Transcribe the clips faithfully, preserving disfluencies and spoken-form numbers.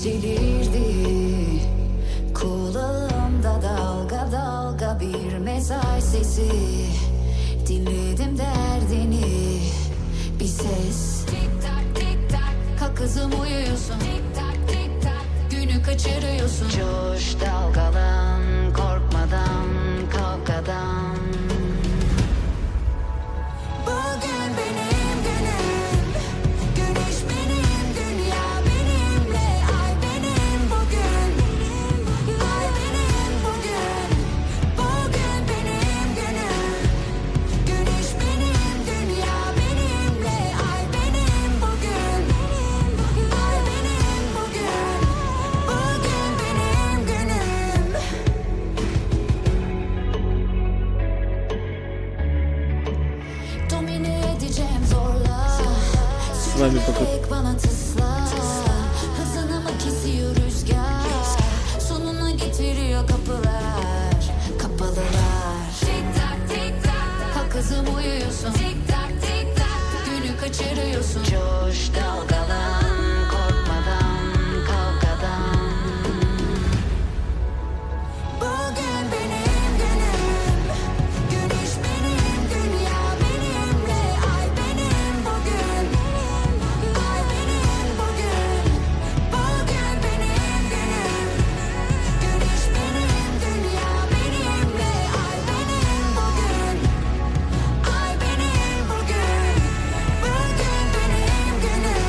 Delirdi kulağımda dalga dalga bir mesaj sesi. Dinledim derdini, bir ses. Tik tak, tik tak, kalk kızım, uyuyorsun. Tik tak, tik tak, günü kaçırıyorsun. Coş, dalgalan, korkmadan, kavgadan. Bugün benim günüm. Güneş benim, dünya benimle, ay benim bugün. Ay benim bugün. Bugün benim günüm. Güneş benim, dünya benimle, ay benim bugün. Ay benim bugün. Bugün benim günüm. Domine edeceğim zorla. С вами пока. Sürünerek bana tısla. Hızını mı kesiyor rüzgar? Sonuna getiriyor kapılar, kapalılar. Tik tak, tik tak. Kalk kızım, uyuyorsun. Tik tak, tik tak. Günü kaçırıyorsun. Coş, dalgalan, korkmadan, kavgadan. Bugün benim günüm. Güneş benim, dünya benimle, ay benim bugün. Ay benim bugün. Bugün benim günüm. Güneş benim, dünya benimle, ay benim bugün. Ay benim bugün. Bugün benim günüm.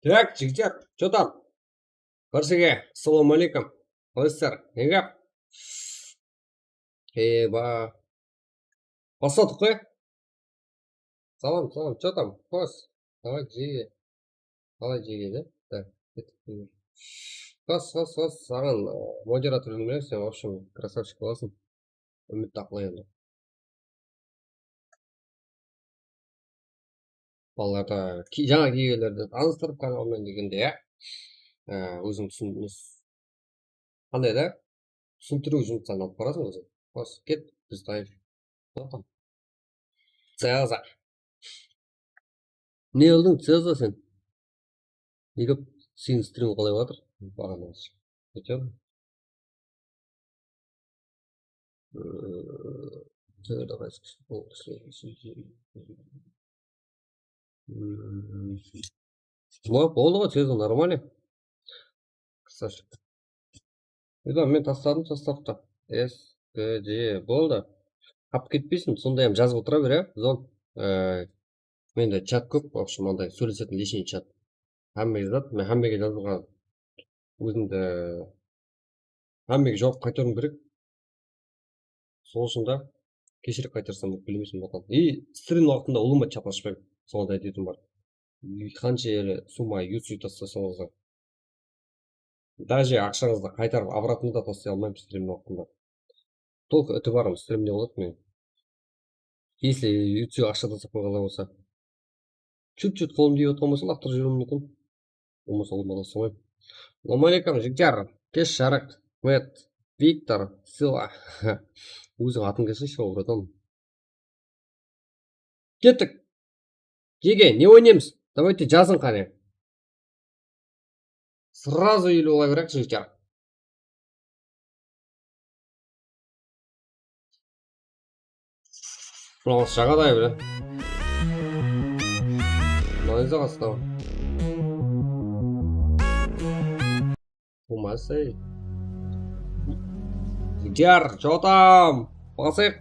Так, jigitler, что там? Bársheńe, assalawma áleykum. Qalaysızlar? Ne gáp? Eba. Basladıq ǵoy. Salam, salam, что там? Xos. Давай, jege. Qalay jege de? Так, kettik. Xos, xos, xos, saǵan, ı, moderator berip, sen, в общем, красавчик bolasıń. Úmit aqla endi. Balalardı ki-, jańa kelgenlerdi tanıstırıp kanalmen degende, ya. Á, óziń túsin-, qanday da? Túsintiriw jumısın alıp barasıń óziń. Bas, ket, biz tayın. Welcome. Ceza. Ne qıldıń, Ceza, sen? Nege seniń striming qalay baratır? Baǵanaǵı. Aytıp. Aa, Ceza, давай, м, boldı ǵoy, Ceza, нормально. Красавчик. Eda, men tasladım, tasladım. S K D, boldı. Qap ketpeysin, sonday hám jazıp otıra ber, ya. Zon, e, mende chat kóp, в общем, anday sóylesetin личный chat. Hámme zat, men hámmege jazıp otıraman. Ózimdi hámmege juwap qaytarıwım kerek. Sol ushın da keshirik qaytarsam bop bilmeysin, bratан. И strim waqtında ulıwma chaplasıpayım. Soǵan da aytıwım bar. Qanshelli summa yusui taslasańız da. Даже aqshańızdı qaytarıp, обратно da taslay almayman strim waqtında. Только itibarım strimde boladı meniń. Если yusui aqsha taslap qoyǵanlar bolsa. Чуть-чуть qolım tiyip atırǵan bolsa, laqtırıp jiberiwim múmkin. Bolmasa, olmadı, solay. Assalawma áleykum, jigitler. Kesh, Jarıq, Met, Viktor, Sila. Óziń atıń kelsinshi, ol, bratан. Kettik. Jege, ne oynaymız? Давайте, jazıń qáne. Сразу или ola berek, jigitler. Mınaw jaǵaday bile. Mınaw ne zaǵası da? Болмас ey. Jar, jotam. Basayıq.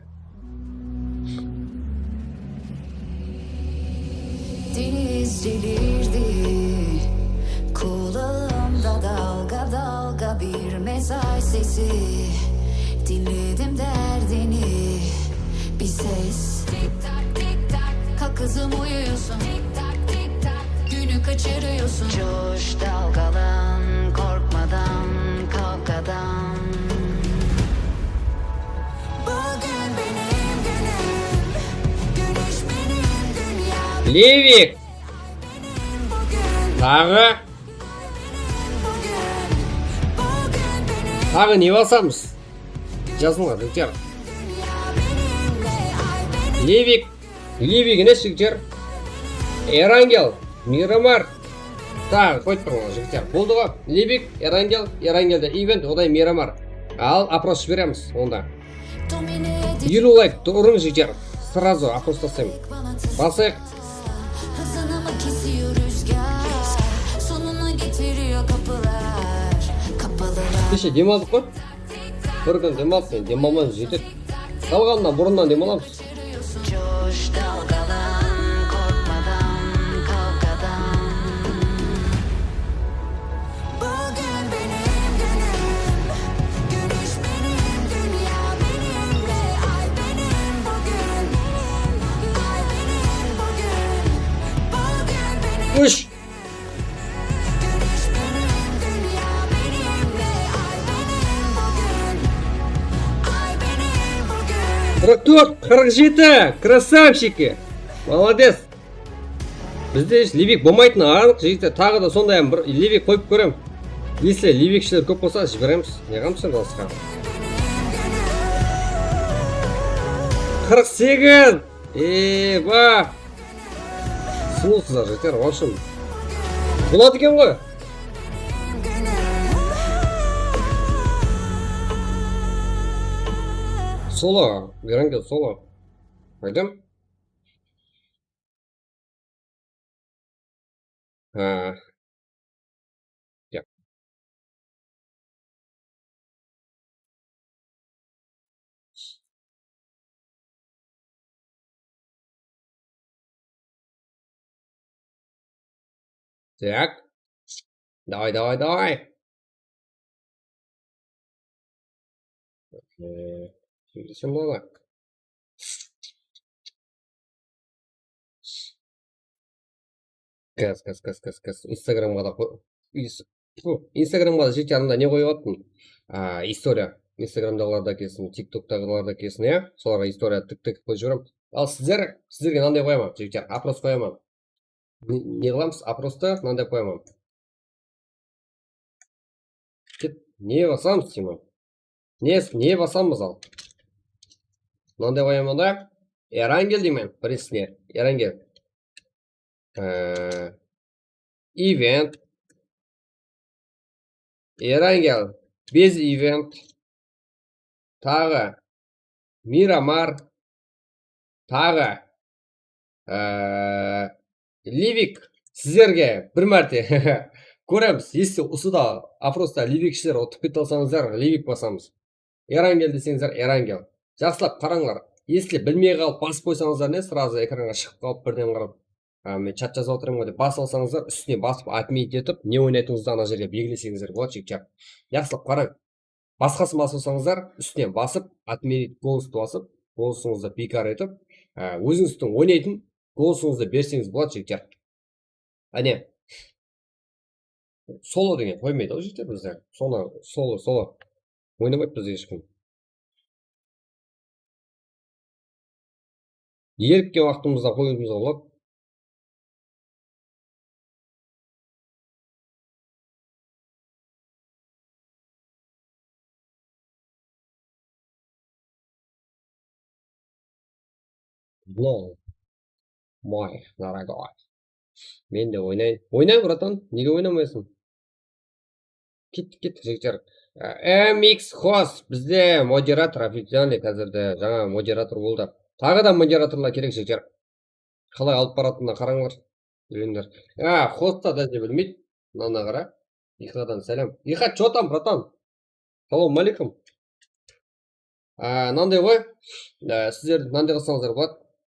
Deniz delirdi. Kulağımda dalga dalga bir mesaj sesi. Dinledim derdini. Bir ses. Tik tak, tik tak. Kalk Kızım uyuyorsun, tik tak tik tak, günü kaçırıyorsun. Coş, dalgalan, korkmadan kavgadan. Bugün benim günüm, güneş benim dünyam. Livik. Benim bugün, Taǵı. Benim bugün, bugün benim. Taǵı ne basamız? Jazıńlar, jigitler. Livik. Livik emes, jigitler. Erangel, Miramar. Taǵı qoyıp turıń, jigitler. Boldı ǵo. Livik, Erangel, Erangelde Event, odan Miramar. Al, oпрос jiberemiz onda. Eliw layk urıń, jigitler. Сразу oпрос taslayman. Basayıq. Keshe dem aldıq ǵoy. Bir kún dem aldıq, endi dem almaymiz, jetedi. Qalǵanınan burınnan dem alamız. Coş, dalgalan, korkmadan kavgadan. Bugün benim günüm, güneş benim dünya benimle, ay benim bugün, ay benim bugün, bugün benim. Ush. Qırq tórt, qırq jeti, красавчики! Молодец! Bizde hesh Livik bolmaytın anıq, jigitler, taǵı da sonday bir Livik qoyıp kórem. Если Livikshiler kóp bolsa, jiberemiz. Ne qılamız endi basqa? Qırq segiz! Eba! Sulıwsızlar, jigitler, в общем. Boladı eken ǵoy. Solo, Erangel, solo. Qoydым. Ha. Yep. Так. Давай, давай, давай. Ee, Şimdi sen bana bak. Gaz, gaz, gaz, gaz, gaz. Instagramǵa da qoy-, ins-, tfu, Instagramǵa da jeti yanında ne qoyıp attım? A, istoriya. Instagramdaǵılar da kelsin, TikToktaǵılar da kelsin, ya. Solarǵa istoriya tik tik qoyıp jiberem. Al sizler, sizlerge mınanday qoyaman, jigitler, oпрос qoyaman. Ne, ne qılamız? Oprosta mınanday qoyaman. Ket, ne basamız, Timur? Ne, ne basamız al? Mınanday qoyaman da. Erangel deymen, birinsine. Erangel. Ee, event. Erangel. Biz event. Taǵı Miramar, taǵı, ee, Livik, sizlerge bir márte kóremiz. Если usı da oprosta Livikshiler utıp kete alsańızlar, Livik basamız. Erangel deseńizler, Erangel. Jaqsılap qarańlar. Если bilmey qalıp basıp qoysańızlar ne, сразу ekranǵa shıǵıp qalıp birden qarap, a, men chat jazıp atırman ǵoy dep basıp alsańızlar, ústine basıp, отменить etip, ne oynaytuǵınıńızdı ana jerge belgileseńizler boladı, jigitler. Jaqsılap qarań. Basqasın basıp alsańızlar, ústine basıp, отменить, голосты basıp, golosıńızdı biykar etip, á, ózińizdiń oynaytın golosıńızdı berseńiz boladı, jigitler. Áne. Solo degen qoymaydı ǵoy, jigitler, bizde. Solo, solo, solo. Oynamaydı bizde hesh kim. Elitken waqtımızda qoyıwımızǵa boladı. Lol. Moy, дорогой. Men de oynayın. Oyna, bratan. Nege oynamaysań? Kettik, kettik, jigitler. Á, M X Host bizde moderator официальный házirde, jańa moderator boldı. Taǵı da moderatorlar kerek, jigitler. Qalay alıp baratınına qarańlar. Úyrenler. Á, Host ta dáne bilmeydi. Mınana qara. Ixadan sálem. Ixa, чё там, братан? Салам алейкум. Á, mınanday ǵoy. Á, sizler mınanday qılsańızlar boladı.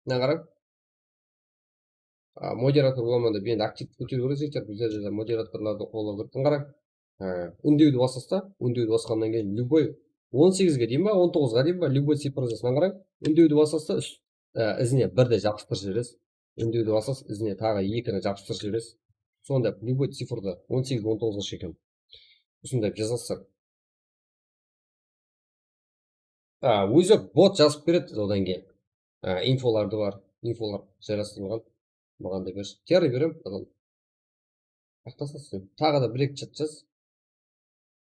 Mına qarań. A, moderator bolaman dep endi aktivti kóteriw kerek, jigitler. Bizlerde de moderatorlardı qollaw kerek. Qarań. A, úndewdi basasız da, úndewdi basqannan keyin любой on segizge deyin ba, on toǵızǵa deyin ba, любой cifrasına qarań. Úndewdi basasız da, úst, a, izine birdi jabıstırıp jiberesiz. Úndewdi basasız, izine taǵı ekini jabıstırıp jiberesiz. Sonda любой cifrdı on segiz, on toǵızǵa shekem usınday jazasızlar. A, ózi bot jazıp beredi odan keyin. A, infolardı bar, infolar jaylastırılǵan. Maǵan da bershi. Terror berem, adam. Aqtasasız sen. Taǵı da bir-eki chat jaz.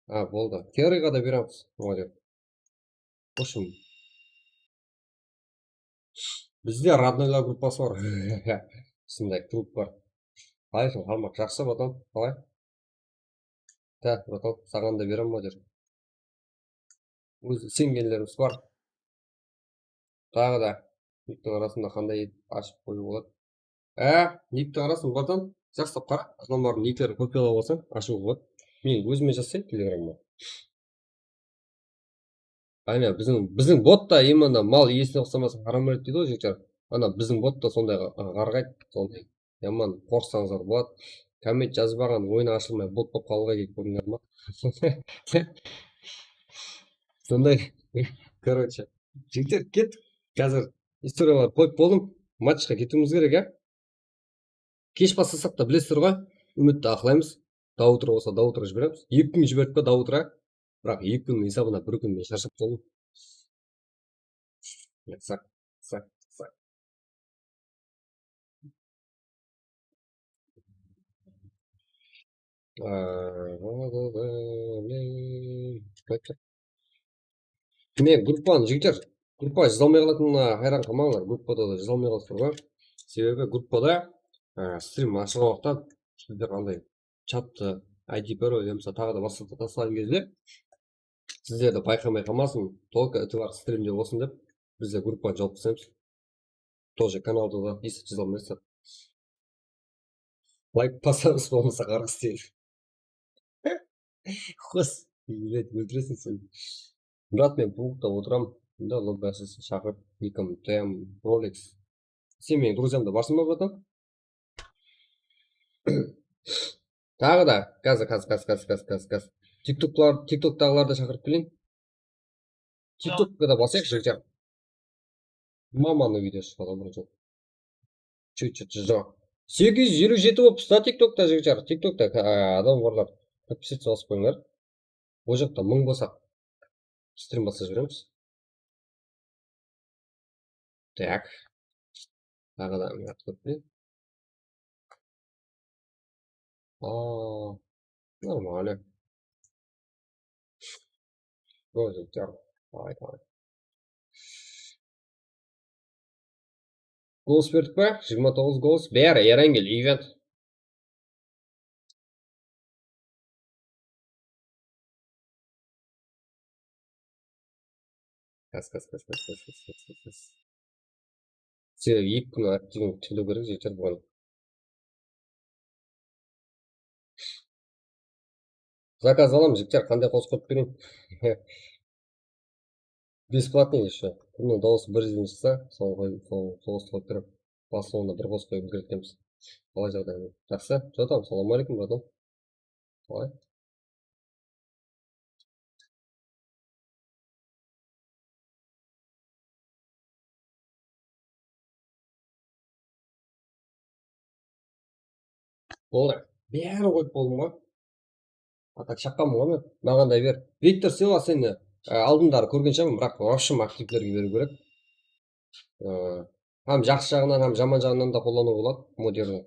A, boldı. Terrorǵa da beremiz. Молодец. В общем, bizde роднойlar gruppası bar. Usınday grupp bar. Ayqın Qalmaq, jaqsı, bratан, qalay? Tá, bratан, saǵan da berem, молодец. Óz isengenlerimiz bar. Taǵı da niktiń arasında qanday etip ashıp qoyıw boladı? Á, niktiń arasın, bratан, jaqsılap qara. Adamlardıń niklerin kopiyalap alsań, ashıw boladı. Men ózime jazsayın telegramǵa. Áne, biziń, biziń bot ta именно mal iyesine uqsamasa, haram ret deydi ǵoy, jigitler. Ana, biziń bot ta sonday qa-, qarǵaydı, sonday. Yaman qorıqsańızlar boladı. Komment jazbaǵan oyını ashılmay, bot bolıp qalıwǵa kelip kórdińler ma? Sonday. Короче, jigitler, kettik. Házir istoriyalardı qoyıp boldım. Matchqa ketiwimiz kerek, ya. Kesh baslasaq ta, bilesizler ǵoy, úmitti aqlaymız. До утра bolsa, до утра jiberemiz. Eki kún jiberdik pe, до утра? Biraq eki kúnniń esabına bir kún men sharshap qaldım. Saq, saq, saq. Mine, gruppanı, jigitler, gruppa jıza almay qalatınına hayran qalmańlar, gruppada da jıza almay qalasızlar ǵoy. Sebebi gruppada, e, strim ashılǵan waqıtta sizler anday chattı, I D parol, yamasa taǵı da basqa taslaǵan gezde sizlerdi payqamay qalmasın, только itibar strimde bolsın dep, bizler gruppanı jawıp taslaymiz. Тоже kanalda da esit jıza almaysızlar. Layk basamız, bolmasa qara isteydi. Xos, блядь, óltireseń sen. Murat, men pubgta otıram. Mında lobby ashılsın, shaqır. Nikim, T M, Rolex. Sen meniń друзьямda barsıń ba, bratан? Taǵı da, házir, házir, házir, házir, házir, házir. TikToklar, TikToktaǵılardı shaqırıp keleyin. TikTokqa da basayıq, jigitler. Mamanıń videosı shıǵadı, bratан. Чё, чё, чё, чё? Segiz júz eliw jeti bolıpsız da TikTokta, jigitler. TikTokta, a, adam barlar. Подписаться basıp qoyıńlar. Ol jaqta mıń bolsaq, strim baslap jiberemiz. Так. Taǵı da mına kóp pe? Aa, нормально. Rozinkar. Давай, давай. Golos berdik pa? Jigirma toǵız golos. Bári, Erangel, event. Kas, kas, kas. Sebebi eki kún aktivin tiklew kerek, jigitler, buǵan. Zakaz alamız, jigitler, qanday qosıq qoyıp bereyin? Бесплатный ещё. Kimniń dawısı birinshi shıqsa, soǵan qoy-, sol, sol qosıqtı qoyıp berem. Baslıwında bir qosıq qoyıp úlgeritkemiz. Qalay jaǵdayıń? Jaqsı. Jotam, salam aleykum, bratан. Qalay? Boldı. Bárin qoyıp boldım ǵoy. A так shaqqanman ǵoy men. Maǵan da ber. Viktor Silva seni, e, aldınları kórgen shıǵarman, biraq вообще aktivlerge beriw kerek. E, hám jaqsı jaǵınan, hám jaman jaǵınan da qollanıwǵa boladı moderni.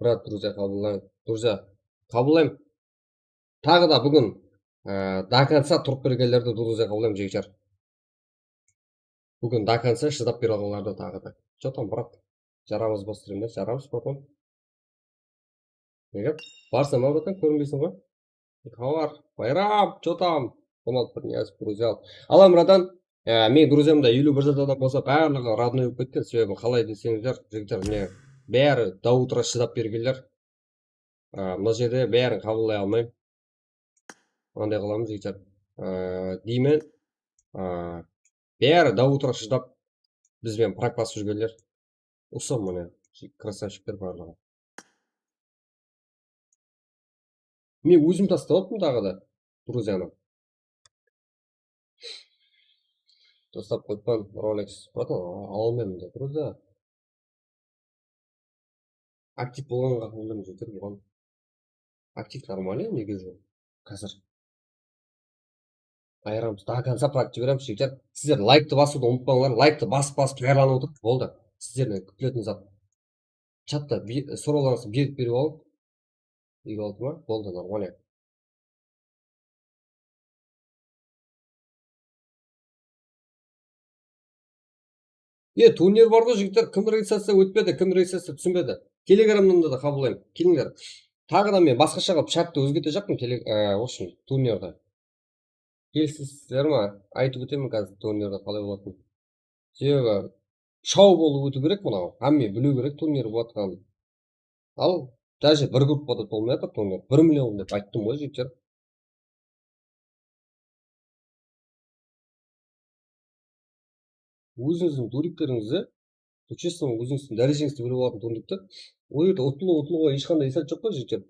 Брат, друзья, qabıllayın. Друзья, qabıllayım. Taǵı da búgin, e, до конца turıp bergenlerdi, друзья, qabıllayım, jigitler. Búgin до конца shıdap bere alǵanlardı taǵı da. Что там, брат? Jaramız ba strimde? Jaramız, bratан. Nege? Barsań ba, bratан? Kórinbeyseń ǵoy. Xabar? Bayram, что там? Samat Pirniyazov, друзья. Ala, bratан, e, meniń друзьямда eliw bir zat adam bolsa, barlıǵı родной bolıp ketken. Sebebi qalay deseńizler, jigitler, mine, bári до утра shıdap bergenler. A, mına jerde bárin qabıllay almayman. Qanday qılamız, jigitler? A, deymen. A, bári до утра shıdap, biz benen prak basıp júrgenler. Usı mine, krasavshikler barlıǵı. Men ózim tastap attım taǵı da, druzyanı. Tastap qoyıppan, Rolex. Bratan, ala almayman da, druzya. Aktiv bolǵanǵa qıldım, jeter buǵan. Aktiv нормально, negizi. Házir ayıramız. До конца praktika beremiz, jigitler. Sizler layktı basıwdı umıtpańlar. Layktı basıp, basıp, tayarlanıp otırıp, boldı. Sizlerden kútiletin zat. Chatta bi-, sorawlarıńızdı berip, berip alıń. Úyge aldı ma? Boldı, нормально. E, turnir bar ǵoy, jigitler, kim registraciya ótpedi, kim registraciya túsinbedi. Telegramnan da qabıllayman. Kelińler. Taǵı da men basqasha qılıp shártti ózgertejaqpın, tele-, e, в общем, turnirdi. Kelisesizler ma? Aytıp ótemen házir turnirdi qalay bolatın. Sebebi shou bolıp ótiw kerek mınaw. Hámme biliw kerek turnir bolatqanın. Al, даже bir gruppada tolmay atır turnir. Bir million dep ayttım ǵoy, jigitler. Ózińizdiń duriklerińizdi, честно, ózińizdiń dárejeńizdi bilip alatın turnirdi. Ol jerde utılıw, utılıwǵa hesh qanday esap joq ǵoy, jigitler.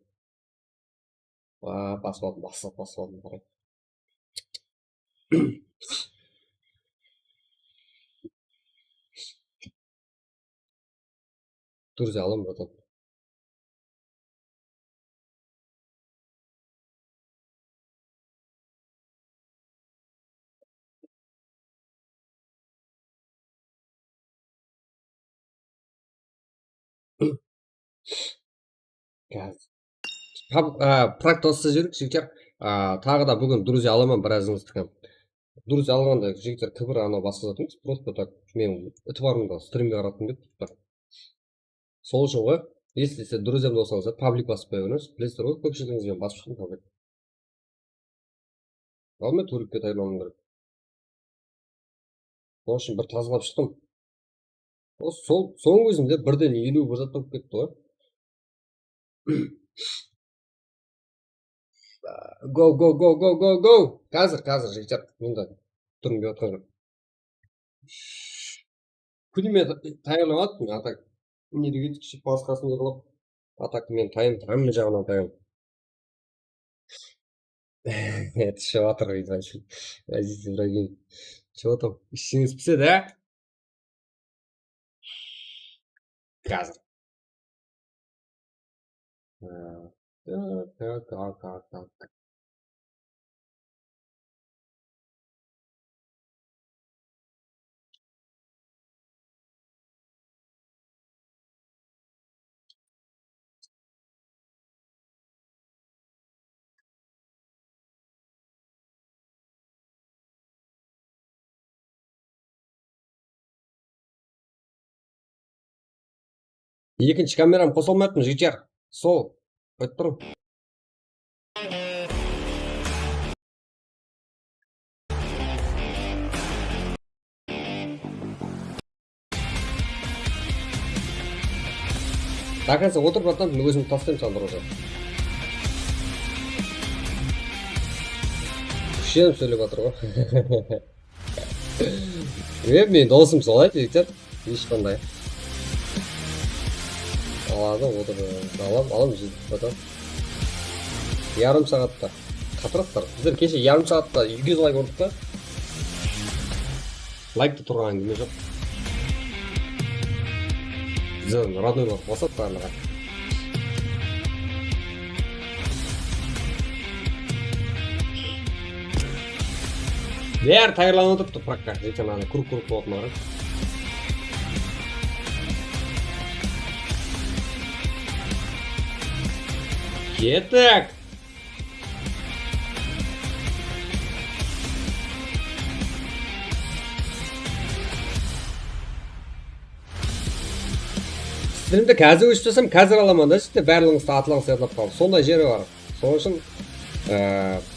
Aa, basıp aldım, basıp, basıp aldım, qaray. Durza alam, bratan. Házir. Tab-, a, praktika júrip, jigitler, a, taǵı da búgin druzya alaman, birazıńızdıkı. Druzya alǵanda, jigitler, kibir anaw basqa zat emes, просто так, men itibarımdı strimge qaratqım kelip turıptı. Sol ushın ǵoy, если sizler druzya bolsańızlar, pablik basıp qoya berińiz. Bilesizler ǵoy, kópshiligińiz benen basıp shıqtım pablik. Al, men turikke tayarlanıwım kerek. Sol ushın bir tazalap shıqtım. O, sol, sonıń ózinde birden eliw bir zat bolıp ketti ǵoy. Go, go, go, go, go, go! Házir, házir, jigitler, mında turım dep atqan joq. Kúnime tayarlap attım, a так energetik basqasın qılıp, a так men tayın, hámme jaǵınan tayın. Túsip atır, Aziz Ibragim. Чё там? Ishińiz pisedi, á? Házir. Tak, tak, tak, tak, tak. Ekinshi kameram qosa almayaptım, jigitler. Sol, qoyıp turıń. До конца otır, bratan, men ózim taslayman saǵan druzya. Kúshenip sóylep atır ǵoy. E, men dosım solay, jigitler. Hesh qanday. Aladı, otır. Alam, alam, jigit, bratan. Yarım saatta. Qatırasızlar. Bizler keshe yarım saatta júz layk urdık ta. Layktı turǵan kúni joq. Bizler родной qılıp basat barlıǵı. Bári tayarlanıp otırıptı, prakka. Zeytin anı krug-krug bolıp barıp. Kettik! Strimdi házir óshirip taslasam, házir alaman da, jigitler, barlıǵıńızdı atlań sıyırlap qalıp. Sonday jeri bar. Sonıń ushın, e,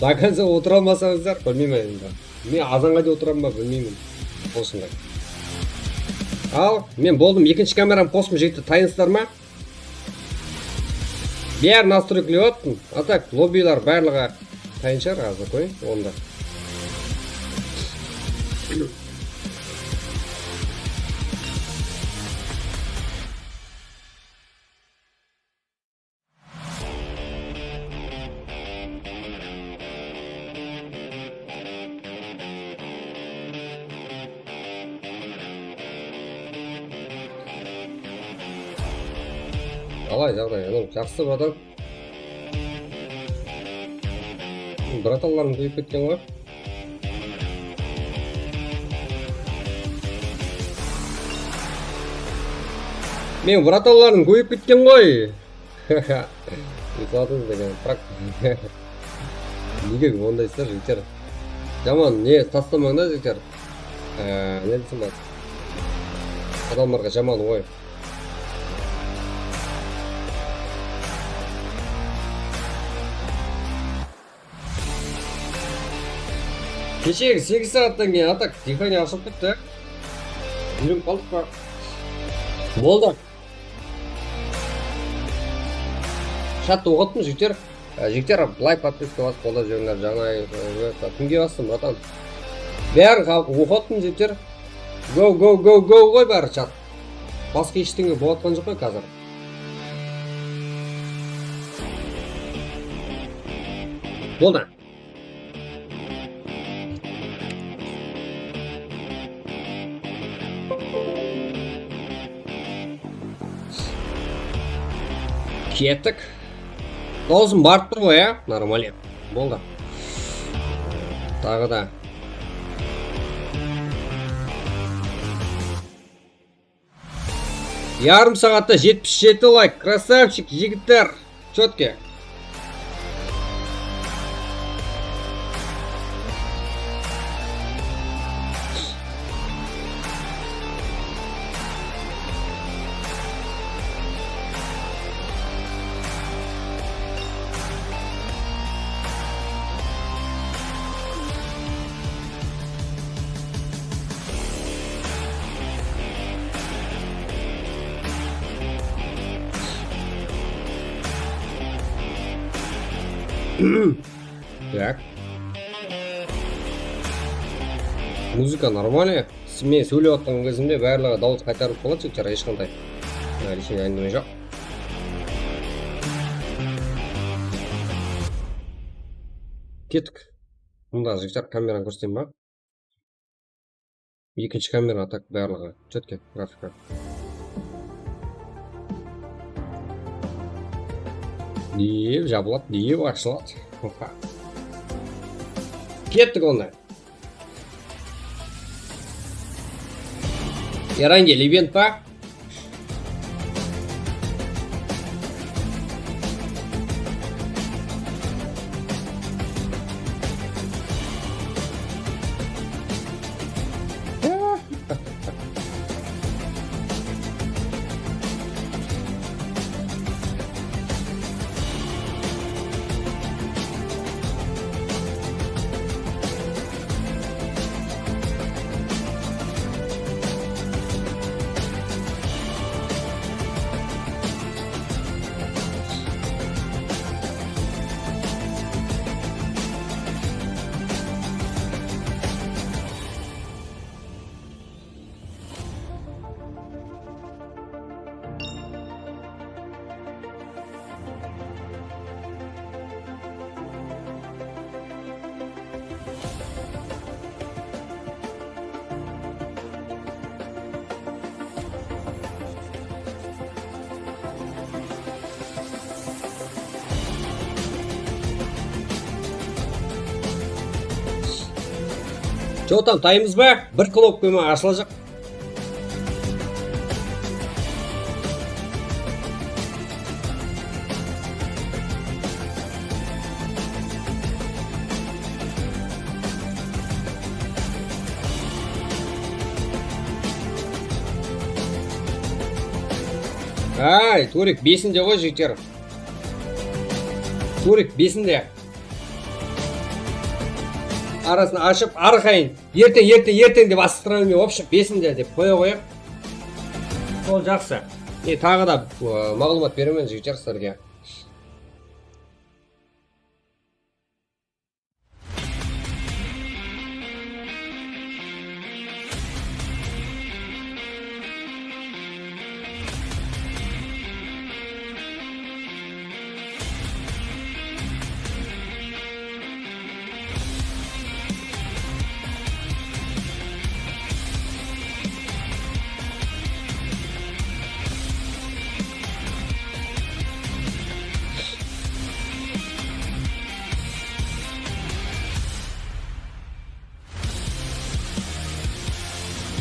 до конца otıra almasańızlar, bilmeymen endi. Men azanǵa deyin otırarman ba, bilmeymen. Osınday. Al, men boldım, ekinshi kameramdı qostım, jigitler, tayınsızlar ma? Bári nastroykalap attım. A так, lobbiler barlıǵı tayın shıǵar, házir qoyıń, onda. Qalay jaǵday, anaw, jaqsı, bratan? Bratanlarım kóbeyip ketken ǵoy. Meniń bratanlarım kóbeyip ketken ǵoy. Uqsadıńız degen, biraq nege onday isler, jigitler? Jaman ne taslamań da, jigitler. Ee, ne desem boladı? Adamlarǵa jaman oy. Keshegi segiz saattan keyin atak dihaniya ashılıp ketti. Úyrenip qaldıq pa? Boldı. Chattı oqıttım, jigitler. Á, jigitler, layk, podpiska basıp qollap júrińler. Jańa, e, kimge bastım, bratan? Bárin oqıttım, jigitler. Go, go, go, go ǵoy bári, chat. Basqa eshteńe bolatqan joq ǵoy házir. Boldı. Kettik. Dawısım barıp tur ǵoy, ya? Нормально. Boldı. Taǵı da. Yarım saatta jetpis jeti layk. Krasavchik, jigitler. Chotke. Так. Muzıka нормально. Men sóylep atırǵan gezimde barlıǵı dawıs qaytarılıp qaladı, jigitler, hesh qanday, e, lishniy áńgime joq. Kettik. Mında, jigitler, kameranı kórseteyin ba? Ekinshi kamera, a tak barlıǵı. Chotke grafika. Deyip jabıladı, deyip ashıladı. Kettik onda. Erangel event pa? Jotam, taymız ba? Bir knopka menen ashılajaq. Ay, Turik, besinde ǵoy, jigitler. Turik, besinde. Arasın ashıp, arqayın, erteń, erteń, erteń dep asıqtıra bermey, вообще, besinde dep qoya qoyayıq. Sol jaqsı. E, taǵı da, ı, maǵlıwmat beremen, jigitler, sizlerge.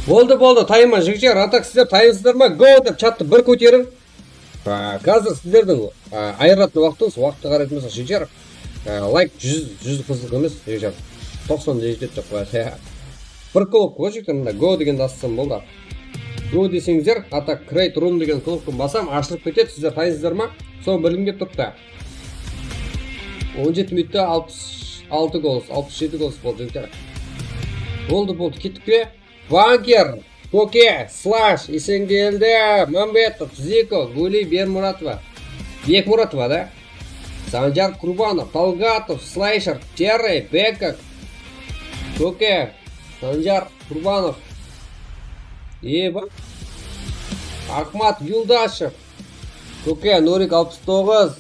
Boldı, boldı, tayınman, jigitler. A tak sizler tayınsızlar ma? Go dep chattı bir kóteriń. A, házir sizlerdiń, a, ayırılatuǵın waqtıńız, waqıtqa qaraytuǵın bolsaq, jigitler. A, layk júz, júz qızıq emes, jigitler. Toqsan da jetedi dep qoyayıq. Bir knopka ǵoy, jigitler, mında go degendi assam boldı. Go deseńizler, a tak create room degen knopkanı basam, ashılıp ketedi, sizler tayınsızlar ma? Sonı bilgim kelip turıptı. On jeti minutta alpıs altı golos, alpıs jeti golos boldı, jigitler. Boldı, boldı, kettik pe? Banker, Koke, Slash, Esengeldi, Mambetov, Ziko, Guli, Bermuratova. Bekmuratova, da? Sanjar Kurbanov, Talgatov, Slasher, Terrey, Bekov, Koke, Sanjar Kurbanov. Eba. Ahmat Yuldashev, Koke, Nurik alpıs toǵız,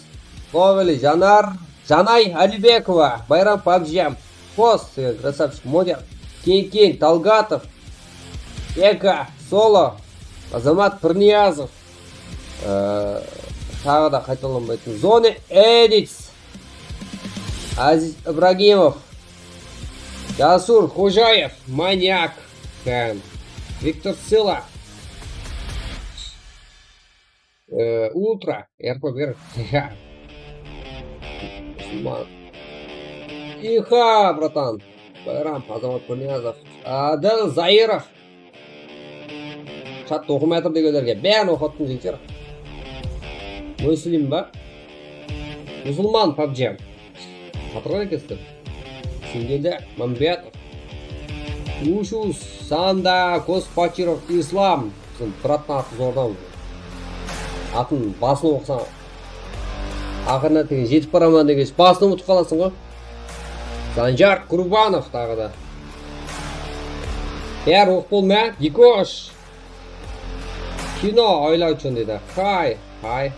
Poveli, Janar, Janay Alibekova, Bayram pabjam, Pos, e, krasavchik, Moder, Keń Keń, Talgatov, Eka, Solo, Azamat Pirniyazov, e, taǵı da qaytalanbaytın, Zone Edits, Aziz Ibragimov, Jasur Xojaev, Manyak, hám Viktor Sila. E, Ultra, R P bir. Musulman. Iha, bratan. Bayram, Azamat Pirniyazov. Adil Zairov. Chattı oqımay atır degenlerge bárin oqıttım, jigitler. Muslim ba? Musulman pabjam. Hatırlar ekensizler. Singelde Mambetov. Ushu Sanda Kospachirov Islam. Bizim brattan atı zordan. Atın basın oqısań, aqırına teyin jetip baraman degenshe basın umıtıp qalasıń ǵoy. Sanjar Kurbanov taǵı da. Bári oqıp bolma, Dikosh. Kino oylaw uchun deydi. Hay, hay.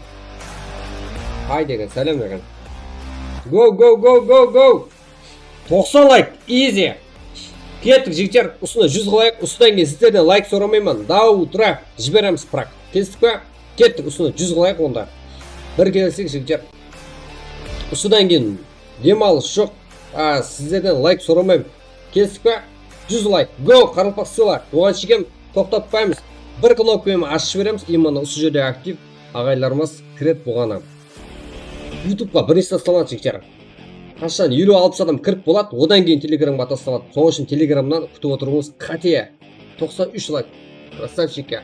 Hay degen, sálem degen. Go, go, go, go, go. Toqsan layk, easy. Kettik, jigitler, usını júz qılayıq. Usıdan keyin sizlerden layk soramayman. До утра jiberemiz, prak. Kestik pa? Kettik, usını júz qılayıq onda. Bir kelsek, jigitler. Usıdan keyin dem alıs joq. A, sizlerden layk soramayman. Kestik pa? Júz layk. Go, qaraqalpaq sıyla. Oǵan shekem toqtatpaymız. Bir knopka menen ashıp jiberemiz. Именно usı jerde aktiv aǵaylarımız kiredi buǵana. YouTubeqa birinshi taslanadı, jigitler. Qashan eliw alpıs adam kirip boladı, odan keyin Telegramǵa taslanadı. Sonıń ushın Telegramnan kútip otırıwıńız qáte. Toqsan úsh layk. Krasavchiki.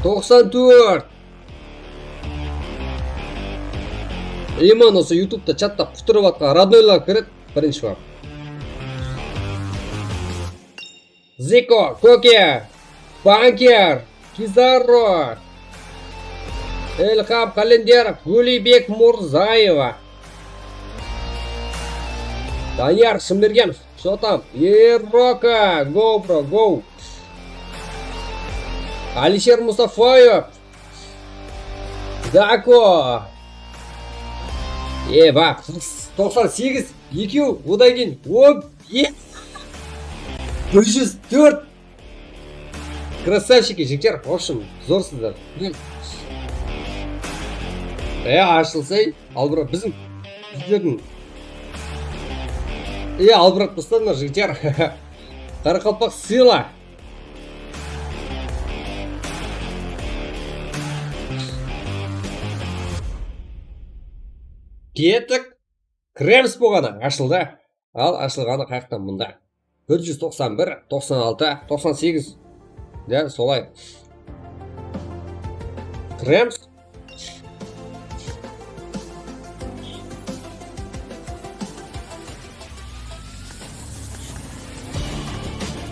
Toqsan tórt. Именно usı YouTubeta chatta qutırıp atqan роднойlar kiredi birinshi bolıp. Ziko, Koke, Banker, Kizarro, Elham Kalenderov, Gulibek Murzaeva, Daniyar Shimbergenov, что там, Eroka, GoPro, Go, Alisher Mustafaev, Dako. Eba, toqsan segiz, ekew, odan keyin on, e, bir júz tórt. Krasavchiki, jigitler, в общем, zorsızlar. E, ashılsay, albırat, biziń, bizlerdiń. E, albırat basladılar, jigitler. Qaraqalpaq sıyla. Kettik. Kiremiz bolǵanı ashıldı. Al, ashılǵanı qayaqtan mında. Bir júz toqsan bir, toqsan altı, toqsan segiz. Dál solay. Kiremiz.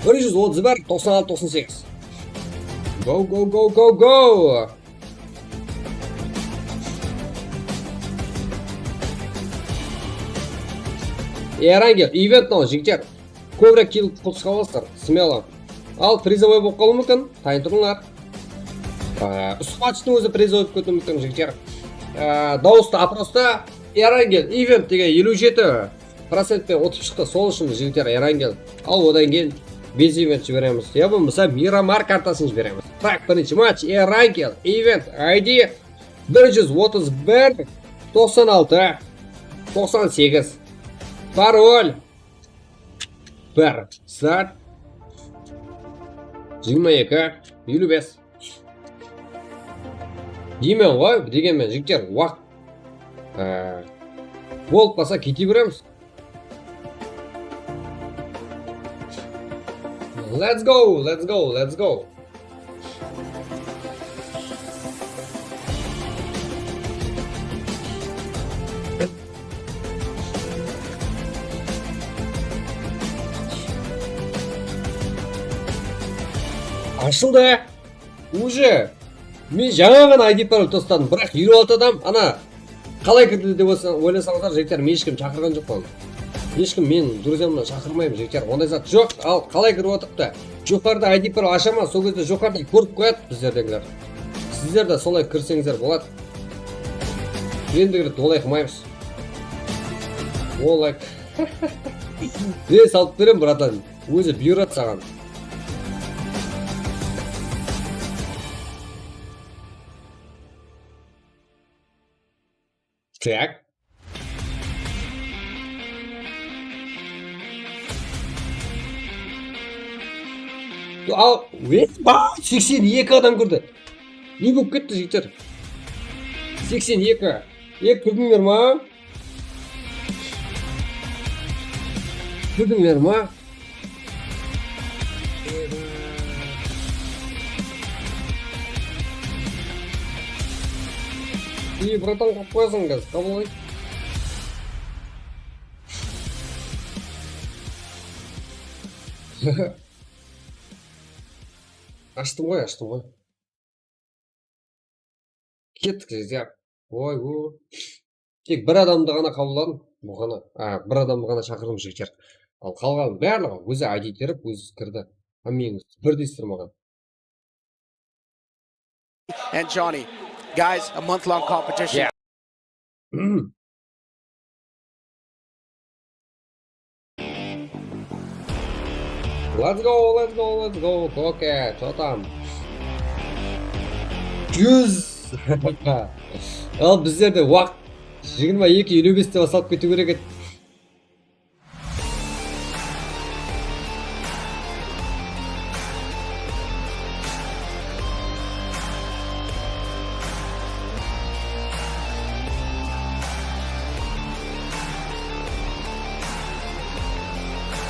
Bir júz otız bir, toqsan altı, toqsan segiz. Go, go, go, go, go! Erangel, event mınaw, jigitler. Kóbirek kill qılıp shıǵa alasızlar, смело. Al, prizovoy bolıp qalıwı múmkin, tayın turıńlar. Aa, usı matchtıń ózi prizovoy bolıp ketiwi múmkin, jigitler. Aa, dawıstıопроста Erangel event degen eliw jeti procent penen utıp shıqtı, sol ushın, jigitler, Erangel. Al, odan keyin bes event jiberemiz. Ya bolmasa Miramar kartasın jiberemiz. Tak, birinshi match, Erangel event, I D bir júz otız bir, toqsan altı, toqsan segiz. Parol. Bir saat. Jigirma eki, eliw bes. Deymen ǵoy, degenmen, jigitler, waqıt, e, bolıp qalsa kete beremiz. Let's go, let's go, let's go. Ashıldı. Уже. Men jańa ǵana I D parol tosladım, biraq eliw altı adam, ana, qalay kirdi dep oysa-, oylasańızlar, jigitler, meni hesh kim shaqırǵan joq pa? Hesh kim, men druzyamnan shaqırmayman, jigitler, onday zat joq. Al, qalay kirip otırıptı? Joqarıda I D parol ashaman, sol gezde joqarıda kórip qoyadı bizlerdegiler. Sizler de solay kirseńizler boladı. Endigilerde olay qılmaymız. Olay. E, salıp berem, bratan. Ózi buyıradı saǵan. Tak. Al, e, ba, seksen eki adam kirdi. Ne bolıp ketti, jigitler? Seksen eki. E, kirdińler ma? Kirdińler ma? Ey, bratan, qoyıp qoyasań, gaz, qabıl. Ashtım ǵoy, ashtım ǵoy. Kettik, jigitler. Oy, o. Tek bir adamdı ǵana qabılladım. Buǵana, a, bir adamdı ǵana shaqırdım, jigitler. Al, qalǵanın barlıǵı ózi I D terip, ózi kirdi. Hámmeńiz birdey sır maǵan. And Johnny, guys, a month-long competition. Let's go, let's go, let's go, Koke, что там? Júz. Al, bizlerde waqıt jigirma eki eliw beste basalıp ketiw kerek edi.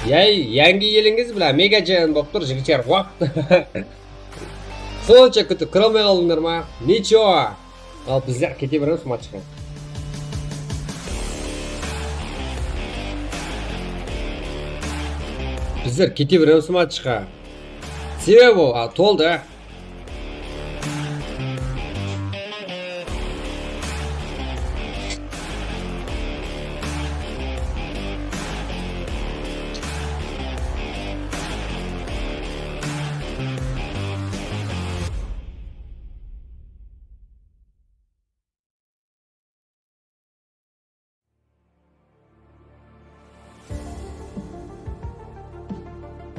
Yay, yangi yilińiz bilan, Mega Jen bolıp tur, jigitler. Wah. Sonsha kútip kire almay qaldıńlar ma? Nicho. Al, bizler kete beremiz matchqa. Bizler kete beremiz matchqa. Sebebi, a, toldı.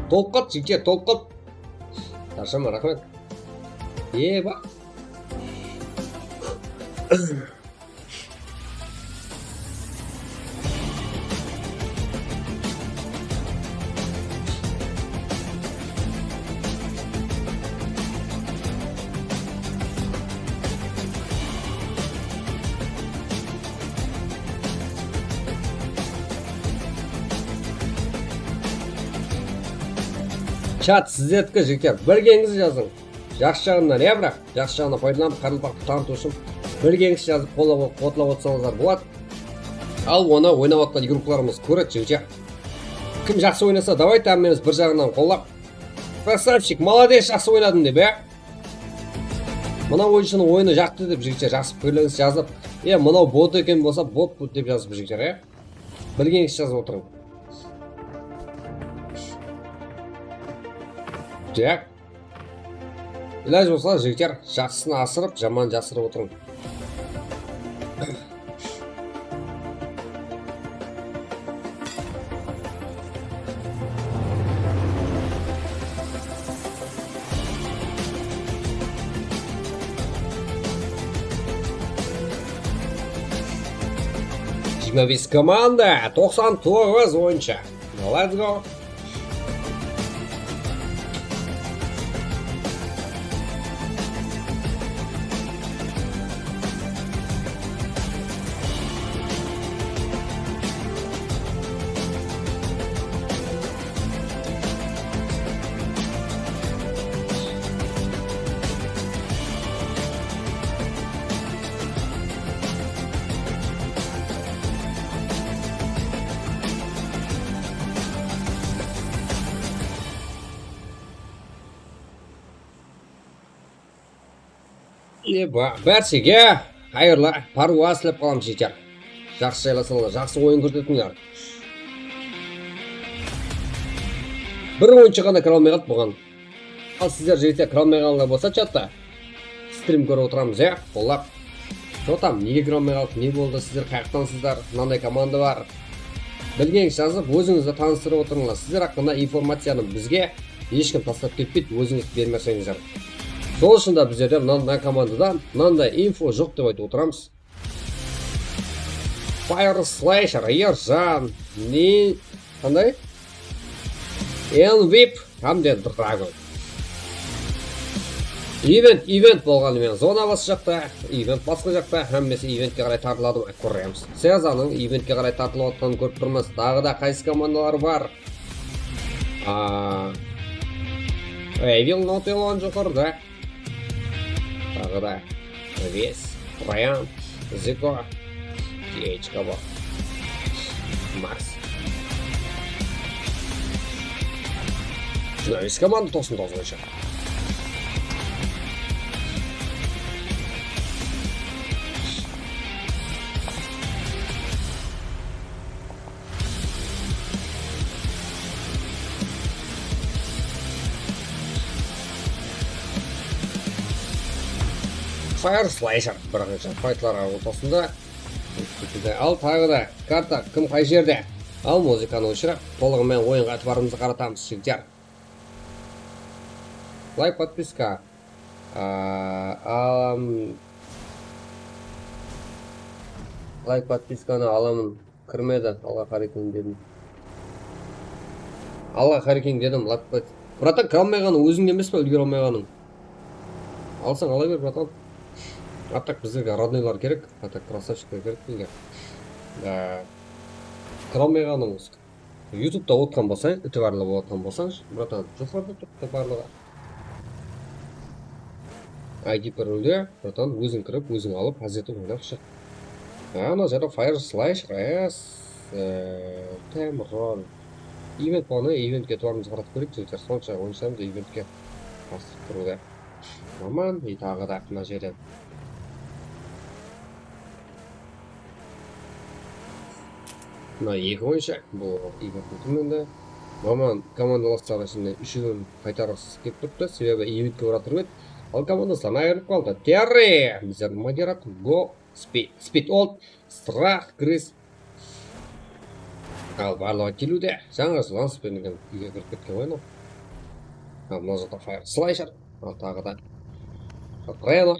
Tolıp qaldı, jigitler, tolıp qaldı. Sharshaman, raxmet. Eba. Chat sizlerdiki, jigitler. Birgeńiz jazıń. Jaqsı jaǵınan, ya, biraq, jaqsı jaǵınan paydalanıp, qaraqalpaqtı tanıtıw ushın birgeńiz jazıp, qolla-, qotlap otsańızlar boladı. Al, onı oynap atqan igroklarımız kóredi, jigitler. Kim jaqsı oynasa, davayte, hámmemiz bir jaǵınan qollap. Krasavchik, molodec, jaqsı oynadıń dep, ya. Mına oyınshınıń oyını jaqtı dep, jigitler, jaqsı pikirlerińizdi jazıp, e, mınaw bot eken bolsa, bot, bot dep jazıp, jigitler, ya. Bilgenińizdi jazıp otırıń. Ya. Ilaj bolsa, jigitler, jaqsısın asırıp, jamanın jasırıp otırıń. Jigirma bes komanda, toqsan toǵız oyınsha. Let's go. Eba, bársheńe qayırlı parwa islep qalamız, jigitler. Jaqsı jaylasıńlar, jaqsı oyın kórsetińler. Bir oyınshı ǵana kire almay qaldı buǵan. Al sizler, jigitler, kire almay qalǵanlar bolsa, chatta. Strim kórip otıramız, ya, qollap. Jotam, nege kire almay qaldıq, ne boldı, sizler qayaqtansızlar, mınanday komanda bar. Bilgenińiz jazıp, ózińizdi tanıstırıp otırıńlar. Sizler haqqında informaciyanı bizge hesh kim taslap ketpeydi, ózińiz bermeseńizler. Sol ushın da bizlerde mına, mına komandada mınanday info joq dep aytıp otıramız. Fire Slasher, Erjan, ne, qanday? Envip hám de Dragon. Event, event bolǵanı menen zona basqa jaqta, event basqa jaqta, hámmesi eventke qaray tartıladı, kóremiz. Sezonıń eventke qaray tartılıp atqanın kórip turmız. Taǵı da qaysı komandalar bar? Aa, Evil Not Alone joqarıda. Taǵı da Wes, Ryan, Ziko, T H K bar. Mars. Jigirma bes komanda, toqsan toǵız oyınshı. Fire Slasher birinshi faytlarǵa ortasında. Al, taǵı da karta kim qay jerde? Al, muzıkanı óshirip, tolıǵı menen oyınǵa itibarımızdı qaratamız, jigitler. Layk, podpiska. Aa, alam. Layk, podpiskanı alamın. Kirmedi. Alǵa qarekeń dedim. Alǵa qarekeń dedim, layk, pod-, bratan, kire almayǵanıń ózińde emes pe, úlgere almayǵanıń? Alsań, ala ber, bratan. A tak bizlerge rodnoylar kerek, a tak krasavchikler kerek bizge. Da, kire almayǵanıń. Youtubeda otırǵan bolsań, itibarlı bolıp otırǵan bolsań, bratan, joqarıda turıptı barlıǵı. I D parolde, bratan, óziń kirip, óziń alıp, házirde oynap shıq. Ana jerde Fire Slasher, es, e, Temron. Event bolǵanı, eventke itibarımızdı qaratıp kóreyik, jigitler, sonsha oynasamız eventke bastırıp turıwda. Aman, e, taǵı da mına jerden. Mına eki oyınshı, bul eventtiń túbinde. Maman komandalaslardıń ishinde úshewin qaytarǵısız kelip turıptı, sebebi eventke baratırıp edi. Al, komandasınan ayırılıp qaldı. Terri, bizlerdiń Madera, Go, Spe-, Speed Old, Strah, Gris. Al, barlıǵı keliwde. Jańa jıl anons berilgen úyge kirip ketken ǵoy mınaw. Al, mına jaqta Fire Slasher. Al, taǵı da Reno.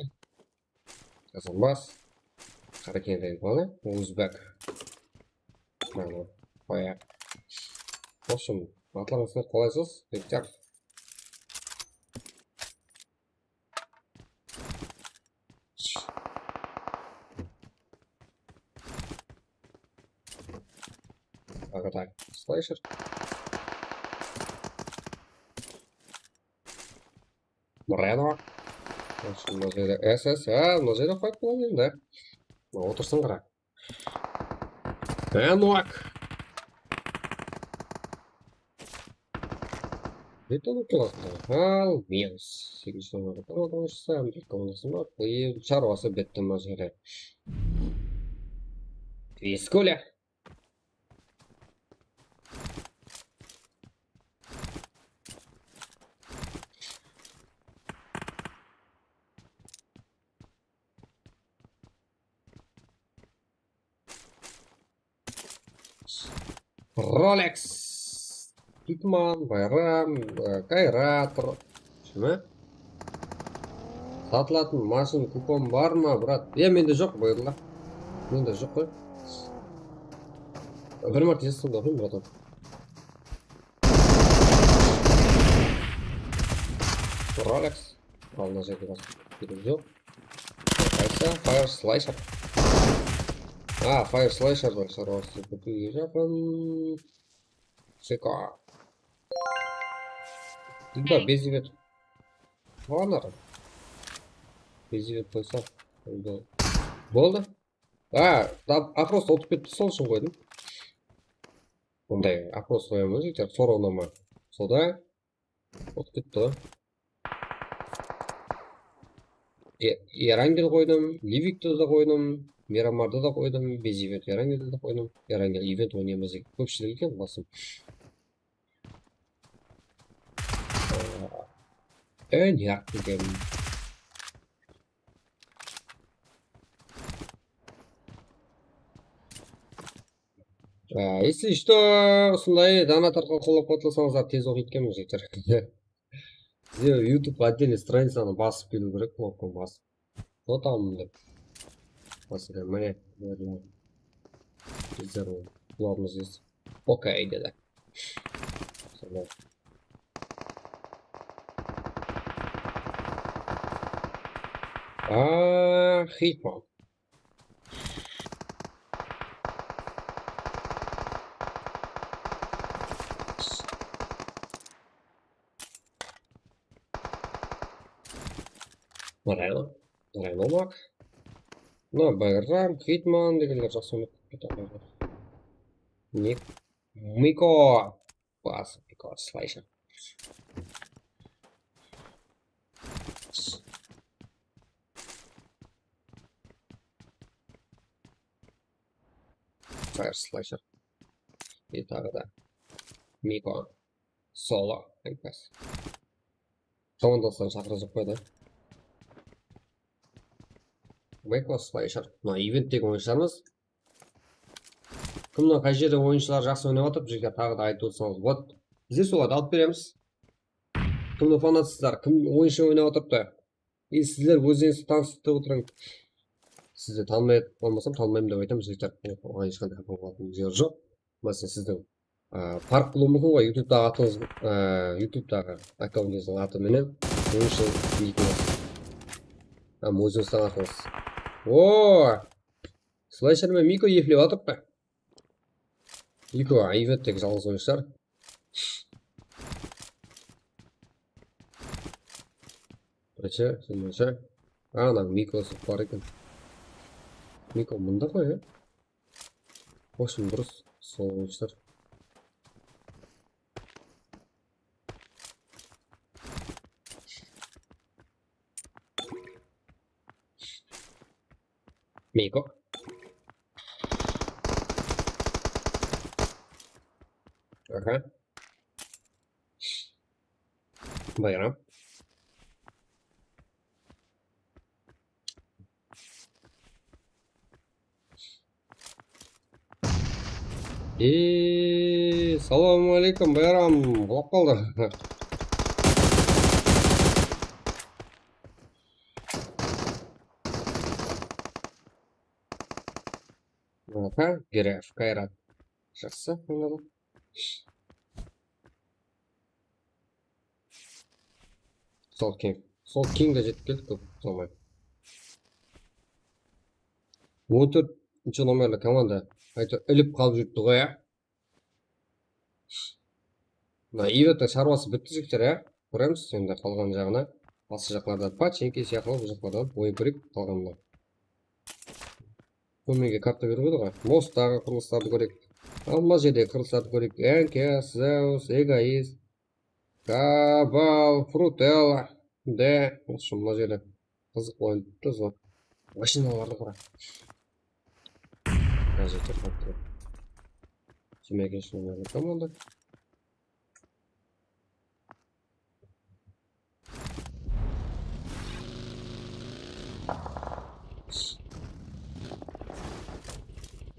Qazanbas. Qarekeń Reno, Uzbek. Mana, qoyaq. В общем, atlarıńızǵa qolaysız, bektar. Taǵı da slasher. Reno. Mına jerde S S, ha, mına jerde fight bolıp endi. Otırsın qara. Enok. Beton klasında. Al, minus. Segiz jigirma bir otırsın, bir komandası bar. Bıyıl sharwası bitti mına jerde. Viskola. Rolex. Hitman, Bayram, e, Kayrat. Shıma? Satılatın mashın kupon bar ma, brat? E, mende joq, buyırla. Mende joq ǵoy. Bir márte jazsam da oqıyın, bratan. Rolex. Al, mına jerde basıp ketemiz, joq. Qaysı? Fire Slasher. A, Fire Slasherdiń sharwası bitiwge jaqın. Seko. Dil ba, bezivet. Honor. Bezivet qoysa. Boldı. Boldı. A, tap, a, просто utıp ketti, sol ushın qoydım. Bunday oпрос qoyamız, jigitler, sorawnama. Soda. Utıp ketti ǵoy. E, Erangel qoydım, Livikti de qoydım, Miramardı da qoydım, Bezivent Erangeldi de qoydım. Erangel event oynaymız degen kópshilik eken basım. E, ne eken? Á, если что, usınday donat arqalı qollap-quwatlasańızlar, tez oqıydı ekenmiz, jigitler. Sizler YouTube-ǵa отдельный stranicanı basıp keliw kerek, knopkanı basıp. Sotamın dep. Máselen, mine, bizler bularımız okey dedi. Sonday. Aa, Hitman. Qaraylı. Qaraylı olmaq. Mına, Bayram, Hitman degenler jaqsı oynap ketedi. Nik-, Miko. Bas, Miko, slayşer. Fire slasher. E, taǵı da Miko. Solo, I guess. Komandasınan shaqırajaq pa edi? Miko slasher. Mına eventtegi oyınshılarımız. Kimniń qay jerde oyınshılar jaqsı oynap atır, bizge taǵı da aytıp otsańız. Вот, bizler solardı alıp beremiz. Kimniń fanatsızlar, kim oyınshı oynap atırıptı? E, sizler ózlerińizdi tanıstırıp otırıń. Sizdi tanımay, bolmasam tanımayman dep aytamız, jigitler. Oǵan hesh qanday xafa bolatın jeri joq. Máselen, sizdiń, a, park qılıwı múmkin ǵoy, YouTubetaǵı atıńız, a, YouTubetaǵı akkauntıńızdıń atı menen oyınshı nikińiz. Hám ózińiz tańlatıńız. O! Slasher menen Miko eflep atırıptı. Miko, eventtegi jalǵız oyınshılar. Birinshi, sen birinshi. Ana, Miko bar eken. Miko mında ǵoy, ya. В общем, durıs, sol oyınshılar. Miko. Aha. Bayram. Eee, salam aleykum, Bayram, qulap qaldı. Aha, Geref, Kayrat. Jaqsı, oynadı. Sol King. Sol King de jetip keldik kóp uzamay. On tórtinshi nomerli komanda. Áytewir, ilip qalıp júripti ǵoy, ya. Mına eventtің sharwası bitti, jigitler, ya. Kóremiz endi qalǵan jaǵına. Basqa jaqlarda pachinki sıyaqlı, bul jaqlarda oyın kóreyik qalǵanına. Kómege karta berip qoydı ǵoy. Mosttaǵı qurılıslardı kóreyik. Al, mına jerdegi qurılıslardı kóreyik. Enke, Zeus, Egoist, Kabal, Frutella. De, usı mına jerde qızıq oyın turıptı, zor. Mashinalardı qara. Mına jerde turıptı. Jigirma ekinshi nomerli komanda.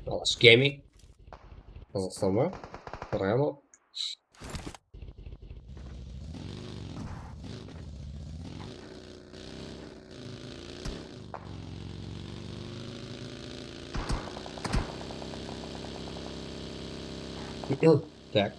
Alış Gaming. Qazaqstan ba? Qarayam al. Tak.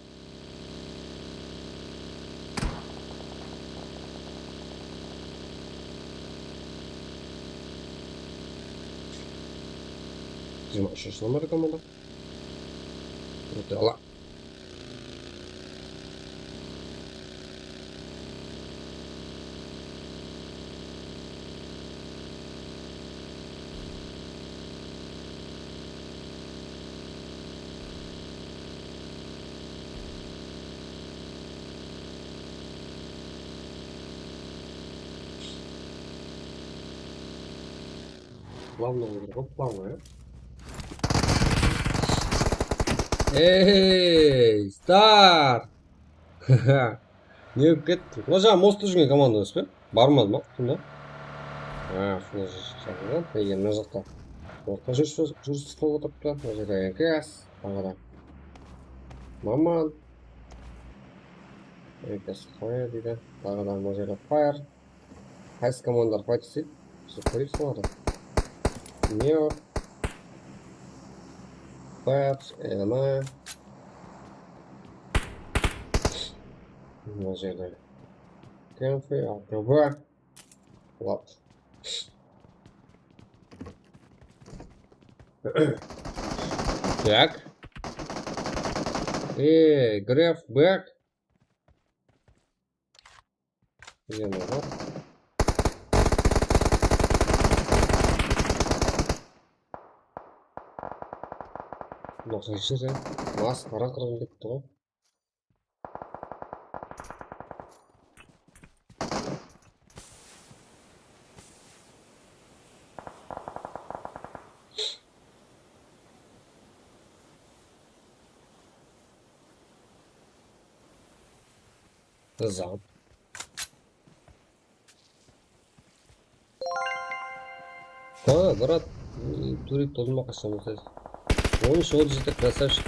Jigirma úshinshi nomer komanda. Óte ala. Главное, уже, вот главное. Эй, Стар! Ne bolıp ketti? Mına jaǵı mostta júrgen komanda emes pe? Barmadı ma, kútindi? Ha, shunda jaqtan, egen mına jaqta. Orta júris, júris qılıp otırıptı. Mına jerde R K S, taǵı da. Maman. R K S Fire deydi. Taǵı da mına jerde Fire. Qaysı komandalar fight isteydi? Bizge kóreyik solardı. Neo. Fire, L M A. Mına jerde. Kenfi, A K B. Lat. Tak. Ey, Graf back. Yana bar. Mına qaysı jer ya? Masqara qırǵın ketip tur ǵoy. Rıza. Ha, brat, m, Turik tozınma qashan bolsayız. On úsh, otız jeti, krasavshik.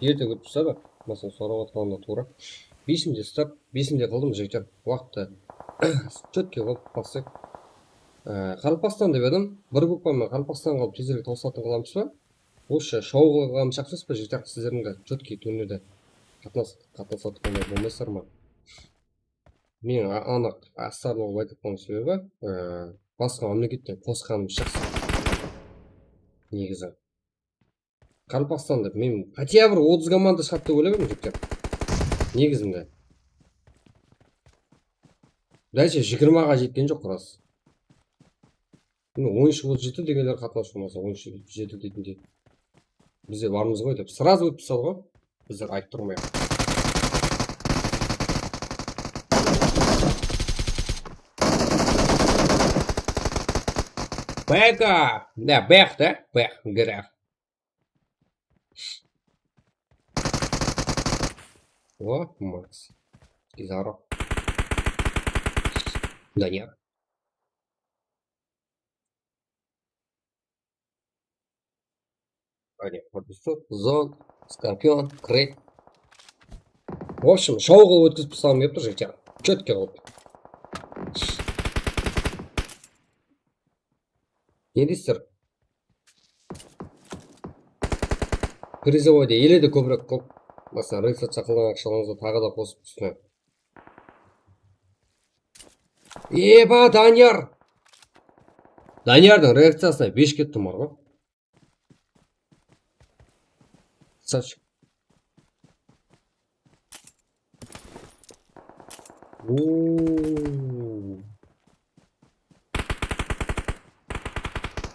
Erte kórip tursa da, masalan, sorap atqanında tuwra. Besimde start, besimde qıldım, jigitler. Waqıttı chotkiy qılıp baqsaq. Á, Qaraqalpaqstan dep edim. Bir bukpamen Qaraqalpaqstan qılıp tezirek tawsılatın qılamız ba? Вообще, shou qılǵanım shaqsız ba, jigitler, sizlerge chotkiy turnirde qatnas-, qatnasatqanday bolmaysızlar ma? Men a-, anıq astarlı qılıp aytıp qoyǵan sebebi, e, basqa mámleketten qosqanım shıqsın. Negizi. Qaraqalpaqstanda men хотя bir otız komanda shıǵadı dep oylap edim, jigitler. Negizinde. Dálshe jigirmaǵa jetken joq, ras. Mine, on úsh otız jeti degenler qatnasıp bolmasa, on úsh otız jeti deytindey. Bizde barmız ǵoy dep, сразу ótip tasladı ǵoy. Bizler aytıp turmay-aq. Beka! Ne, bek te? Bek, graf. O, Maks. Izaro. Daniyar. Aynen, Professor, Zon, Skorpion, Kreyt. В общем, shou qılıp ótkizip taslaǵım kelip tur, jigitler. Chotkiy qılıp. Ne deysizler? Prizovoyda ele de kóbirek qılıp, masalan, registraciya qılǵan aqshalarıńızdı taǵı da qosıp ústine. Eba, Daniyar! Daniyardıń reakciyasına bes kettim bar ǵoy. Sash. Oo.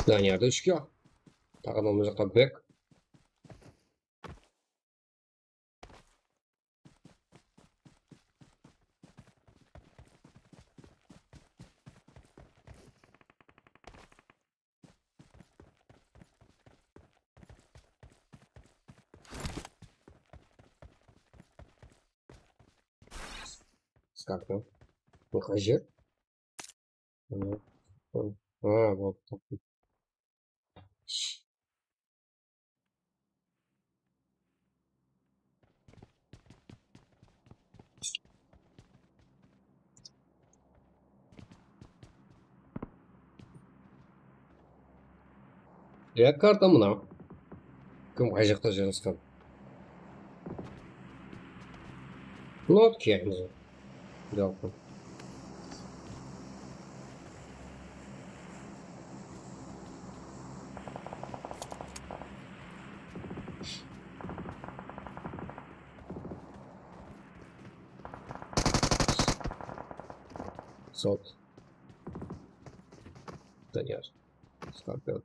Daniyarda úsh K. Taǵı da mına jaqqa bek. Skorpion. Bul qay jer? Hı. Ha, boldı. Ya, karta mına. Kim qay jaqta jaylasqan? Not kiyemiz. Жалпы. Salt. Daniyar. Skorpion.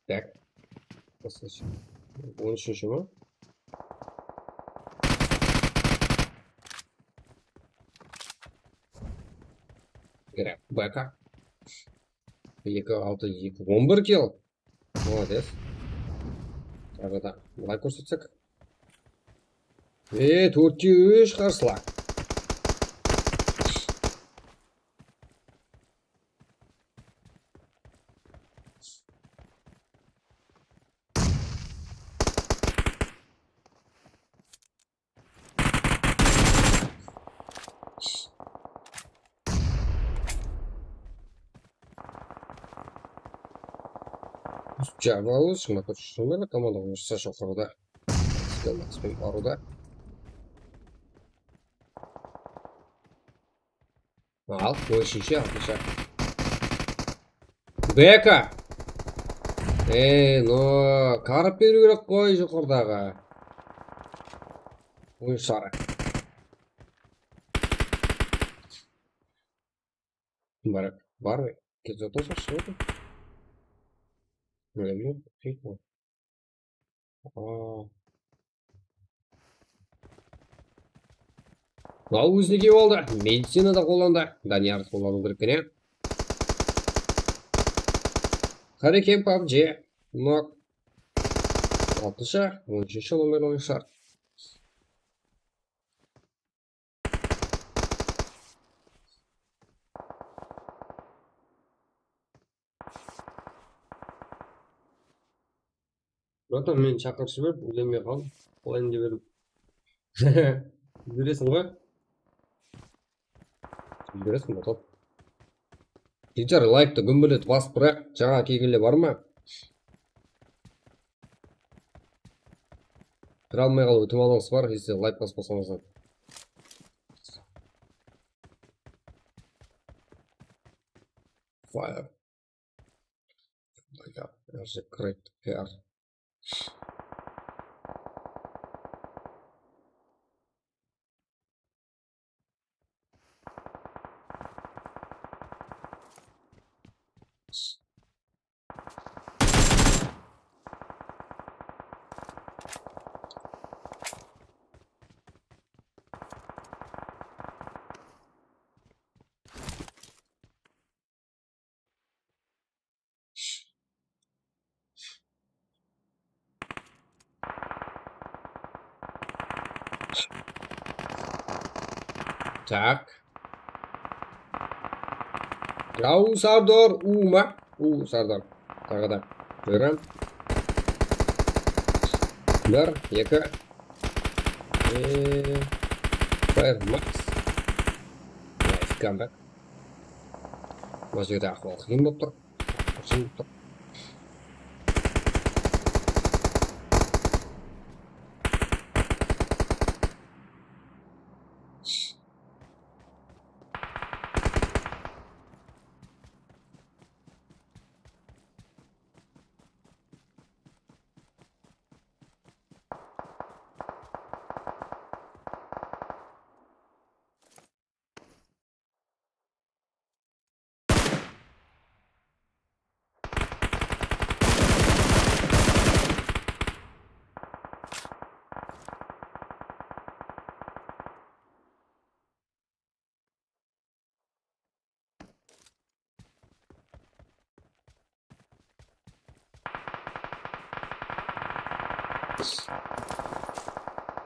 Tak. On úshinshi ma? Gre, B K. Eki, altı, eki, on bir kill. Молодец. Taǵı da bılay kórsetsek. E, tórtte úsh qarsılar. Jabal, shıńlap shıńlap komanda oynaşsa joqarıda. Skill Max penen barıwda. Al, on úshinshi, altınshı. B K. Ey, no, qarıp beriw kerek qoy joqarıdaǵı oyınshıları. Bar, bar, ketip atırsań, shıǵıp atır. Öyle bilmem, fake bu. Aa. Al, ózine kiyip aldı. Medicina da qollandı. Daniyar qollanıw kerek eken, ya. Qarekem PUBG. Nok. Altınshı, on úshinshi nomer oyınshılar. Bratan, meni shaqırıp jiberip, úylenbey qaldım. Qolayın dep edim. Júresiń ǵoy. Júresiń, bratan. Genjar, layktı gúmbeletip basıp turayıq. Jańa kelgenler bar ma? Kire almay qalıw itimalıńız bar, если layk baspasańızlar. Fire. Like up, R J Cracked P R. Tak. Jau Sardor, uma. U Sardor. Taǵı da. Buyırın. Bir, eki. Eee, Fire Max. Nice comeback. Mına jerde ahwal qıyın bolıp tur. Qıyın bolıp tur.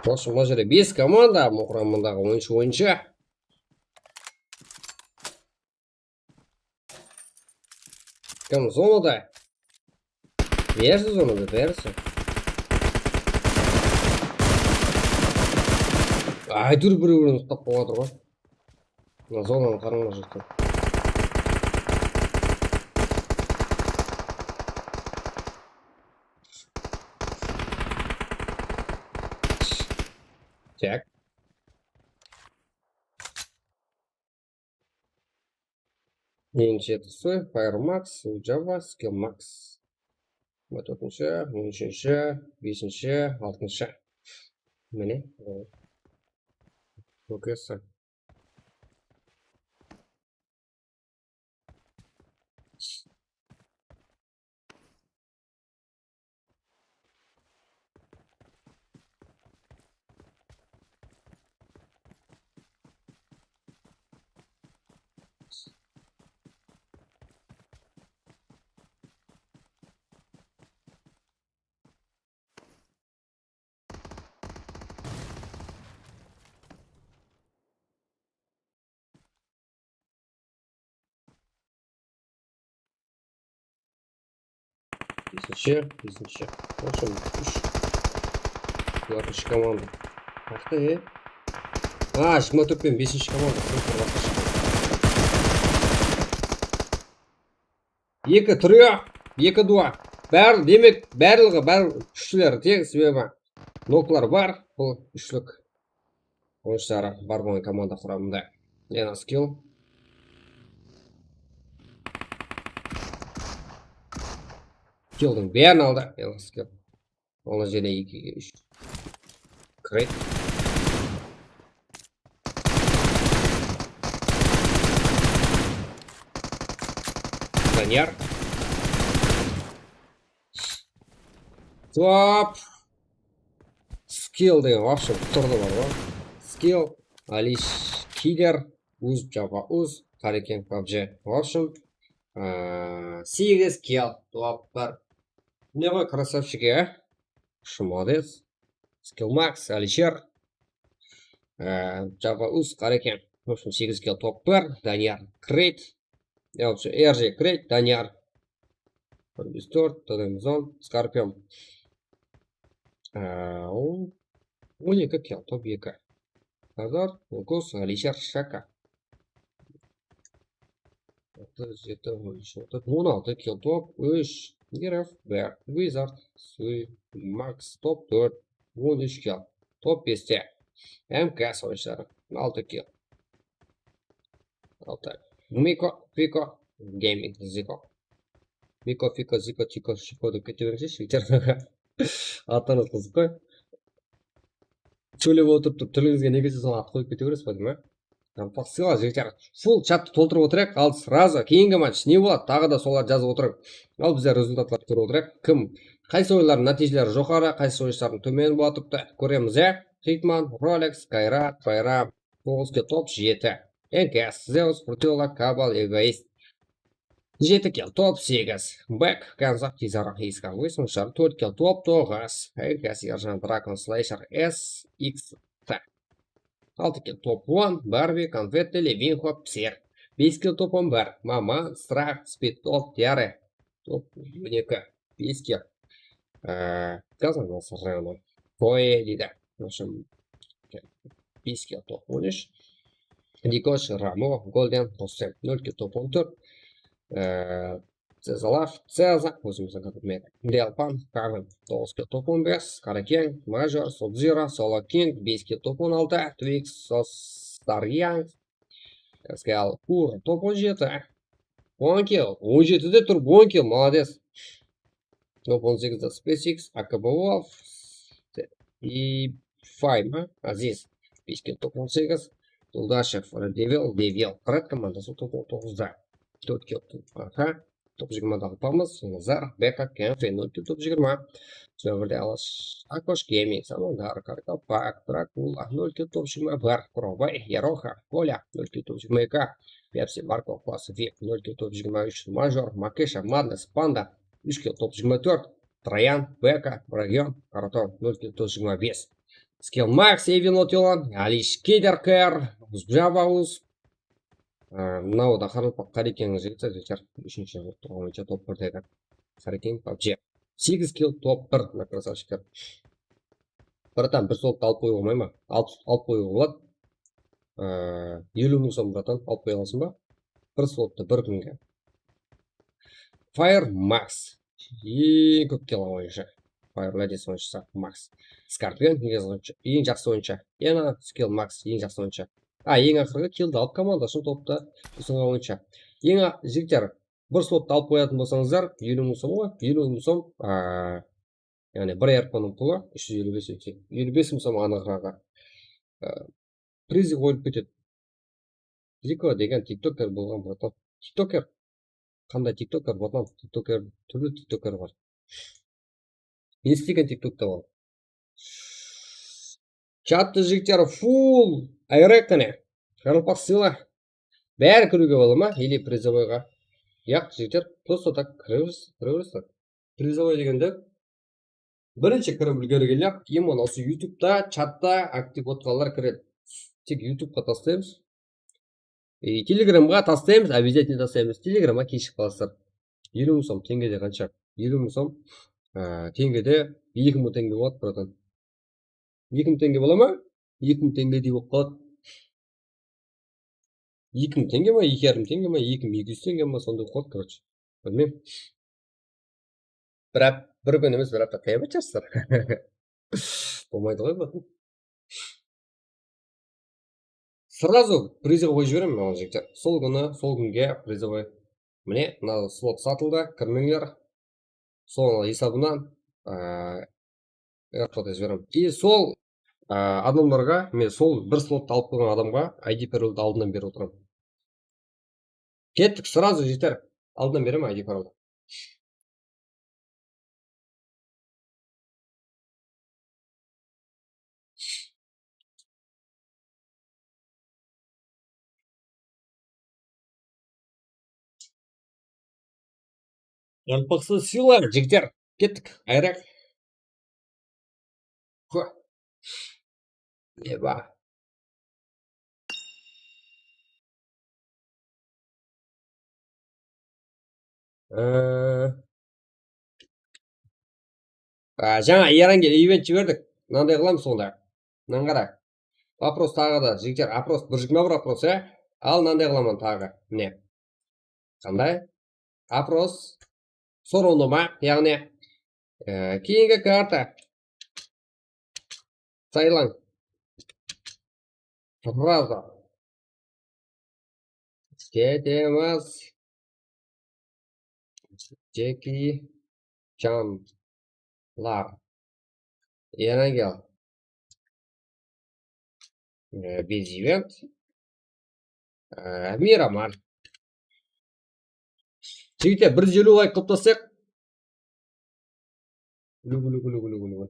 Prosto mına jerde bes komanda, quramındaǵı onınshı oyınshı. Kim zonada? Bersi zonada, bersi. Áytewir, birew-birew uqtap qoyıp atır ǵoy. Mına zonanıń qarıńına júrdi. Tak. Eń jeti soy, Fire Max, Java, Skill Max. Mına tórtinshi, on úshinshi, besinshi, altınshı. Mine. Okey, soy. Besinshi, besinshi. Qosım úsh. Bular úsh komanda. Qaqta, e? A, jigirma tórt penen besinshi komanda. Sen bir basqa shıqtı. Eki trio, eki dua. Bár, demek, barlıǵı, bár kúshleri teń, sebebi noklar bar. Bul úshlik. Oyınshıları bar bolǵan komanda quramında. Yana skill. Skilldiń bárin aldı. Yana skill. Olar jáne ekige úsh. Kret. Daniyar. Top. Skill degen, в общем, turdı bar ǵoy. Skill, Alish Killer, Uz Java Uz, Qareken pabji. В общем, aa, segiz kill, top bir. Ne ǵoy, krasavchik, a? Молодец. Skill Max, Alisher. Aa, Java Uz, Qareken. В общем, segiz kill, top bir. Daniyar, Kret. Ya, вообще, R J Kret, Daniyar. Bir júz tórt, Todemzon, Skorpion. Aa, on, on eki kill, top eki. Sardar, Lukus, Alisher, Shaka. Altı, jeti, on úsh, on tórt, on altı kill, top úsh. Nerf, Bear, Wizard, Sui, Max, top tórt, on úsh kill. Top beste. M K S oyınshıları, altı kill. Altı. Miko, Fiko, Gaming, Ziko. Miko, Fiko, Ziko, Tiko, Shiko dep kete berińizshi, jigitler. Atlarıńız qızıq ǵoy. Shólep otırıp turıp, tilińizge ne kelse, sonı at qoyıp kete beresiz ba, deymen. Qaraqalpaq sıyla, jigitler. Full chattı toltırıp otırayıq, al, сразу keyingi match ne boladı, taǵı da solardı jazıp otırıń. Al, bizler rezultatlardı kórip otırayıq. Kim, qaysı oyınlardıń nátiyjeleri joqarı, qaysı oyınshılardıń tómeni bola turıptı, kóremiz, ya. Hitman, Rolex, Kayrat, Bayram, toǵız kill, top jeti. N K S, Zeus, Frutilla, Kabal, Egoist. Jeti kill, top segiz. Bek, Kanzak, Tizara, Iska, Wesonshar, tórt kill, top toǵız. N K S, Erjan, Dragon, Slasher, S X T. Altı kill, top on. Barbi, Konfetti, Levinxo, Psir. Bes kill, top on bir. Mama, Strah, Speed, top, Tiare. Top on eki. Bes kill. Ee, Kazan Nasır rayonı. Koe deydi. В общем, bes kill, top on úsh. Dikosh, Ramo, Golden, Rustem. Nol kill, top on tórt. Ee, Cezalav, Ceza, ózimizdiń qatırmedi. Delpan, Kavin, toǵız kill, top on bes. Qarakeń, Major, Sub-Zero, Solo King, bes kill, top on altı. Twix, Sostaryan, Skal, Kur, top on jeti. On kill, on jetide turıp on kill, молодец. Top on segizde SpaceX, A K B Wolf, i Fayma, Aziz, bes kill, top on segiz. Duldashev, Red Devil, Devil, Red komandası, top on toǵızda. Tórt kill, aha. Top jigirmada Alpamız, Nazar, Beka, Kenfe, nol kill, top jigirma. Sonıń birde Alash, Akosh, Gemi, Samandar, Karkapak, Drakula, nol kill, top jigirma bir. Kuroqbay, Yaroxa, Kolya, nol kill, top jigirma eki. Pepsi, Marko, Klas, Vip, nol kill, top jigirma úsh. Major, Makesha, Madness, Panda, úsh kill, top jigirma tórt. Trayan, Beka, Ragion, Karaton, nol kill, top jigirma bes. Skill Max, Evin Otilan, Alish, Keder, Ker, Uzbjaba, Uz, Aa, mınaw da Qaraqalpaq Qarekeń jigitler, jigitler, úshinshi bolıp turǵan boyınsha top birdegi Qarekeń pabji. Segiz kill, top bir, mına, krasavchikler. Bratan, bir slottı alıp qoyıwǵa bolmay ma? Alıp, alıp qoyıwǵa boladı. Aa, eliw mıń som, bratan, alıp qoya alasıń ba? Bir slottı bir kúnge. Fire Max. Eń kóp kill alǵan oyınshı. Fire Ladies oyınshısı Max. Scorpion eń jaqsı oyınshı, eń jaqsı oyınshı. Yana Skill Max eń jaqsı oyınshı. A, eń aqırǵı killdi alıp, komanda ushın topta usınǵan oyınshı. Eń a-, jigitler, bir slottı alıp qoyatın bolsańızlar, eliw mıń som ǵoy, eliw mıń som, a, yaǵnıy bir R P nıń pulı úsh júz eliw bes, eliw bes mıń som anıǵıraǵı. A, Prizi qoyılıp ketedi. Ziko degen tiktoker bolǵan, bratan. Tiktoker? Qanday tiktoker, bratan? Tiktoker, túrli tiktoker bar. Ne islegen tiktokta ol? Chattı, jigitler, full ayırayıq qáne. Qaraqalpaq sıyla. Bári kiriwge bola ma? Или prizovoyǵa? Yaq, jigitler, просто так kire beresiz, kire beresiz. Prizovoy degende, birinshi kirip úlgergenler, именно usı YouTubeta, chatta aktiv otırǵanlar kiredi. Tek YouTubea taslaymız. E, Telegramǵa taslaymız, обязательно taslaymız. Telegramǵa keshigip qalasızlar. Eliw mıń som, teńgede qansha? eliw mıń som, e, teńgede eki mıń teńge boladı, bratan. Eki mıń teńge bola ma? Eki mıń teńgedey bolıp qaladı. Eki mıń teńge ma, eki jarım teńge ma, eki mıń eki júz teńge ma, sonday bolıp qaladı, короче. Bilmeymen. Bir ap-, bir kún emes, bir apta qayabat jarıssızlar. Bolmaydı ǵoy, bratım. Сразу призовой qoyıp jiberem, maǵan jigitler. Sol kúni, sol kúnge призовой. Mine, mına slot satıldı, kirmeńler. Sol esabınan, aa, airpodqa jiberem. И sol, aa, adamlarǵa, men sol bir slottı alıp qoyǵan adamǵa I D paroldı aldınan berip otıram. Kettik, сразу jigitler. Aldınan berem I D paroldı. Jalpaqsız sıylar, jigitler. Kettik, ayraq. Hó. Eba. Ee, a, jańa Erangel event jiberdik. Mınanday qılamız onda. Mınan qara. Вопрос taǵı da, jigitler, опрос, bir jigirma bir опрос, ya? Al, mınanday qılaman taǵı. Mine. Qanday? Опрос. Sorawnama, yaǵnıy, e, keyingi karta. Saylań. Сразу. Ketemiz. Jeki Chanlar. Erangel. E, Bezivent. E, Miramal. Jigitler, bir júz eliw layk qılıp taslayıq. Gúli, gúli, gúli, gúli, gúli, gúli.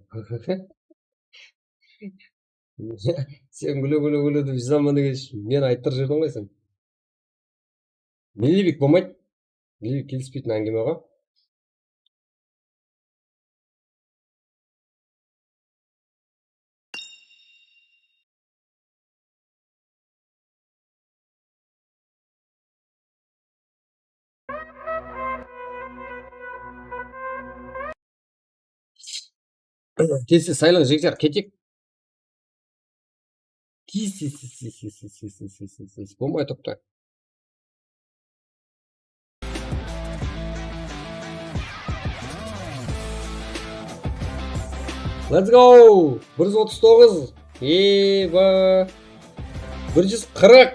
Sen gúli, gúli, gúli dep jazıp alman degen, men ayttırıp jiberdiń ǵoy sen. Millibek bolmaydı. Millibek kelispeytin áńgime ǵoy. Tez-tez saylań, jigitler, keteyik. Tez, tez, tez. Bolmay turıptı. Let's go! Bir júz otız toǵız. Eba. Bir júz qırıq.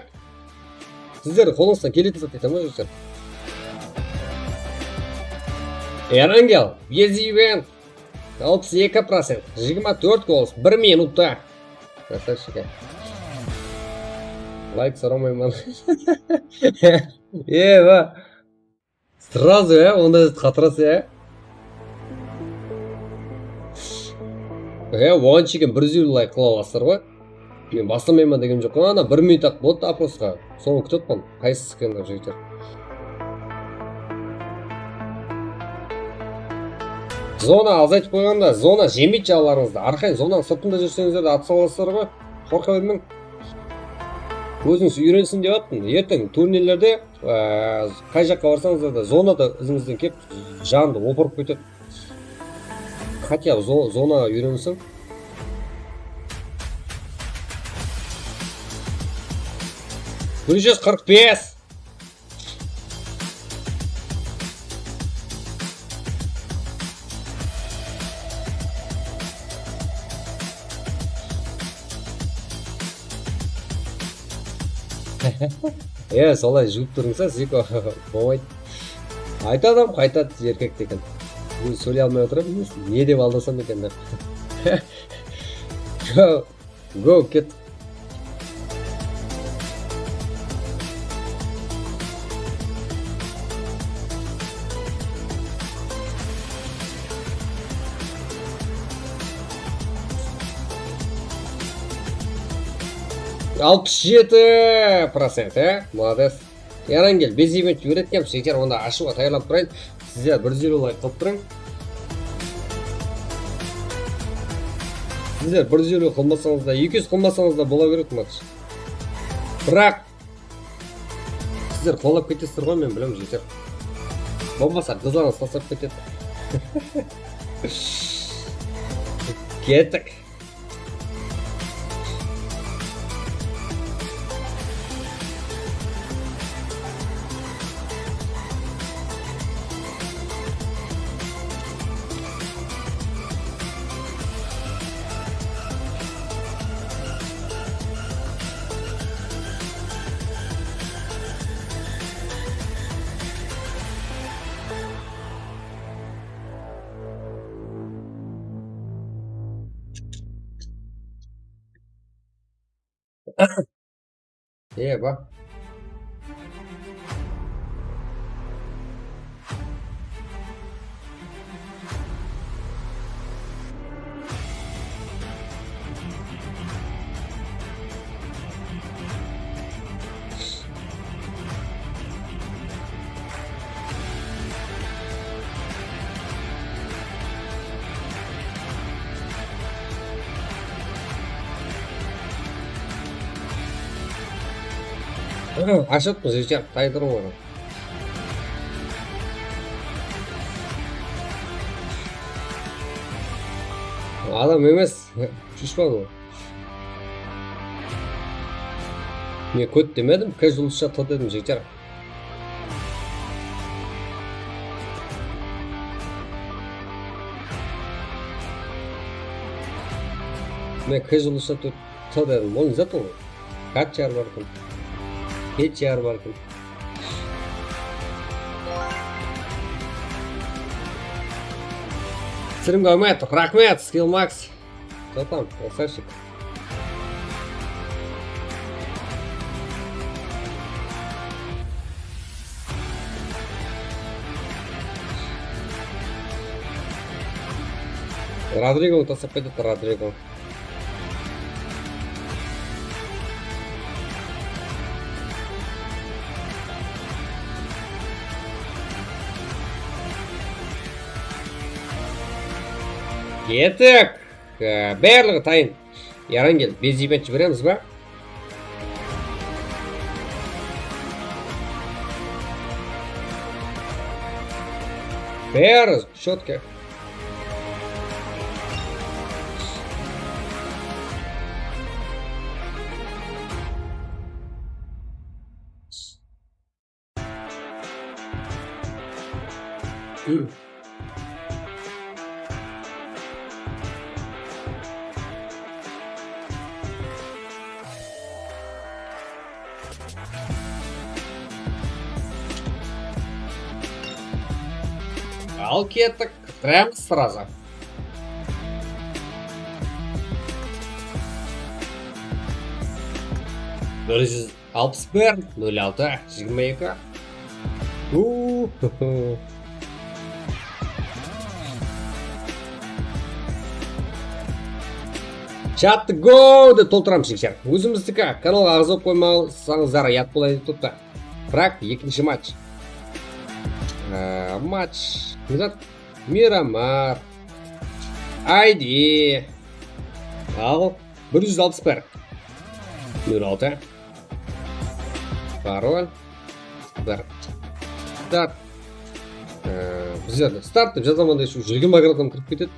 Sizler qolıńızdan keletin zat aytaman, jigitler. Erangel, Bezivent. Alpıs eki procent, jigirma tórt gol, bir minutta. Krasavchik. Layk soramayman. Eba. Сразу, ya, onda qatırası, ya. Ya, oǵan shekem bir júz eliw layk qıla alasızlar ǵoy. Men baslamayman degen joq. Ana, bir minut-aq boldı oprosqa. Sońı kútip atpan. Qaysısı eken, jigitler? Zona azaytıp qoyǵanda, zona jemeydi jalarıńızdı. Arqayın zonanıń sırtında júrseńizler de, at salasızlar ǵoy. Qorqa bermeń. Ózińiz úyrensin dep atpın. Erteń turnirlerde, e, qay jaqqa barsańızlar da, zonada izińizden kelip, jandı opırıp ketedi. Хотя бы zo-, zonaǵa úyrensin. Bir júz qırq bes. E, solay juwıp turıńsa, Ziko. Bolmaydı. Aytadı adam, qaytadı, erkek degen. Ózi sóyley almay otırıp, ne dep aldasam eken dep. Go, go, ket. Alpıs jeti procent, e? Molodec. Erangel, Bezivent úyretkenbiz, jigitler, onda ashıwǵa tayarlanıp turayın. Sizler bir júz eliw layk qılıp turıń. Sizler bir júz eliw qılmasańız da, eki júz qılmasańız da bola beredi match. Biraq sizler qollap ketesizler ǵoy, men bilem, jigitler. Bolmasa, qızlarıńız taslap ketedi. Kettik. Eba. Ashıp, jigitler, tayındırıń oǵan. Adam emes, dushpan ol. Men kót demedim, K juldızsha T dedim, jigitler. Men K juldızsha T dedim, ol ne zat ol? Kat jar barkın. Ket jar barkın. Streamge almay atır. Raxmet, Skill Max. Totam, красавчик. Rodrigo taslap ketipti, Rodrigo. Kettik. Ee, barlıǵı tayın. Yarangel, bez event jiberemiz ba? Bári shotki. Al kettik, kitiramız srazı. Bir júz alpıs bir, nol altı, jigirma eki. Uhuhu. Chattı go dep toltıramız, jigitler. Ózimizdiki kanalǵa aǵza bolıp qoymasańızlar, yat bolaydı dep turıptı. Prag, ekinshi match. Ee, match. Ne zat? Miramar. I D. Al. Bir júz alpıs bir. Nol altı. Parol. Bir. Start. Ee, bizler de start dep jazaman da, shu júrgen magradan kirip ketedi.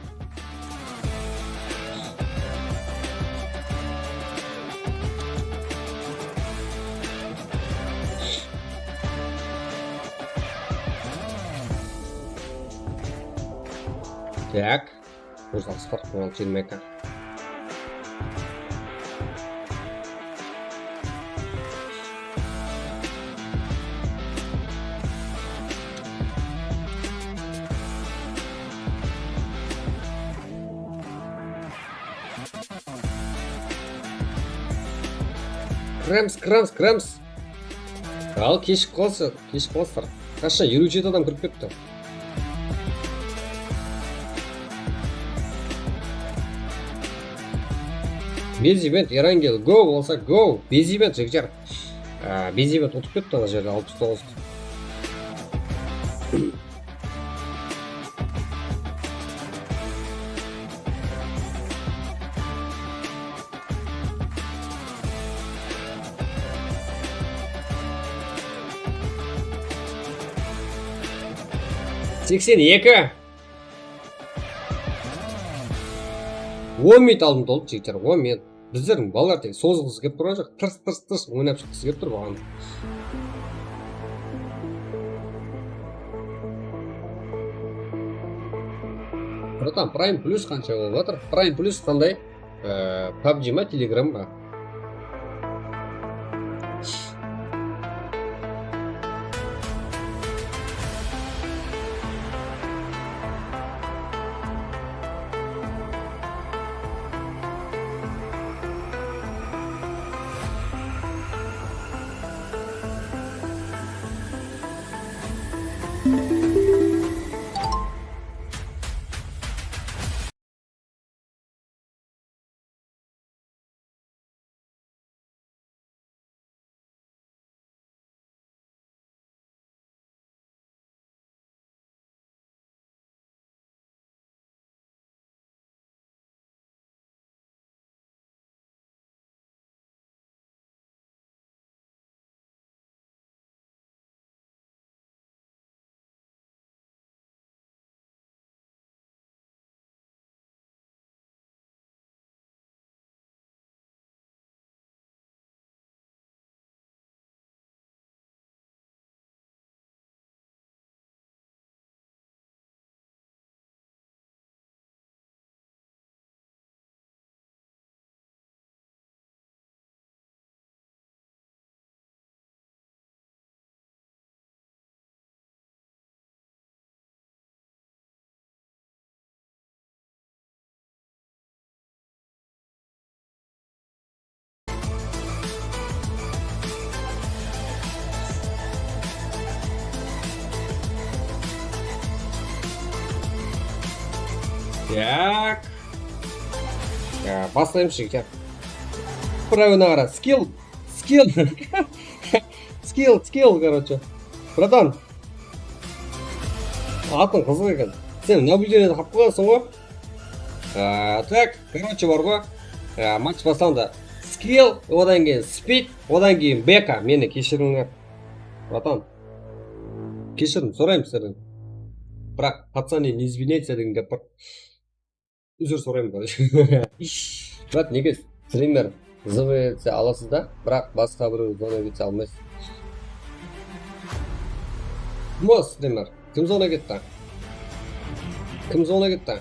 Tak. Óz alısqar, ol jigirma eki. Krems, krems, krems. Al, keshigip qalsın, keshigip qalsızlar. Qashan eliw jeti adam kirip ketti. Bez event, Erangel, go bolsa go. Bez event, jigitler. Aa, bez event utıp ketti ana jerde, alpıs toǵız. Seksen eki. On minut aldım toldı, jigitler, on minut. Bizlerdiń balalar tek sozılǵısı kelip turǵan joq, tırs, tırs, tırs oynap shıqqısı kelip tur buǵan. Bratan, Prime Plus qansha bolıp atır? Prime Plus qanday? Ee, pabji ma, Telegram ba? Tak. Ya, baslaymız, jigitler. Правильно qara. Skill. Skill. Skill, skill, короче. Bratan. Atıń qızıq eken. Sen наблюдениеdi qap qoyasań ǵoy. Aa, tak, короче, bar ǵoy. Aa, match baslandı. Skill, odan keyin speed, odan keyin beka. Meni keshirińler. Bratan. Keshirim sorayman sizlerden. Biraq пацаны не извиняйся degen gáp bar. Úzir sorayman, короче. Brat, nege strimer zıv etse alasız da, biraq basqa birew zona etse almaysız. Kim o strimer? Kim zona ketti? Kim zona ketti?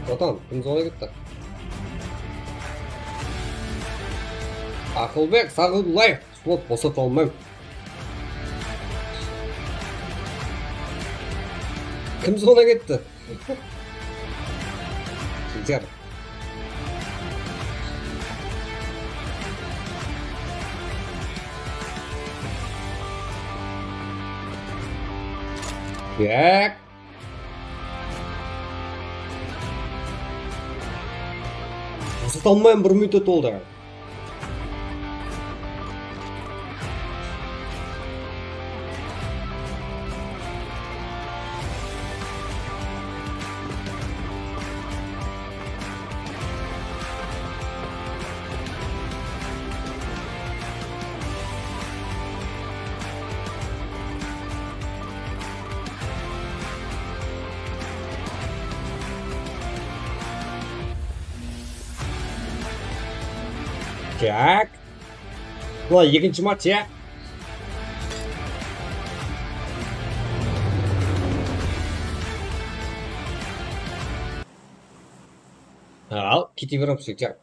Bratan, kim zona ketti? Aqılbek, saǵın layf. Slot bosata almayman. Kim zona ketti? Jigitler. Tak. Bosata almayman, bir minut toldı. Tak. Bul ekinshi match, ya. Al, kete beremiz, jigitler.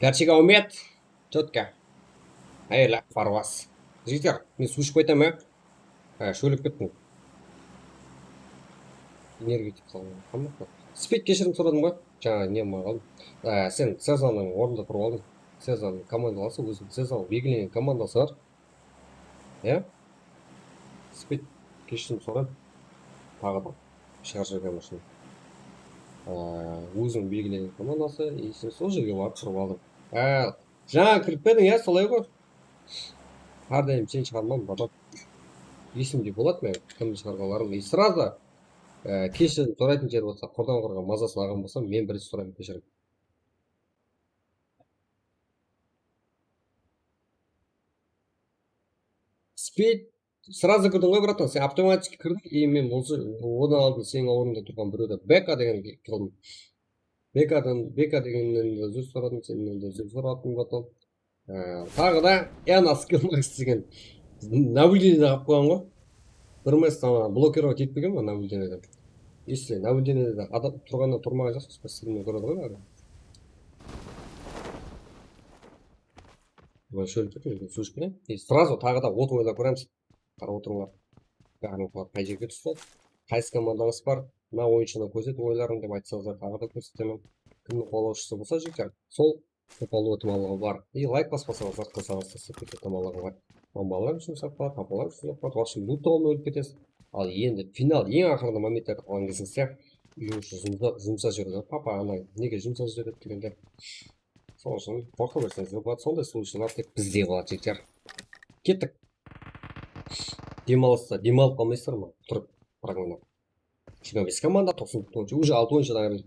Gerçek áwmet. Tetka. Hayırlı parvaz. Jigitler, men suw iship qaytaman, ya. Ha, shólip kettim. Energetik saldım. Hamma. Spid, keshirim soradım ǵoy. Jańa ne maǵan. Ha, sen Sezannıń ornında turıp aldıń. Sezannıń komandalası, óziniń Sezannıń belgilengen komandası bar. Ya? Spid, keshirim soradım. Taǵı da shıǵar jerden ushın. Aa, óziniń belgilegen komandası, и sen sol jerge barıp turıp aldıń. Á, jańa kirip pe ediń, ya, solay ǵoy. Hár dayım sen shıǵarman, baba. Esimde boladı men, kim shıǵarǵanlarım. И сразу, á, keshirim soraytın jer bolsa, qurdan qurǵan mazasın alǵan bolsam, men birinshi sorayman keshirim. Спид. Сразу kirdiń ǵoy, bratan, sen avtomatiki kirdiń, и men bolsa, odan aldın seniń ornında turǵan birewdi, Beka degen qıldım. Bekadan, Beka degennen de uzr soradım, sennen de uzr soradım, bratan. Á, taǵı da Ena Skill Max degen nablюдениеden alıp qoyǵan ǵoy. Bir mısta blokirovat etpegen ba nablюдениеden. Если nablюдениеde adam turǵannan turmaǵan jaqsı, sırtımnan kóredi ǵoy bári. Mına shólip ketedi, suzıp ketedi. И сразу taǵı da otın oylap kóremiz. Qarap otırıńlar. Bárin oqılar qay jerge tústi. Qaysı komandańız bar? Mına oyınshını kórset oyların dep aytsańızlar, taǵı da kórsetemen. Kimniń qolawshısı bolsa, jigitler, sol upalı itimallıǵı bar. И layk baspasańızlar, qılsańız, tasıp kete itimallıǵı bar. Mınalar ushın saqladı, papalar ushın saqladı. Вообще, lutawın ólip ketesiz. Al endi final, eń aqırında momentlerde qalǵan kezińizde úyińizde jumsa, jumsa júredi. Papa, ana, nege jumsa júredi degende. Sol ushın qorqa berseńiz de boladı. Sonday случайlar tek bizde boladı, jigitler. Kettik. Dem alısta, dem alıp qalmaysızlar ma? Turıp, fragmanda. Jigirma bes komanda, toqsan toǵız, уже altı oyıncıdan ayırıldı.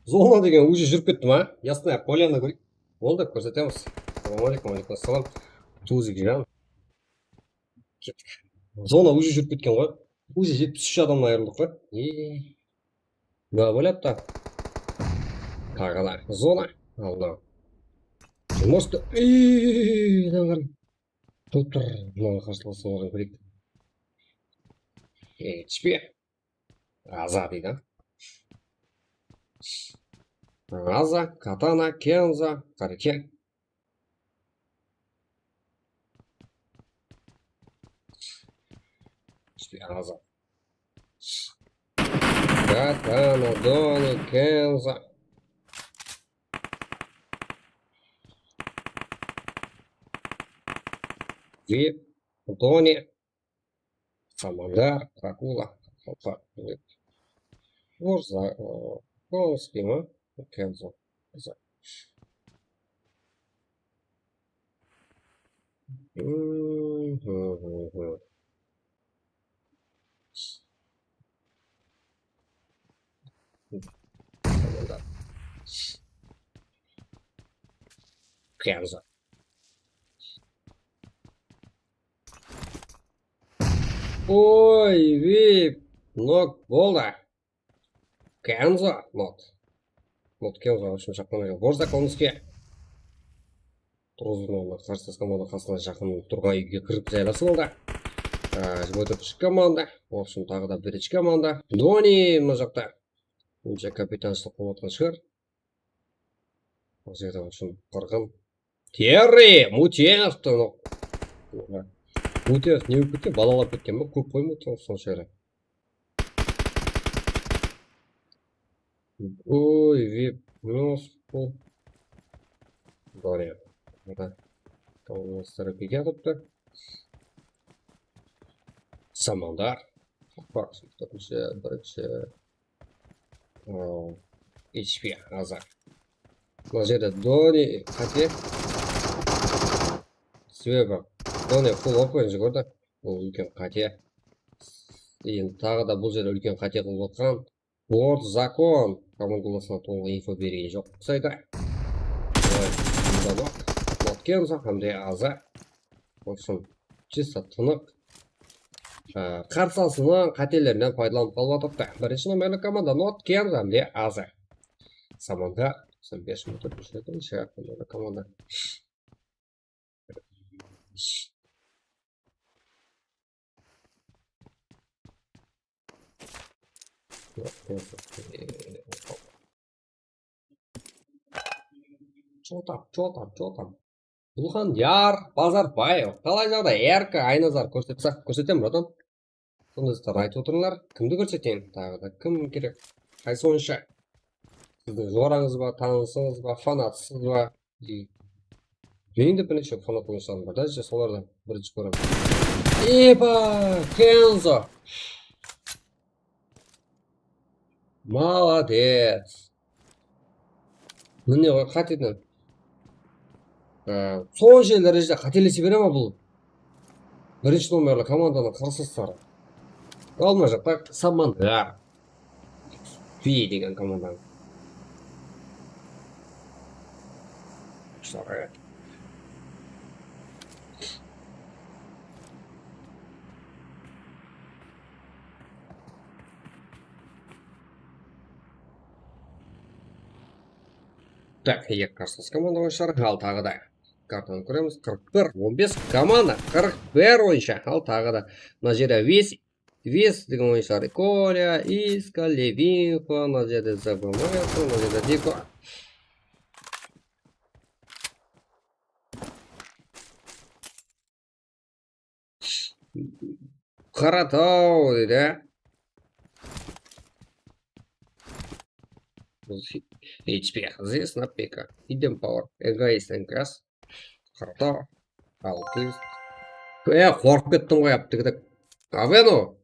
Zona degen уже júrip ketti ma? Ясная Поляна kóreyik. Boldı, kórsetemiz. Assalawma aleykum, aleykum assalam. Tuzik jan. Kettik. Zona уже júrip ketken ǵoy. Уже jetpis úsh adamnan ayırıldıq ǵoy. E, ne bolyaptı? Taǵı da zona. Aldı. Просто, ey, adamlar. Tur, tur. Mınaǵan qarsılasıń orın kóreyik. H P. Aza deydi. Aza, Katana, Kenza, Karike. Aza. Katana, Doni, Kenza. Vip, Doni. Samandar, Drakula, Kalpa, Orza, e, Bronskiy ma? Kenzo. Kenzo. Samandar. Kenzo. Oy, vip, nok boldı. Kenzo, not. Not Kenzo, в общем, jaqtan borza konuske. Turǵızın onda qarsaskam, onda qasına jaqın turǵan úyge kirip jaylası boldı. Á, jigirma tórtinshi komanda. В общем, taǵı da birinshi komanda. Doni mına jaqta. Buncha kapitanshılıq bolıp atqan shıǵar. Mına jerde, в общем, qırǵın. Terri, Mutenovtı. Mutenov ne bolıp ketken? Balalar ketken be? Kóp qoy Mutenov sonshayra. Oy, vip, minus bul. Dori. Mına. Kolonistleri kiyatırıptı. Samandar. Bak, birinshi, birinshi. Aa, H P azar. Mına jerde Doni qáte. Sebebi Doni full open júgirdi. Bul úlken qáte. Endi taǵı da bul jerde úlken qáte qılıp atqan. Bord zakon. Komandalasına tolıq info bergen joq. Qısayda. Mında nok. Not Kenzo hám de azar. В общем, чисто tınıq. Á, qarsısınıń qátelerinden paydalanıp qalıp atırıptı. Birinshi nomerli komanda Not Kenzo hám de azar. Samanda, toqsan bes minut ótip, úshinshi komanda. Чё там, чё там, чё там? Gulxanyar Bazarbaev. Qalay jaǵday? Erki, Aynazar, kórsetse, kórsetem, bratan. Sonday zatlar aytıp otırıńlar. Kimdi kórseteyin? Taǵı da kim kerek? Qaysı oyınshı? Sizdiń jorańız ba, tanısıńız ba, fanatsız ba? Mende bir neshe fanat oyınshalarım bar da, işte solardan birinshi kóremen. Eba, Kenzo. Molodec. Mine ǵoy, qáteden. Á, sol jerlerinde qátelese bere ma bul? Birinshi nomerli komandanıń qarsılısları. Al, mına jaqta Samandar. Twi degen komandanıń. Sorry. Tak, eki qarsılas komanda oyınshaları, al taǵı da. Kartanı kóremiz, qırq bir, on bes komanda, qırq bir oyınsha, al taǵı da. Mına jerde Vis, Vis degen oyınshaları, Kolya, Iska, Levinko, mına jerde Z B M, mına jerde Diko. Qarataw deydi. H P, this not P K. Hidden power, egoist and class. Qarataw. Altı yüz. E, qorqıp kettim ǵoy, aptıgıda. Aveno.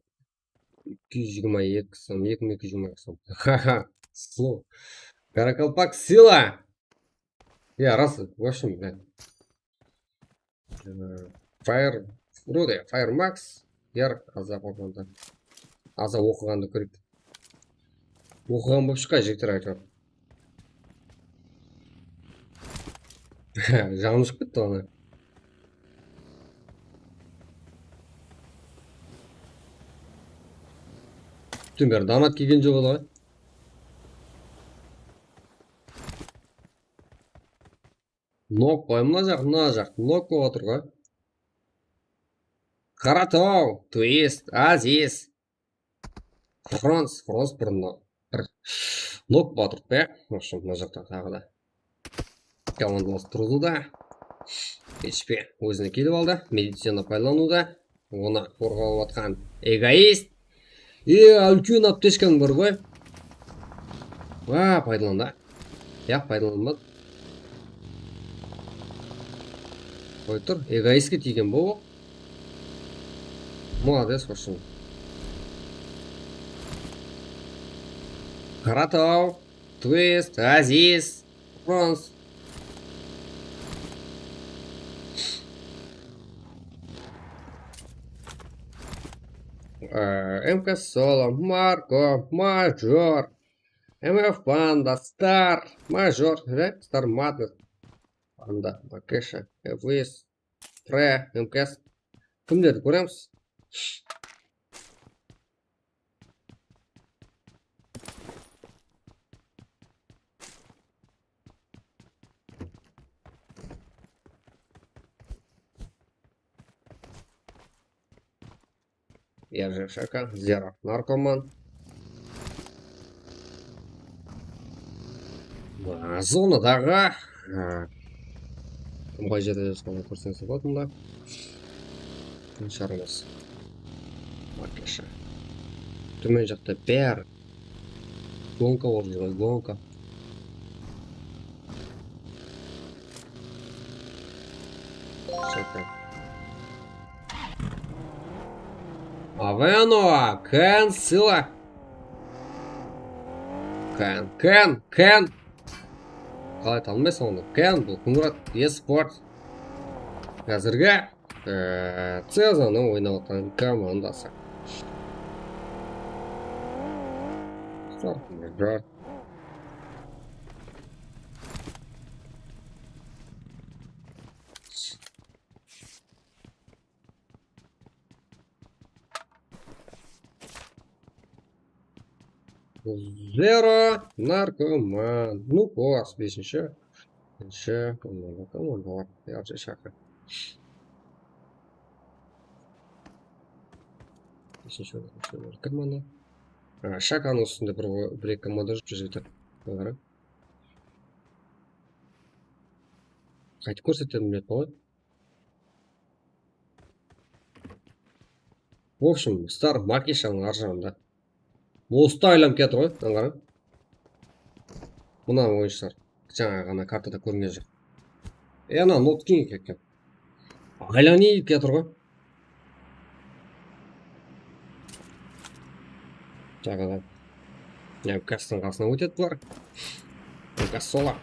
Eki júz jigirma eki som, eki mıń eki júz jigirma eki som. Haha. Slow. Qaraqalpaq sila. Ya, ras, в общем, да. Ee, Fire, вроде Fire Max, yarıq, aza oqıǵanda. Aza oqıǵandı kóreyik. Oqıǵan bolıp shıqqan jigitler, áytewir. Janım shıǵıp ketti onı. Pútin beri donat kelgen joq edi ǵoy. Nok ǵoy, mına jaq, mına jaq nok bolıp atır ǵoy. Qarataw, Twist, Aziz. Frans, Frans bir no-, bir nok bolıp atır be. В общем, mına jaqta taǵı da komandalar turdı da. H P ózine kelip aldı. Medicina paydalanıwda. Onı qorǵap atqan egoist. E, úlken aptechkanıń bar ǵoy. A, paydalandı. Yaq, paydalanbadı. Qoy tur, egoistke tiygen bol. Молодец, в общем. Qarataw, Twist, Aziz. Bronz. Ee, M K Solo, Marko, Major, M F Panda, Star, Major, re, Star Madness. Anda, Makesha, Evis, Pre, M K S. Kimlerdi kóremiz? Erjek Shaka, Zero, Narkoman. Mına, zonadaǵı, a, kim qay jerde jatqanın kórseńiz boladı mında. Tınısh aramız. Makesha. Tómen jaqta bári gonka bolıp júr ǵoy, gonka. Shaka. Aveno, Ken, Sila. Ken, Ken, Ken. Qalay tanımaysań onı? Ken, bul Kúnrat Esport. Házirgi, e, Cezanıń oynap atırǵan komandası. Startımız bar. Zero, Narkoman. Nukos, besinshi. Birinshi, komanda, komanda bar. Erjek Shaka. Besinshi, besinshi, kim anda? A, Shakanıń ústinde bir, bir-eki komanda júrip júr jigitler. Qarań. Qaytıp kórsetemen dep qoy. В общем, Star Makeshanıń arjaǵında. Mostı aylanıp kiyatır ǵoy, mınań qarań. Mına oyınshılar. Jańa ǵana kartada kórinen joq. E, ana, Not King eken. Aylanıp kiyatır ǵoy. Jańadan. Ya, Kastıń qasına ótedi bular. Kas sola.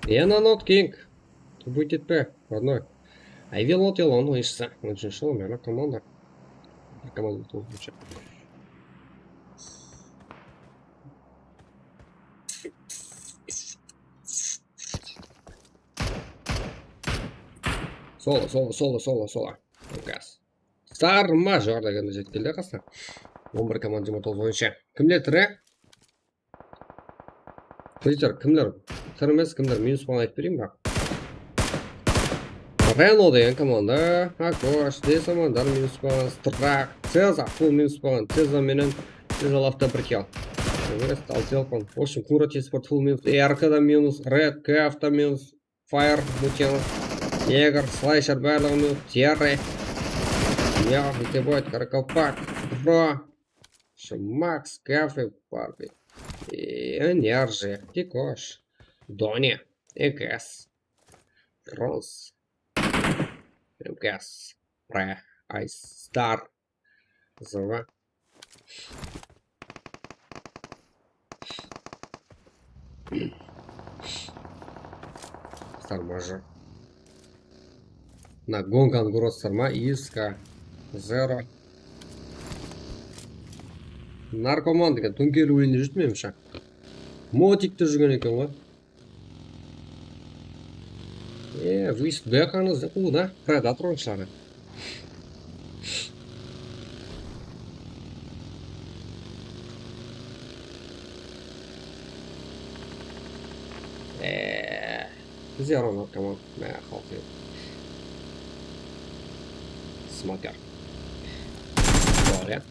Yana Not King. Tubıtet pe, родной? I will not alone, oyınshısı. On úshinshi jılı meni komanda. Bir komanda bolıp ótedi. Sola, sola, sola, sola, sola. Gaz. Star major degende jetip keldi qasına. On bir komanda jigirma toǵız oyınshı. Kimler tiri? Twitter, kimler? Tiri emes, kimler? Minus bolǵan aytıp bereyin ba? Reno degen komanda. Akosh, Desamandar minus bolǵan. Strak, Ceza, full minus bolǵan. Ceza menen, Ceza lafta bir kill. West, altı yalqan. В общем, Kúnrat Esport full minus. R K da minus, Red, Kaf ta minus. Fire, Mutyan, Neger, Slasher, barlıǵı minus, Terry. Ya, Vitoboyd, Karakalpak, Bro. Şu Max, Gafi, Barbie. Enerji, Tikosh, Doni, Ekes, Bronz, Ekes, Pre, Ice Star, Zıwa. Star major. Mına Gonkan Gross star ma? Iska. Zero. Narkoman degen tóńkeriwinde júrdi, menimshe. Motikte júrgen eken ǵoy. E, выезд B kanı izlep, u da, Predator oyınshıları. E, bizler oynap, tamam. Mine, qalqı. Smoker. Bor ya.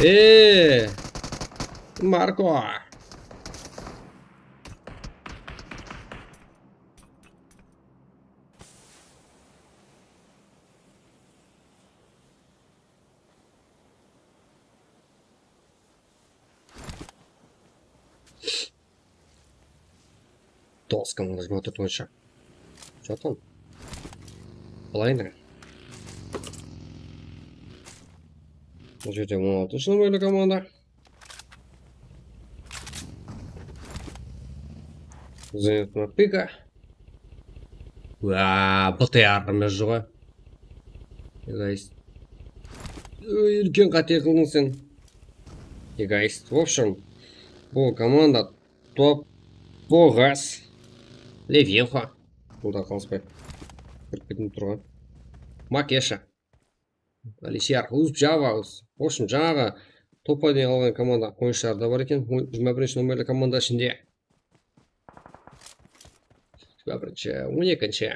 Eee, Marko. Тоска можно жиырма төрт бойынша. Что там? Половина. Бұл жерде он алты шынымен команда. Zenitma pika. Wa, B T R-imiz joq. Egoist. Óy, úlken qáte qıldıń sen. Egoist. В общем, bul komanda top, Bogas, Levinxo. Bul da qalıspay kirip ketiń turǵan. Makesha. Alisher, Uzbjava, Uz. В общем, jańaǵı top aydan alǵan komanda oyınshıları da bar eken. Jigirma birinshi nomerli komanda ishinde. Jigirma birinshi, on ekinshi.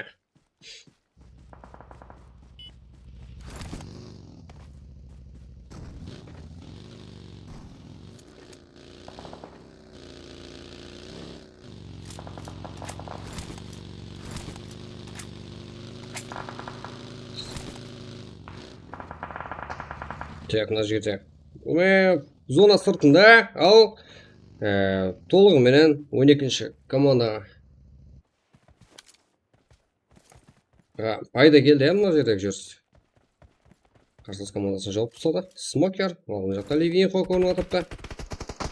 Tak, mına jerde. Mine, zona sırtında, al, e, tolıǵı menen on ekinshi komandaǵa. Ha, payda keldi, ya, mına jerdegi júris. Qarsılas komandasın jawıp tasladı. Smoker, aldın jaqta Levinxo kórinip atırıptı.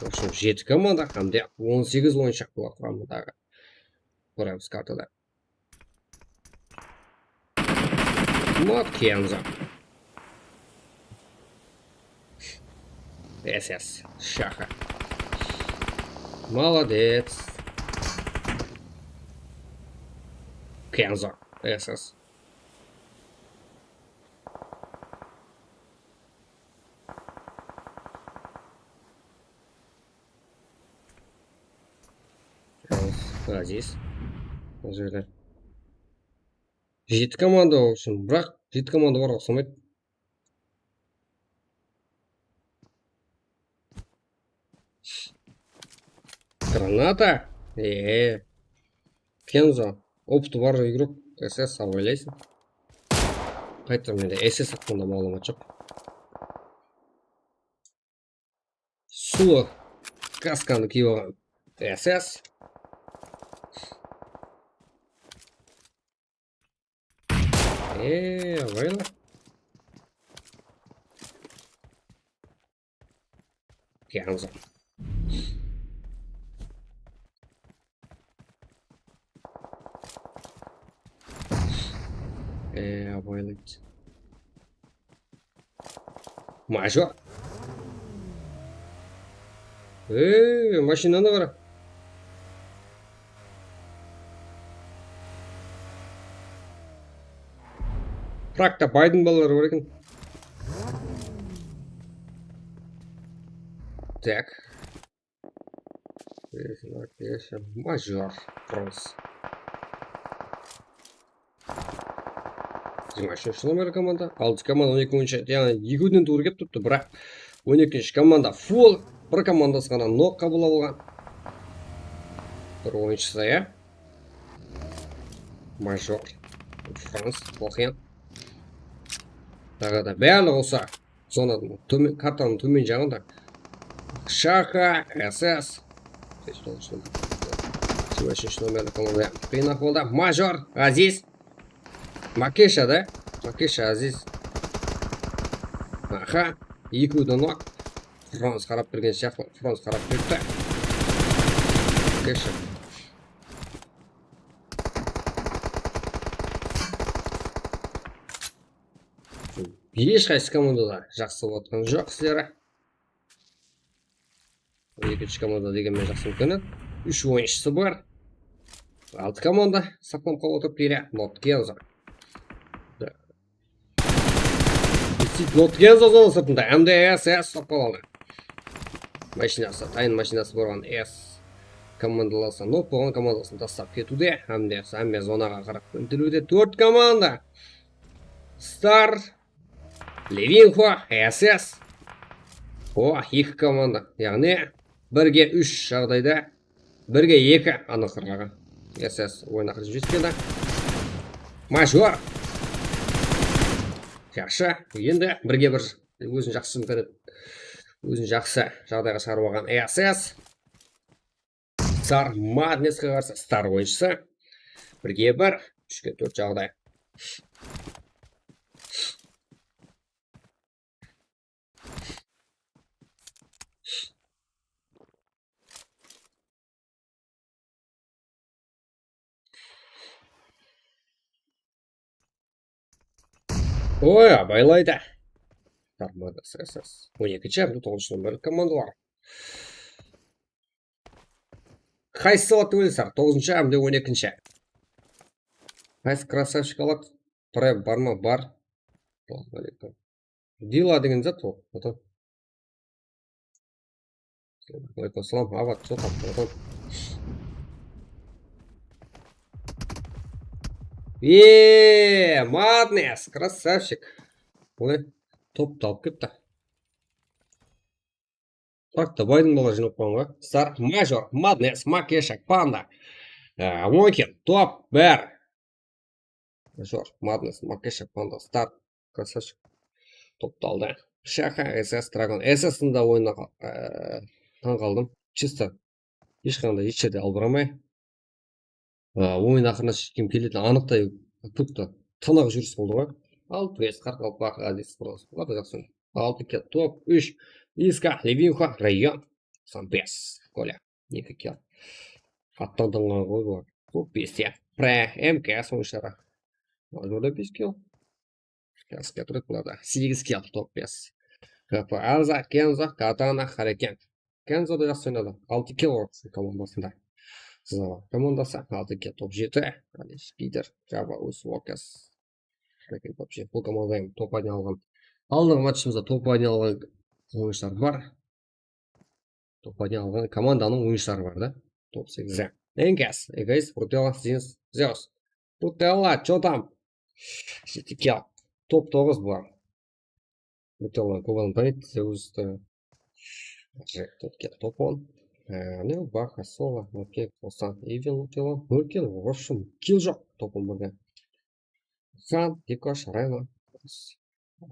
В общем, jeti komanda hám de on segiz oyınshı bul quramındaǵı. Kóremiz kartada. Not Kenzo. S S. Shaxa. Молодец. Kenzo. S S. Aziz. Mına jerde. Jeti komanda, в общем, biraq jeti komanda bar uqsamaydı. Granata. Ee. Kenzo. Opıtı bar igrok. S S, sawaylaysın. Qaytır mende S S haqqında maǵlıwmat joq. Sulı kaskanı kiyip alǵan S S. Eee, abaylı. Kenzo. Eee, abaylı. Major. Ey, mashinanı qara. Pragta Bayden balaları bar eken. Tak. Major. Bronz. Jigirma úshinshi nomer komanda. Altı komanda on eki oyınshı, yaǵnıy ekewden tuwrı kelip turıptı, biraq on ekinshi komanda full, bir komandası ǵana nok qabıl alǵan. Bir oyınshısı, ya. Major. Frans, Boxen. Taǵı da barlıǵı usı. Zonadan tómen, kartanıń tómen jaǵında. Shaxa, S S. Jigirma úshinshi nomerli komanda qıyın ahwalda. Major, Aziz. Makesha da. Makesha, Aziz. Aha. Ekewden-aq. Frans qarap turǵan sıyaqlı. Frans qarap turıptı. Makesha. Hesh qaysı komandada jaqsı bolıp atqan joq isleri. Ekinshi komanda degen menen jaqsı bolıp keledi. Úsh oyınshısı bar. Altı komanda saqlanıp qalıp otır, deydi. Not Kenzo. Not Kenzo zona sırtında. M D S S uslap qalıp aldı. Mashinası, tayın mashinası bolǵan S komandalası nok bolǵan komandasın taslap ketiwde. M D S S hámme zonaǵa qarap intiliwde. Tórt komanda. Star, Levinxo, S S. O, eki komanda. Yaǵnıy, birge úsh jaǵdayda, birge eki anıqırǵan. S S oyın aqırı júrip keldi. Major. Jaqsı. Endi birge bir ózin jaqsı imkaniyat, ózin jaqsı jaǵdayǵa shıǵarıp alǵan S S. Star Madnessqa qarsı Star oyınshısı. Birge bir, úshke tórt jaǵday. Oy, abaylaydı. Tarmada sırasız. On ekinshi hám de toǵızınshı nomerli komandalar. Qaysı salatı oylasa, toǵızınshı hám de on ekinshi. Qaysı krasavchik aladı? Prep bar ma? Bar. Dila degen zat ol. Ata. Aleykum salam, Avat, sol taptı, ata. Eee, Madness, krasavchik. Oy, top tawıp ketti. Tak, Tabaydıń bala jıynap qoyǵan ǵoy. Star, Major, Madness, Makesha, Panda, e, Monkey, Top, Bear. Major, Madness, Makesha, Panda, Star, krasavchik. Toptaldı. Shaha, S S, Dragon. S S-ın da oyına, e, tań qaldım. Чисто hesh qanday hesh jerde albaramay. A, oyın aqırına jetken keletin anıqtay, tuptı tınıq júris boldı ǵoy. Al, Twist, Qaraqalpaq, Aziz, Frost. Bular da jaqsı. Altı kill, Top úsh, Iska, Levinxa, Rayon, toqsan bes, Kolya, eki kill. Attan tınǵan ǵoy bular. Top bes, ya. Pre, M K S oyınshıları. Majorda bes kill. Kaskadrıklarda segiz kill, Top bes. K P Arza, Kenzo, Katana, Haraken. Kenzo da jaqsı oynadı. Altı kill bar komandasında. Zala komandası altı kill, Top jeti. Alish, Peter, Java, Us, Vokas. Haraken, Top jeti. Bul komanda endi top aydan alǵan. Aldınǵı matchımızda top aydan alǵan oyınshılar bar. Top aydan alǵan komandanıń oyınshıları bar da. Top segiz. Engas, Egoist, Brutella, Zins, Zeus. Brutella, чё там? Jeti kill. Top toǵız bular. Brutella, Kuban, Zeus, Jack, top kill, top on. E, ne, Baka, Sova, Murke, Kosan, Evil, Brutella, nol kill, в общем, kill joq, top on birde. Xan, Dikosh, Rayno,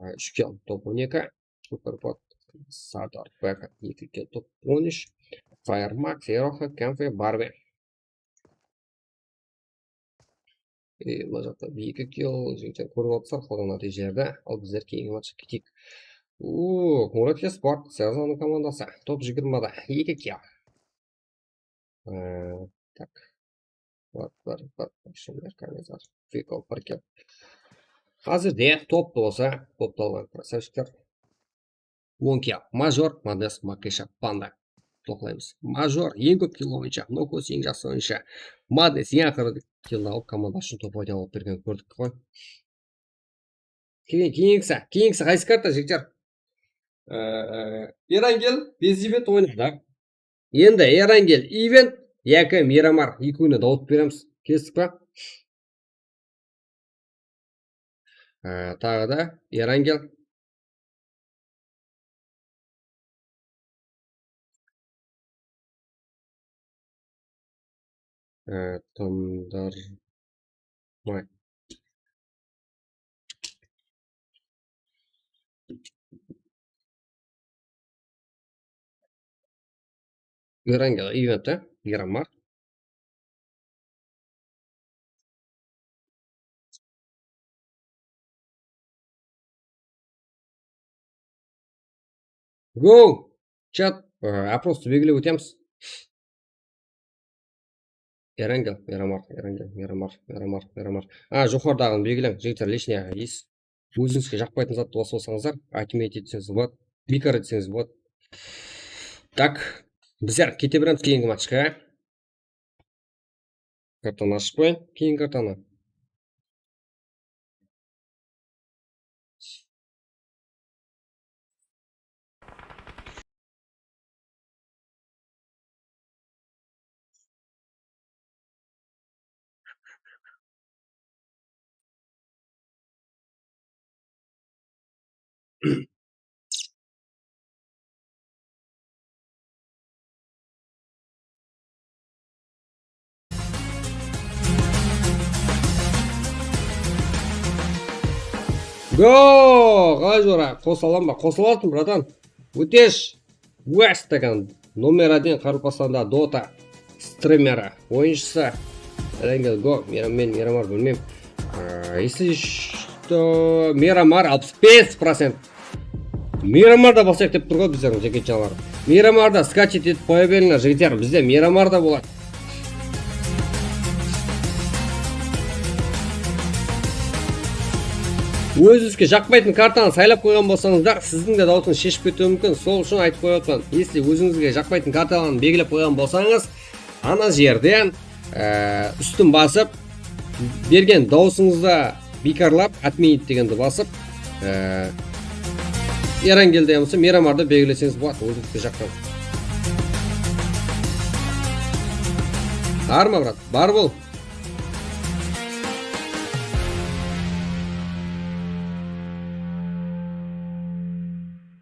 e, úsh kill, top on eki, Superbot, Sadar, Beka, eki kill, top on úsh, Fire Max, Eroha, Kenfe, Barbe. E, mına jaqta eki kill, jigitler kórip atırsızlar, qalǵan nátiyjelerdi. Al, bizler keyingi matchqa keteyik. Uuu, Murat Esport, Sazanıń komandası, top jigirmada, eki kill. E, tak. Bar, bar, bar, bar, shunday kommentar. Fiko, bir kill. Házirde topta bolsa, topta alǵan krasavchikler. On kill. Major, Madness, Makesha, Panda. Toqlaymız. Major eń kóp kill boyınsha, Nokos eń jaqsı oyınshı. Madness eń aqırı killdi alıp, komanda ushın top aydan alıp bergen kórdik ǵoy. Keyin, keyingisi, keyingisi qaysı karta, jigitler? Ee, Erangel, Bezivent oynadı. Endi Erangel, Event yaki Miramar ekewine dawıt beremiz. Kestik pa? Ee, taǵı da Erangel. Ee, tındır. Vay. Erangel, Event, Miramar. Go! Chat, e, oprostı belgilep ótemiz. Erangel, Miramar, Erangel, Miramar, Miramar, Miramar. A, joqarıdaǵını belgileń, jigitler, личный, из. Ózińizge jaqpaytın zattı basıp alsańızlar, отметить etseńiz boladı, bekar etseńiz boladı. Tak, bizler kete beremiz keyingi matchqa. Kartanı ashıp qoyayın, keyingi kartanı. Go! Qalay, jora? Qosılaman ba? Qosa alatın, bratan. Ótesh. West degen nomer один qaraqalpaqstanda Dota strimeri, oyınshısı. Erangel, go. Miram, men Miramar bilmeymen. Aa, если что, Miramar alpıs bes procent. Miramar da basayıq dep tur ǵoy bizlerdiń jeke janlar. Miramar da скачать etip qoya berińler, jigitler. Bizde Miramar da boladı. Ózińizge jaqpaytın kartanı saylap qoyǵan bolsańızlar, siziń de dawısıńız sheship ketiwi múmkin. Sol ushın aytıp qoyıp atırman. Если ózińizge jaqpaytın kartalardı belgilep qoyǵan bolsańız, ana jerden, e, ústin basıp, bergen dawısıńızdı biykarlap, отменить degendi basıp, e, Erangel degen bolsa Miramardı belgileseńiz boladı, ózińizge jaqtan. Bar ma, brat? Bar bol.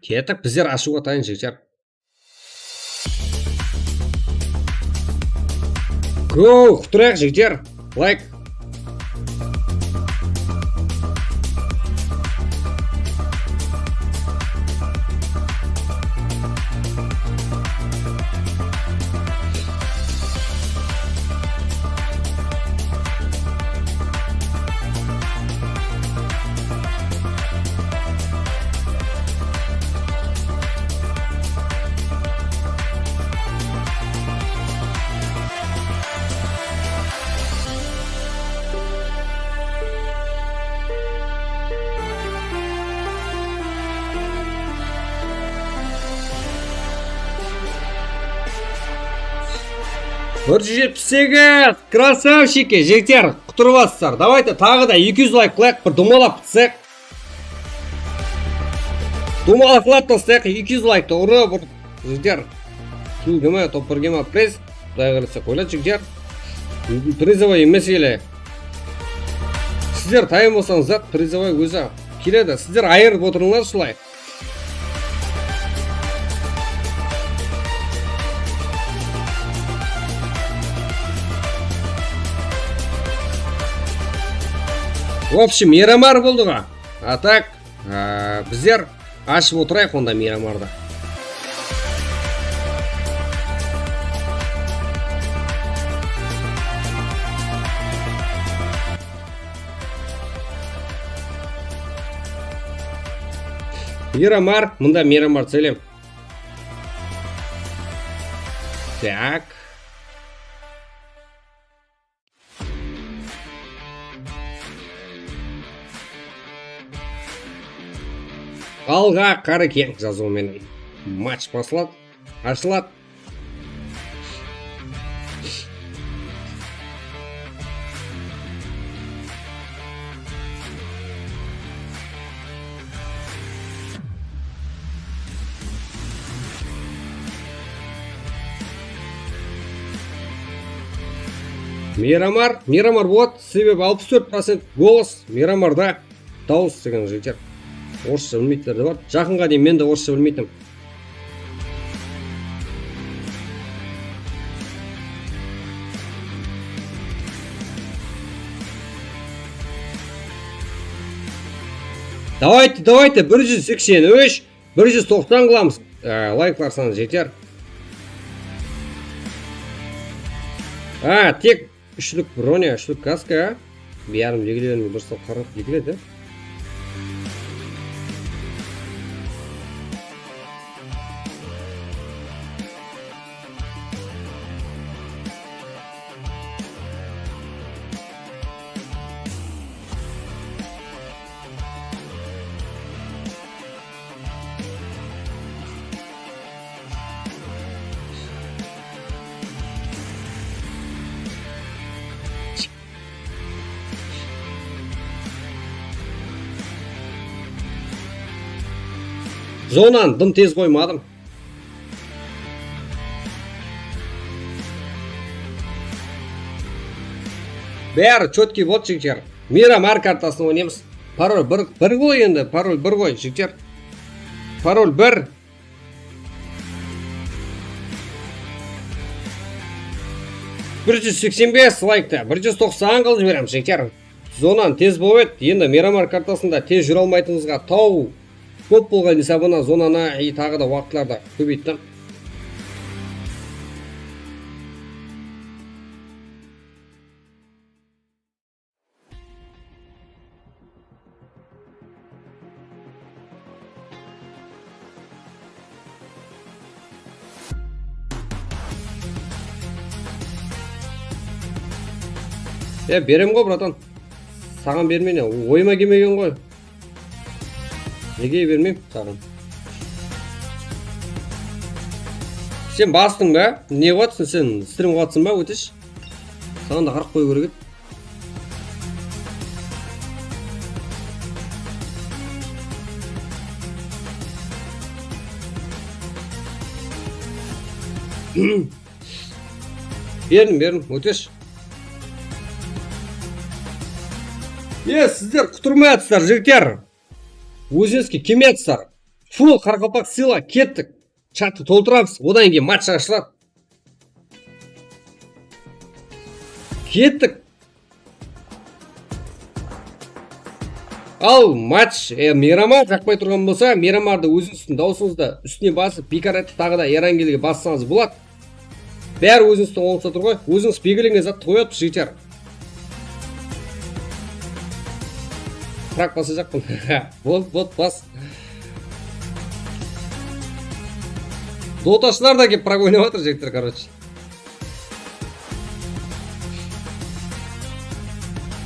Kettik, bizler ashıwǵa tayın, jigitler. Go, qutırayıq, jigitler. Layk. Bir júz jetpis segiz! Krasavchiki, jigitler, qutırıp atırsızlar. Davayte, taǵı da eki júz layk qılayıq, bir dumalap bitsek. Dumalap taslayıq, eki júz layktı urıp, urıp, jigitler. Kewdeme, top birgeme press. Quday qálese qoyıladı, jigitler. Prizovay emes ele. Sizler tayın bolsańız, zat prizovay ózi keledi. Sizler ayırıp otırıńlar solay. В общем, Miramar boldı ǵo. А так, á, bizler ashıp otırayıq onda Miramardı. Miramar, mında Miramar, sálem. Так. Alǵa Qarekeń jazıwı menen match basladı, ashıladı. Miramar, Miramar boladı, sebebi alpıs tórt procent golos Miramarda, dawıs degen jigitler. Orıssha bilmeytiler de bar. Jaqınǵa deyin men de orıssha bilmeytinmen. Давайте, давайте, bir júz seksen úsh, bir júz toqsan qılamız, e, layklar sanı jeter. A, tek úshlik bronya, úshlik kaska, a? Biyarım jegile bermey, bir sol qaraq jegiledi. Zonanı dım tez qoymadım. Bári chotkiy boldı, jigitler. Miramar kartasın oynaymız. Parol bir, bir qoy endi, parol bir qoy, jigitler. Parol bir. Bir júz seksen bes layktı, bir júz toqsan qılıp jiberemiz, jigitler. Zonanı tez bolıp edi, endi Miramar kartasında tez júre almaytınımızǵa taw kóp bolǵan esabına zonanı, e, taǵı da waqıtlardı kóbeyttim. E, berem ǵoy, bratan. Saǵan bermey ne? Oyıma kelmegen ǵoy. Nege bermeymen saǵan? Sen bastıń ba? Ne qılatsın sen? Strim qılatsın ba? Óteshi. Saǵan da qaraq qoyıw kerek edi. Berdim, berdim, óteshi. E, sizler qutırmay atırsızlar, jigitler. Ózińizge kelmey atırsızlar. Full qaraqalpaq sıyla, kettik. Chattı toltıramız, odan keyin match ashıladı. Kettik. Al, match, e, Miramar jaqpay turǵan bolsa, Miramardı ózińizdiń dawısıńızdı ústine basıp, biykar etip, taǵı da Erangelge bassańız boladı. Bári ózińizdiń qolıńızda tur ǵoy, ózińiz belgilengen zattı qoyıp atır, jigitler. Qıraq basajaqpın. Bol, bol, bas. Dotashılar da kelip prak oynap atır, jigitler, короче.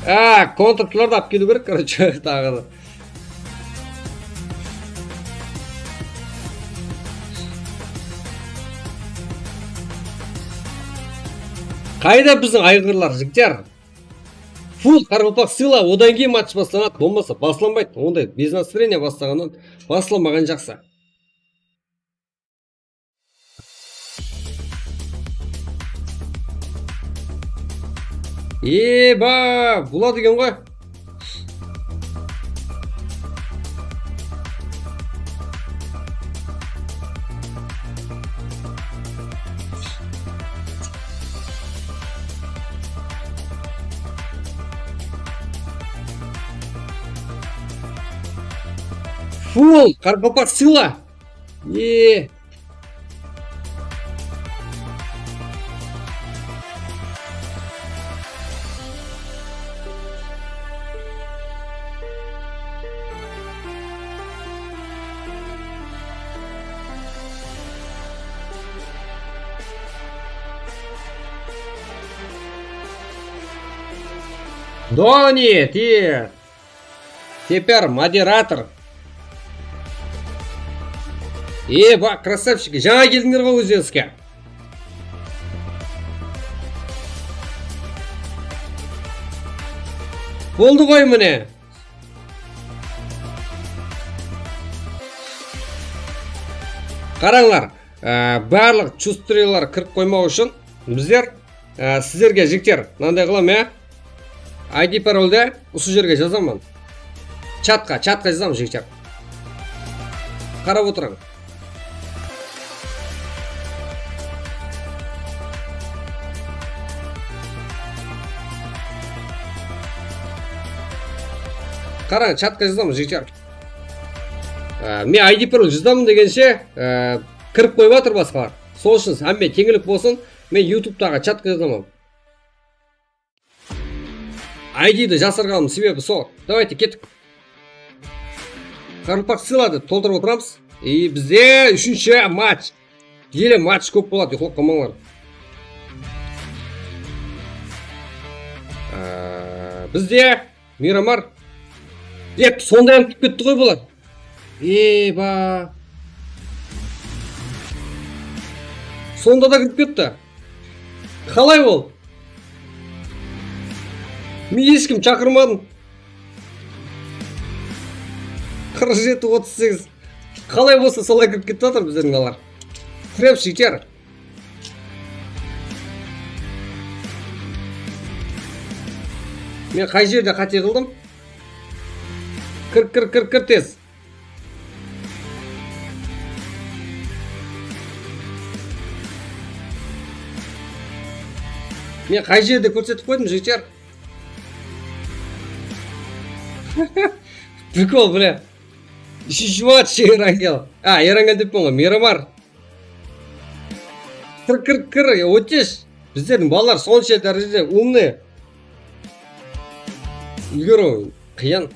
A, kontrtlardı alıp keliw kerek, короче, taǵı da. Qayda biziń ayǵırlar, jigitler? Full qaraqalpaq sıyla, odan keyin match baslanadı, bolmasa baslanbaydı. Onday без настроения baslaǵannan baslanbaǵan jaqsı. Eba, buladı eken ǵoy. Full qaraqalpaq sıyla. E. Doni, te. Teper, moderator. E, ba, krasavchiki, jańa keldińler ǵoy ózlerińizge. Boldı ǵoy, mine. Qarańlar, e, barlıq chustriyalar kirip qoymaw ushın bizler Á, sizlerge, jigitler, mınanday qılam, ya. I D paroldi usı jerge jazaman. Chatqa, chatqa jazam, jigitler. Qarap otırıń. Qarań, chatqa jazam, jigitler. Á, men I D parol jazamın degenshe, á, kirip qoyıp atır basqalar. Sol ushın hámme teńlik bolsın. Men YouTubetaǵı chatqa jazaman. I D-di jasırǵanım sebebi sol. Давайте, kettik. Qaraqalpaq sıyladı, toltırıp otıramız. И bizde úshinshi match. Ele match kóp boladı, uyqılıp qalmańlar. Aa, bizde Miramar. Ep, sonda hám kirip ketti ǵoy bular. Eba. Sonda da kirip ketti. Qalay ol? Men hesh kim shaqırmadım. Qırq jeti, otız segiz. Qalay bolsa solay kirip ketip atır bizlerdiń balar. Krep sheker. Men qay jerde qáte qıldım? Kir, kir, kir, kir tez. Men qay jerde kórsetip qoydım, jigitler? Prikol, bile. Úshinshi match Erangel. A, Erangel deppen ǵoy, Miramar. Kir, kir, kir, ótesh. Bizlerdiń balalar sonsha dárejede umnıy. Úlgeriw qıyın.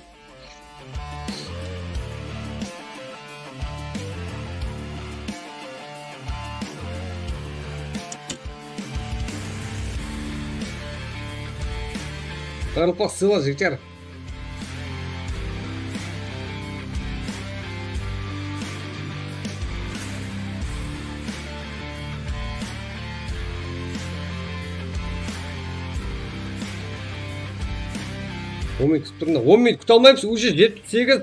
Qaraqalpaq sıyla, jigitler. On minut kútip turıń da. On minut kúte almaymız, уже jetpis segiz.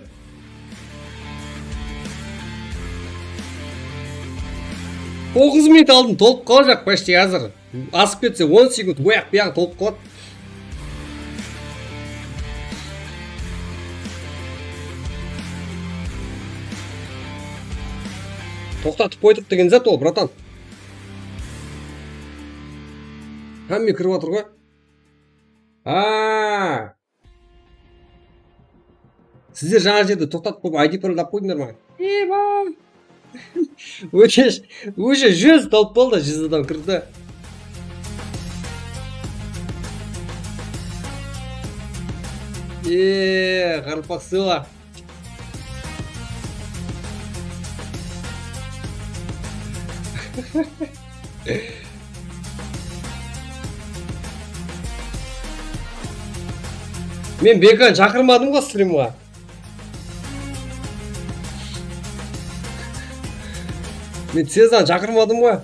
Toǵız minut aldım, tolıp qalajaq, почти házir. Asıp ketse on sekund, oyaq buyaǵı tolıp qaladı. Toqtatıp qoydıq degen zat ol, bratan. Hámme kirip atır ǵoy. A. Sizler jańa jerde toqtatıp qoyıp, I D paroldı alıp qoydıńlar ma? Eba! Ótesh, уже júz tolıp boldı, júz adam kirdi. Eee, qaraqalpaq sıla. Men Bekanı shaqırmadım ǵoy strimǵa. Men Cezanı shaqırmadım ǵoy.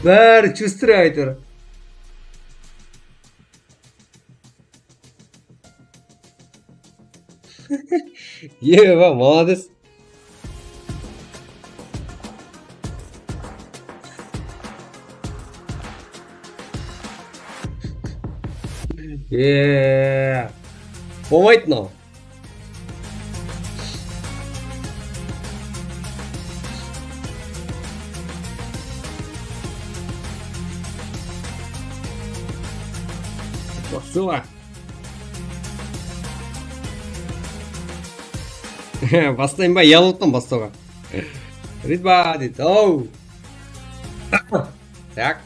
Bári чувствовать aytır. Eba, молодец. Eee. Bolmaydı mınaw. Basıwa. Baslayın ba? Yalıp otqan baslawǵa. Ritba deydi. Ow. Tak.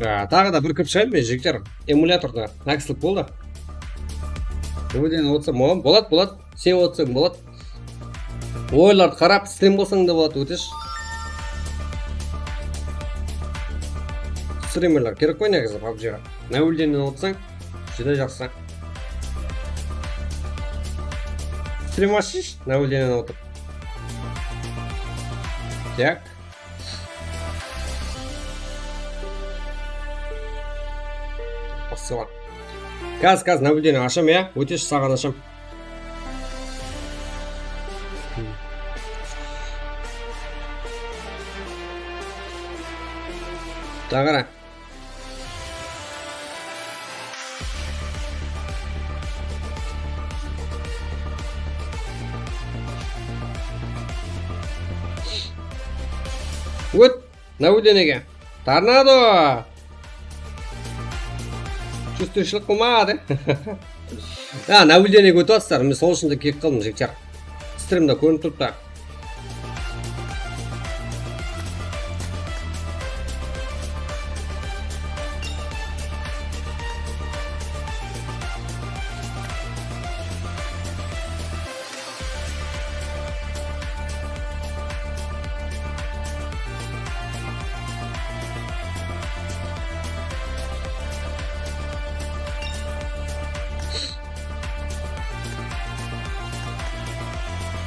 Ya, taǵı da bir kirip shıǵayın men, jigitler. Emulyatorda nákislik boldı. Óden otsam, oǵan boladı, boladı. Sen otsań boladı. Oylardı qarap, strim qılsań da boladı, ótesh. Strimerler kerek ǵoy negizi pabjiǵa. Navildeninen otsań, júdá jaqsı. Strim ashshı, navildeninen otırıp. Tak. Basıwa. Kaz, kaz, navildeninen asham, ya? Ótesh saǵan asham. Taǵara. Ót, navildenege. Tornado! Чувствующийлıq qılmadı. Ha, navildenege ótip atsızlar, men sol ushın da kelip qaldım, jigitler. Strimde kórinip turıptı.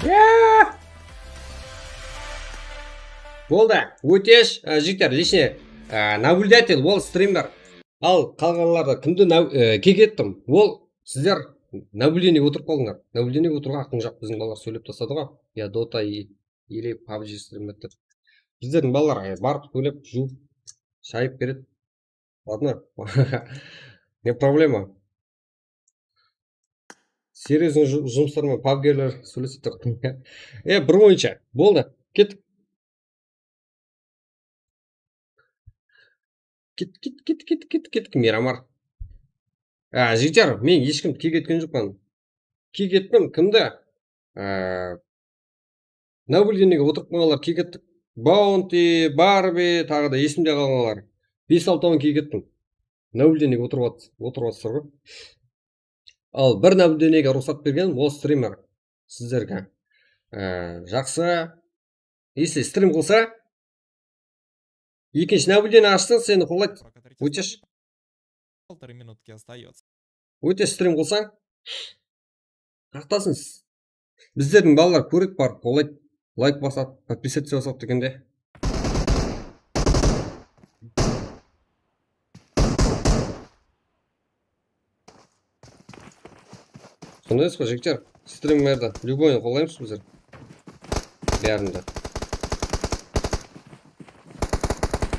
Ya! Boldı. Ótesh, e, jigitler, личный, e, наблюдатель, ol strimer. Al, qalǵanlarda kimdi nav-, e, kek ettim? Ol sizler наблюдение otırıp qaldıńlar. Наблюдение otırıwǵa haqqıń joq, biziń balalar sóylep tasladı ǵoy. Ya Dota i-, или pabji strim ettir. Bizlerdiń balalar, e, barıp sóylep, juwıp, shayıp beredi. Ладно. Не проблема. Серьёзный ju-, jumıslar menen pabgiler sóylesip tur. E, bir oyınsha. Boldı. Kettik. Ket, ket, ket, ket, ket, kettik, Miramar. A, jigitler, men hesh kimdi kek etken joqpan. Kek ettim, kimdi? A, Nablideniege otırıp qalǵanlar kek ettik. Bounty, Barbi, taǵı da esimde qalǵanlar. Bes-altawın kiygettim. Nablюдениеge otırıp at-, otırıp atırsızlar ǵoy. Al, bir nablюдениеge ruxsat bergen, ol strimer sizlerge, e, jaqsı. Если strim qılsa, ekinshi nablюдение ashsın, seni qollaydı. Өтеш. Полторы минутки остаётся. Өтеш, strim qılsań. Saqtasın. Bizlerdiń balalar kórip barıp qollaydı. Layk basat, подписаться basat degende. Sonday emes pa, jigitler? Strimlerdi любойın qollaymız bizler. Bárin de.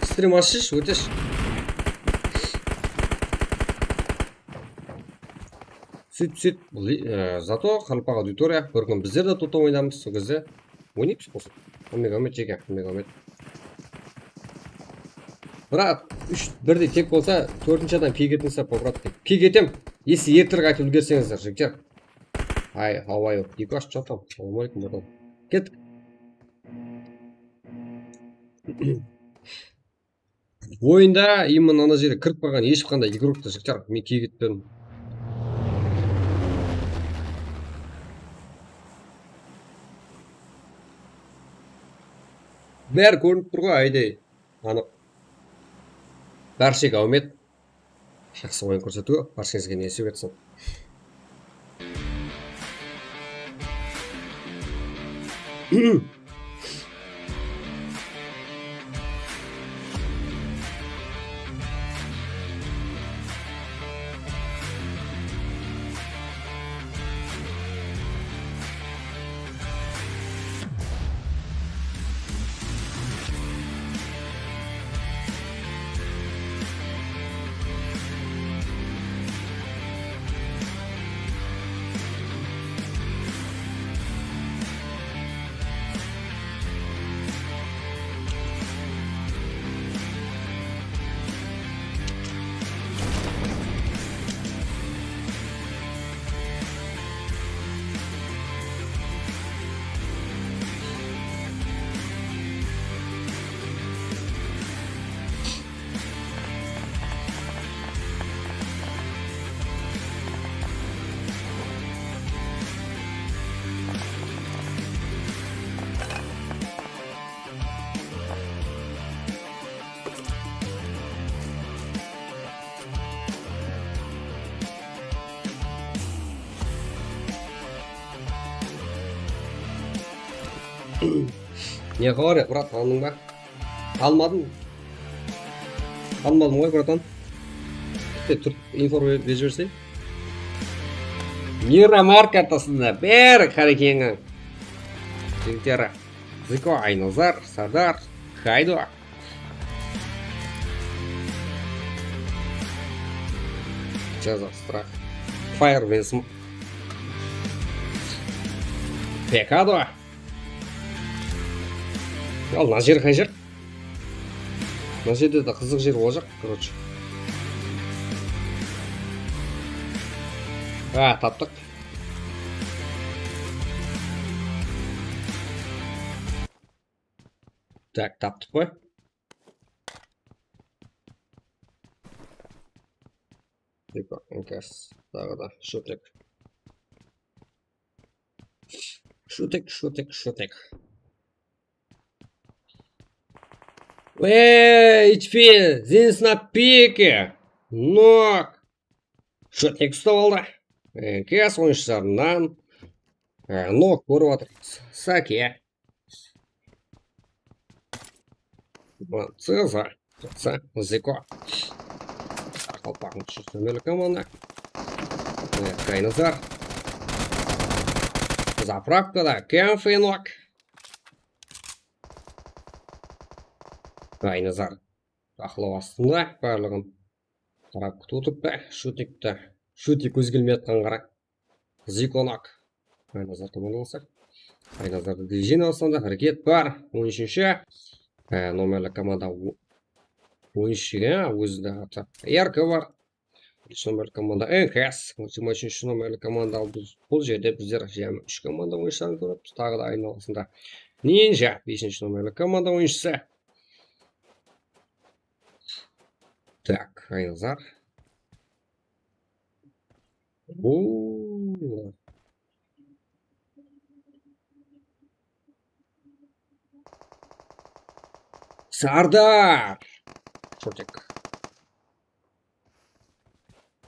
Strim ashshısh, Ótesh. Sóyt, sóyt. Bul, e, zato qaraqalpaq auditoriya. Bir kún bizler de Dota oynamız, sol gezde oynaymız qosıp. Omega Omet jeke, Omega Omet. Brat, úsh birdey tek bolsa, tórtinshi adam pik etin sap, brat, dep. Pik etem, если ertirek aytıp úlgerseńizler, jigitler. Ay, how are you? Dikosh, что там? Salawma aleykum, bratан. Kettik. Oyında именно ana jerde kirip qalǵan hesh qanday igroktı, jigitler, men kiygetpedim. Bári kórinip tur ǵoy, ayday. Anıq. Bárshege áwmet. Jaqsı oyın kórsetiw bársheńizge nesip etsin. Ne xabar, brat, tanıdıń ba? Tanımadım. Tanımadım ǵoy, bratan. Te, tur, info berip jiberseń. Miramar kartasında bári Qarekeniń jigitleri. Ziko, Aynazar, Sardar, Kaydo. Jaza, Strah. Fire Winsm. Pekado. Al, mına jer qay jer? Mına jerde de qızıq jer olajaq, короче. A, taptıq. Tak, taptıq qoy. N K S, taǵı da Shutek. Shutek, Shutek, Shutek. Eee, H P, Zenit na pike. Nok. Shutek ustap aldı. N K S oyınshılarınan. E, Nok kórip atır. Sake. Ceza. Ceza. Ziko. Qaraqalpaqtıń úsh júz nomerli komanda. E, Kaynazar. Zapravkada Kenfi Nok. Kaynazar. Baqlaw astında barlıǵın. Qarap kútip otırıptı. Shutikti. Shutik kóz kelmey atqan qara. Zikonak. Aynazar komandalasa. Aynazardı движение astında háreket bar. On úshinshi, e, nomerli komanda o-, on úsh, ya, ózinde atı. Erka bar. Úsh nomerli komanda N K S. Jigirma úshinshi nomerli komanda al biz. Bul jerde bizler jámi úsh komanda oyınshıların kóremiz. Taǵı da aynalasında Ninja, besinshi nomerli komanda oyınshısı. Tak, Aynazar. Oo. Sardar! Shortek.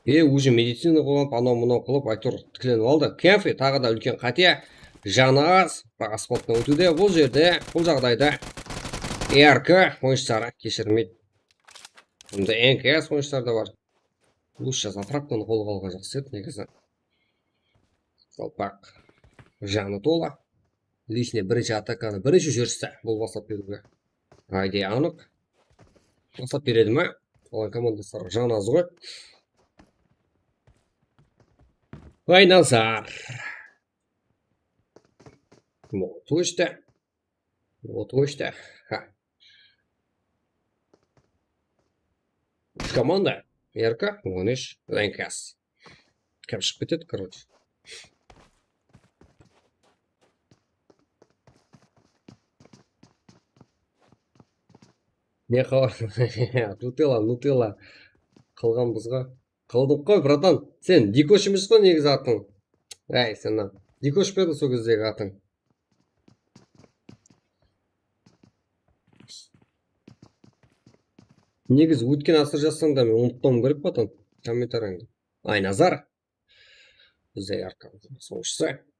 E, уже medicina qılıp, anaw-mınaw qılıp, áytewir tiklenip aldı. Kafe taǵı da úlken qáte. Janı az, asfalttan ótiwde. Bul jerde, bul jaǵdayda R K oyınshıları keshirmeydi. Bunda N K S oyınshıları da bar. Lúsha zapravkanı qolǵa alǵan jaqsı edi, negizi. Qalpaq janı tola. Личный birinshi atakanı birinshi júriste bul baslap beriwge. Ayde anıq. Baslap beredi ma? Olar komandaslar janı az ǵoy. Aynazar. Вот, точно. Вот, точно. Ha. Úsh komanda. R K, on úsh, N K S. Kim shıǵıp ketedi, короче. Ne qıla? Nutella, Nutella. Qılǵanbızǵa. Qıldıq ǵoy, bratan. Sen Dikosh emes ǵoy negizi atıń. Áy, sen mına. Dikosh pa edi sol gezdegi atıń? Negizi ótken asır jazsań da men umıtpawım kerek, bratan. Kommentariyańdı. Aynazar. Bizde R K sawshısı.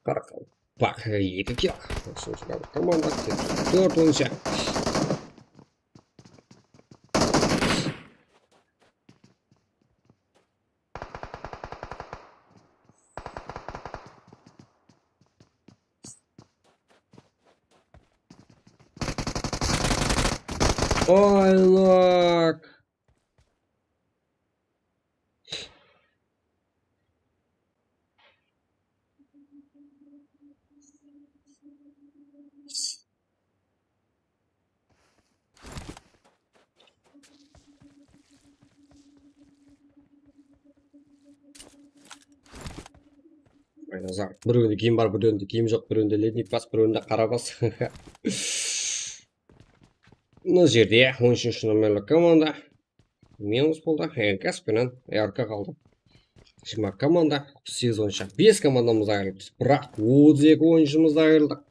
Qaraqalpaq eki kill. Komanda tórt oyınsha. Oy, lak. Aynazar, birewinde kiyim bar, birewinde kiyim joq, birewinde lednik bas, birewinde qara bas. Mına jerde on úshinshi nomerli komanda minus boldı. N K S penen R K qaldı. Jigirma komanda, alpıs segiz oyınsha. Bes komandamız ayırıldı. Biraq otız eki oyınshımız da ayırıldı.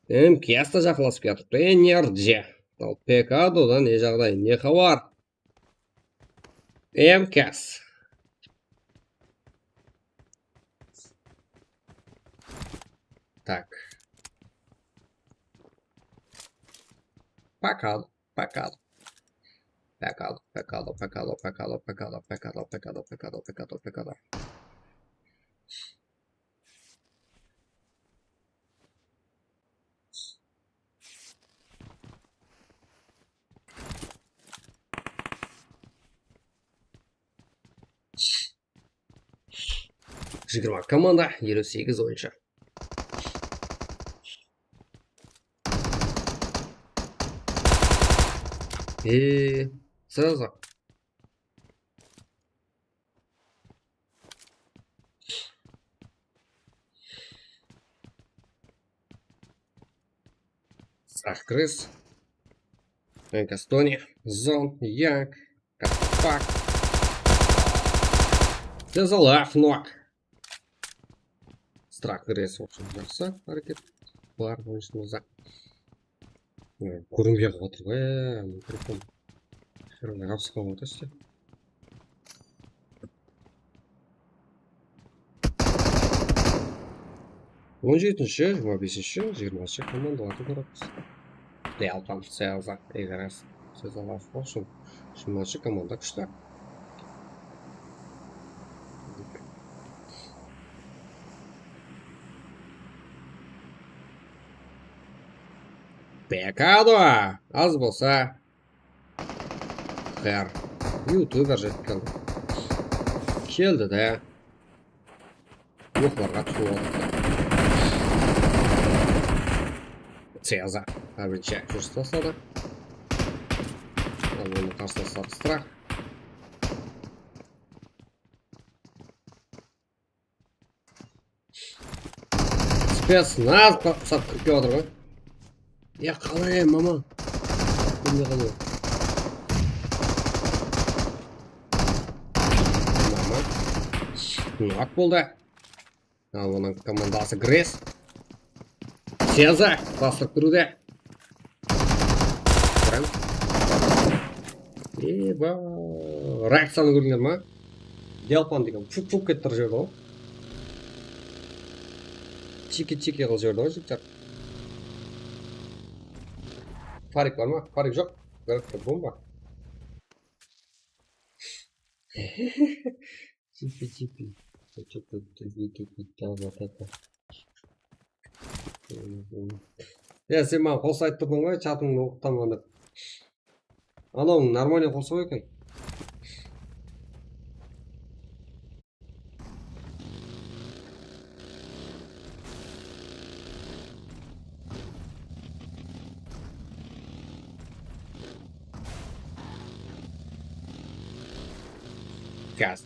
M K S ta jaqınlasıp kiyatırıptı. Enerji. Al, Pekadoda ne jaǵday, ne xabar? M K S. Tak. Pakal, pakal. Pakal, pakal, pakal, pakal. Jigirma komanda, eliw segiz oyınsha. Eee, sırası. Страх крыс. Энкастoni. Zon. Yak. Катапак. Дезолав, нок. Страх крыс, в общем, jaqsı háreket. Bar, oyınsımızda. Kórinbey qalǵan atır ǵoy, mikrofon. Hár qapsıp qalǵan atır işte. On jetinshi, jigirma besinshi, jigirmanshı komandalardı kóremiz. Real Tamsıyaza, Egaras, Sezalaf bolsın. Jigirmanshı komanda kúshli. Pekado, az bolsa. Her. Youtuber jetip keldi. Keldi de. Yoqlarǵa tutıp atır. Ceza. Hár birinshi júrip tasladı. Al, onıń qarsılası Strah. Spetsnaz pa-, sap kirip kep atır ǵoy. Ya qalay, mama? Bilmey qaldı. Mama. Nok boldı. Al, onıń komandası Gres. Seza bastırıp kiriwde. Qarań. Eba. Reakciyanı kórdińler ma? Dialpan degen fup-fup ketip turıp jiberdi ǵoy. Chiki-chiki qılıp jiberdi ǵoy, jigitler. Farik bar ma? Farik joq. Garajda bomba. Чипи-чипи. Чё-то другие какие-то, вот это. Mhım. Ya, sen maǵan qosıq aytıp turdıń ǵoy, chatıńdı oqıp tamam dep. Anawıń нормальный qosıq eken. Gaz.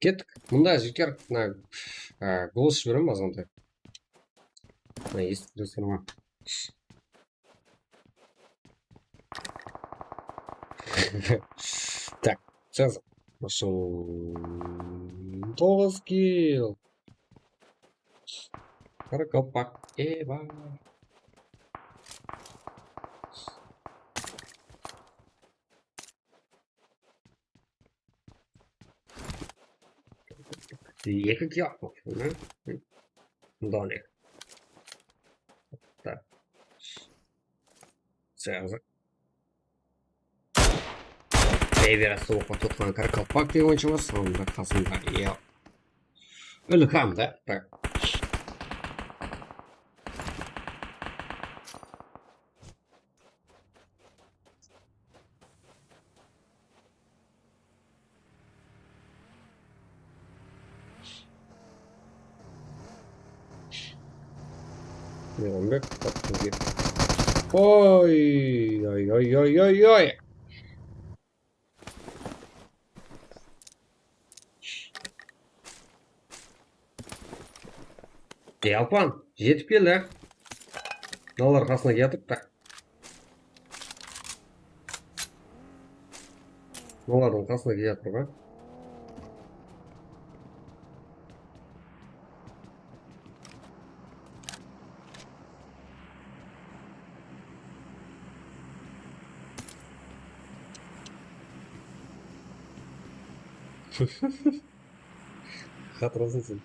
Kettik. Mında, jigitler, mına, á, golos jiberemen azǵantay. Mına, esitip turasızlar ma? Tak, sez. Toǵız kill. Qara qalpaq. Eba. Eki kiyaq boldı, ne? Mında on eki. Tak. Sıyaqlı. Ey, biraz sovuqqa tutqan qara qalpaq degen oyınshımız, sonda qasında, iya. Ilham da, tak. Meyranbek, tap bizge. Oy, oy, oy, oy, oy, oy. Yalpan, jetip keldi. Mınalar qasına kiyatırıptı. Mınalardıń qasına kiyatır ǵoy. Hatırlasın sen.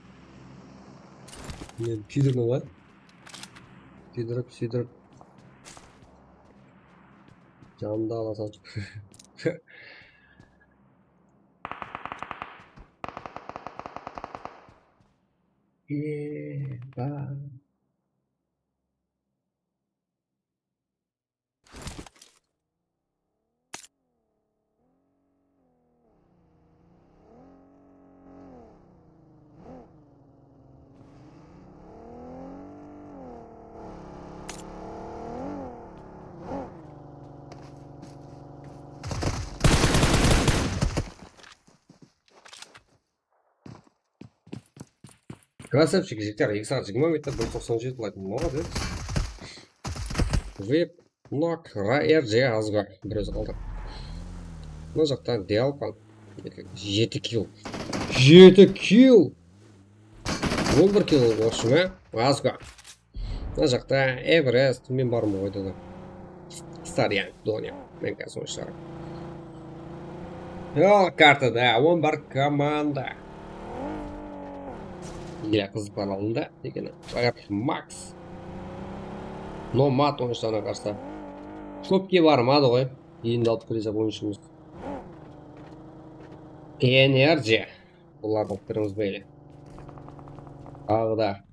Men kúydirdim ǵoy. Kúydirip, súydirip. Janımda alasań. Eba. Krasavchik, jigitler, eki saat jigirma minutta, bir toqsan jeti layk, молодец. Vip, nok, ra, R J, azǵa, bir ózi qaldı. Mına jaqta Dialpan, jeti kill. Jeti kill! On bir kill, в общем, azǵa. Mına jaqta Everest, men barman ǵoy dedi. Staryan, Donya, men konsol ishları. Al, kartada on bir komanda. Ile qızıqlar aldında degeni. Max. Nomad on úsh dana qarsı. Shopke barmadı ǵoy. Endi alıp kirese oyınshımız. Energy. Bulardı alıp kiremiz beyli. Taǵı da.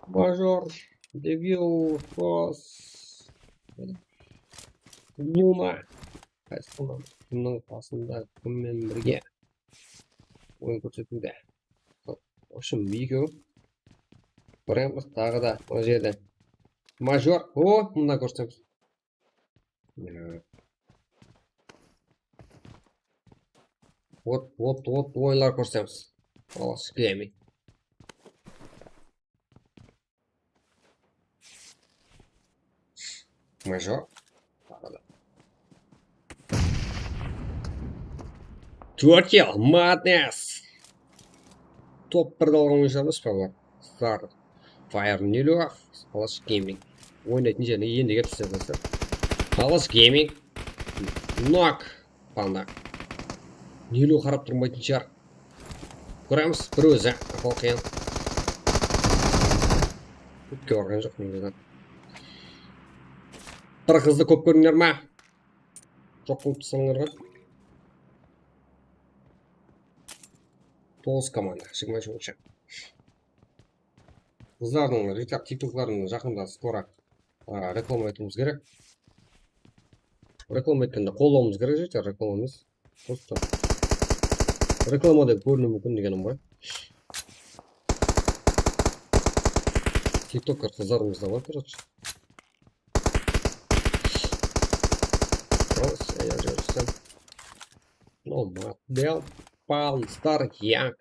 Major, Devil, Cross, Luna. Qaysı qıldı? Kimniń qasında, kimmen birge? Oyın kórsetiwde. Вообщем, ekew. Biremiz taǵı da mına jerde. Major. O, mına kórsemiz. Ot, ot, ot, oyınlar kórsemiz. Al, sklemi. Major. Turkiya Madness. Top birdi alǵan oyınshılarımız pa bular? Star Fire Nilo, Spalash Gaming. Oynaytın jerine endi kelipsiz, dostlar. Spalash Gaming. Nok. Panda. Nilo qarap turmaytın shıǵar. Kóremiz, bir ózi. Ahwal qıyın. Kópke barǵan joq, negizi. Bir qızdı kóp kórdińler ma? Joq qılıp taslańlar ǵoy. Toǵız komanda, jigirma úshinshi. Qızlardıń TikTokların jaqında skoro, a, reklama etuwimiz kerek. Reklama etkende qollawımız kerek, jeter, reklama emes. Просто reklama dep kóriniwi múmkin degenim ǵoy. TikToker qızlarımız da bar, короче. Al, sen ya júrseń. Nomad, Del, Palm, Star, Young.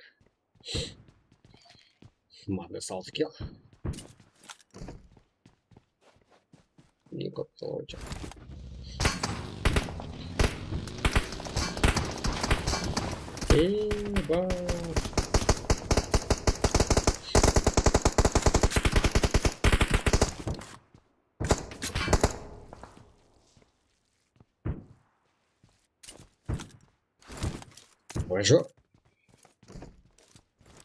Madness altı kill. Ne qaptı lan? Eyba. Ой, joq.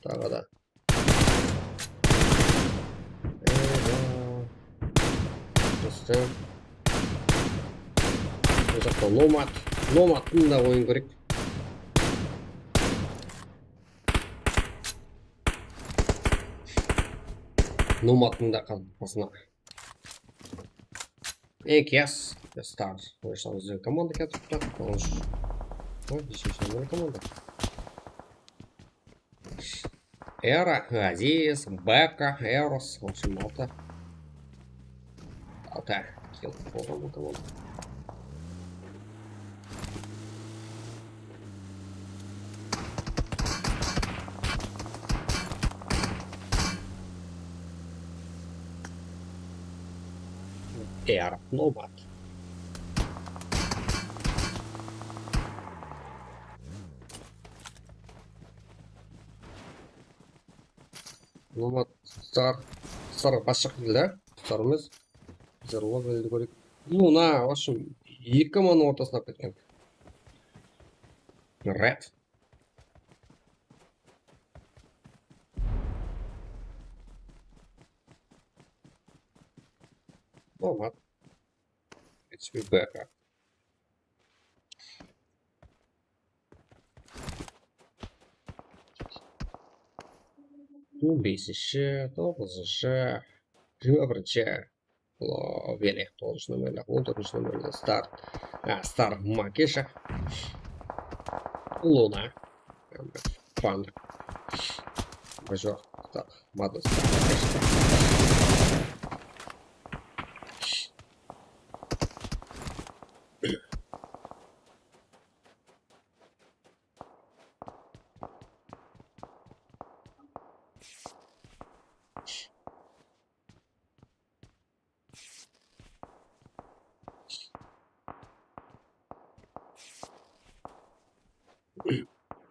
Taǵı da. Eyvah. Rústem. Bul jaqta Nomad. Nomadtıń da oyın kerek. Nomadtıń da qasına. Ey, kiyas. Star. Oysa bizde komanda ketipti. Ol. Oy, beshimshi komanda. Era, Aziz, Beka, Eros. В общем, altı. Altı. Kill boldı bul komanda. Air Nomad. Nomad Star, Star basshı qıldı da, Star emes. Bizler Lobeldi kóreyik. Luna, в общем, eki komanda ortasına alıp ketken. Red. Nomad. H P B K. On besinshi, toǵızınshı, jigirma birinshi. Loveli, toǵızınshı nomerler, on tórtinshi nomerler, Star. A, Star, Makesha. Luna. Panda. Joq, Star. Madness.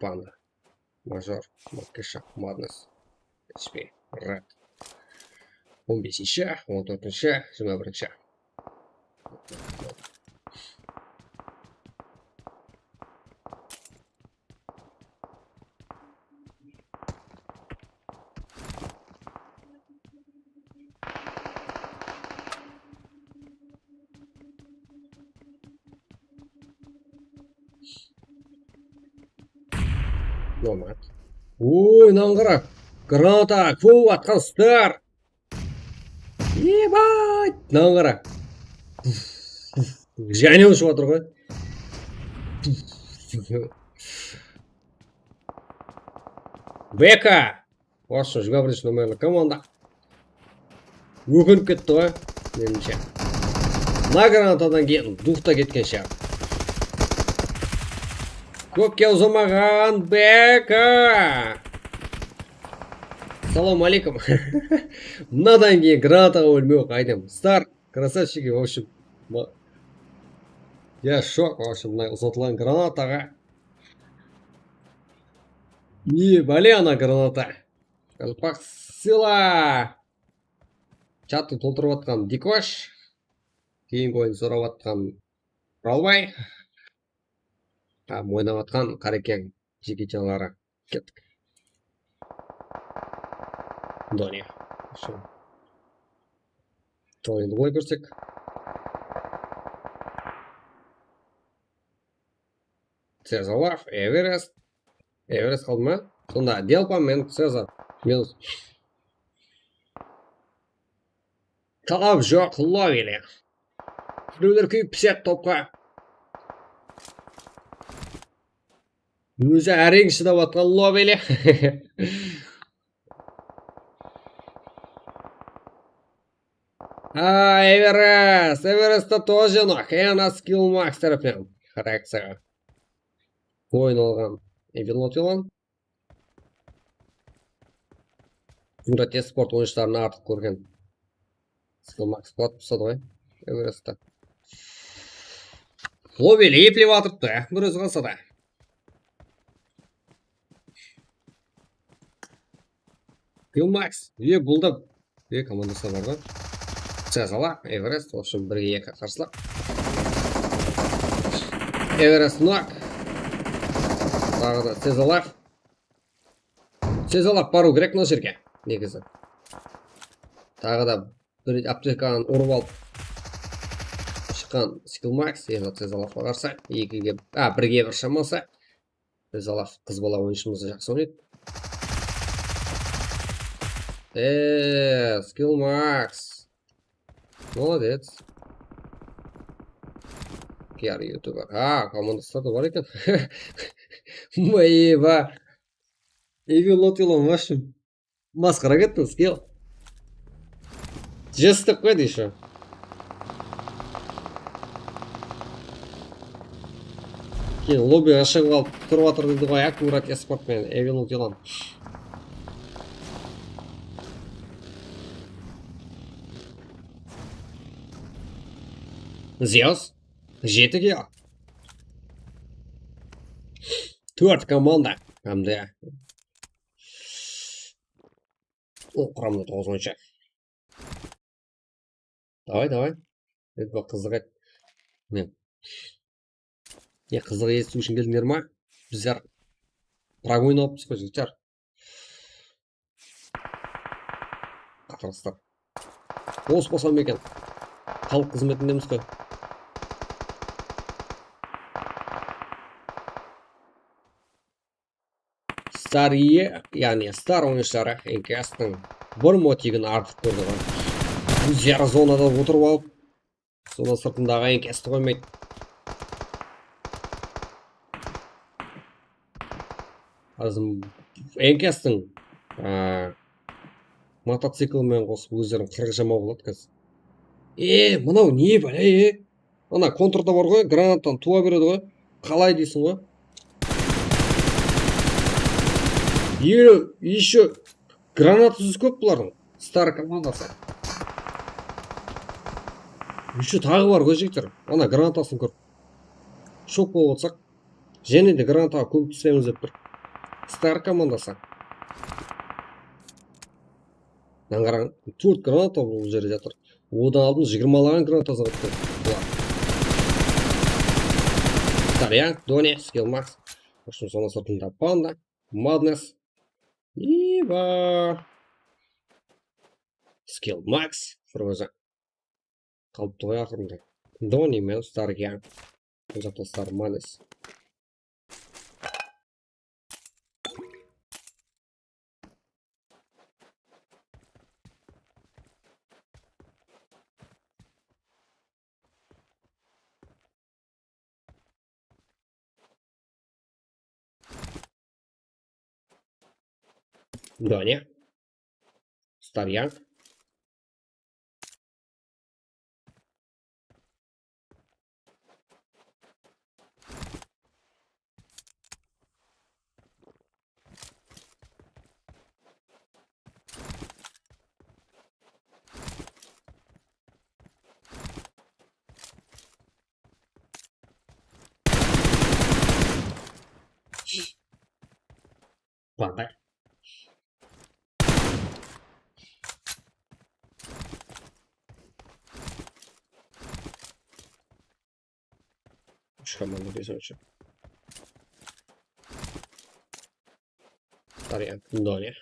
Panda. Major, Makesha, Madness, H P, Red. On besinshi, on tórtinshi, jigirma birinshi. Nomad. Oy, mınaǵan qara. Granata, kóp atqan star. Ebayt, mınaǵan qara. Jáne ushıp atır ǵoy. Beka. Вообще, jigirma birinshi nomerli komanda. Ókinip ketti ǵoy, menimshe. Mına granatadan keyin duxta ketken shıǵar. Kópke uzamaǵan Beka. Salam aleykum. Mınadan keyin granataǵa ólmey-aq, aytam. Star, красавчики, в общем. Ma-, я шок, в общем, mına uzatılǵan granataǵa. Не, бали, ana granata. Qalpaq Sila. Chattı toltırıp atqan Dikosh. Keyingi oyın sorap atqan Oralbay. Hám oynap atqan Qarekeń jigitjanları. Kettik. Doni. Sol. Sol, endi bılay kórsek. Cezalaf, Everest. Everest qaldı ma? Sonda Delpa men Cezar. Minus. Talap joq, Loveli. Birewler kúyip pisedi topqa. Ózi áreń shıdap atqan Loveli. A, Everest, Everestte тоже nok. Ena Skill Max tárepinen reakciyaǵa. Oyın alǵan Evil Not Yılan. Murat Esport oyınshılarına artıq kórgen. Skill Max Squad usadı ǵoy. Everestte. Loveli eplep atırıptı, bir ózi qalsa da. Skill Max. E, bul da. E, komandası bar ǵoy. Cezala, Everest, в общем, birge eki qarsılıq. Everest nok. Taǵı da Cezalaf. Cezalaf barıw kerek mına jerge, negizi. Taǵı da bir aptekanı urıp alıp shıqqan Skill Max, endi Cezalafqa qarsı. Ekige, a, birge bir shaması. Cezalaf qız bala oyınshımız jaqsı oynaydı. Eee, Skill Max. Молодец. Kiyar youtuber. Ha, komandasında da bar eken. Mayba. Evil Not Yılan, в общем. Masqara kettiń, Skill. Jestik qoy, deyshi. Keyin lobbiǵa shıǵıp alıp turıp atır deydi ǵoy, Murat Esport penen Evil Not Yılan. Zeus. Jeti kill. Tórt komanda. Hám de. Ol quramda toǵızınshı. Davay, davay. Endi bul qızıq edi. Men. E, qızıq esitiw ushın keldińler ma? Bizler promoyın alıppız ǵoy, jigitler. Qaqırıstır. Bos bosam eken. Xalıq xızmetindemiz ǵoy. Star iye, yaǵnıy Star oyınshıları N K S-tiń bir motigin artıq kórdi ǵoy. Ózleri zonada otırıp alıp, sonıń sırtındaǵı N K S-ti qoymaydı. Házir N K S-tiń, a, motocikli menen qosıp ózlerin qırǵıp jamaw qıladı házir. E, mınaw ne, bále, e? Ana, kontrda bar ǵoy, granatadan tuwa beredi ǵoy. Qalay deysiń ǵoy? Ele, ещё granatasız kóp bulardıń. Star komandası. Ещё taǵı bar ǵoy, jigitler. Ana, granatasın kór. Shok bolıp otırsaq. Jáne de granataǵa kómektispeymiz dep tur. Star komandası. Mınań qarań, tórt granata bul jerde jatır. Odan aldın jigirmalaǵan granatasın qılıp tur bular. Darya, Doni, Skill Max. В общем, sonıń sırtında Panda, Madness. Iba. Skill Max, Frozen. Qalıptı ǵoy aqırında. Doni men Star ya. Jaqlaslar, Madness. Done. Staryan. Banday. Úsh komanda bes oyınshı. Variant Done.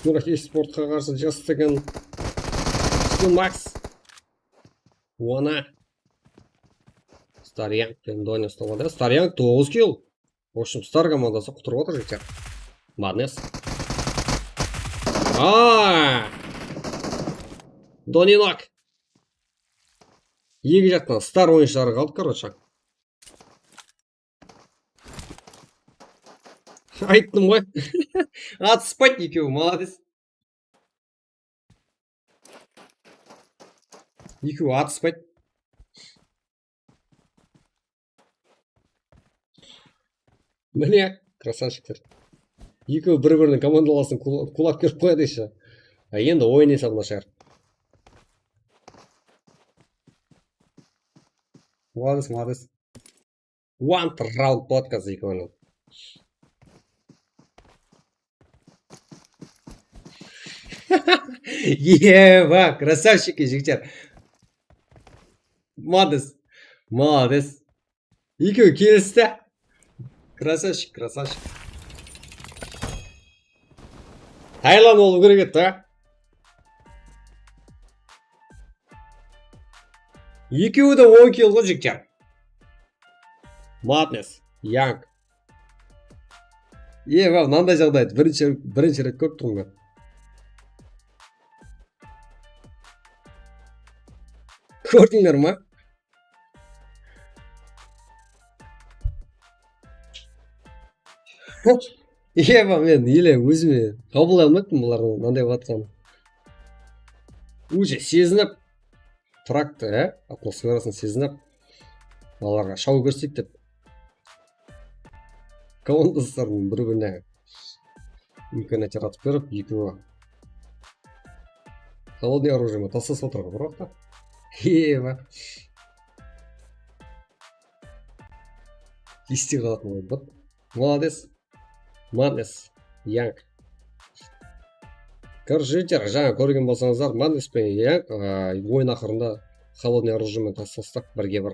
Murah esportqa qarsı jas degen Max. Ona. Staryank penen Done uslap atır. Staryank toǵız kill. В общем, Star komandası qutırıp atır, jigitler. Madness. Aa! Doninok. Eki jaqtan Star oyınshıları qaldı, короче. Ayttım ǵoy. Atıspadı ekewi, молодец. Ekewi atıspadı. Mine, красавчиктер. Ekewi bir-biriniń komandalasın kula-, kulap berip qoyadı ещё. A, endi oyın esabına shıǵar. Молодец, молодец. One round podkaz ekewiniń. Eba, красавчики, jigitler. Молодец. Молодец. Ekewi kelisti. Красавчик, красавчик. Tayland bolıw kerek edi, a? Ekewi de on kill ǵoy, jigitler. Madness, Young. Eba, mınanday jaǵdaydı birinshi, birinshi ret kórip turman. Kórdińler ma? Eba, men ele ózime qabıllay almayaptım bulardıń mınanday bolatqanın. Уже sezinip turaktı, e, atmosferasın sezinip, balalarǵa shaw kórseyik dep. Komandaslardıń bir-birine imkaniyat jaratıp berip, ekewi холодный оружие menen taslasıp atır ǵoy bir waqıtta. Eba. Este qalatın oyın. Молодец. Madness, Young. Короче, jigitler, jańa kórgen bolsańızlar, Madness penen Young, a, oyın aqırında холодный оружие menen taslastıq, birge bir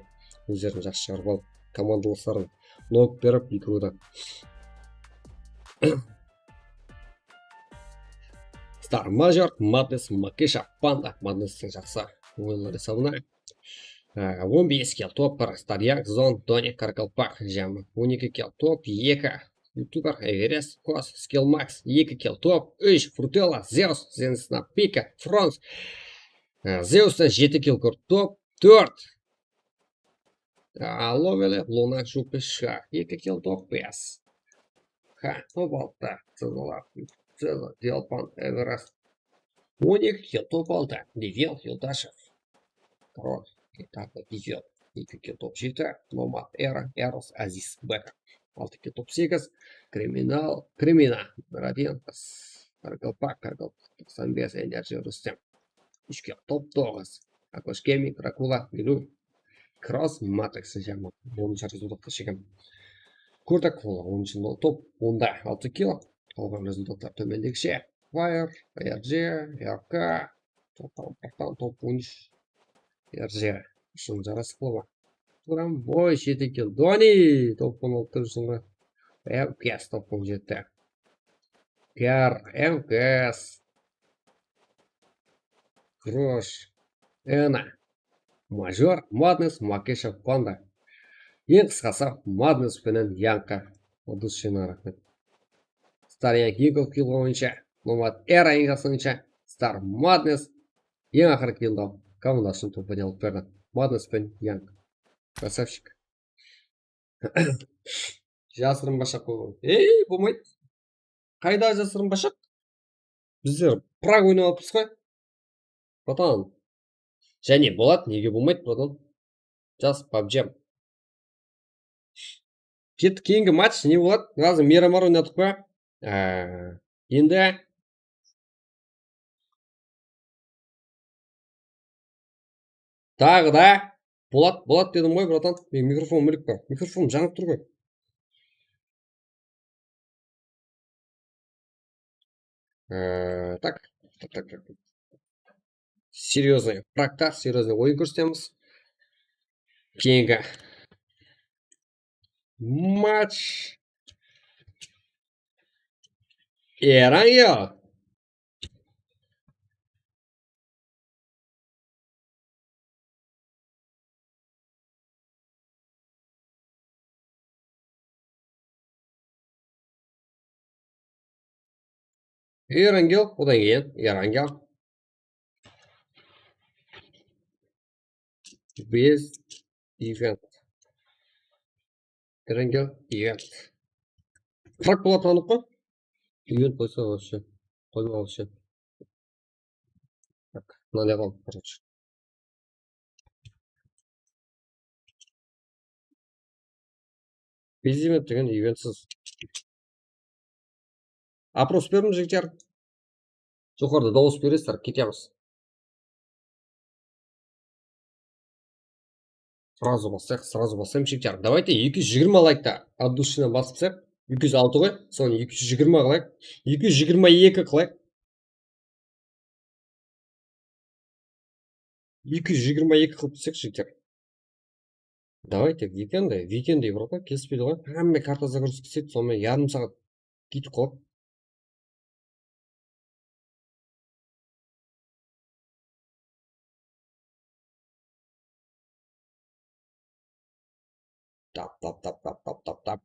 ózlerin jaqsı shıǵarıp alıp, komandalısların nok berip, ekewi de. Star Major, Madness, Makesha, Panda, Madness jaqsı oyınlar esabına. Á, on bes kill, top bir, Staryak, Zon, Doni, Qaraqalpaq, jámi on eki kill, top eki, youtuber, Everest, Kos, Skillmax, eki kill, top úsh, Frutella, Zeus, Zensna, Pika, Frons, á, Zeustan jeti kill kór, top tórt. Á, Lovele, Luna, Jupi, Shka, eki kill, top bes. Ha, top altı, Cezala, Ceza, Delpan, Everest, on eki kill, top altı, Devel, Yoldashev. Король, Kitapa, Devel, eki kill, top jeti, Nomad, Era, Eros, Aziz, Beka, altı kill, top segiz, Kriminal, Krimina, Raden, Qaraqalpaq, Qaraqalpaq, toqsan bes, Enerji, Rustem, úsh kill, top toǵız, Akosh, Kemi, Drakula, Milu, Kross, Matrix, jámi onınshı rezultatqa shekem. Kurtak, top onda, altı kill, qalǵan rezultatlar tómendegishe. Fire, R J, R K, top, top, top, top on úsh, R J ushın jarasıqlı ma? Turamboy, jeti kill, Doni, top on altı, ushın ǵoy. M K S, top on jeti. Kar, M K S. Grosh, Ena, Major, Madness, Makesha, Panda. Eń qısqası, Madness penen Yanka. От души raxmet. Staryank eki kill boyınsha. Nomad Era eń jaqsı oyınshı. Star Madness. Eń aqırı kiyildi. Komanda ushın top oynay alıp berdi. Madness penen Yang. Krasavchik. Jasırınbashaq qoy. Ey, bolmaydı. Qayda jasırınbashaq? Bizler Prag oynap alıppız qoy. Bratan. Jáne boladı, nege bolmaydı, bratan? Jas, pabjam. Kettik, keyingi match ne boladı? Házir Miramar oynadıq pa? Á, endi Taǵı da. Bolat, Bolat dedim ǵoy, bratan. Men mikrofon milik pa? Mikrofon janıp tur ǵoy. Ee, tak, tak, tak, tak. Серьёзный, Pragta серьёзный oyın kórsetemiz. Keyingi match. Erangel. Erangel, odan keyin Erangel. Без event. Erangel event. Qırq bola turǵanıq pa? Event qoysa вообще. Qoyma вообще. Так, mınaday qıl, короче. Без event degen eventsiz. Опрос berdim, jigitler. Joqarıda dawıs beresizler, ketemiz. Сразу baslayıq, сразу baslayıq, jigitler. Давайте eki júz jigirma laykta от души-nan basıp taslayıq. Eki júz altı ǵoy, sonı eki júz jigirma qılayıq. Eki júz jigirma eki qılayıq. Eki júz jigirma eki qılıp tursaq, jigitler. Давайте, weekend, weekend, bratlar, kelispeydi ǵoy. Hámme karta загрузка isleydi, sonıman yarım saat ketip qaldı. Tap, tap, tap, tap, tap, tap, tap.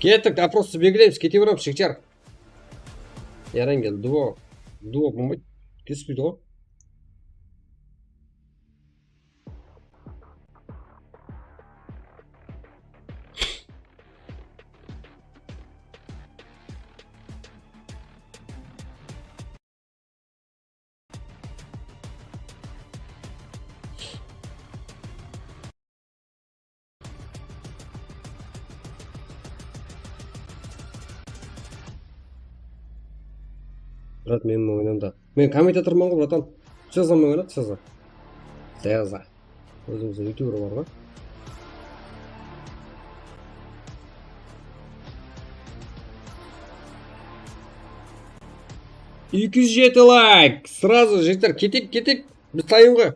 Kettik, опростı belgileymiz, kete beremiz, jigitler. Erangel, duo. Duo bolmaydı. Kelispeydi ǵoy. Brat, men oynamda. Men kommentatorman ǵoy, bratan. Ceza men oynat, Ceza. Ceza. Ózimizdiń youtuber bar ǵoy. Eki júz jeti layk. Сразу, jigitler, ketik, ketik. Biz tayın ǵoy.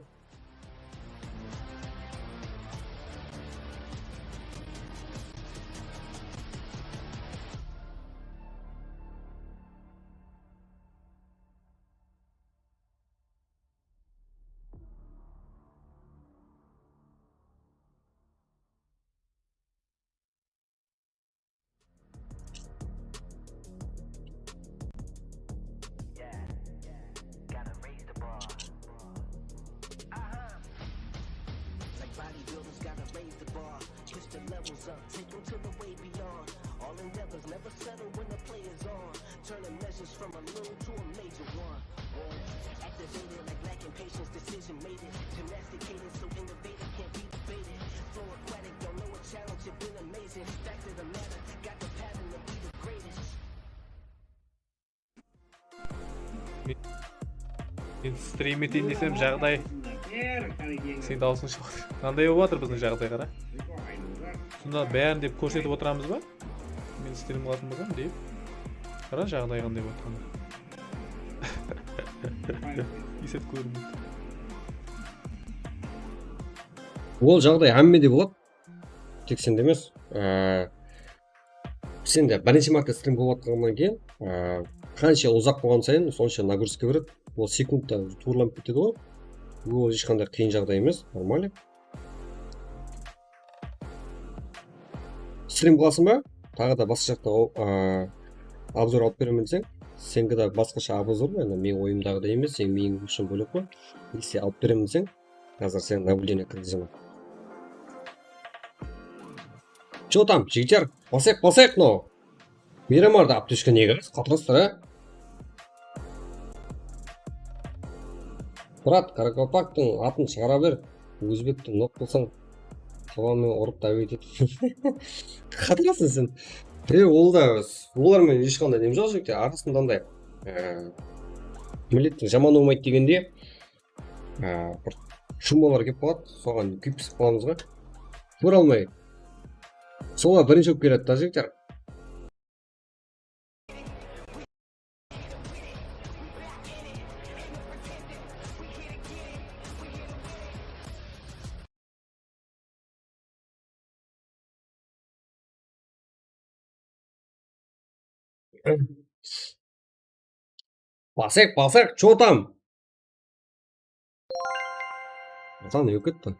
Men strim eteyin desem, jaǵday. Sen dawısıń shıǵıp atır. Mınanday bolıp atır bizdiń jaǵday, qara. Sonda bárin dep kórsetip otıramız ba? Men strim qılatın bolsam, deyip. Qara, jaǵday qanday bolıp atqanın. Esep kórmeydi. Ol jaǵday hámmede boladı. Tek sende emes. Ee, Biz Sen de birinshi márte strim bolıp atqannan keyin, e, qansha uzaq bolǵan sayın, sonsha nagruzka beredi. Ol sekundta tuwrılanıp ketedi ǵoy. Ol hesh qanday qıyın jaǵday emes, normal. Strim qılasıń ba? Taǵı da basqa jaqta, o, a, obzor alıp beremen deseń, seniki de basqasha obzor, endi meniń oyımdaǵıday emes, seniń miyiń ushın bólek pa? Если alıp beremen deseń, házir seniń nablюдение kirgizeme. Че там, jigitler? Basayıq, basayıq, no. Miramarda aptechka nege qatırastır, á? Brat, Karakalpaktıń atın shıǵara ber, ózbekti noq qılsań, qabaǵıńnan urıp dáwet et. Qatırasıń sen. E, ol da, olar menen hesh qanday nem joq, jigitler, arasında anday, e, millettiń jamanı bolmaydı degendey, e, bir shumalar kelip qaladı, soǵan kúyip-pisip qalamız ǵoy. Kóre almay. Solar birinshi bolıp keledi da, jigitler. Basayıq, basayıq, че там? Bratan, ne bolıp ketti?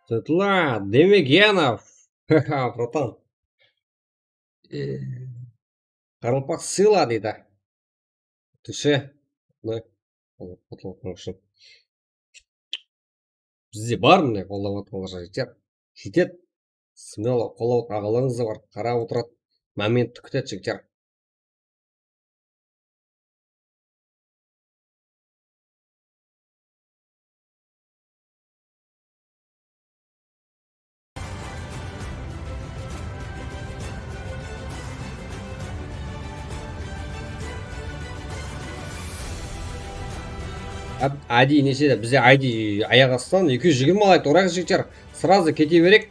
Svetla Demegyanov. Bratan. E, Qaraqalpaq sıyla deydi. Túse. Mına, qollap-quwatlaǵanıń ushın. Bizde bar mınday qollap atqanlar, jigitler. Jetedi. Смело qollap aǵalarıńız da bar. Qarap otıradı. Momentti kútedi, jigitler. Ab-, I D neshe de, bizde I D ayaq astınan eki júz jigirma layk urayıq, jigitler. Сразу kete berek.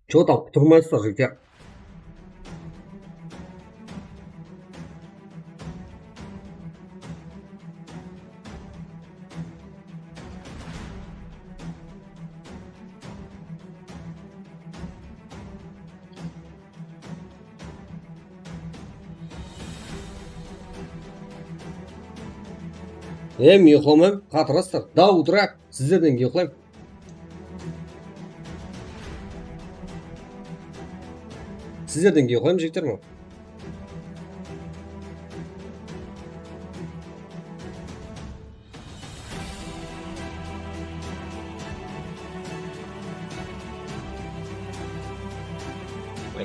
Че там, qutırmaysızlar, jigitler? Em, uyıqlamayman, qatırastır. До утра, sizlerden keyin uyıqlayman. Sizlerden keyin uyıqlayman, jigitler, men.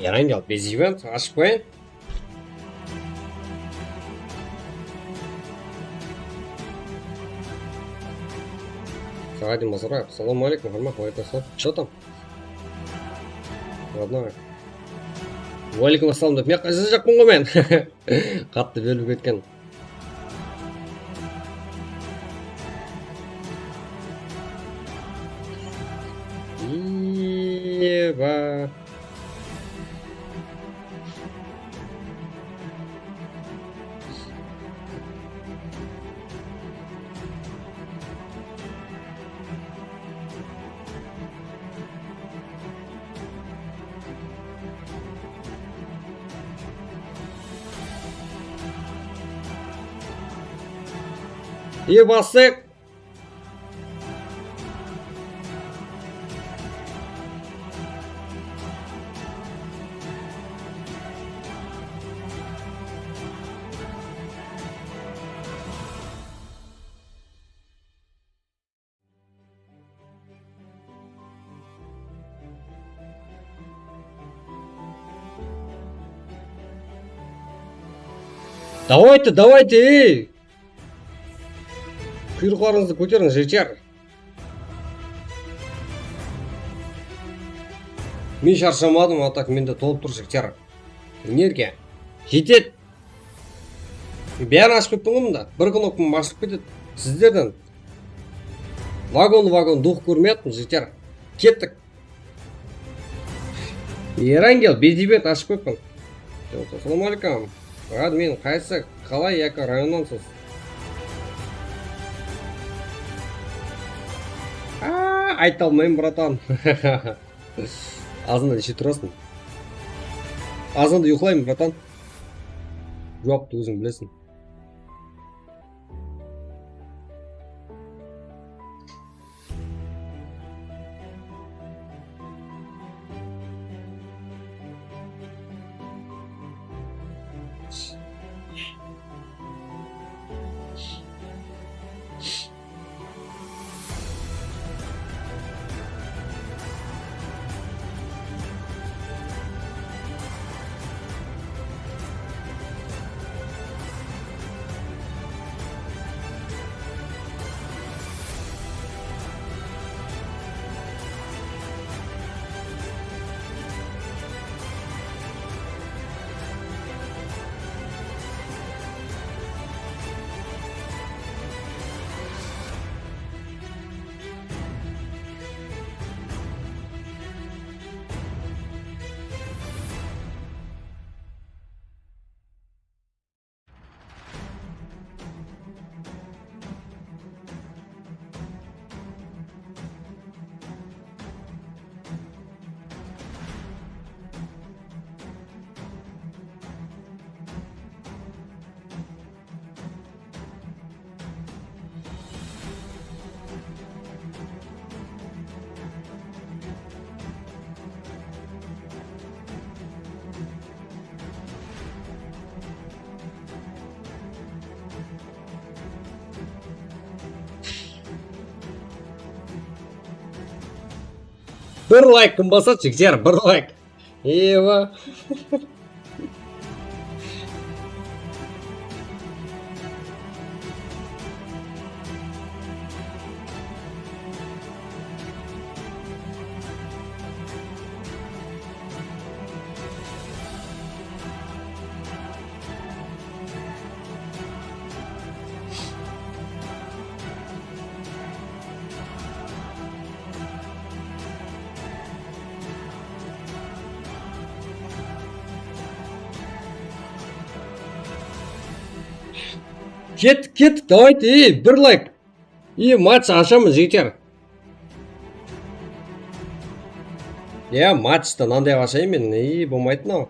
Yarańdı al, beziymen, ashıp qoyayın. Saǵadim Bazarbaev, assalamu aleykum, Harma, aleykum assalam. Что там? Родной. Aleykum assalam dep, men jazıp jaqpın ǵoy men. Qattı berilip ketken. Eba. Ие, bastık. Давайте, давайте, ey! Quyrıqlarıńızdı kóteriń, jigitler. Men sharshamadım, a tak mende tolıp tur, jigitler. Energiya. Jetedi. Bárin ashıp kettim ǵoy mında. Bir knopkam ashılıp ketedi. Sizlerden vagon-vagon duwıq kórmeyatpın, jigitler. Kettik. Erangel, bezibet ashıp kettim. Assalawma aleykum. Admin qaysı, qalay yaki rayonnansız? Aa, ayta almayman, bratan. Azanda neshe turasıń? Azanda uyqılayman, bratan. Juwaptı óziń bilesiń. Bir layk kim basadı, jigitler, bir layk. Ewa. Kettik, kettik, давайте, ey, bir layk. I, match ashamız, jigitler. Ya, matchta mınanday ashayın men. I, bolmaydı mınaw.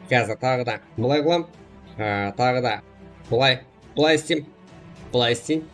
Házir taǵı da bılay qılam. Ha, taǵı da bılay. Bılay isleyim. Bılay isleyim.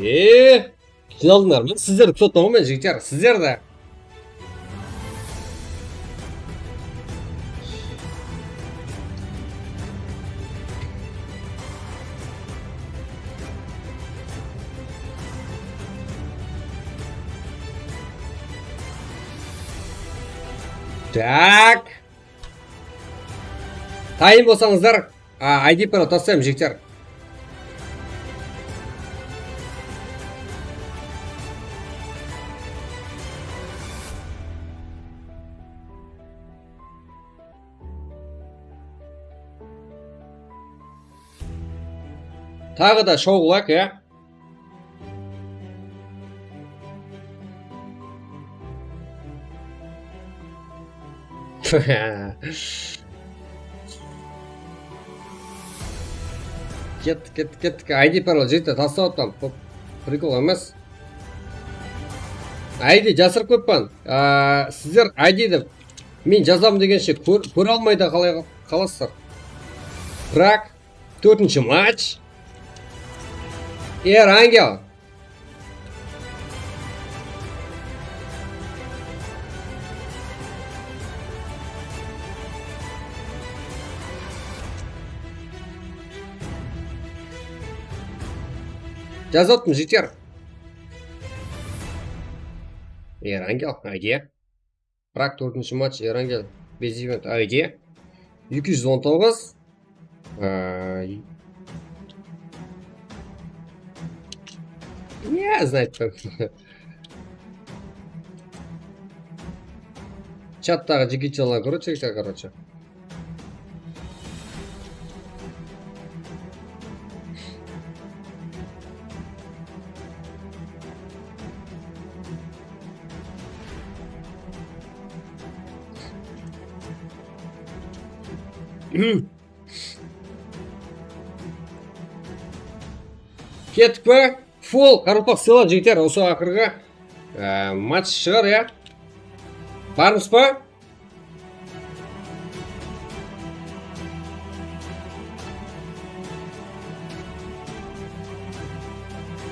Eee? Jıynalıńlar ma? Sizlerdi kútip otırman ǵoy men, jigitler. Sizler de. Tak. Tayın bolsańızlar. A, I D parol taslayman, jigitler. Taǵı da show qılayıq, ya. Kettik, kettik, kettik. I D parol, jigitler, taslap atırman. Bul prikol emes. I D jasırıp qoyıppan. Aa, sizler I D dep men jazam degenshe kór-, kóre almay da qalay qalasızlar. Brak, tórtinshi match. Erangel. Jazıp atırmız, jigitler. Erangel, ayde. Prag tórtinshi match, Erangel, Bezivent, ayde. Eki júz on toǵız. Ay. Ya, знает. Chattaǵı jigitchalar, короче, короче. Kettik pe? Full, qaraqalpaq sıyla, jigitler, usı aqırǵı, e, match shıǵar, ya. Barmız ba?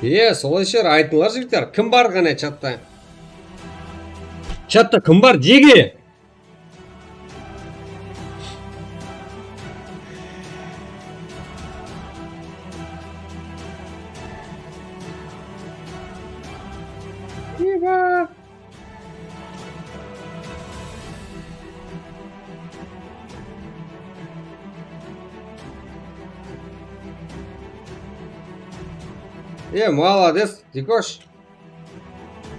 Ye, solay shıǵar, aytıńlar, jigitler. Kim bar ǵana chatta? Chatta kim bar, jege? Eba! E, молодец, Dikosh.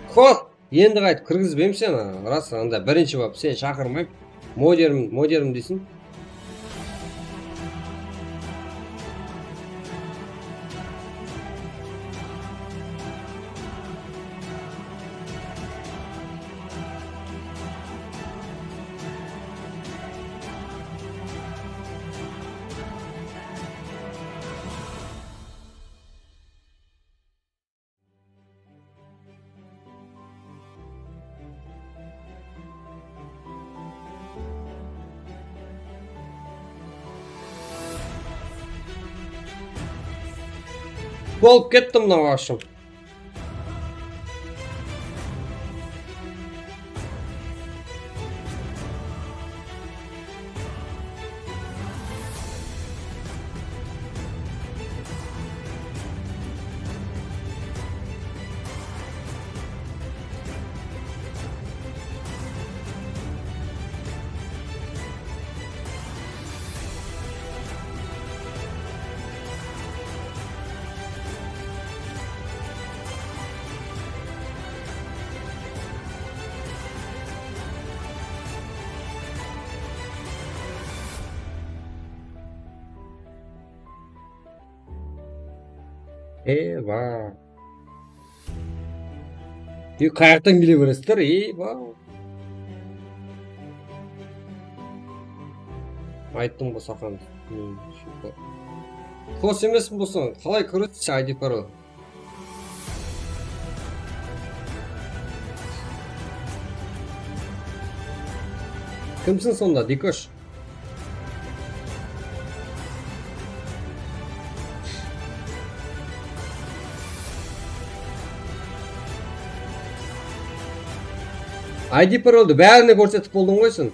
Xo, endi qaytıp kirgizbeymen seni, ras, anda birinshi bolıp seni shaqırmayman. Moderim, moderim deysiń. Bolıp ketti mınaw, ashım. Eva. E, qayaqtan kele beresizler, ey, ba. Ayttım ǵoy saǵan. Hmm, shıqtı. Xos emesin bolsań, qalay kóresiz, I D parol? Kimsiń sonda, Dikosh? I D paroldı bárine kórsetip boldıń ǵoy sen.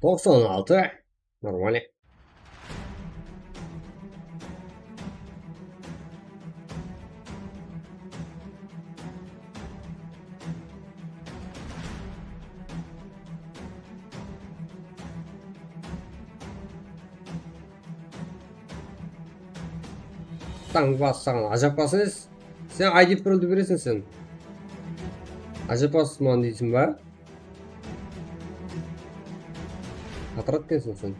Toqsan altı. Нормально. Tańǵa saǵan ajapasız. Sen I D paroldı beresiń sen. Ajapasız mınan deysiń ba? Atırat ekenseń sen.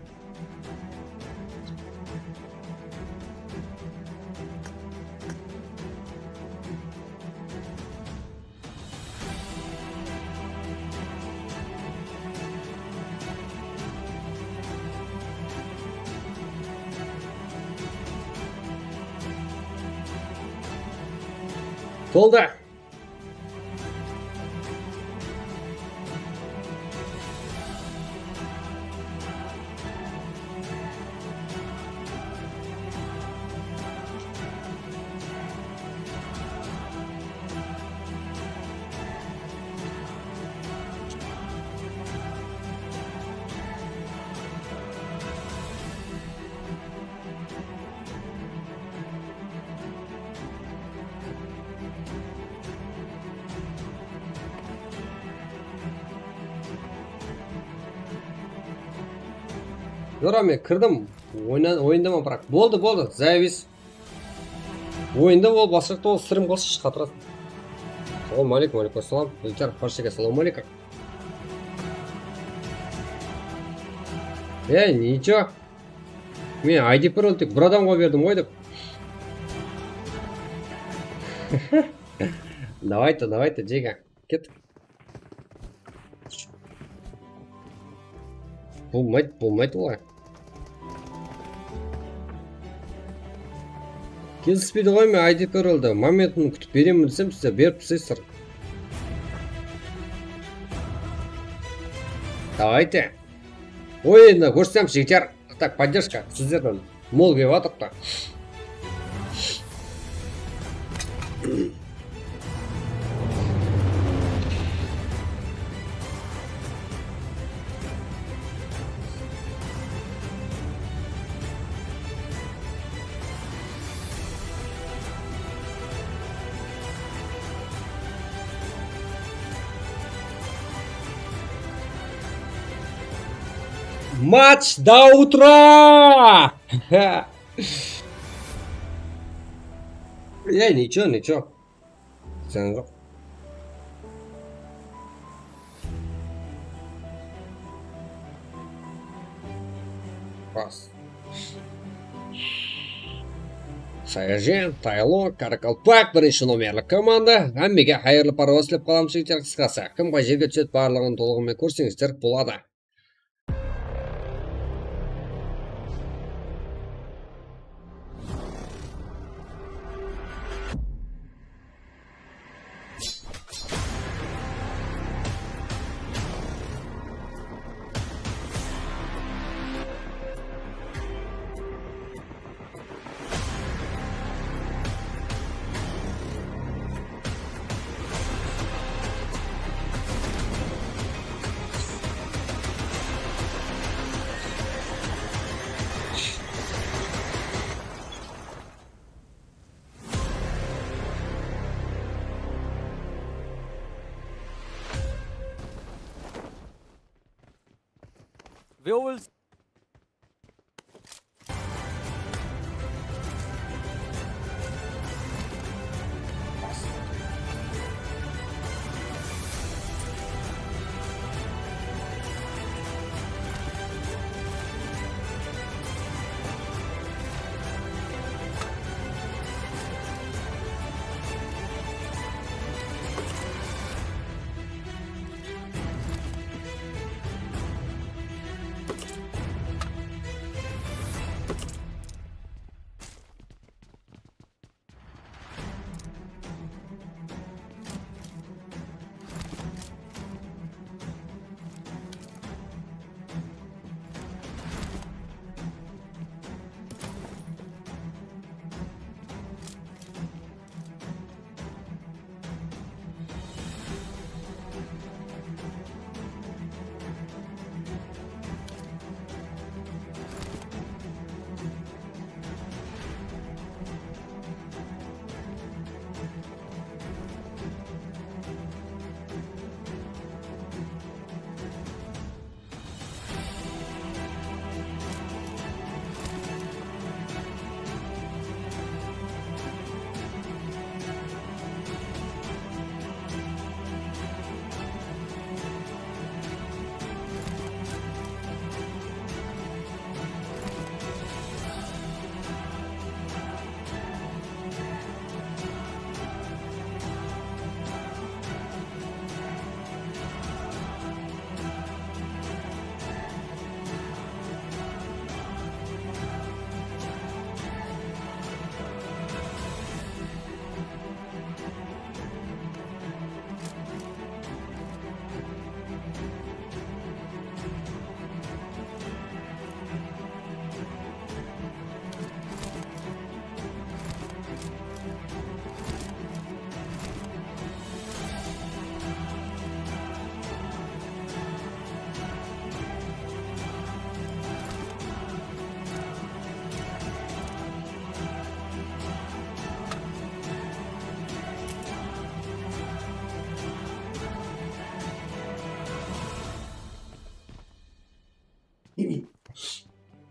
Toldı. Jora, men kirdim. Oyna-, oyındaman, biraq. Boldı, boldı. Zavis. Oyında bol, basqa jaqta bol, strim qılshı, qatırasın. Assalawma aleykum. Aleykum assalam. Ilter, barshege assalawma aleykum. Ey, nicho? Men I D parol tek bir adamǵa berdim ǵoy dep. Давайте, давайте, Джига. Ket. Bolmaydı, bolmaydı olay. Kelispeydi ǵoy, men I D paroldı momentin kútip beremen desem, sizler berip taslaysiz. Давайте. Oy, endi kórsem, jigitler. Так, поддержка sizlerden mol kelip atırıptı. Матч до утра! Ey, nicho, nicho. Sen joq. Bas. Sayajen, Taylo, Karakalpak, birinshi nomerli komanda. Hámmege qayırlı parvoz tilep qalamız, jigitler, qısqası. Kim qay jerge túsedi, barlıǵın tolıǵı menen kórseńizler boladı. Werewolves.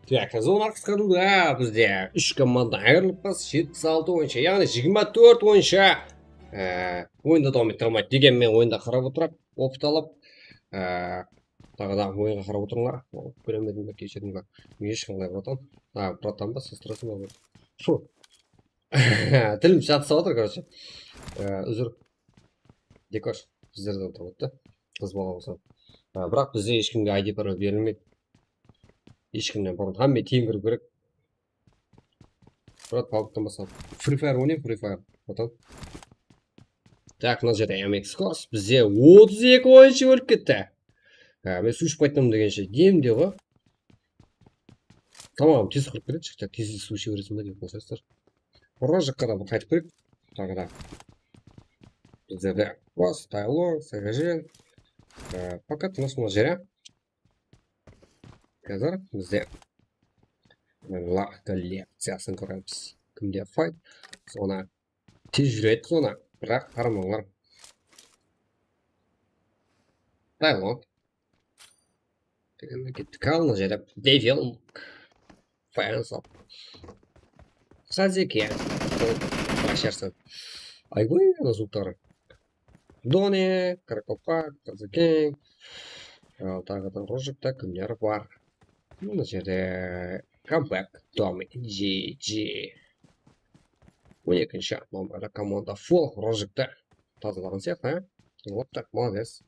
Tak, zona qısqarıldı. Bizde úsh komanda ayırılıp qaldı, jetpis altı oyınsha, yaǵnıy jigirma tórt oyınsha, e, oyında dawam ettire almaydı. Degenmen, oyında qarap otırıp, opıt alıp, e, taǵı da oyınǵa qarap otırıńlar. Kóremedim be, keshirińler. Hesh qanday, bratan. A, bratan ba, sestrası ma? Fu. Tilim jatısıp atır, короче. E, úzir. Dekosh, bizlerden turıptı. Qız bala bolsa. E, biraq bizde hesh kimge I D parol berilmeydi. Hesh kimnen burın. Hámme teń kiriw kerek. Brat, pabgtan baslap. Free Fire oynayın, Free Fire. Bratан. Tak, mına jerde M X Kors. Bizde otız eki oyınshı ólip ketti. Ha, men suw iship qayttım degenshe. Demde ǵo. Tamam, tez qurıp ketedi, shıqtı. Tez suw iche beresiń be dep qosasızlar. Rojakqa da bir qaytıp kireyik. Taǵı da. Bizlerde Kors, Taylor, Sagajen. E, пока tınısh mına jeri. Házir bizde la kollekciyasın kóremiz. Kimde fight, zona tez júredi zona, biraq qaramańlar. Taylor. Degen kettik, al, mına jerde Devil. Fans up. Sazeke. Basharsan. Aygoy, ana zvukları. Doni, Krokopak, Kazakeng. Al, taǵı da Rojakta kimler bar? Mına jerde Comeback, Domi, G G. On ekinshi nomerli komanda full Rojakta. Tazalaǵan sıyaqlı, a? Wop, tak, молодец.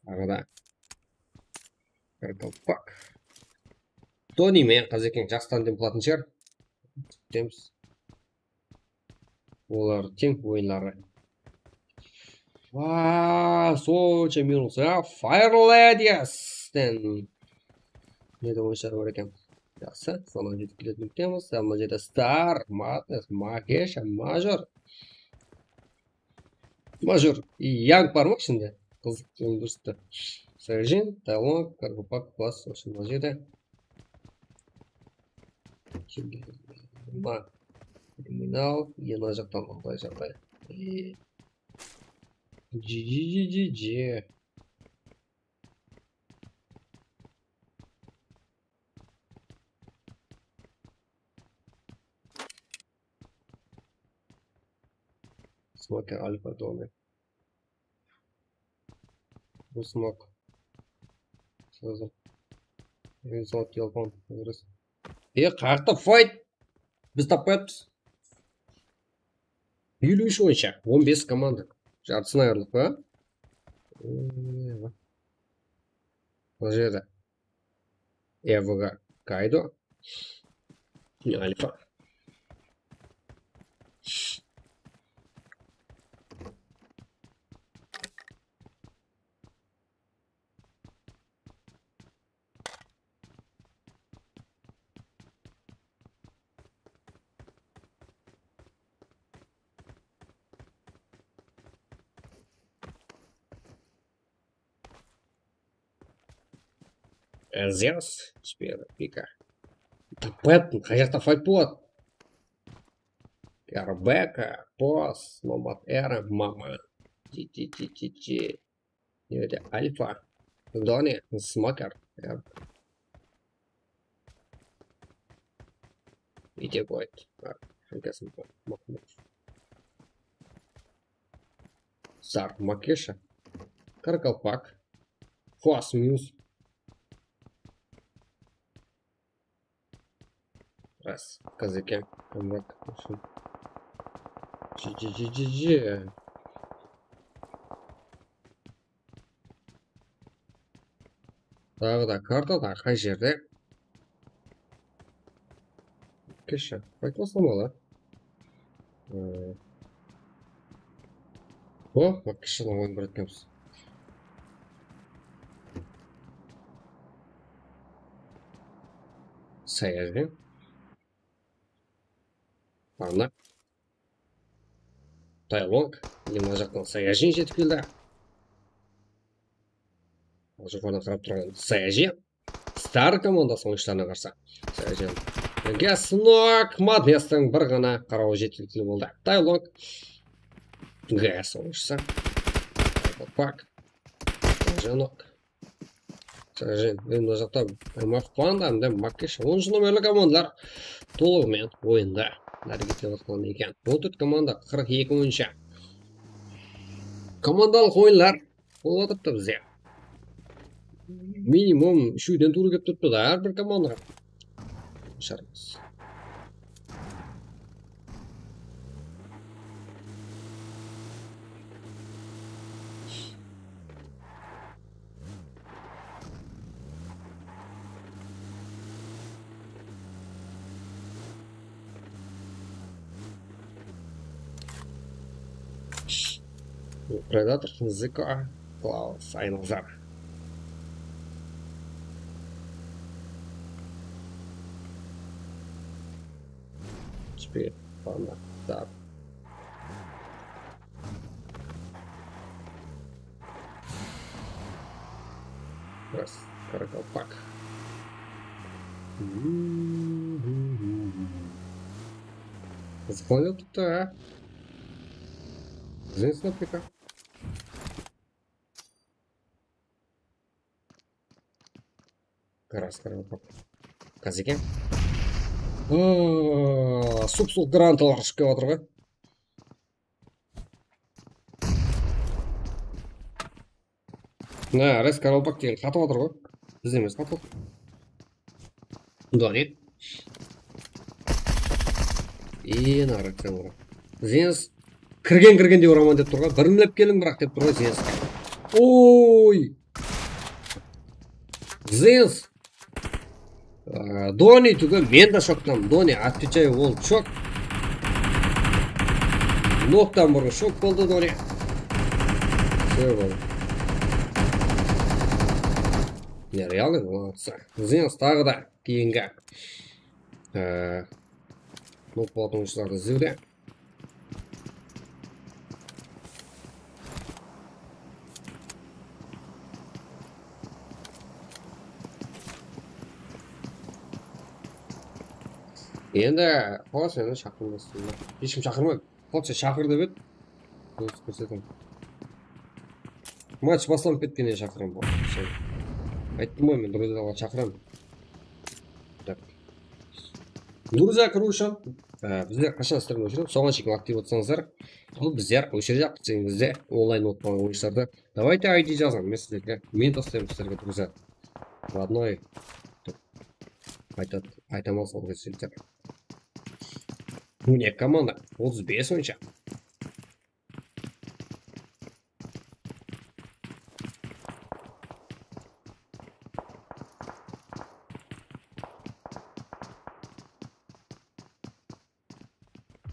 Taǵı da Krokopak. Doni menen Kazakeng jaqsı tándem qılatın shıǵar. Kútemiz. Olar teń oyınları. Waa, sonsha minus, a? Fire Ladies-ten. Ne de oyınshalar bar eken. Jaqsı, sonnan jetip keletin kútemiz. Al, mına jerde Star, Madness, Magesha, Major. Major, Yang bar ma ishinde? Qızıq, durıstı. Sojin, Taylor, Krokopak, Klas, mına jerde. Mına, kriminal, mına jaqtan qanday jaǵday. E, ji, ji, ji, ji, ji. Smoker, Alfa, Domi. Bul smok. Sozıp. Ren zot, yolpan, virus. E, qayaqta fight? Biz tapayapız. Eliw úsh oyınsha, on bes komanda. Jartısına ayırılıq pa? Mına jerde. Evoga Kaido. Alfa. Zeus, Spear, Pika. Tapayaptım, qay jaqta fight boladı? Rebecca, Boss, Nomad Era, Mama. Ji, ji, ji, ji, ji. Nede Alfa, Doni, Smoker. Ite qoydı. Star, Makesha, Karakalpak, Kosmius. Ras, Kazıken, Amrak, G G G G. Daǵı da kartada qay jerde? Keshi, qaytmasam ala. O, bak, kishini oyın bir etkenbiz. Sayajin. Ana. Taylong. Mına jaqtan Sayajin jetip keldi. Joqarıdan qarap turǵan Sayajin. Star komandası oyınshılarına qarsı. Sayajin. Gasnok Madnesstiń bir ǵana qarawı jetilikli boldı. Taylong. Gas oyınshısı. Pak. Janok. Sajen, men mına jaqta Maqpan, hám de Makkesh, onınshı nomerli komandalar tolıǵımen oyında háreket etip atqan eken. On tórt komanda, qırq eki oyınsha. Komandalıq oyınlar bolıp atırıptı bizde. Minimum úshewden tuwrı kelip turıptı da, hár bir komandaǵa. Basharmız. Predator, Zika, Klaus, Aynazar. Теперь, ладно, так. Раз, Каракалпак. Qızıqlanıp turıptı, ha? Zensnap eka. Раз, Каракалпак. Kazı eken. Aa, sup-suwıq granatalar ushıp kep atır ǵoy. Mına, Res Karalpak degen qatıp atır ǵoy. Biz emes, qatıp. Doni. Eń arı sen ura. Zens. Kirgen, kirgen dep uraman dep tur ǵoy. Birinlep keliń, biraq dep tur ǵoy Zens. Oy. Zens. Aa, Doni túgil, men de shoktan. Doni, отвечаю, ol shok. Noktan burın shok boldı Doni. Все boldı. Nerealnıy, молодцы. Zens taǵı da keyingi. Aa, nok bolǵan oyınshılardı izlewde. Endi, xolos, endi shaqırmasın. Hesh kim shaqırmaydı. Xolos, sen shaqır dep edi. Kórseteyim. Match baslanıp ketkennen shaqıraman. Ayttım ǵoy, men druzyalardı shaqıraman. Так. Druzya kiriw ushın, e, bizler qashan stream óshiremiz, soǵan shekem aktiv bolsańızlar, bul bizler óshirejaqpız, endi bizde onlayn bolıp qalǵan oyınshılardı. Давайте I D jazıń, men sizlerge, men taslayman sizlerge druzya. Родной. Aytadı, aytaman sol gezde. Mine, komanda otız bes oyınsha.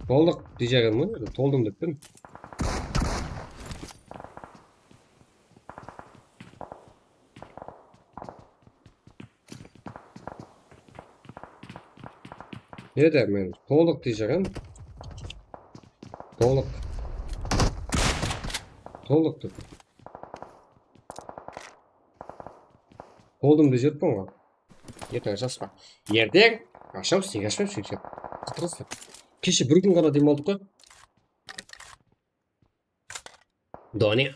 Toldıq deyjegen ǵoy, toldım dep pem. Nede men tolıq deyjegen. Tolıq. Tolıq dep. Toldım dep júrippiń ǵoy. Erteń ashasız ba? Erteń asham, sen ashpayıpsıń, sen qıtırıs dep. Keshe bir kún ǵana dem aldıq ǵoy. Doni.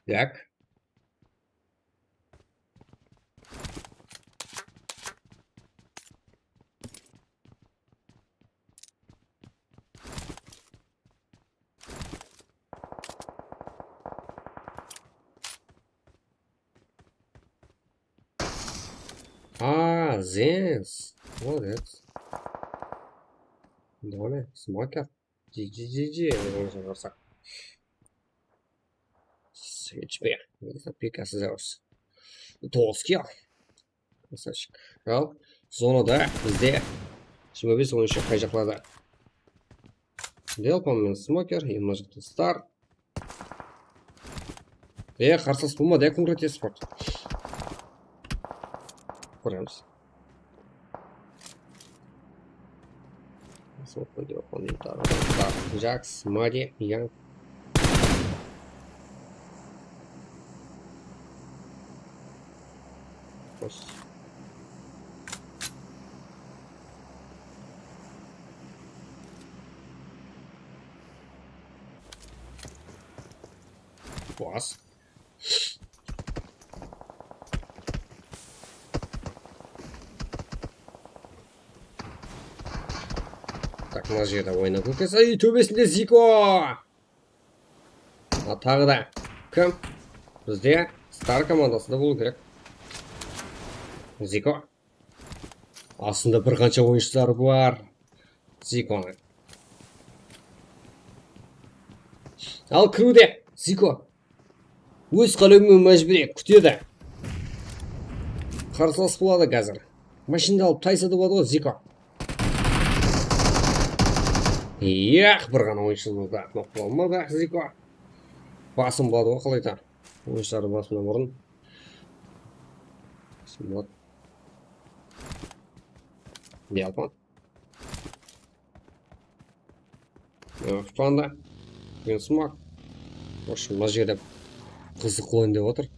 Yak. A, Zens. Молодец. Doni, smoker. G G G G, oynasaq. H P, zapikası zaros. Toskya. Krasavchik. Al, zonada bizde jigirma bes oyınshı qay jaqlarda. Delpon men smoker, endi mına jaqta star. E, qarsılas bolmadı, ya, konkret esport. Kóremiz. Smok qoydı, oqpan deydi. Jaks, Madi, Yan. Bos. Bos. Tak, mına jerde oynap kórkes. Ay, tóbesinde Ziko! A, taǵı da kim? Bizde Star komandasında bolıw kerek. Ziko. Astında bir qansha oyınshılar bar. Zikonı. Al, kiriwde. Ziko. Óz qálewmen májbúriy kútedi. Qarsılas boladı házir. Mashindı alıp taysa da boladı ǵoy, Ziko. Yaq, bir ǵana oyınshı boldı. Nok bolmadı, Ziko. Basım boladı ǵoy, qalay da. Oyınshılardı basımnan burın. Basım boladı. Ne yapalım? Ee, Fanda. Green smoke. Вообще, mına jerde qızıq oyın dep otır.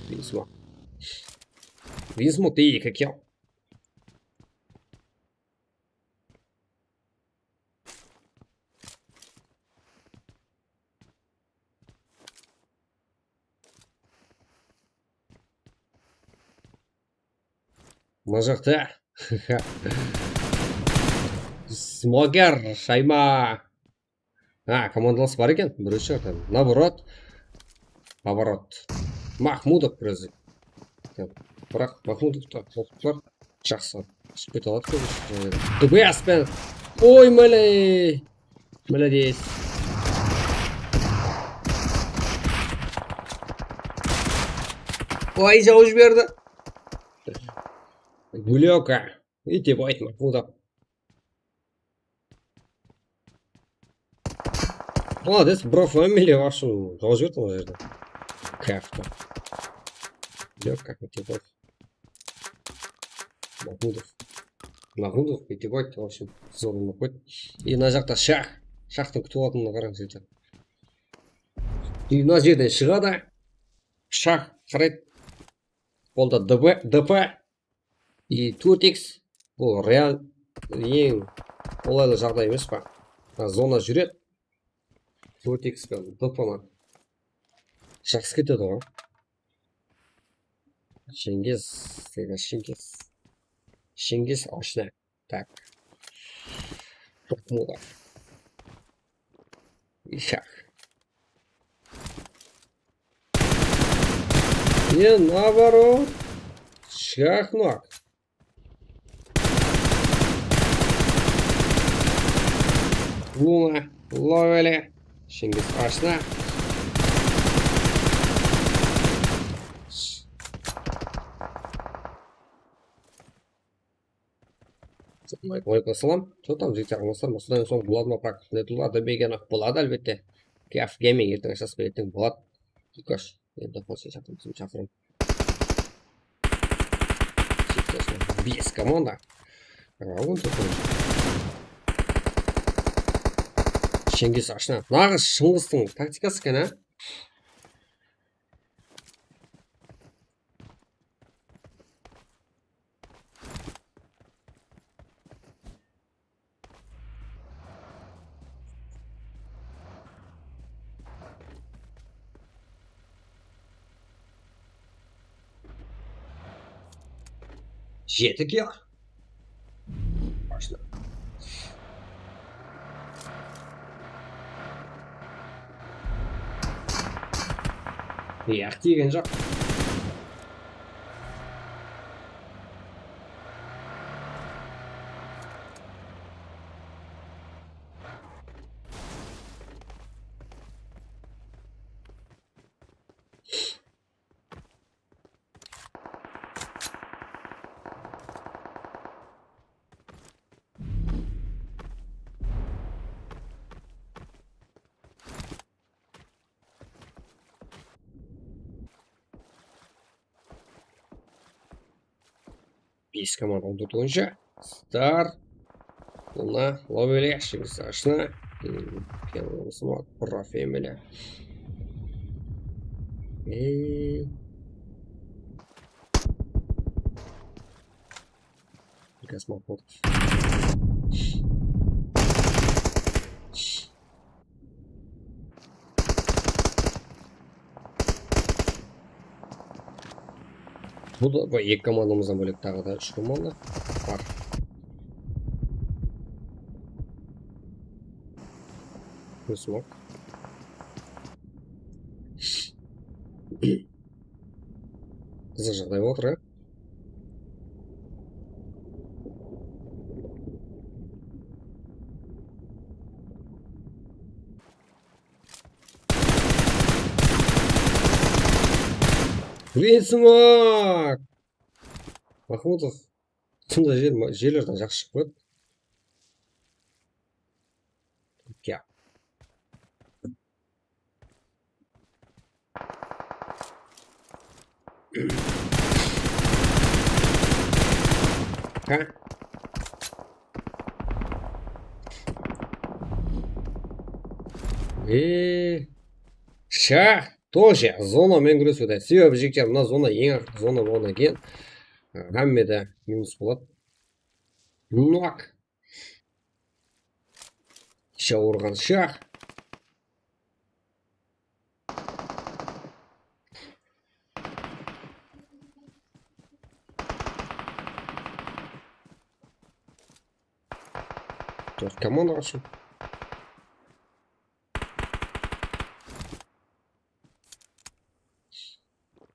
Green smoke. Green smoke deydi, как я. Mına jaqta. Smoker, shayma. Ha, komandalas bar eken, birew shıǵar. Наоборот. Поворот. Mahmudov bir ózi. Biraq Mahmudoftı qoqıplar. Jaqsı. Túsip kete aladı kóbinese. Д Б S пен. Oy, máley. Молодец. Oy, jawıp jiberdi. Gulyoka. Iyte bayt Mahmudov. Молодец, bro, familia вообще jawıp jiberdi mına jerde. Kafta. Gulyoka, iyte bayt. Mahmudov. Mahmudov, iyte bayt, вообще, zorlanıp qoydı. E, mına jaqta Shax. Shaxtıń kútip alatınına qarań, jigitler. E, mına jerden shıǵadı. Shax, qaraydı. Qolda D P, D P. E, tórt X. Bul real eń qolaylı jaǵday emes pa? Ha, zona júredi. Tórt X penen D P man. Jaqsı ketedi ǵoy. Shingiz, deydi, Shingiz. Shingiz oshna. Так. Mahmudov. Shax. E, наоборот. Shaxnok. Luna, Loveli, Shingiz oshna. Aleykum assalom. Что там, jigitler, armısızlar? Usıdan soń boladı ma, praktikada boladı, álbette. Kaf Gaming erteń ashasız ba, erteń boladı. Lukash, endi qosın shaqırıp, shaqırıp. Bes komanda. Ravon to'pini. Shingiz oshna. Naǵız Shıńǵıstıń taktikası eken, á? Jeti kiya. Başla. Yaq degen joq. Bes komanda on tórt oyınshı. Star. Luna, Lovely, Shıńǵıs Ashna, Piyanlımsımaq, Profe, mine. Ey. Ilgas Mahmudov. Bul da, bul eki komandamızdan bólek taǵı da úsh komanda bar. Smok. Qızıq jaǵday otır, á? Блин, smok! Mahmudov. Sonday jer, jerlerden jaqsı shıǵıp qoyadı. Ya. Ha? E, Shax, тоже zona menen gúresiwde. Sebebi, jigitler, mına zona eń aqırǵı zona bolǵannan keyin, e, hámme de minus boladı. Nok. Isha urǵan Shax. Tórt komanda qarsı.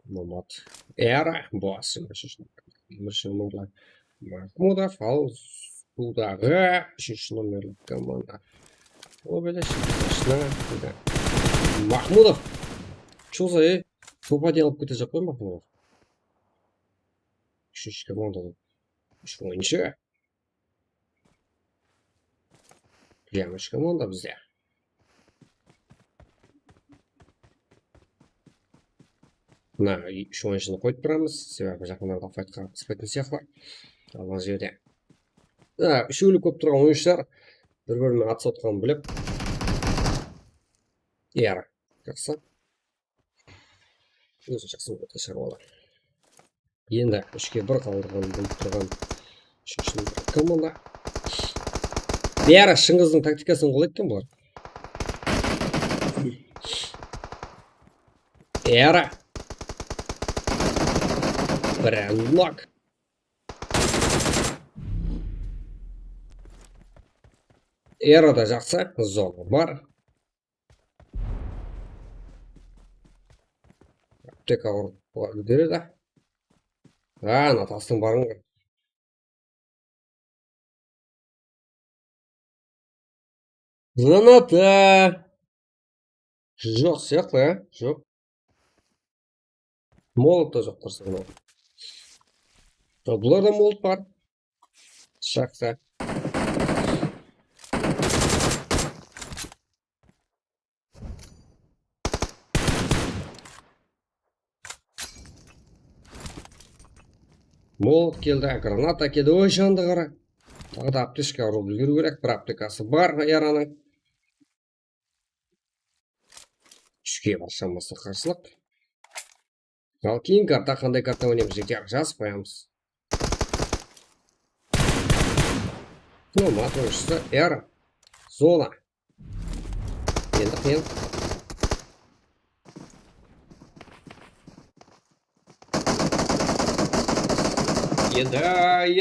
Mamat. Era, bas. Birinshi nomerli Mahmudov, al sudaǵı úshinshi nomerli komanda. O bele shıńǵısına. Mahmudov. Чё за, e? Topa alıp ketejaq qoy Mahmudov. Úshinshi komanda. Úsh oyınshı. Jańa komanda bizde. Mına, úsh oyınshını qoyıp turamız. Sebebi jaqınlarda faytqa qısqaytın sıyaqlı. Alǵan jerde. Mına, úshewli kóp turǵan oyınshılar bir-biri menen atısıp atqanın bilip. Yar, jaqsı. Ózi jaqsı boldı, sharwalar. Endi úshke bir qaldırǵan bolıp turǵan úshinshi komanda. Beri Shıńǵızdıń taktikasın qollaydı eken bular. Era. Birinshi nok. Era da jaqsı, zona bar. Apteka urıp úlgeredi. A, ana tastıń barın. Granata. Joq sıyaqlı, ya? Joq. Molot ta joq, qursa mınaw. A, bularda molot bar. Shaqsa. Molot keldi, granata keldi. Oy, jandı qara. Taǵı da aptechka urıp úlgeriw kerek. Bir aptekası bar Eranıń. Úshke barshamasına qarsılıq. Al, keyin karta, qanday karta oynaymız, jigitler, jazıp qoyamız. Nomad oyınshısı, Era. Zona. Endi qıyın. Endi,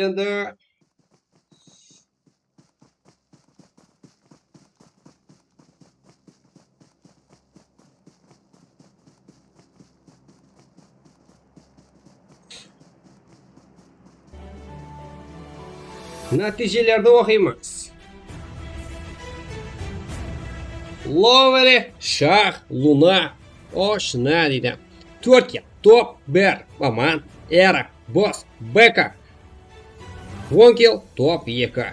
endi. Nátiyjelerdi oqıymız. Lovely, Shax, Luna, Oshna deydi. Tórt kill, top bir, Maman, Era, Boss, Beka. On kill, top eki.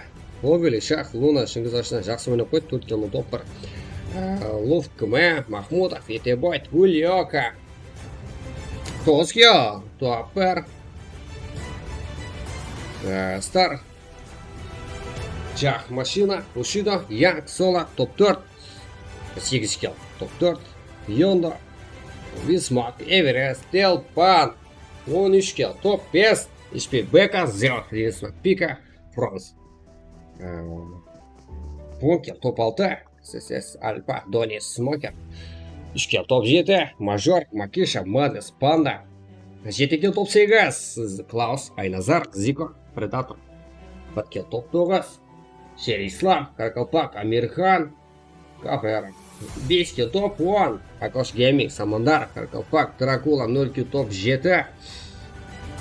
Lovely, Shax, Luna, Shıńǵız Ashna jaqsı oynap qoydı, tórt kill, top bir. Á, Luft K M, Mahmudov, Eteboy, Gulyoka. Toǵız kill, top bir. e, Star, Jah, Mashina, Bushido, Yang, Sola, top tórt, segiz kill, top tórt, Yondo, Bismarck, Everest, Delpan, on úsh kill, top bes, H P, Beka, Zero, Linsma, Pika, Franz. E, on kill, top altı, S S S, Alpa, Doni, Smoker. Úsh kill, top jeti, Major, Makisha, Madness, Panda. Jeti kill, top segiz, Klaus, Aynazar, Ziko, Predator. Bir kill, top toǵız, Sher Islam, Karkalpak, Amirxan, Kafera. Bes kill, top on, Akosh Gaming, Samandar, Karkalpak, Drakula, nol kill, top jeti,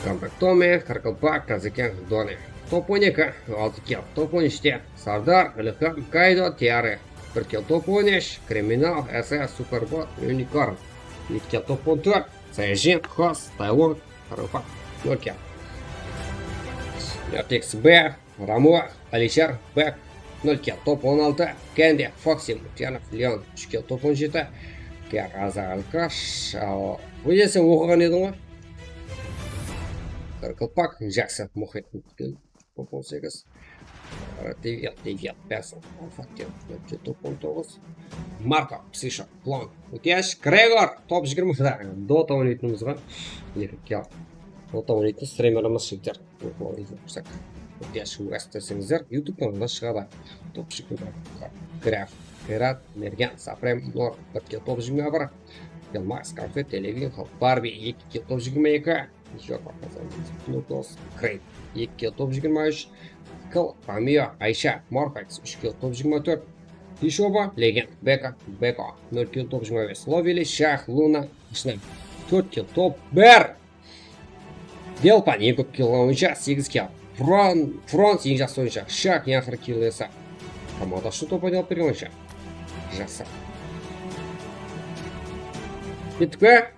Comeback Tommy, Karkalpak, Kazıken, Doni. Top on eki, altı kill, top on úshte Sardar, Ilham, Kaido, Tiare. Bir kill, top on úsh, Kriminal, S S, Superbot, Unicorn. Jeti kill, top on tórt, Sayajin, Xos, Taylor, Karkalpak, nol kill. Vertex B, Ramo, Alishar, Bek, nol kill, top on altı, Kendi, Foxy, Mutyanov, Leon, úsh kill, top on jeti, Keraza, Alkash, al, ózi sen oqıǵan ediń ǵoy. Karkalpak, Jaksa, Muhit, top on segiz, Deviat, Deviat, Bersin, Alfa, top on toǵız, Marko, Psisha, Klon, Mutyash, Gregor, top jigirma, Dota oynaytınımız ǵoy, eki kill, Dota oynaytın stremerimiz jigitler. Mutyash West deseńizler, YouTube kanalda shıǵadı. Top jigirma, Graf, Qıyrat, Mergen, Saprem, Nor, bir kill, top jigirma bir, Yılmaz, Konfet, Televin, Barbie, eki kill, top jigirma eki, Jok, Plutos, Kreyt, eki kill, top jigirma úsh, Kıl, Pamio, Aysha, Morfax, úsh kill, top jigirma tórt, Pishoba, Legend, Beka, Beko, nol kill, top jigirma bes, Lovili, Shah, Luna, Ashna, tórt kill, top bir. Delpan, eki kill boyınsha, segiz kill. Fron-, Frons, eń jaqsı oyınshı. Shak, eń aqırı kill esa. Komanda ushın top oynap bergen oyınshı. Jaqsı. Kettik pe?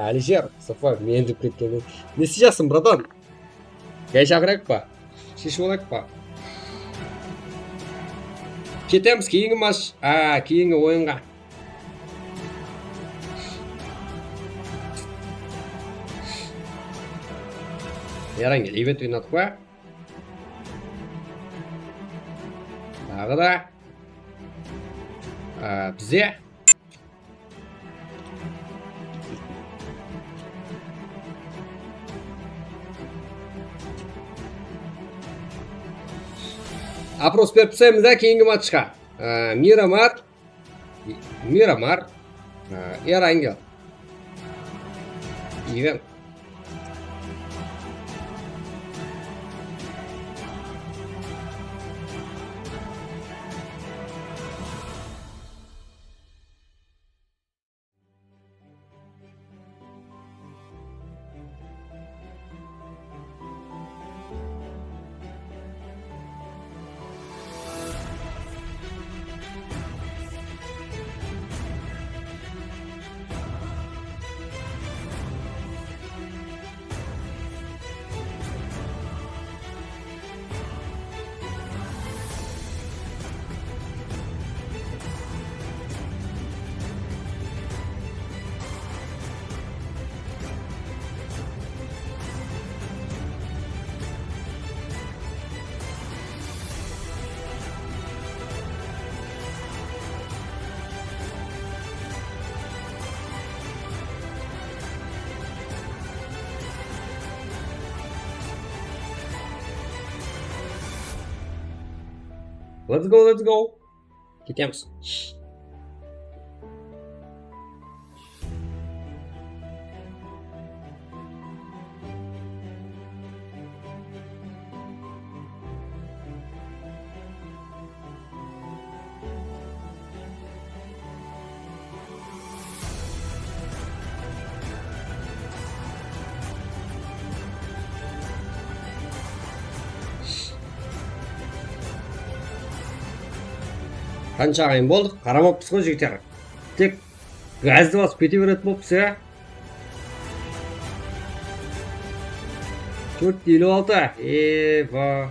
Alisher, Safa, men dep ketken. Ne isteyjaqsın, bratan? Gel shaqırayıq pa? Sheship alayıq pa? Ketemiz keyingi match, a, keyingi oyınǵa. Erangel, event oynadıq pa? Taǵı da, a, bize Apros berip taslaymiz da keyingi matchqa. Á, Miramar, Miramar, á, Erangel. Event. Let's go, let's go. Ketemiz. Qansha aqayın boldıq, qaramappız ǵoy, jigitler. Tek gazdı basıp kete beredi bolıpsız, ya. Tórt de eliw altı. Eba.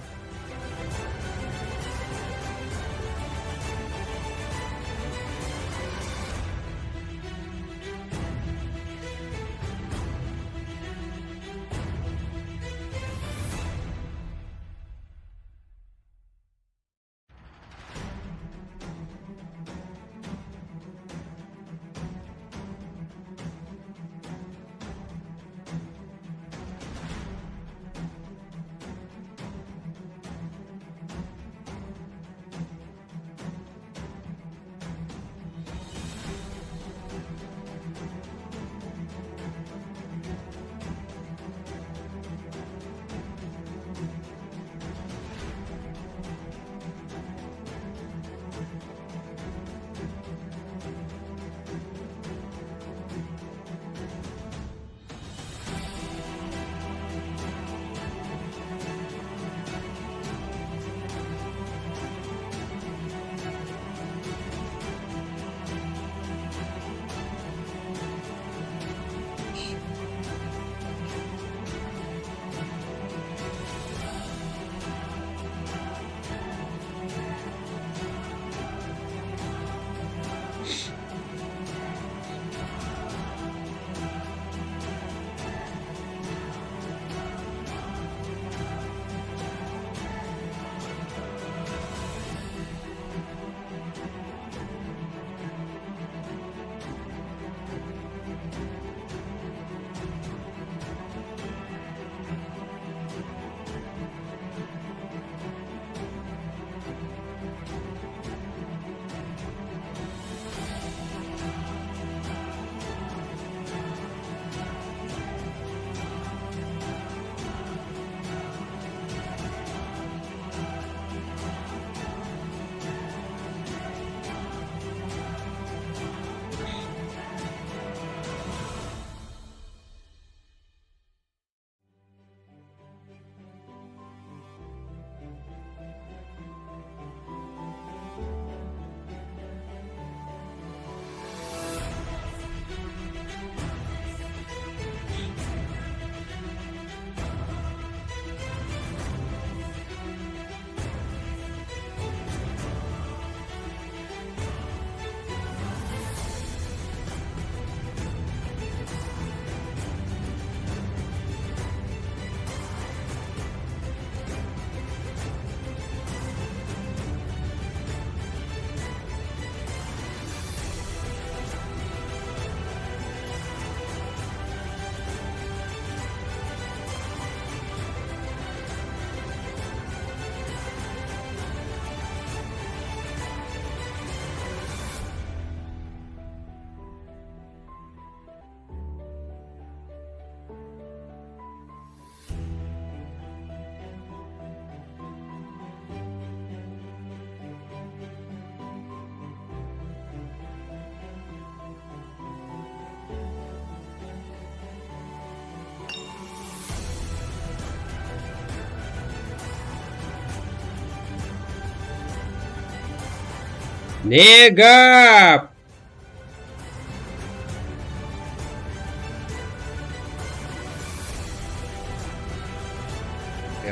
Ne gáp?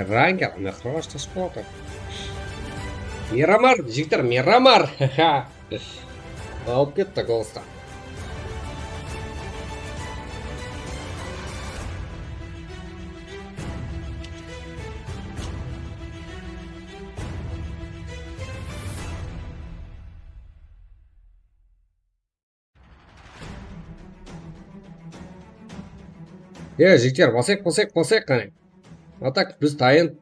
Ranger, mına qırǵash tas boladı. Miramar, jigitler, Miramar. Alıp ketti Golstı. E, jigitler, basayıq, basayıq, basayıq, qáne. A tak, biz tayın.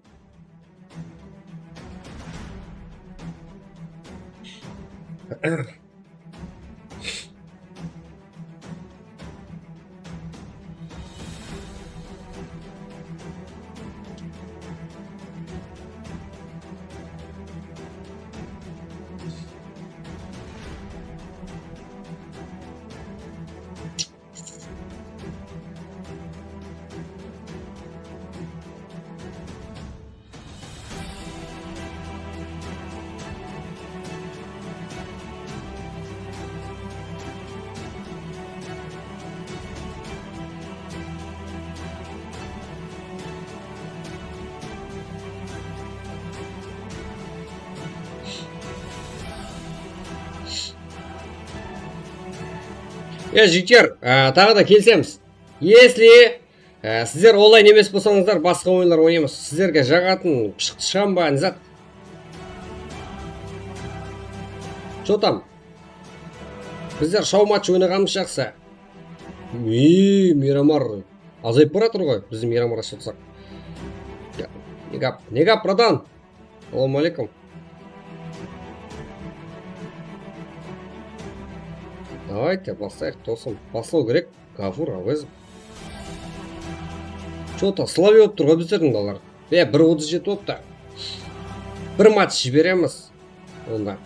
Ya, jigitler, á, taǵı da kelisemiz. Если, á, sizler onlayn emes bolsańızlar, basqa oyınlar oynaymız. Sizlerge jaǵatın pıshıqtı shıǵam ba, ne zat? Что там? Bizler shou match oynaǵanımız jaqsı. Ey, Miramar azayıp baratır ǵoy, bizdiń Miramar ashılsaq. Ya, ne gáp, ne gáp, bratan? Assalamu aleykum. Давайте, baslayıq, dosım. Baslaw kerek. Gafur Awezov. Что-то слабый bolıp tur ǵoy bizlerdiń balalar. E, bir otız jeti bolıptı. Bir match jiberemiz. Onda.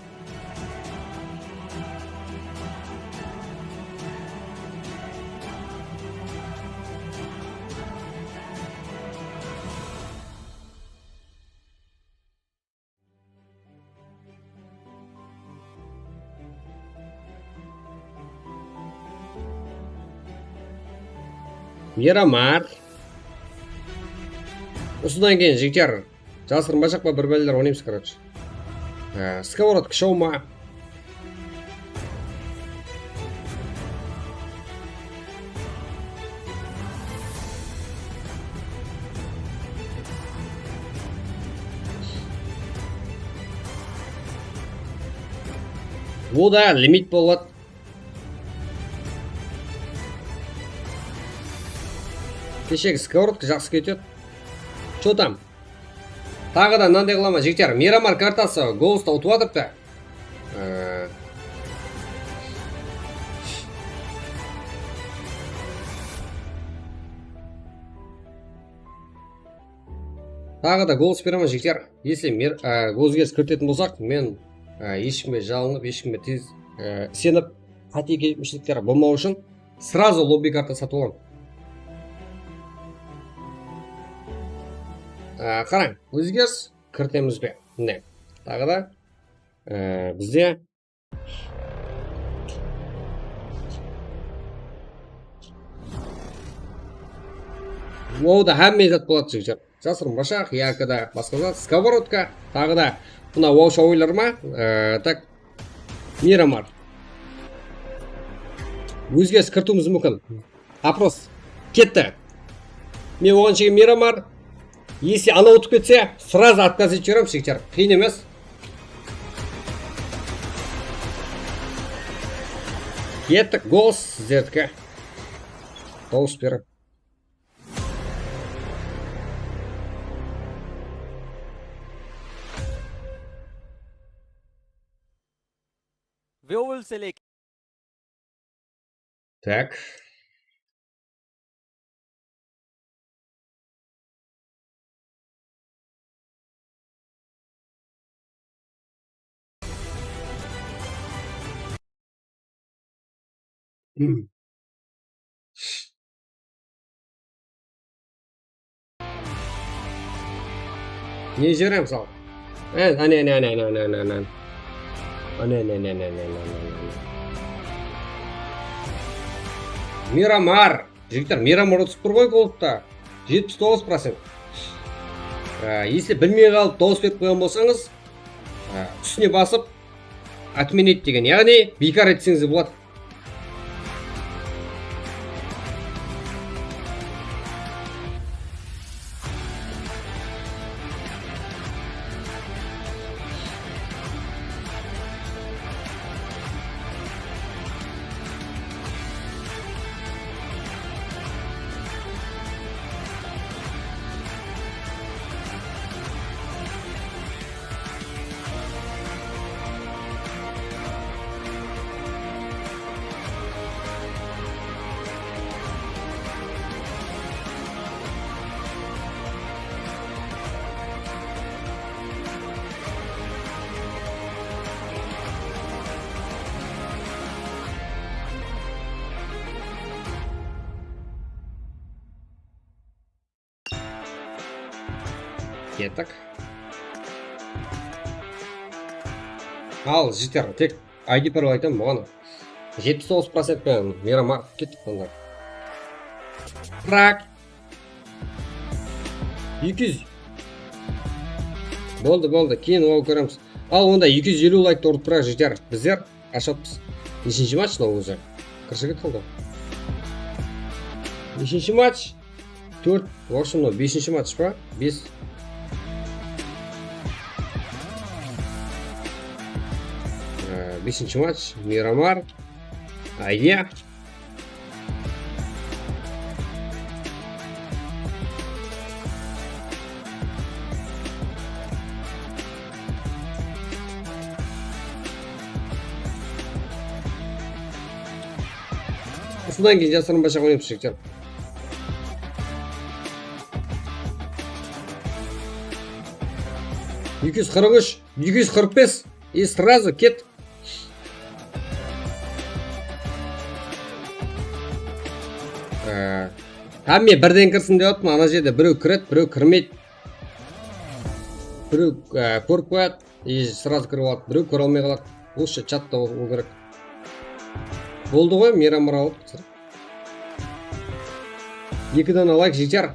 Miramar. Usıdan keyin, jigitler, jasırınbajaq pa, bir báleler oynaymız, короче. Há, skовородka shou ma? Bu da limit boladı. Keshegi skоворodka jaqsı ketedi. Что там? Taǵı da mınanday qılaman, jigitler. Miramar kartası Golstı utıp atırıptı. Ee, Taǵı da Gols beremen, jigitler. Если Mir-, e, ózgeris kiritetin bolsaq, men, e, eshkimge jalınıp, eshkimge tez, e, isenip, qáte kelmeslikleri bolmaw ushın сразу lobby karta satıp alaman. E, qarań, ózgeris kiritemiz be? Mine, taǵı da, e, bizde Wow da hámme zat boladı, jigitler. Jasırınbashaq, yaki da basqa zat, skовородка, taǵı da mına wow shou oyınlar ma? E, tak, Miramar. Ózgeris kiritiwimiz múmkin. Oпрос ketti. Men oǵan shegen Miramar. Если anaw utıp ketse, сразу отказ etip jiberemiz, jigitler. Qıyın emes. Kettik, Gols sizlerdiki. Dawıs berip. We will select. Tak. Ne jere, mısal? Áne, áne, áne. Áne, áne, áne. Miramar. Jigitler, Miramar utıp tur ǵoy goldta. Jetpis toǵız procent. Á, если bilmey qalıp dawıs berip qoyǵan bolsańız, á, ústine basıp, отменить degen, yaǵnıy biykar etseńiz de boladı. Kettik. Al, jigitler, tek I D parol aytaman buǵan. Jetpis toǵız procent penen Miramar kettik onda. Brak. Eki júz. Boldı, boldı. Keyin oǵan kóremiz. Al, onda eki júz eliw layktı urıp turayıq, jigitler. Bizler ashıppız. Neshinshi match mınaw ózi? Kir shıǵıp qaldı. Neshinshi match? Tórt. Вообще, mınaw besinshi match pa? Bes. Ee, besinshi match. Miramar. Aydiya. Usıdan keyin jasırınbasha oynaymız, jigitler. Eki júz qırq úsh, eki júz qırq bes. И сразу ket. Ee, hámme birden kirsin dep atırman, ana jerde birew kiredi, birew kirmeydi. Birew, ee, kórip qoyadı, и сразу kirip aladı, birew kóre almay qaladı. Lучше chatta ol kerek. Boldı ǵoy, Miramar alıp. Eki dana layk jeter.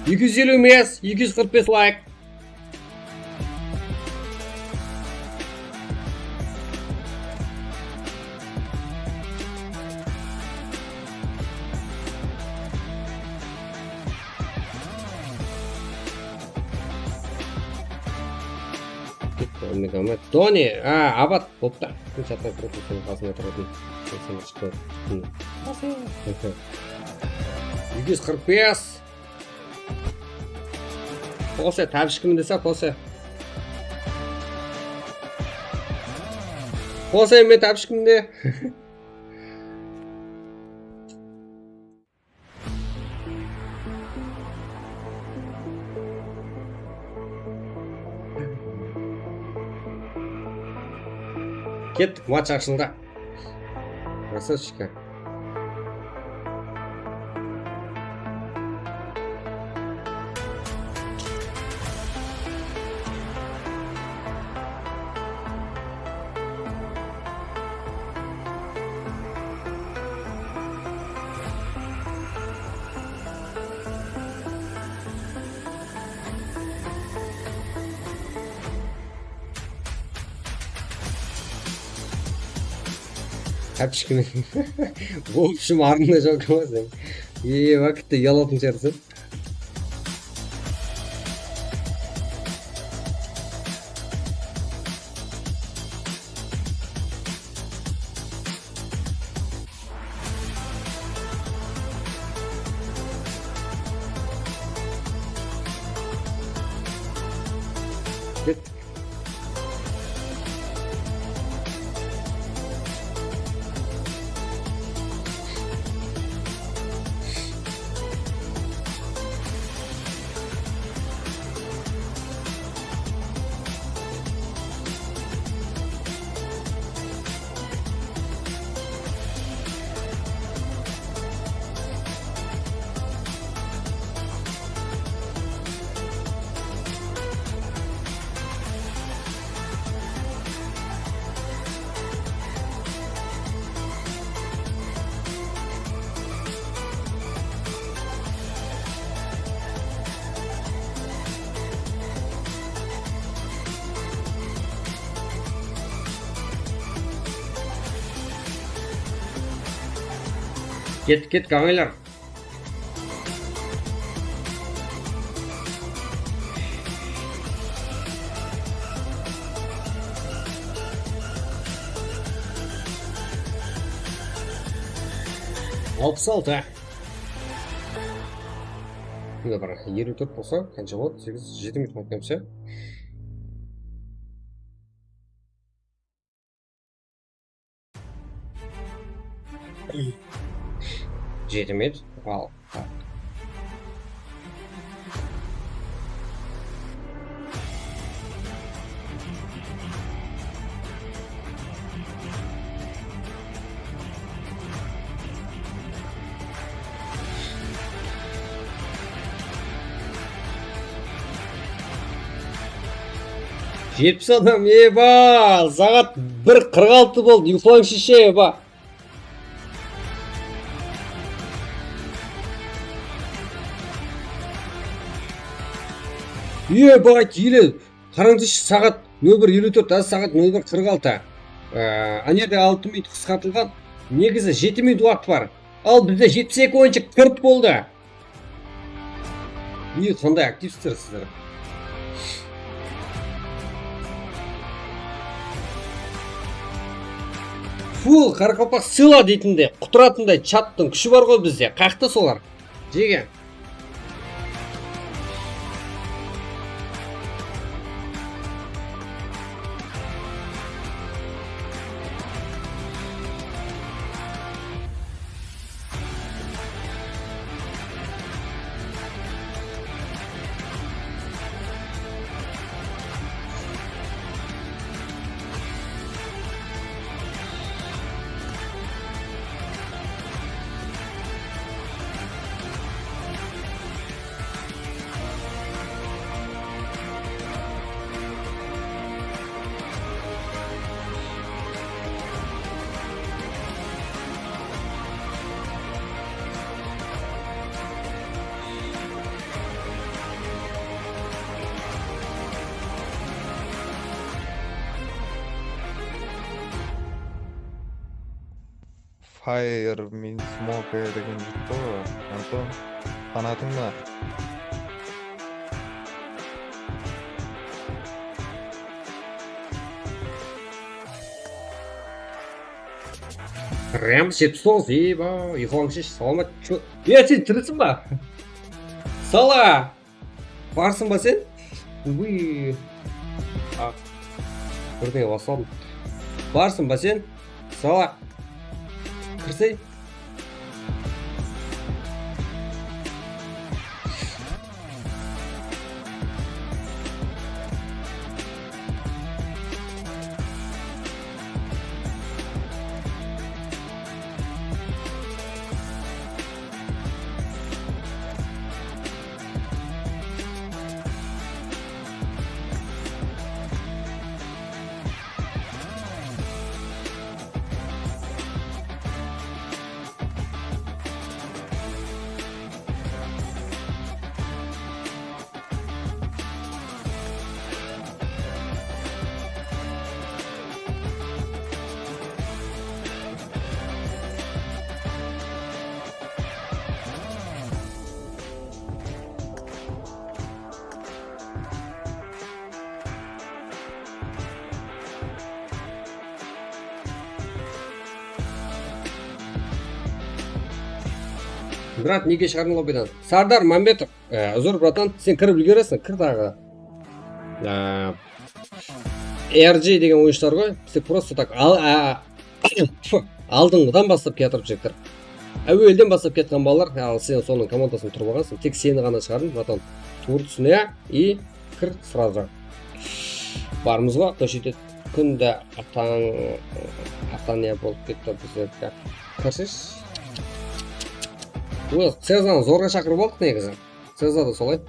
Eki júz eliw emes, eki júz qırq bes layk. Doni, a, abat, boptı. Kúl shattan turıp, ústiniń qasında turatın. Seni shıqtı. Eki júz qırq bes. Pose, tábishkimin dese, pose. Pose, men tábishkimin de. Kettik, match ashıldı. Красавчики. Tápishkimen. В общем, arnında joq emas. E, wákitte uyalatın shıǵarsań. Kettik. Kettik, kettik, aǵaylar. Alpıs altı. Mine, bir eliw tórt bolsa, qansha boladı? Segiz, jeti minut qaldıq, ya? Jeti minut. Al. Jetpis adam, eba! Saat bir qırq altı boldı, uyqılańshı she, eba! Eba, ele, qarańızshı, saat nol bir eliw tórt, házir saat nol bir qırq altı. Ee, ane jerde altı minut qısqartılǵan. Negizi jeti minut waqıt bar. Al, bizde jetpis eki oyınshı kirt boldı. Mine, qanday aktivsizler sizler. Full qaraqalpaq sıyla deytindey, qutıratınday chattıń kúshi bar ǵoy bizde. Qayaqta solar? Jege. Fire me smoke degen jigit ǵoy, Anton. Fanatıń ba? Rem jetpis toǵız, eba, uyqılańshı, salamat. Ço-, e, sen tiriseń ba? Sala! Barsıń ba sen? Uy. A, birden bastaldım. Barsıń ba sen? Sala. Kirsey. Brat, nege shıǵardıń lobbydan? Sardar Mambetov, e, uzr, bratan, sen kirip úlgereseń, kir taǵı. E, R J degen oyınshılar ǵoy, bizde prosto tak al, a, tfu, aldınǵıdan baslap kiyatırıp jigitler. Áwelden baslap kiyatqan balalar, al sen sonıń komandasın turıp alǵansıń, tek seni ǵana shıǵardım, bratan. Tuwrı túsine, ya? I kir srazı. Barmız ǵo, koshede kúnde atań, atań ne bolıp ketti bizlerge. Kirsiz. Ol Cezanı zorǵa shaqırıp aldıq negizi. Ceza da solay.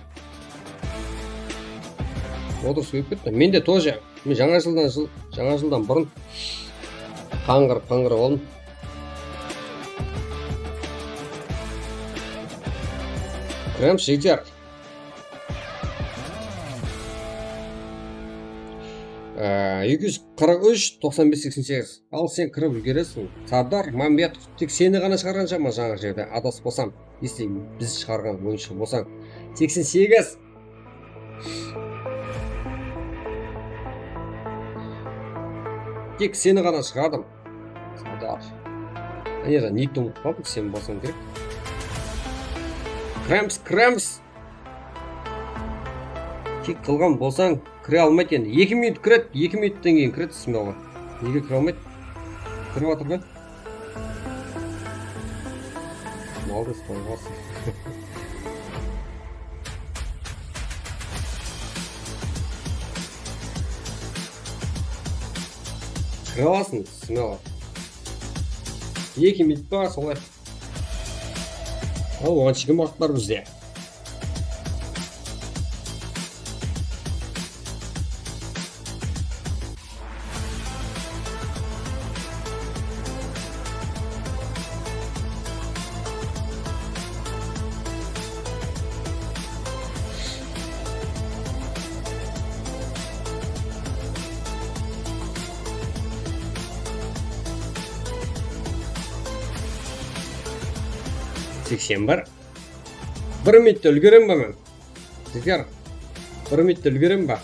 Otırıs kóbeyip ketti. Men de тоже, men jańa jıldan jıl, jańa jıldan burın qanǵırıp, qanǵırıp aldım. Kiremiz, jigitler. Á, eki júz qırq úsh, toqsan bes, seksen segiz. Al, sen kirip úlgeresiń. Sardar Mámbetov, tek seni ǵana shıǵarǵansha ma jańa jerde, adaspasam, если biz shıǵarǵan oyınshı bolsań. Seksen segiz. Tek seni ǵana shıǵardım. Sardar. Áne, nikti umıtıp qaldım, sen bolsań kerek. Krems, Krems. Kik qılǵan bolsań, kire almaydı endi. Eki minut kiredi, eki minuttан keyin kiredi smelǵa. Nege kire almaydı? Kirip atır ǵoy. Maldes qoyǵasın. Kire alasın, smelǵa. Eki minut pa, solay. Al, oǵan shekem waqıt bar bizde. Seksen bir. Bir minutta úlgerem ba men? Jigitler, bir minutta úlgerem ba?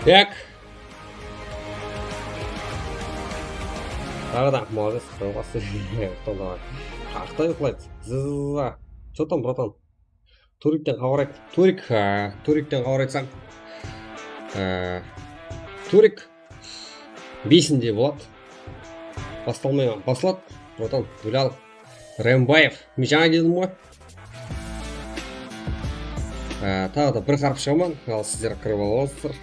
Так. Taǵı da molodec, Qırımqas. Qaqta uyıqlaydı. Zı-zı-za. Что там, братан? Turikten xabar ayt. Turik, á, Turikten xabar aytsań. Á, Turik besinde boladı. Bastalmay basladı. Bratан, Bilal Rembaev. Men jańa keldim ǵoy. Á, taǵı da bir qarpıshqaman, al sizler kirip alıp atırsızlar.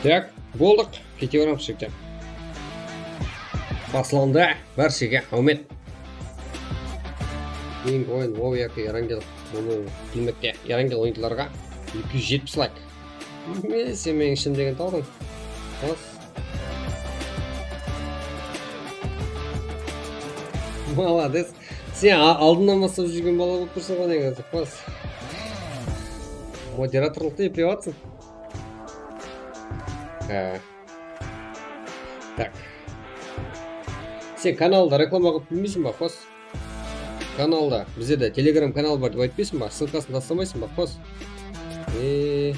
Tak, boldıq. Kete beramız, jigitler. Baslandı. Bárshege áwmet. Keyingi oyın WoW yaki Erangel bolıwı kútilmekte. Erangel oyıncılarǵa eki júz jetpis layk. E, sen meniń ishim degen tawdıń. Bas. Molodec. Sen a-, aldınnan baslap júrgen bala bolıp tursań ǵoy, negizinde. Bas. Moderatorlıqtı eplep atırsań. Há. Tak. Sen kanalda reklama qılıp bilmeyseń ba, Qos? Kanalda, bizde de Telegram kanal bar dep aytpaysıń ba? Ssılkasın taslamaysań ba, Qos? E.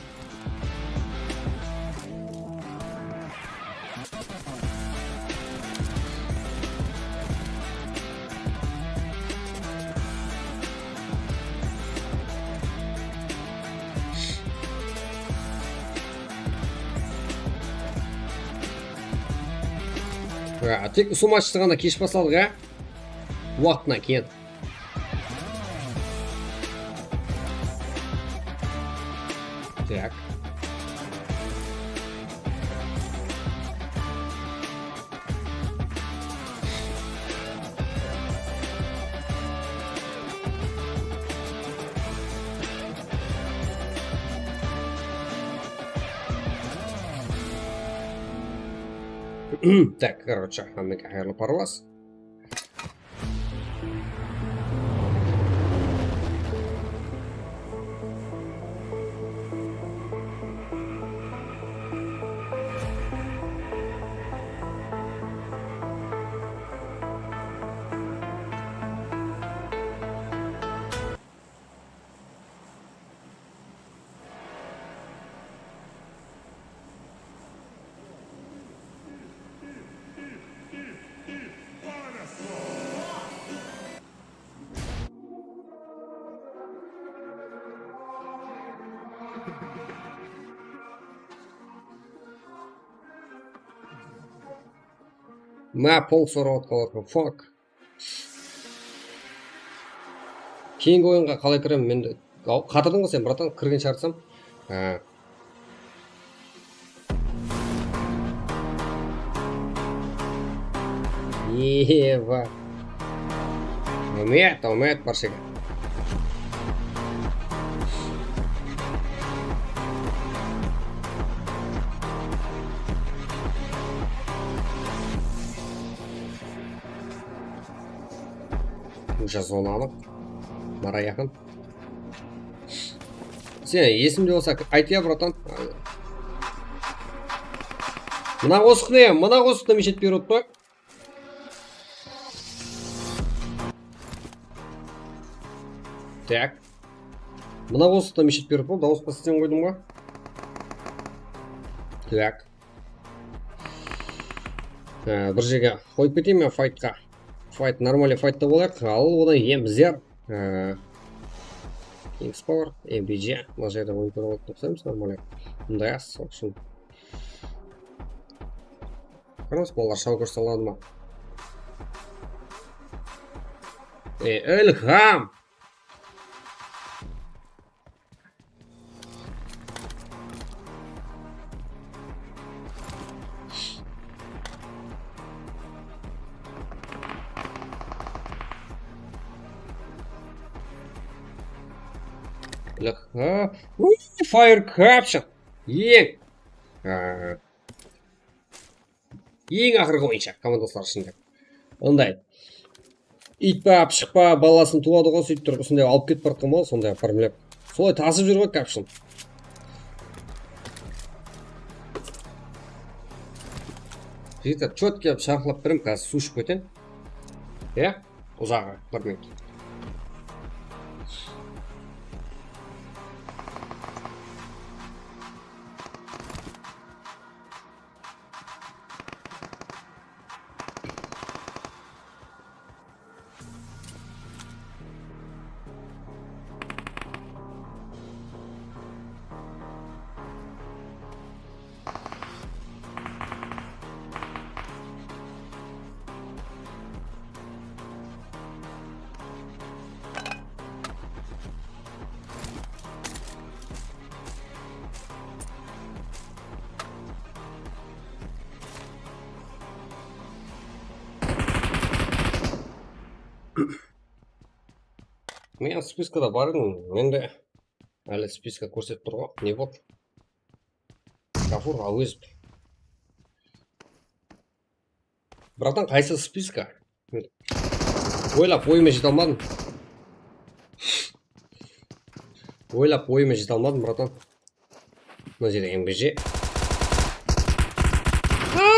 Tek usı matchtı ǵana kesh basladıq, á? Waqtınan keyin. Tak. Tak, короче, hámmege hayırlı parlas. Mına pul sorap atqanlar, fuck. Keyingi oyınǵa qalay kirem? Men de, aw, qatırdıń ǵoy sen, bratan, kirgen shıǵarsam. Há. Eva. Áwmet, áwmet, bárshege. Уже zonanı. Mara yaqın. Sen esimde bolsa ayt ya, bratan. Mına qosıq ne? Mına qosıqta mishet berip atpa? Tak. Mına qosıqta mishet berip pa? Dawısqa sen qoydıń ba? Tak. Ee, bir jerge qoyıp keteyin men faytqa. Fayt, нормальный faytta bolayıq. Al, odan keyin bizler, ee, Kings Power, M B G, mına jerde monitorǵa qoyıp toqsaymız, нормальный. Mınday az, sol ushın. Kóremiz, balalar shau kórse aladı ma? E, Ilham! Ilham. Uuu, Fire Capture. Eń. Aa. Eń aqırǵı oyınshı, komandoslar ishinde. Onday. Iyt pa, pıshıq pa, balasın tuwadı ǵoy, sóytip turıp, usınday alıp ketip baratqan bola, sonday pármlep. Solay tasıp júr ǵoy, kapshın. Jigitler, chotki qılıp sharqlap berem, házir suw iship keteyin. Iya? Uzaǵı, bir minut. Men spiskada bar edim, mende áli spiska kórsetip tur ǵoy. Ne boldı? Ǵafur Áwezov. Bratan, qaysı spiska? Oylap oyıma jete almadım. Oylap oyıma jete almadım, bratan. Mına jerde M G J.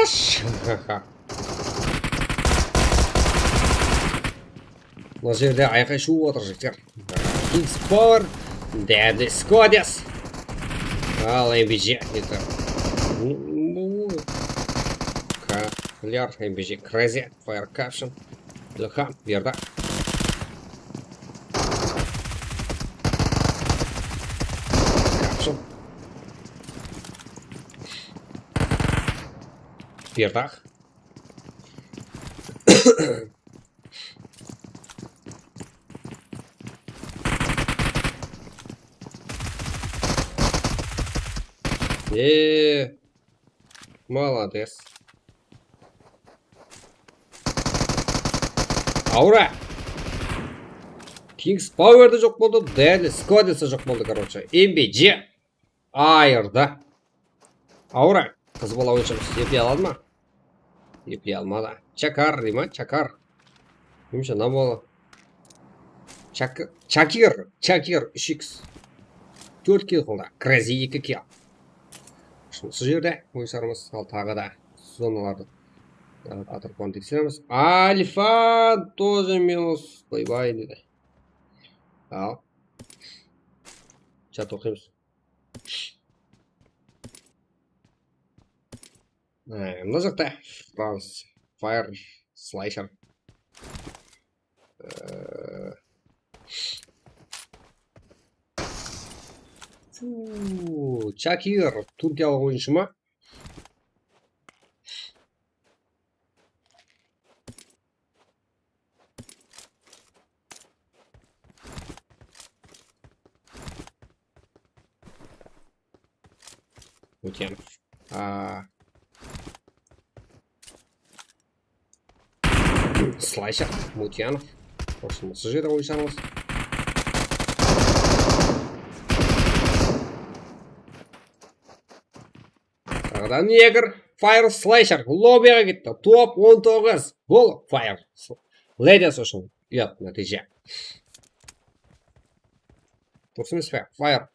Ash! Mına jerde ayqay shuwıp atır, jigitler. Kings Power, Deadly Squaders. Al, M B J, это. Kler, M B J, Crazy, Fire Caption. Ilham, Berdi. Caption. Berdi. Eee, молодец. Aura. Kings Power da joq boldı, Deadly Squaders da joq boldı, короче. M B J ayırdı. Aura, qız bala oyınshımız epley aladı ma? Epley almadı. Chakar dey ma? Chakar. Nemshe, ne boldı? Chak-, Chakir, Chakir, úsh iks. Tórt kill qıldı. Crazy eki kill. Usı jerde oyınsharımız, al taǵı da zonalardı, e, atraptan tekseremiz. Alfa тоже minus. Bay-bay dedi. Al. Chat oqıymız. Ee, mına jaqta Frans Fire Slasher. Ee, fuu, Chakir, túrkiyalıq oyınshı ma? Mutyanov. Aa. Slasher, Mutyanov. Usı jerde oyınsharımız. Taǵı da Neger. Fire Slasher. Lobbyǵa ketti. Top on toǵız. Gol. Fire. Ladies ushın uyat nátiyje. Durıs emes pe? Fire.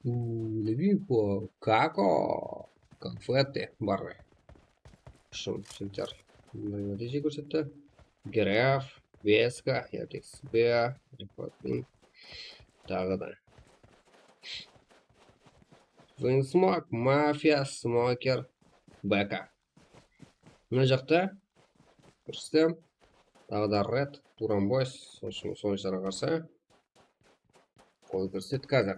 Uuu, le vivo, kako, konfeti bar. Shım, shımtar. Nátiyje kórsetti. Graf, Veska, Yadex B, Reporting. Taǵı da. Winsmoke, Mafia, Smoker, Beka. Mına jaqta Rustem, taǵı da Red, Turan Boys, sol ushın sol ishlarǵa qarsı. Qol kórsettik házir.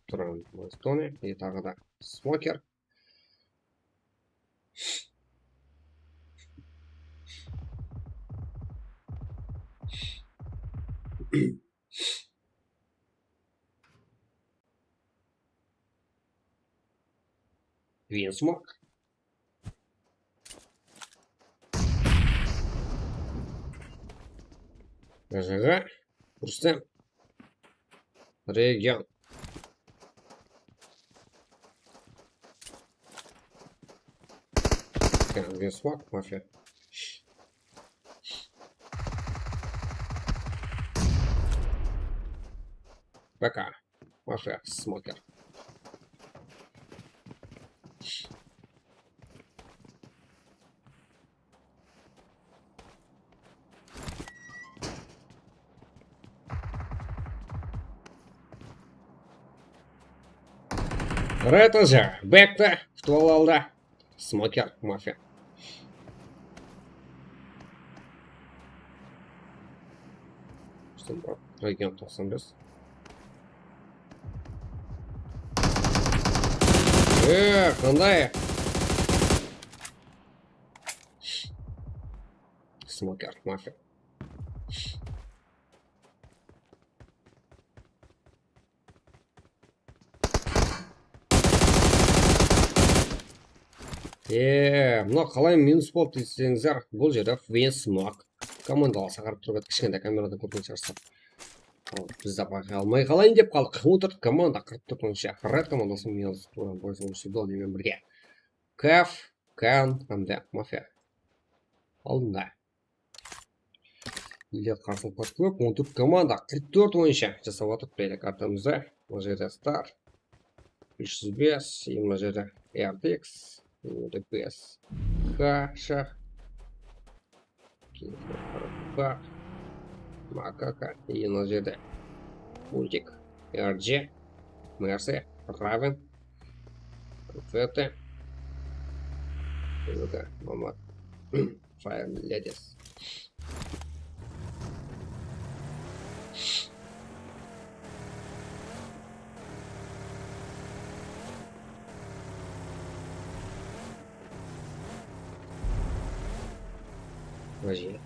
Turan Boys, Tony, e, taǵı da Smoker. Winsmoke. Ajaǵa. Rustem. Region. Winsmoke, Mafia. Beka. Mafia, Smoker. Red Ranger, Bekti, futbol aldı. Smoker, Mafia. Region toqsan bes. Ee, qanday? Smoker, Mafia. E, mına qalay minus boldı deseńizler, bul jerde Vince Smoke komandalar saqırıp turıp edi, kishkentay kameradan kórgen shıǵarsızlar. Al, biz de bayqay almay qalayın dep qaldıq. On tórt komanda qırq tórt oyınsha. Red komandası minus tuwran boyız on úsh Sidon menen birge. Kaf, Kan hám de Mafia aldında. Ele qarsılıqlar kóp, on tórt komanda qırq tórt oyınsha jasap atır playli kartamızda. Mına jerde Star úsh júz bes, mına jerde R T X, mına jerde bes K shax, keyin Makaka, mına jerde Multik, R J, Mercy, Raven, Fete, Mama. Fire Ladies. Вообще.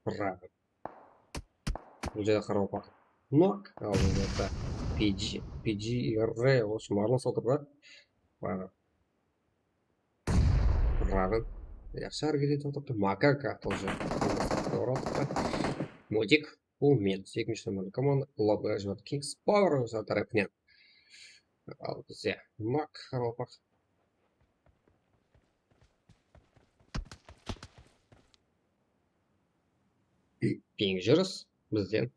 Bravo. Bul jerde qaraqalpaq. Nok. Al, bul jerde P G, P G R, в общем, aralasa otır da. Bravo. Raven. Yaqshı háreket etip atırdı. Makaka тоже. Oraldı. Modik. Bul men. Ekinshi nomerli komanda. Lobga jibirdi. Kings Power ózi tárepinen. Al bizde Mak, qaraqalpaq. Ping júris bizden.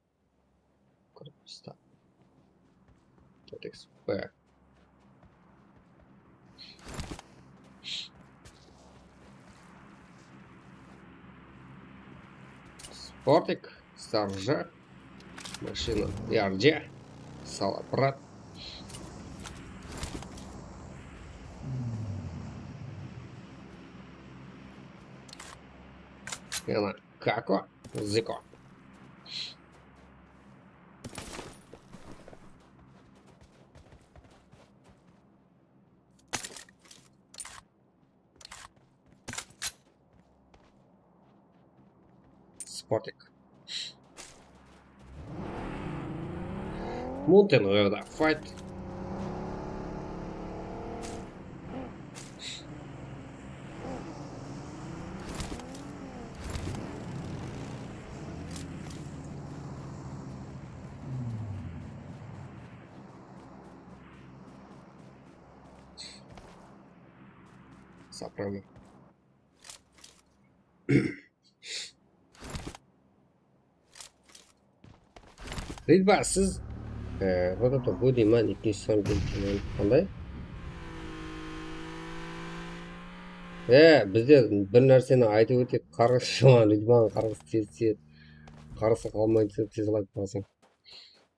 Kóristav. T X P. Sportik, Sarja, mashina, R J, Salaprat. Yana Kako, Ziko. Sportik. Mountain Rider Fight. Sapırma. Ritba, siz, e, вот это, bu deyman, ekinshi san kelip turgan qanday? E, bizde bir nárseni aytıp óteyik, qarǵıs jaman, Ritbanıń qarǵısı tez tiyedi. Qarǵısı qalmaydı, sen tez layk basasań.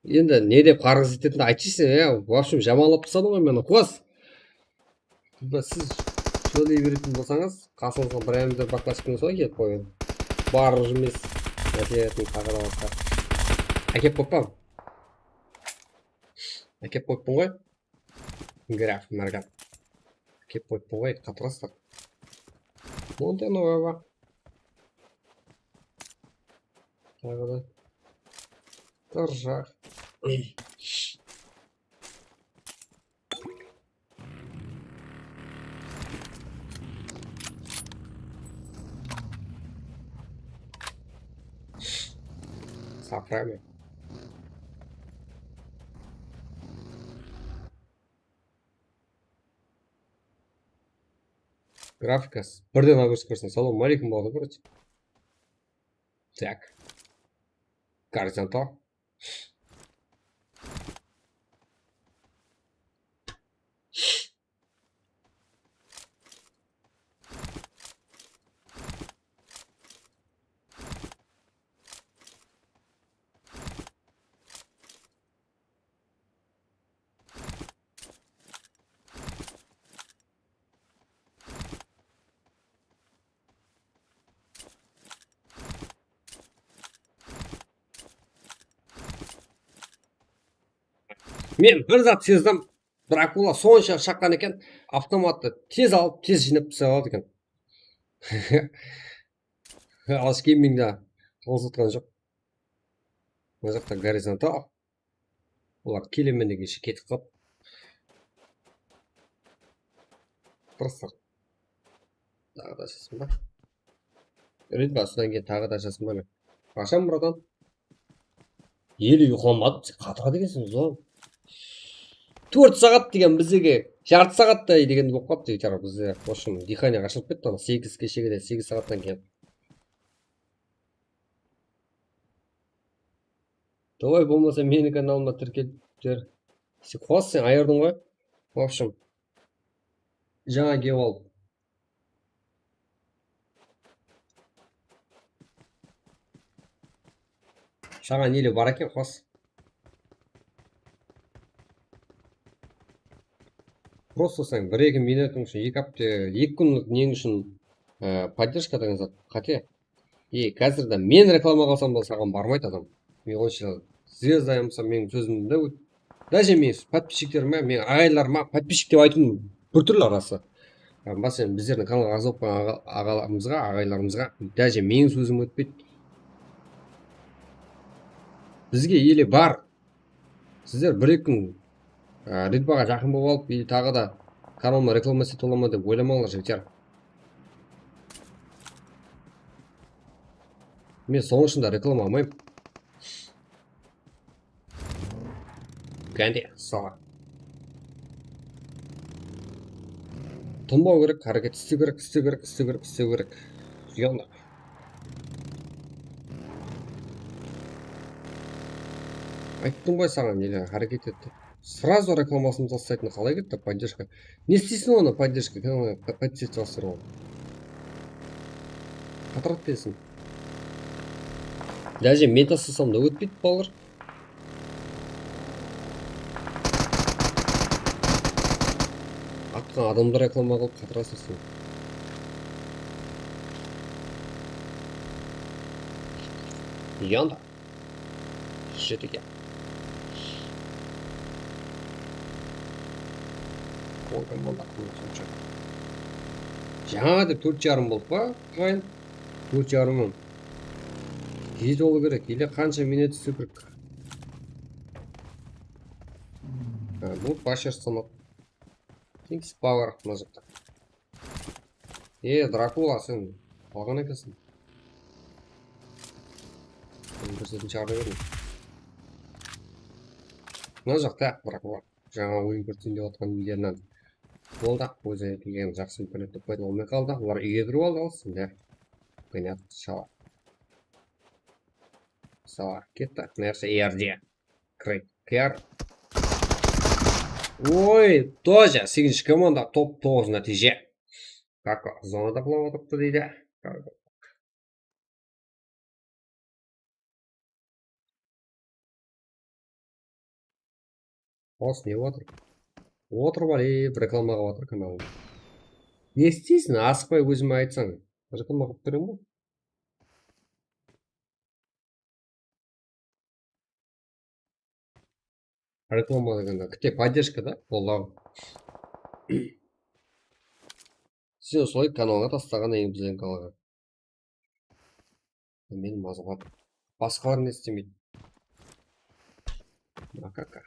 Endi ne dep qarǵıs etetin aytshı sen, ya. В общем, jamanlap tasladıń ǵoy meni, qos. Ritba, siz sóyley beretin bolsańız, qasıńızǵa bir M D baklashkini soy kelip qoyıń. Barıp júrmes, násiyatın taqıralatqa. Ákep qoyıppan. Ákep qoyıppın ǵoy. Graf, Morgan. Ákep qoyıppın ǵoy, qatırastıq. Monte Nueva. Taǵı da. Tırjaq. Saqrami. Grafikası. Birden nagruska kirsin. Salom aleykum, balalar, короче. Так. Горизонтал. Men bir zat sezdim. Drakula sonsha shaqqan eken, avtomattı tez alıp, tez jıynap taslay aladı eken. Al, skimmińdi toǵızıp atqan joq. Mına jaqta gorizontal. Olar kelemen degenshe ketip qaldı. Просто. Taǵı da ashasın ba? Red ba, sodan keyin taǵı da ashasın ba? Asham, bratan. Ele uyqılamadım, sen qatıra degensiń, ulan. Tórt saat degen bizlerge jartı saatday degen bolıp qalıptı, jar bizde. В общем, дыхание ashılıp ketti, ana, segizge shekem, segiz saattan keyin. Давай, bolmasa, meniń kanalıma tirkelip ber. Sen qos, sen ayırdıń ǵoy. В общем, jańa kelip al. Saǵan ele bar eken, qos. Просто sen bir-eki minuttıń ushın, eki hápte, eki kúnlik neń ushın, e, поддержка degen zat qáte. E, házir de men reklama qılsam da saǵan barmaydı adam. Men onsha zvezda yamasa meniń sózimdi de, даже meniń podpischiklerim, meniń aǵaylarıma podpischik dep aytıwım bir túrli arası. Masalan, bizlerdiń kanalǵa azat bolǵan aǵa-, aǵalarımızǵa, aǵaylarımızǵa даже meniń sózim ótpeydi. Bizge ele bar. Sizler bir-eki kún, á, Red Barǵa jaqın bolıp alıp, e, taǵı da kanalıma reklama islep alaman dep oylamańlar, jigitler. Men sonıń ushın da reklama almayman. Kánde, sala. Tınbaw kerek, háreket istew kerek, istew kerek, istew kerek, istew kerek. Zıyanlı. Ayttım ǵoy saǵan, ele háreket et dep. Сразу reklamasın taslaytın, qalay ketti podderjka? Ne isteyseń onı podderjka, kanalǵa podpischik taslaytın ol. Qatırat bersin. Даже men taslasam da ótpeydi, balalar. Atqan adamdı reklama qılıp qatırasız sen. Yanda. Jetike. Kolkan boldı, aklımda sonshı. Jańa dep tórt jarım boldı ba, aqayın? Tórt jarım mıń. Tez bolıw kerek, ele qansha minut islep kerek? Ha, bul basher stanok. Thanks, power, mına jaqta. E, Drakula, sen alǵan ekensiń. Sen bir setin shıǵara berme. Mına jaqta, Drakula. Jańa oyın kirsin dep atqan videodan. Boldı, ózi kelgen jaqsı imkaniyat dep paydalanbay qaldı. Olar úyge kirip aldı, al, sende. Imkaniyat, shala. Shala, ketti. Mına jaqsı A R D. Крейт. K R. Oy, тоже segizinshi komanda, top toǵız nátiyje. Kako, zonada qulap otırıptı deydi. Kako. Os, ne otır? Otırıp alep, reklama qılıp atır kanalın. Ne isteyseń, asıqpay ózime aytsań. Reklama qılıp berem ǵoy. Reklama degende, kite поддержка da, qollaw. Sen usılay kanalǵa taslaǵan edim biziń kanalǵa. Men mazǵat. Basqalar ne istemeydi? Makaka.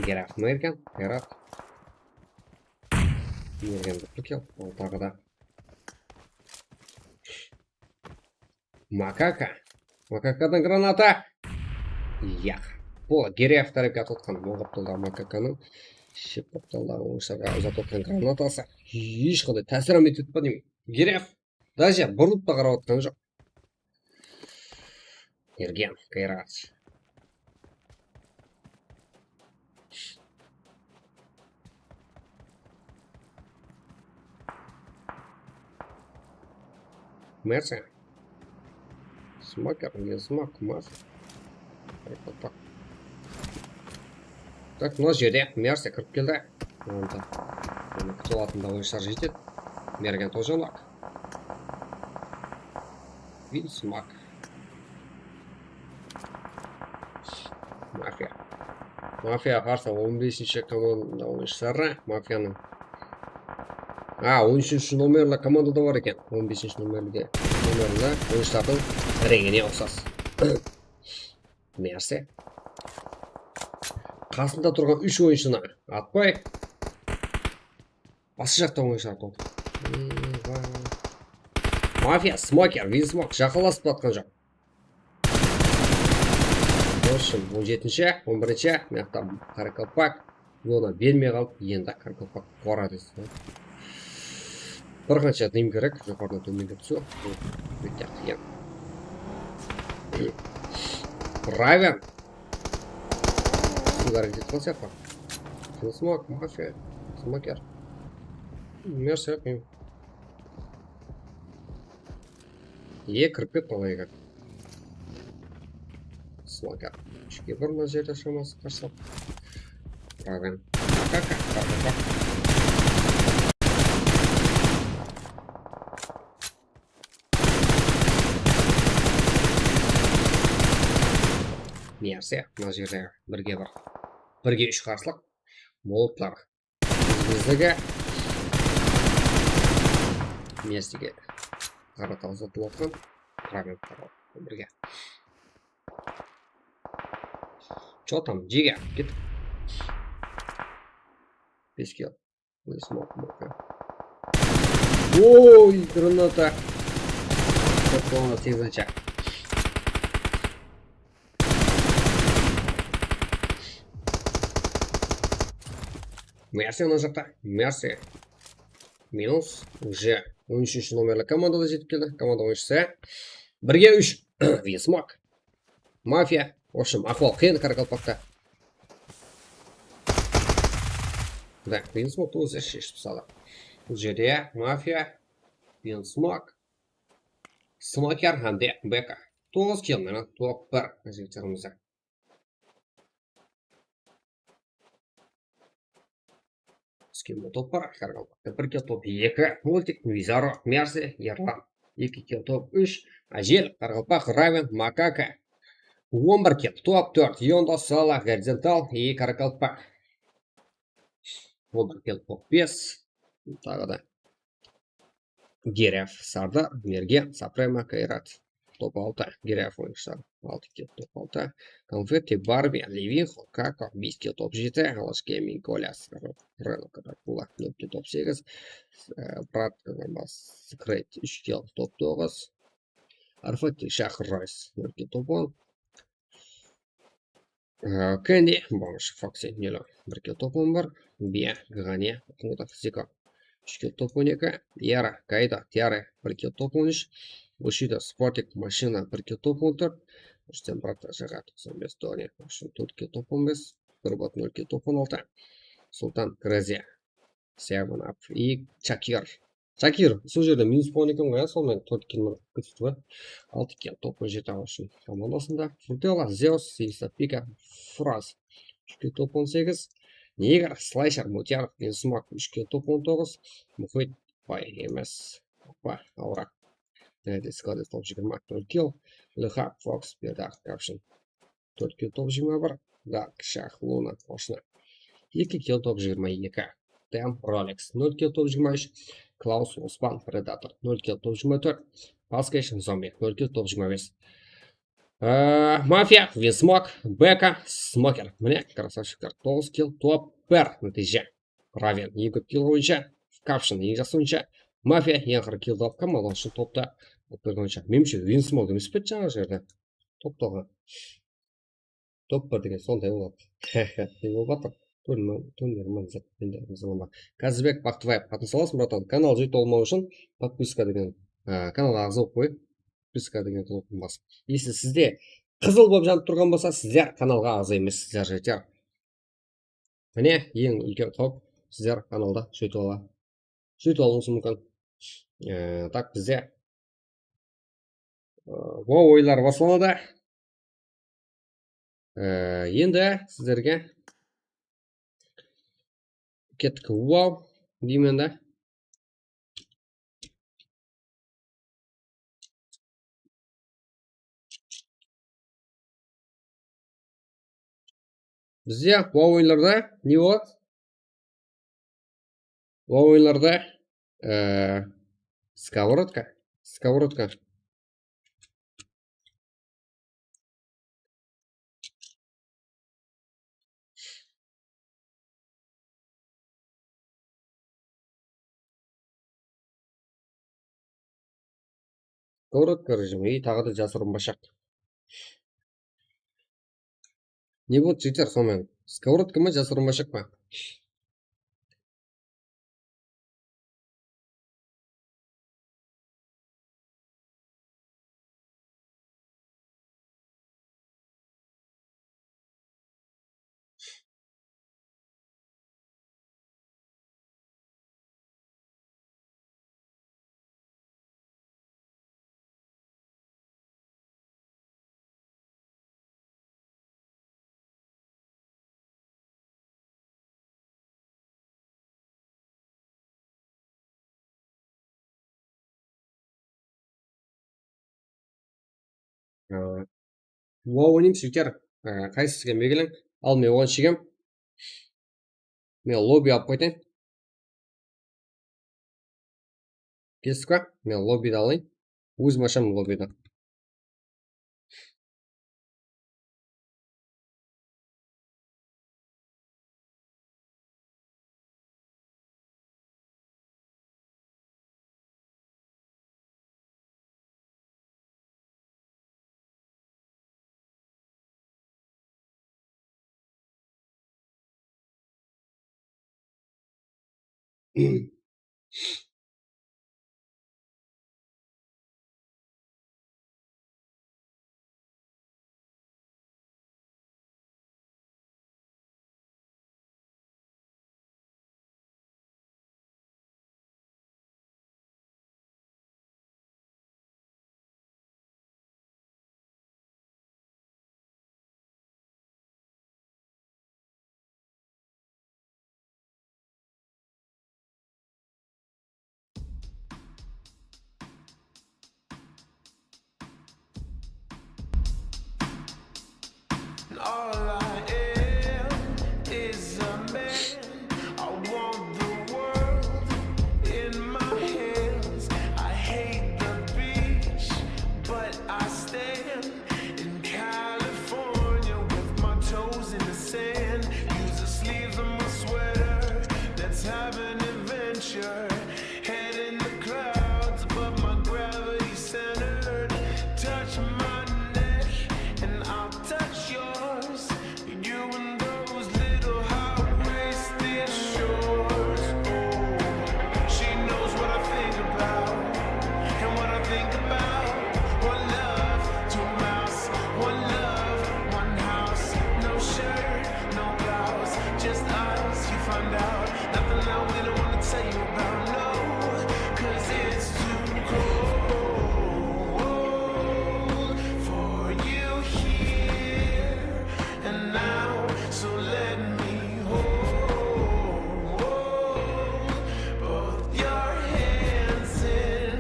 Geraq, Mergen, Geraq. Mergen bir kill, ol taǵı da. Makaka. Makakadan granata. Yaq. Bul Geraq tárepke atıp atqan, bul qaptaldaǵı Makakanıń. Shep qaptaldaǵı ońıshlarǵa uzatıp atqan granatası hesh qanday tásir ham etpedi pa deymen. Geraq. Даже burılıp ta qarap atqan joq. Ergen, Kayrat. Mersi. Smoker, не смог, Mersi. Так, так, так. Так, mına jerde Mersi kirip keldi. Onda. Onı kútip alatın da oyınshılar jetedi. Mergen тоже nok. Винсмак. Mafiya qarsı on besinshi komanda oyınshıları, Mafiyanıń. A, on úshinshi nomerli komandada bar eken. On besinshi nomerli, nomerli oyınshılardıń reńine uqsas. Mersi. Qasında turǵan úsh oyınshını atpay, basqa jaqtan oyınshılar qıldı. Mafiya, Smoker, Winsmoke jaqınlasıp atqan joq. Dostım, on jetinshi, on birinshi, mıyaqta Qaraqalpaq. Ona bermey qalıp, endi Qaraqalpaq qoradı. Bir qansha nem kerek, joqarıdan tómenge túsiw. Bul óte qıyın. Raven. Sizler ketip qalsaq pa? Winsmoke, Mafiya, Smoker. Mersi, qıyın. Ие, kirip ketip qalayıq. Smoker. Úshke bir mına jerde shaması qarsaq. Raven. Kaka, kaka, kaka. Mersi, mına jerde birge bir. Birge úsh qarslıq. Molotlar. Bizlege Mersige qarata uzatılıp atqan fragmentler bar. Birge. Чё там, Джига? Ket. Bes kill. Smok, smok. Oy, granata. To'qson segizinchi. Mersi mına jaqta. Mersi. Minus. Уже on úshinshi nomerli komanda da jetip keldi. Komanda oyınshısı. Birge úsh. Winsmoke. Mafiya. В общем, ahval qıyın Qaraqalpaqta. Да, Winsmoke da ózi sheship tasladı. Bul jerde Mafiya, Winsmoke, Smoker hám de Beka. Toǵız kill menen top bir jigitlerimizde. Skimbo top bar, Qaraqalpaqta bir kill, top eki, Multik, Mizaro, Mersi, Erlan. Eki kill, top úsh, Ajel, Qaraqalpaq, Raven, Makaka. On bir kill, top tórt, Yondo, Sala, Горизонтал и Qaraqalpaq. On bir kill, top bes. Taǵı da Geref, Sardar, Mergen, Suprema, Kayrat. Top altı, Geref oyınshısı. Altı kill, top altı. Konfetti, Barbi, Levinho, Kako, bes kill, top jeti. Alash Gaming, Kolya, Reno, Katakula, nol kill, top segiz. Brat, Secret, úsh kill, top toǵız. Arfati, Shah, Royce, nol kill, top on. Kendi, Bonush, Foxy, Nilo, bir kill, top on bir. Biya, Gane, Ukmuta, Ziko, úsh kill, top on eki. Yara, Kaido, Tiare, bir kill, top on úsh. Bushido, Sportik, Mashina, bir kill, top on tórt. Rustem, Brat, Jaga, toqsan bes, Doni, Mashina, tórt kill, top on bes. Turbot, nol kill, top on altı. Sultan, Crazy, Seven Up и Chakir. Chakir, sol jerde minus bolǵan eken ǵoy, ya, sonıń menen tórt kill mıń ketipti ǵoy. Altı kill, top on jeti Alashtı komandasında. Frutella, Zeus, Silsa, Pika, Fraz, úsh kill, top on segiz. Neger, Slasher, Mutyar, Insmak, úsh kill, top on toǵız. Muxit, bay emes. Hoppa, Aura. Nedi, Skladis, top jigirma, nol kill. Lixak, Fox, Berdak, Caption. Tórt kill, top jigirma bir. Dark, Shah, Luna, Qoshni. Eki kill, top jigirma eki. Tem, Rolex, nol kill, top jigirma úsh. Klaus, Ospan, Predator, nol kill, top jigirma tórt. Paskash, Zombi, nol kill, top jigirma bes. Ee, Mafia, Winsmoke, Beka, Smoker. Mine, krasavchikler, toǵız kill, top bir nátiyje. Raven, eki kill boyınsha. Caption, eń jaqsı oyınsha. Mafia, eń aqırǵı kill alıp, komanda ushın topta alıp bergen oyınsha. Menimshe, Winsmoke emes pe edi jańa jerde? Toptaǵan. Top bir degen sonday boladı. Ne bolıp atır? Tón-, tónerman zat, mende zılama. Kazbek Baqtıbaev, qatnasa alasıń, bratan. Kanal júytip almaw ushın podpiska degen, á, kanalǵa aǵza bolıp qoyıń. Podpiska degen knopkanı basıń. Если sizde qızıl bolıp janıp turǵan bolsa, sizler kanalǵa aǵza emessizler, jigitler. Mine, eń úlken qáwip, sizler kanalda júytip ala-, júytip alıwıńız múmkin. E, tak, bizde, e, wow oyınları baslanadı. E, endi sizlerge kettik, wow deymen da. Bizde bu oyınlarda ne boladı? Bu oyınlarda, e, сковородка, сковородка. Сковородка rejimi, и taǵı da jasırınbashaq. Ne boldı, jigitler, sonıń menen? Сковородка ma, jasırınbashaq pa? Ee, Wow, oynaymiz, jigitler. Ee, qaysı sizge megelen? Al, men oǵan shegem. Men lobby alıp qaytayın. Keldik pa? Men lobbydi alayın. Ózim ashaman lobbydi. And all I am is a man. I want the world in my hands. I hate the beach, but I stand in California with my toes in the sand. Use the sleeves of my sweater. Let's have an adventure. Head in the clouds above my gravity centered. Touch my neck and I'll touch yours. You and those little high-waisted shorts. Oh, she knows what I think about and what I think about. One love, two mouths, one love, one house. No shirt, no blouse, just us. You find out nothing that we don't wanna tell you about, no, 'cause it's too cold for you here and now. So let me hold both your hands in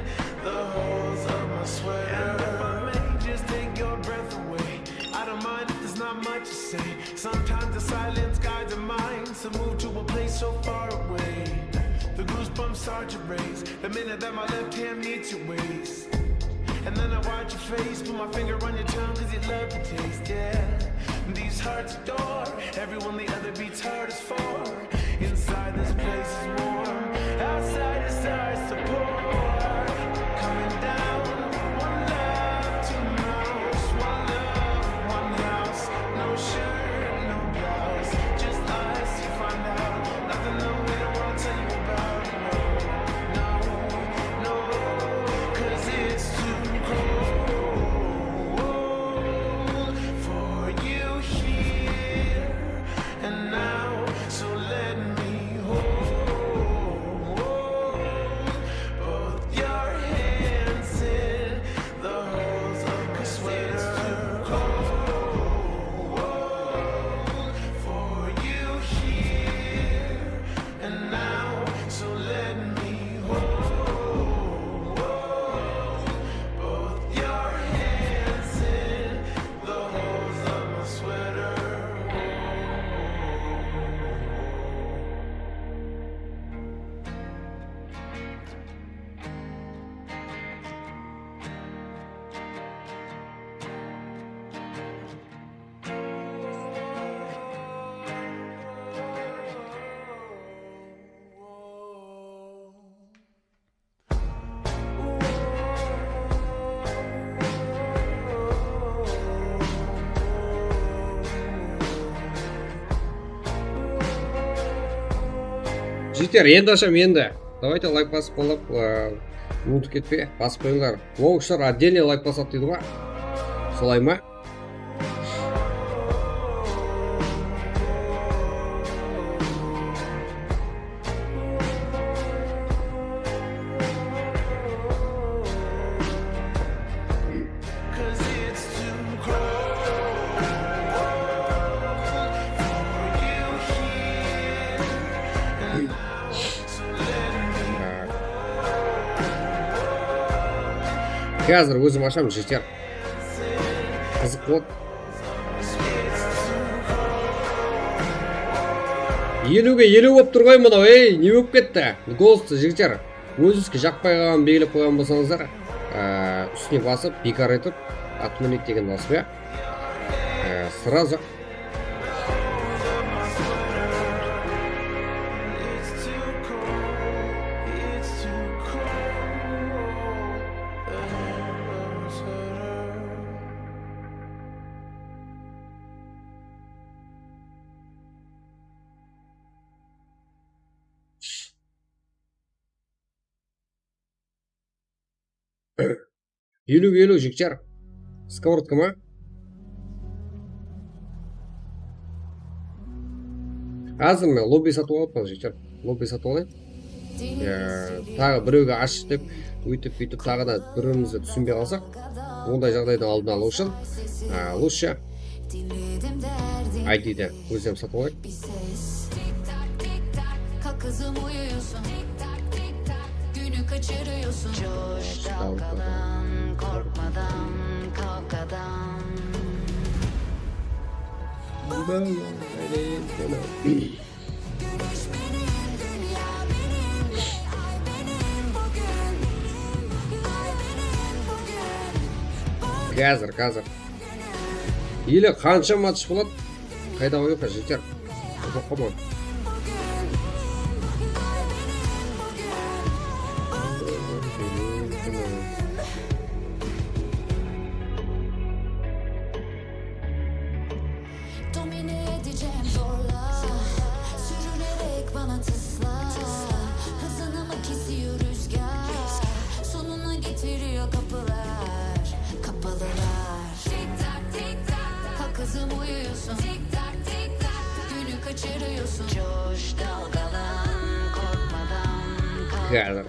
the holes of my sweater. And if I may just take your breath away, I don't mind if there's not much to say. Sometimes the silence guides the mind to move to a place so far away. The goosebumps start to raise the minute that my left hand meets your waist. And then I watch your face, put my finger on your tongue 'cause you love the taste, yeah. These hearts adore everyone the other beats hardest for. Inside this place is warm, outside the stars support. Coming down, one love, two mouths, one love, one house. No shirt, no blouse, just us, you find out. Nothing that we don't wanna tell you about, no, no, no, 'cause it's too cold for you here and now. So Jigitler, endi asham endi. Давайте, layk basıp qollap, ıı, umıtıp ketpe, basıp qoyıńlar. Longshlar отдельный layk basadı deydi ǵoy. Solay ma? Házir ózim asham, jigitler. Qızıq boladı. Eliwge eliw bolıp tur ǵoy mınaw, ey, ne bolıp ketti? Golostı, jigitler. Ózińizge jaqpay qalǵanın belgilep qoyǵan bolsańızlar, á, ústine basıp, biykar etip, отменить degen basıp, ya. Á, сразу. Eliw, eliw, jigitler. Skоворodka ma? Házir men lobbi satıp alıppan, jigitler. Lobbi satıp alayın. Ya, taǵı birewge ashıq dep, óytip, búytip, taǵı da bir-birimizdi túsinbey qalsaq, onday jaǵdaydıń aldın alıw ushın, a, лучше I D'di ózlerimiz satıp alayıq. Kalk kızım, uyuyorsun. Tik tak, tik tak, günü kaçırıyorsun. Coş dalgadan, korkmadan, kalk adam. Güneş benim, dünya benimle, ay benim bugün, ay benim bugün. Házir, házir. Ele qansha match boladı? Qayda qoyıp, jigitler? Uzoqqa ma? Domine edeceğim zorla, sürünerek bana tısla. Hızını mı kesiyor rüzgar? Sonuna getiriyor kapılar, kapalılar. Tik tak, tik tak. Kalk kızım, uyuyorsun. Tik tak, tik tak. Günü kaçırıyorsun. Coş dalgalan, korkmadan kalk. Házir.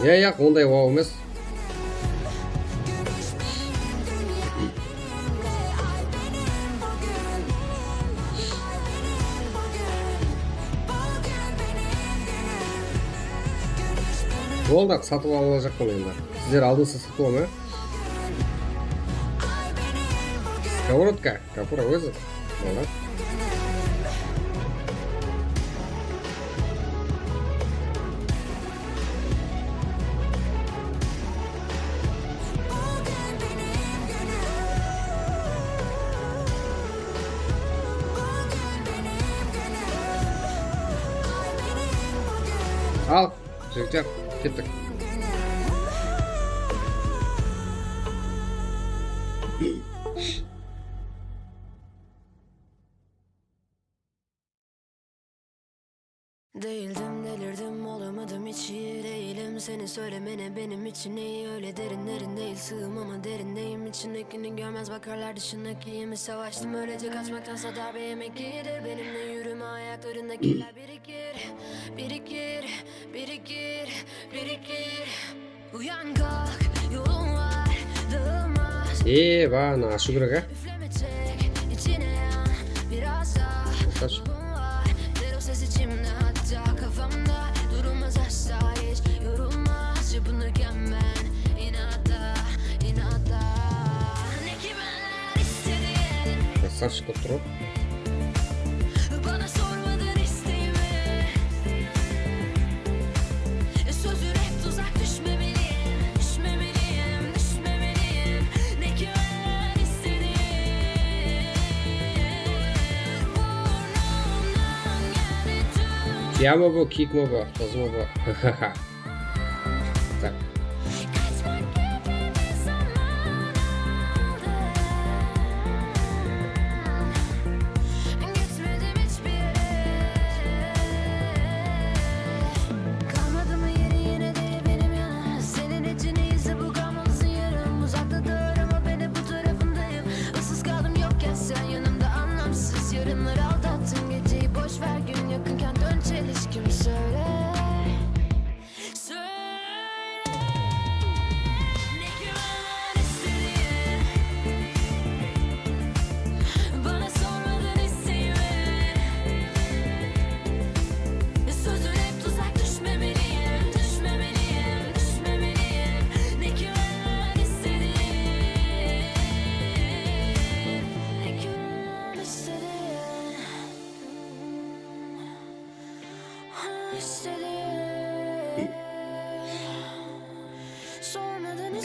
Ya, ya, onday wow emes. Boldı, satıp alajaqpan endi. Sizler aldınız, satıp alayın, ya? Skоворodka. Kapura ózi. Boldı. Al, jigitler, kettik. Değildim, delirdim, olamadım hiç iyi değilim. Seni söylemene benim için iyi, öyle derinlerin değil, sığım ama derindeyim. İçindekini görmez bakarlar dışındakiyim. Savaştım öylece kaçmaktansa, darbe yemek iyidir. Benimle yürüme, ayaklarında kirler birikir, birikir, birikir, birikir. Uyan kalk, yolun var, dağılmaz. Ee, bana şu kürege. Üfleme çek, içine yan, biraz daha. Kaç? Yolun var, der o ses içimde, hatta kafamda. Durulmaz asla hiç, yorulmaz, çırpınırken ben. İnatla, inatla. Ne kime Krasavchik bolıp tur ǵoy. Bana sormadın isteğimi. Sözün hep tuzak, düşmemeliyim, düşmemeliyim, düşmemeliyim. Ne kime istediğim. Burnumdan geldi tüm. Kiya ma bu, kiyik ma bu, qız ma bu? Tak. Gitmedim hiçbir yere,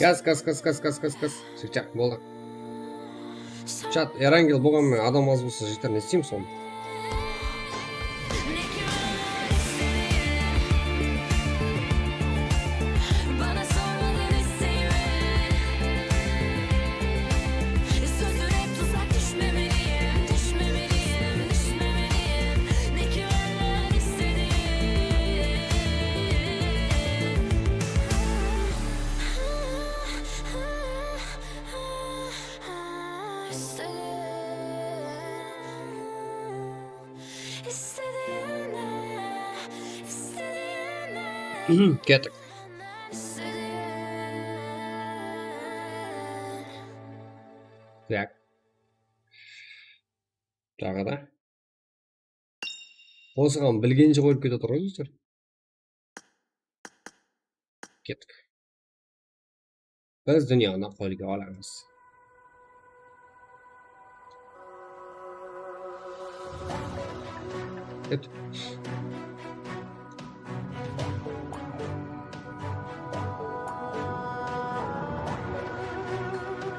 Gaz, gaz, gaz, gaz, gaz, gaz, gaz. Shıqshaq, boldı. Chat, Erangel bolǵanman, adam az bolsa jeter, ne isteymiz sonı? Kettik. Tak. Taǵı da. Osıǵan bilgeninshe qoyıp ketip atır ǵoy, doslar. Kettik. Biz dúnyanı qolga olamız. Kettik.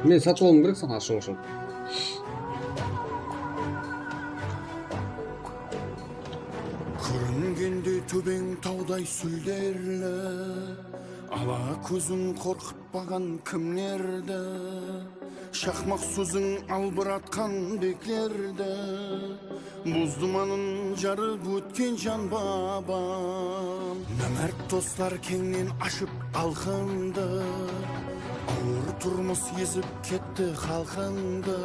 Men satıp alıwım kerek saǵan ashıw ushın. Kóringende tóbeń tawday súlderli, ala kóziń qorqıtpaǵan kimlerdi? Shaqmaq sóziń albıratqan beklerdi, buz dumanın jarıp ótken jan babam. Námárt doslar keńnen ashıp alqındı, awır turmıs ezip ketti xalqımdı.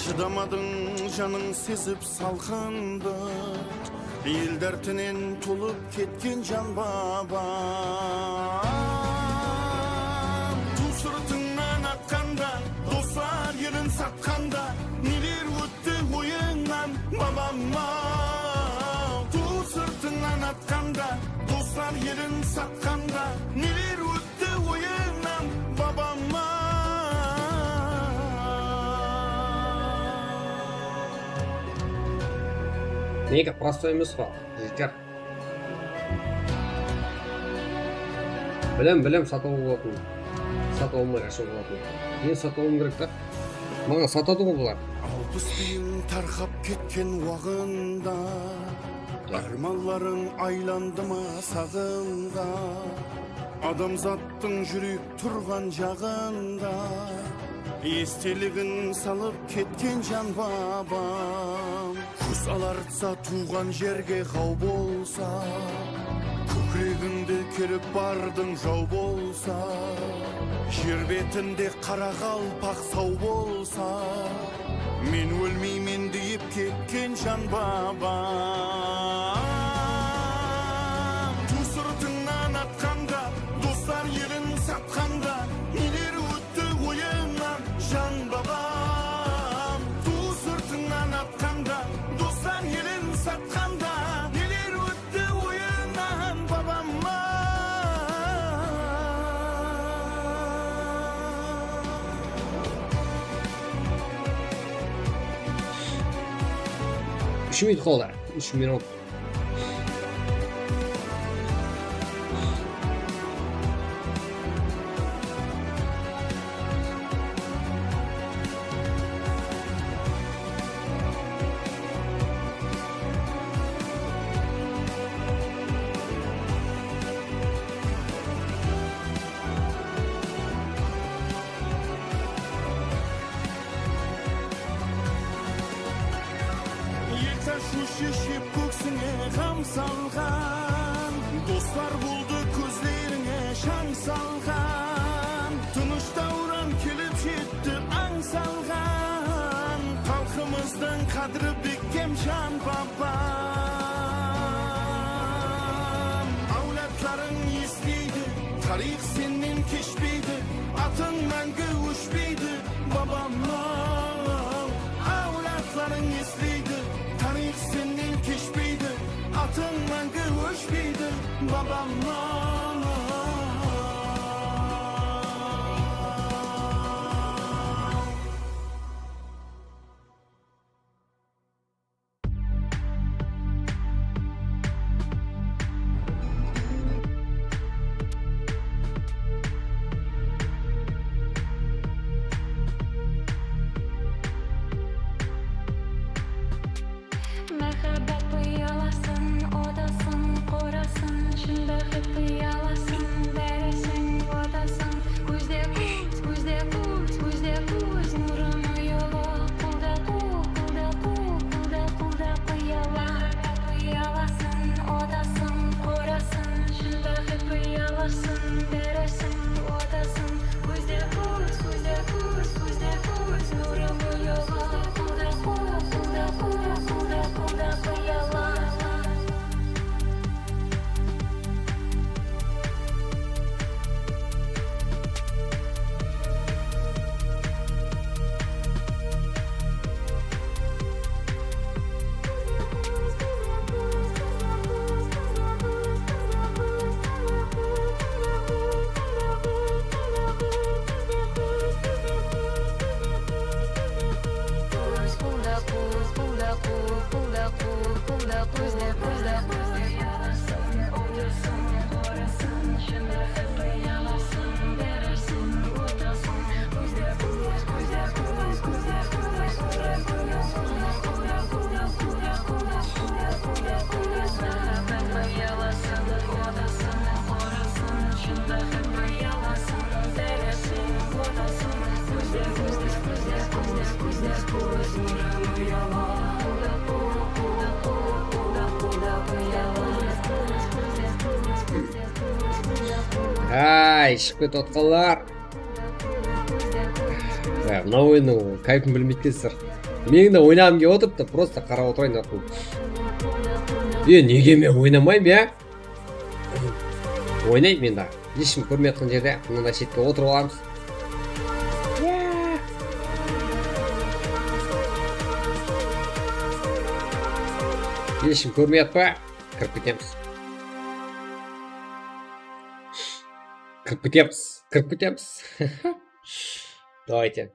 Shıdamadıń janıń sezip salqındı, el dártinen tolıp ketken jan babam. Tuw sırtıńnan atqanda, doslar elin satqanda, neler ótti oyıńnan, babam-aw? Tuw sırtıńnan atqanda, doslar elin satqanda, neler ótti oyıńnan, babam-aw? Nege prostoy emes pa? Jeter. Bilem, bilem, satıp alıwǵa bolatuǵın. Satıp almay ashıw bolatuǵın. Men satıp alıwım kerek ta. Maǵan satadı ǵoy bular. Alpıs bıyıń tarqap ketken waǵında, ármanlarıń aylandı ma saǵımǵa? Adamzattıń júrek turǵan jaǵında, esteligin salıp ketken jan babam. Kóz alartsa tuwǵan jerge ǵaw bolsa, kókiregińdi kerip bardıń jaw bolsa, jer betinde qaraqalpaq saw bolsa, men ólmeymen deyip ketken jan babam. Tuw sırtıńnan atqanda, doslar elin satqanda, neler ótti oyıńnan, jan babam? Tuw sırtıńnan atqanda, doslar elin satqanda, neler ótti oyıńnan, babam-aw? Úsh minut qaldı. Úsh minut. Erta shúshe iship kóksińe ǵam salǵan, doslar boldı kózlerińe shań salǵan, tınısh dáwran kelip jetti ań salǵan, xalqımızdıń qádiri bekkem jan babam. Áwladlarıń esleydi, tariyx sennen keshpeydi, atıń máńgi óshpeydi, babam-aw. Áwladlarıń esleydi, tariyx sennen keshpeydi, atıń máńgi óshpeydi, babam-aw. Ay, shıǵıp ketip atqanlar. Ya, mına oyınnıń káypin bilmeydi ekensizler. Meniń de oynaǵım kelip otırıptı, prosta qarap otırayın, mına. E, nege men oynamayman, ya? Oynayın men de. Hesh kim kórmey atqan jerde mınaday shetke otırıp alamız. Ya. Hesh kim kórmey atpa? Kirip ketemiz. Kirip ketemiz. Kirip ketemiz. Давайте.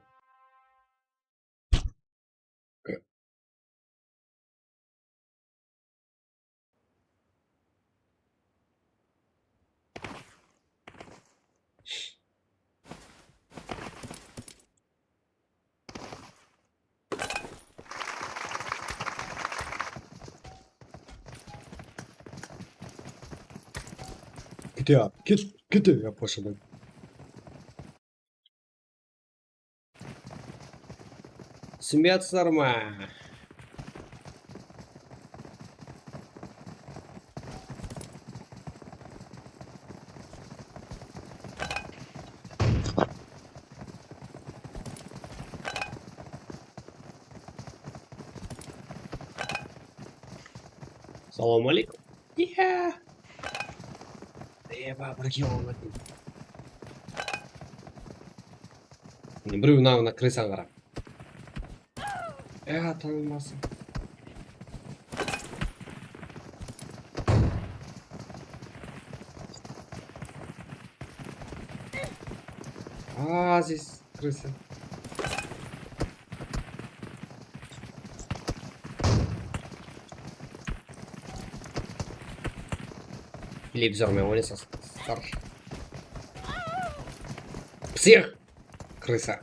Kete, ket, kete, ya, poşadan. Túsinbey atırsızlar ma? Salam aleykum. Iya. Eba, bir kilo aldım. Mine, birew mına, mına krısaǵa qara. Ya, tanılmasın. Aziz. Krısa. Televizor menen oynasasızlar. Psix! Krısa.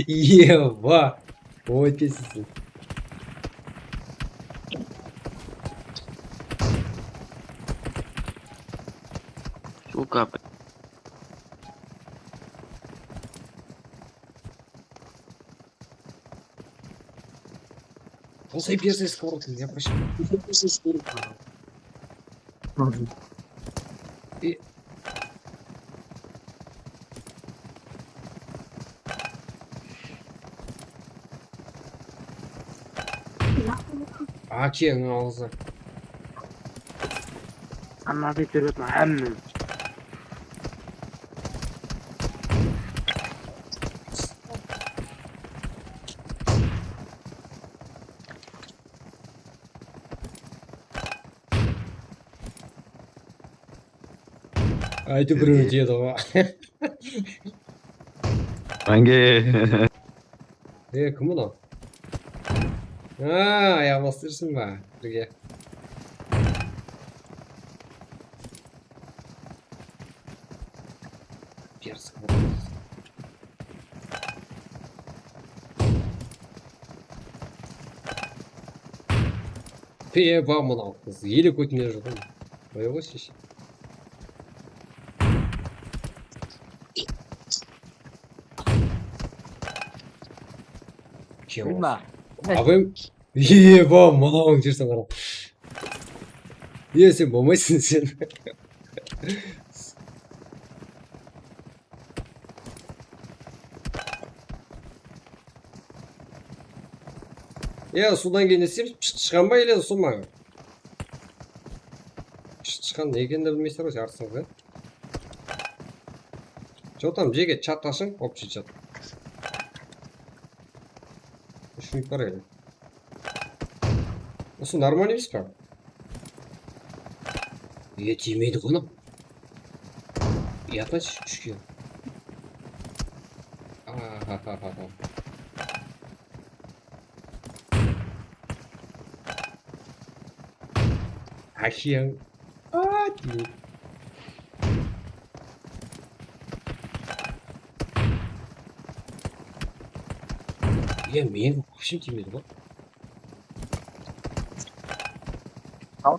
Eba! Oy, kesesiz. Suka. Qosay berse, скорость, я вообще. И Akeniń awzı. Hámmesi kórip atır, hámme. Aytıp birew tiyedi ǵo. Ange. E, kim mınaw? Ha, ayaq bastırırsın ba? Birge. Pers. Peba mınaw qız, ele kótine júr. Qoya qoyshı. Kim o? Bilma. Abim. Eba, mınaw jersen qara. Ye, sen bolmaysań sen. Ya, suwdan keyin ne isteymiz? Shıqan ba ele suw ma? Shıqan ne ekenin de bilmeysizler ǵoy, jarısıńız, ya? Что там, jeke, chat ashıń, общий chat. Úsh minut bar ele. Usı normal emes pa? E, tiymeydi ǵo. Yatayınshı, úshke. Ahahaha. Ákeń. A, tiymeydi. Ya, meniń вообще tiymeydi ǵoy. Al.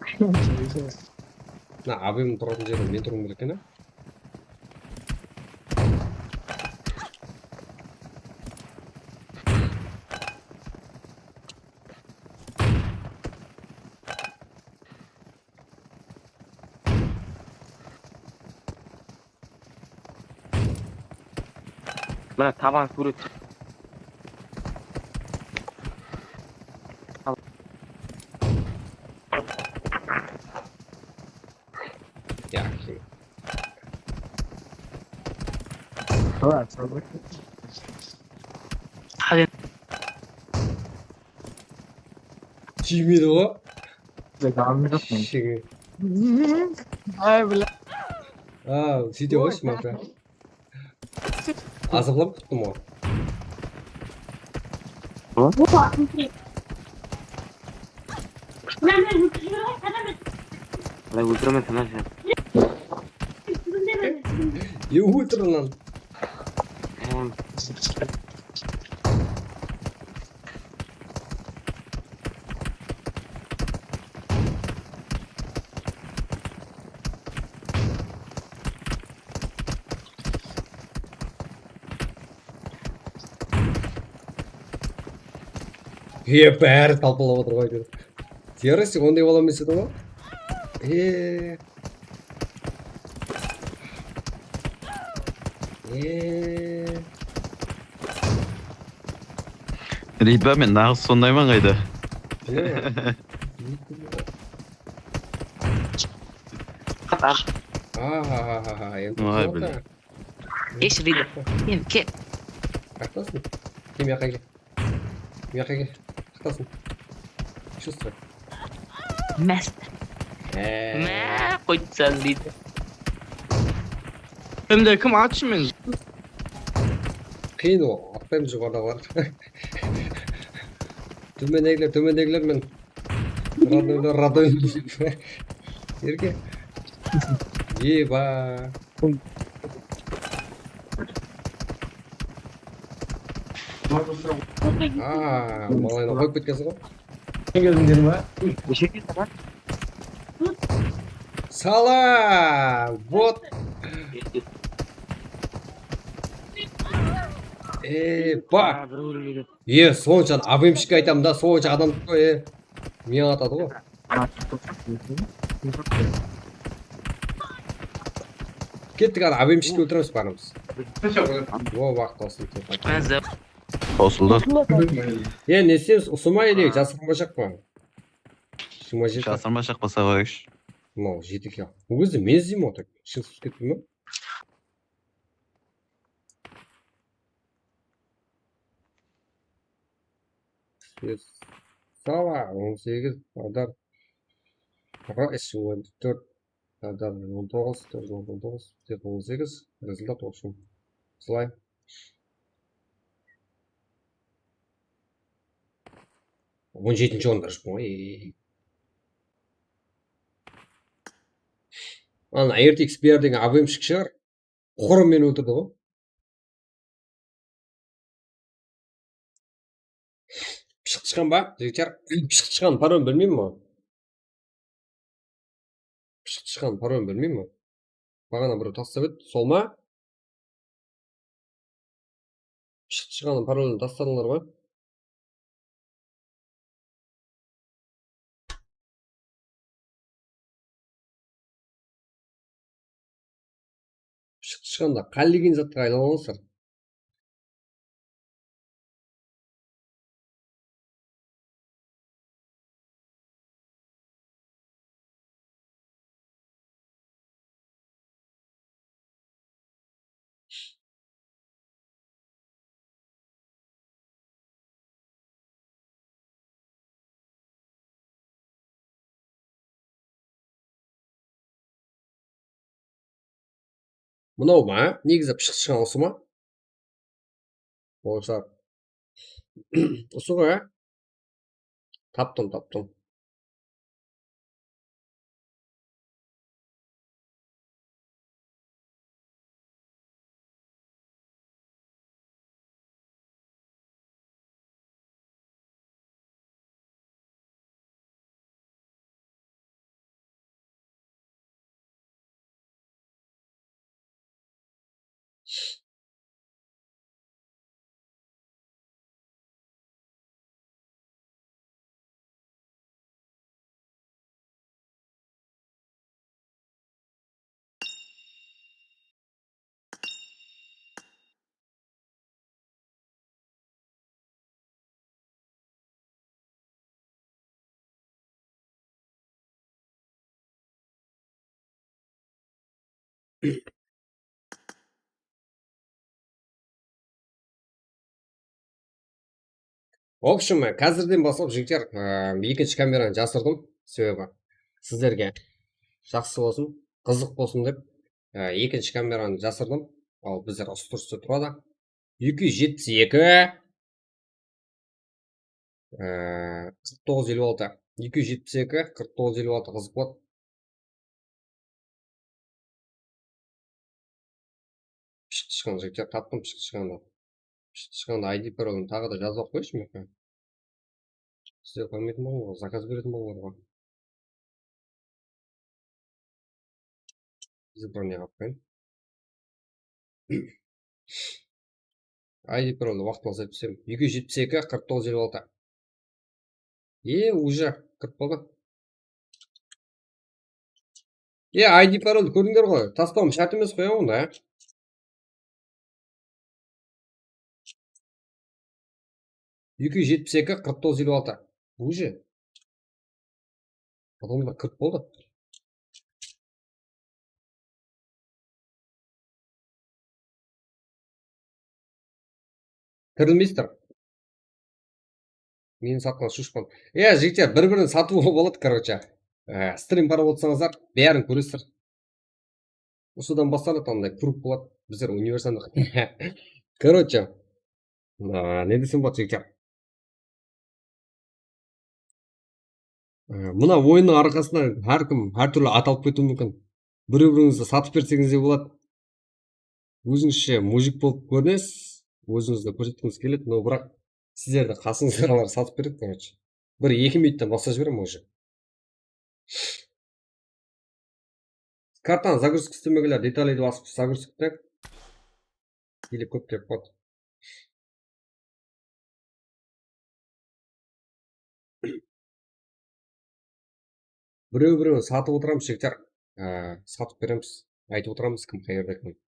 Mına, abim turǵan jerden men turǵım keledi eken, a? Mına taban súwret. Yaqshı. Al endi. Tiymeydi ǵo. Shege. Ay, bla. A, sóyte qoyshı, maqta. Azıqlap kúttim ǵo. Qalay óltiremen, Tanar sen? E, óltir lan. E, bári talpalap otır ǵoy, dep. Terrorist onday bola emes edi ǵoy. E. E. Reyt ba, men naǵız sondayman ǵoy da. Bilmeymen. Ahahaha, endi Vay, qızlar da. Kesh, Reyt. Kel, kel. Qayaqtasıń? Kel, mıyaqqa kel. Mıyaqqa kel. Qayaqtasıń? Чувство. Mást. Há. Má, qoydı sen deydi. Endi kim atshı meni? Qıyın ol, atpayman joqarıdaǵılar. Tómendegiler, tómendegiler men. Radoylar, radoylar. Erke. Eba. Aa, malayını qoyıp ketkenseń ǵoy. Keldińler ma? Neshe keldi ma? Sala! Вот! Eba! E, sonsha A V M shik aytamın da, sonsha adam, e, meni atadı ǵoy. Kettik, ana, A V M shikti óltiremiz barımız. O, waqıt qosıldı. Qosıldı. E, ne isteymiz? Usıma ele jasırınbashaq pa? Jigirma jeti. Jasırınbashaq pa, saba úsh? Mınaw jeti kilo. Bul gezde men izleymen otır. Shıńsız ketpey me? Sava, on segiz, Sardar. Rais, on tórt, Sardar, on toǵız, tórt júz on toǵız, tek on segiz, rezultat, в общем, sılay. On jetinshi orında shıqtım ǵoy. Ana, R T X B R degen A W M shıǵar. Qurı meni óltirdi ǵoy. Pıshıq shıqqan ba, jigitler? Pıshıq shıqqan parolin bilmeymen ǵoy. Pıshıq shıqqan parolin bilmeymen ǵoy. Baǵana birew taslap edi, sol ma? Pıshıq shıqqan parolin tasladıńlar ǵoy. Pıshıq shıqqanda qálegen zatqa aylana alasań. Mınaw ma? Negizi pıshıq shıǵan usı ma? Bolsa. Usı ǵoy, á? Taptım, taptım. В общем, házirden baslap, jigitler, e, ekinshi kameranı jasırdım. Sebebi sizlerge jaqsı bolsın, qızıq bolsın dep, e, ekinshi kameranı jasırdım. Al, bizler usı túriste turadı. Eki júz jetpis eki, e, qırq toǵız eliw altı. Eki júz jetpis eki, qırq toǵız eliw altı, qızıq boladı. Pıshıq shıqqan, jigitler, taptım pıshıq shıqqandı. Pıshıq shıqqandı, I D parolin taǵı da jazıp qoyshı, mine. Sizler kórmetin bolıń ǵoy, zakaz beretin bolıńlar ǵoy. Избрание qılıp qoyayın. I D paroldi waqtında sep desem, eki júz jetpis eki, qırq toǵız eliw altı. E, уже kirip qaldı. E, I D paroldi kórdińler ǵoy. Taslawım shárt emes, qoyaman da. Eki júz jetpis eki, qırq toǵız eliw altı. Уже. Adamlar kirip qaldı. Kirilmeysizler. Meni satqan shushpan. Iya, jigitler, bir-birin satıp alıp boladı, короче. Ee, strim qarap otırsańızlar, bárin kóresizler. Usıdan baslanadı, anday krup boladı. Bizler universalnı. Короче, a, ne desem boladı, jigitler? Ee, mına oyınnıń arqasında hár kim hár túrli at alıp ketiwi múmkin. Birew-birewińizdi satıp berseńiz de boladı. Ózińizshe mujik bolıp kórinesiz, ózińizdi kórsetkińiz keledi, no biraq sizlerdi qasıńızdaǵılar satıp beredi, короче. Bir-eki minuttan baslap jiberemen уже. Kartanı загрузка istemegenler detaliy basıp загрузка etpeń. Ele kóp dep qoydı. Birew-birewin satıp otıramız, jigitler. Ee, satıp beremiz. Aytıp otıramız, kim qayerda ekenin.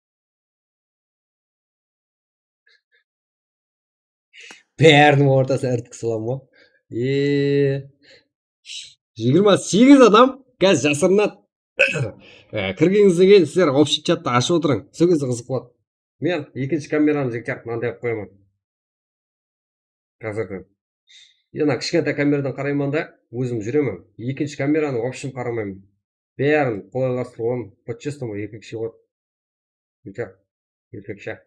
Báriniń ortasına irtki salam ba? Eee. Jigirma segiz adam házir jasırınadı. Ee, kirgenińizden keyin sizler общий chattı ashıp otırıń. Sol gezde qızıq boladı. Men ekinshi kameranı, jigitler, mınanday qılıp qoyaman. Házirden. Yana kishkentay kameradan qarayman da, ózim júremen. Ekinshi kameranı, в общем, qaramayman. Bárin qolaylastırıp alamın. По-честному, erkekshe boladı. Jigitler, erkekshe.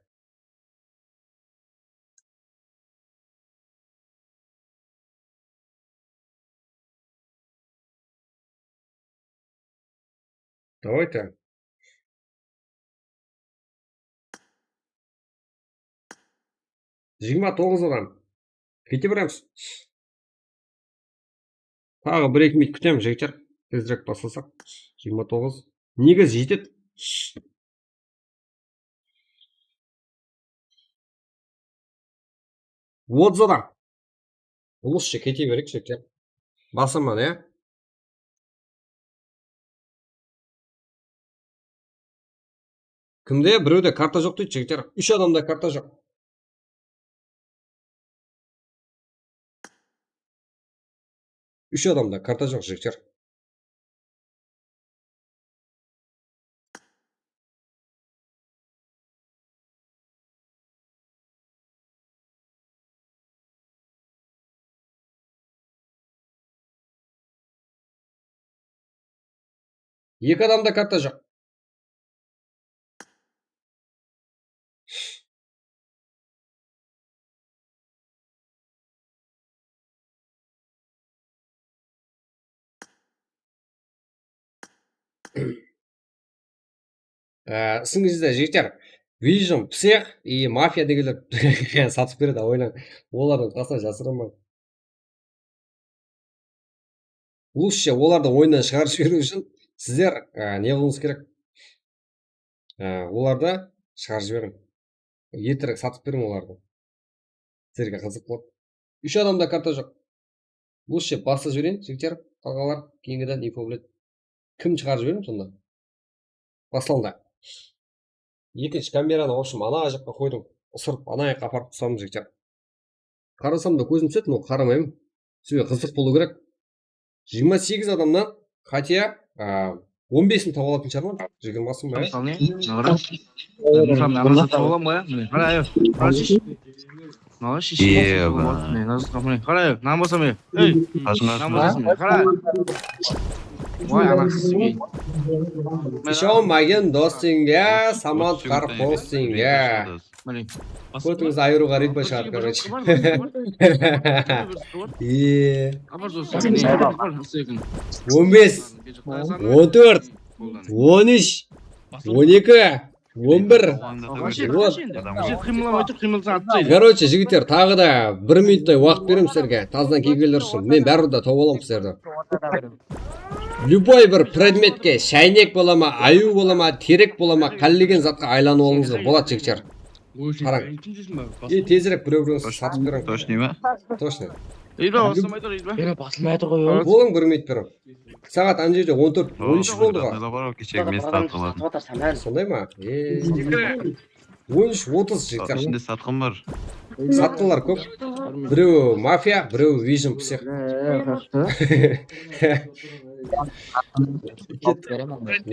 Давайте. Jigirma toǵız adam. Kete beremiz. Taǵı bir-eki minut kútemiz, jigitler. Tezirek baslasaq. Jigirma toǵız. Negiz jetedi. Otız adam. Ulıssha kete bereyik, jigitler. Basaman, ya. Kimde birewde karta joq deydi, jigitler. Úsh adamda karta joq. Úsh adamda karta joq, jigitler. Eki adamda karta joq. Ee, isingizde jigitler, Vision, Psix i Mafia degenler satıp beredi, oynan. Olardıń qasına jasırılmań. Лучше olardı oyınnan shıǵarıp jiberiw ushın sizler, e, ne qılıwıńız kerek? E, olardı shıǵarıp jiberiń. Erterek satıp beriń olardı. Sizlerge qızıq boladı. Úsh adamda karta joq. Лучше baslap jibereyin, jigitler, qalǵanlar keyingiden info biledi. Kim shıǵarıp jiberiń sonda? Baslandı. Ekinshi kameranı, в общем, ana jaqqa qoydım. Isırıp, ana jaqqa aparıp tusaman, jigitler. Qarasam da kózim túsedi, но qaramayman. Sizge qızıq bolıw kerek. Jigirma segiz adamnan, хотя, a, on besin tawıp alatın shıǵarman. Jigirmasın ba? Mınalar. Mınalar tawıp alam ba? Mine, qara, ayo. Mınalar shesh. Eba. Mine, mınalar tawıp alam. Mine, qara, ayo. Nan basaman, ayo. Ey, nan basaman, mine, qara. Vay, anasız. Ishonmagin dostińga, Samad qarposıńga. Mine. Kótińizdi ayırıwǵa ritmo shıǵardı, короче. Eee. On bes, on tórt, on úsh, on eki, on bir. Вообще, qıymallamay tur, qıymalsa atlaydı. Короче, jigitler, taǵı da bir minuttay waqıt beremiz sizlerge. Tazadan kelgenler ushın. Men báribir de tawıp alaman sizlerdi. Любой bir predmetke, shaynek bola ma, ayıw bola ma, terek bola ma, qálegen zatqa aylanıp alıwıńızǵa boladı, jigitler. Qarań. Ey, tezirek birew-birew satıp beriń. Точно ma? Точно. Ey, basılmay tur, ey. Yana basılmay tur ǵoy, ol. Bolıń, bir minut beriń. Saat ana jerde on tórt, on úsh boldı ǵoy. Sonday ma? Ey. On úsh otız, jigitler. Ishinde satqın bar. Satqınlar kóp. Birew Mafia, birew Vision Psix.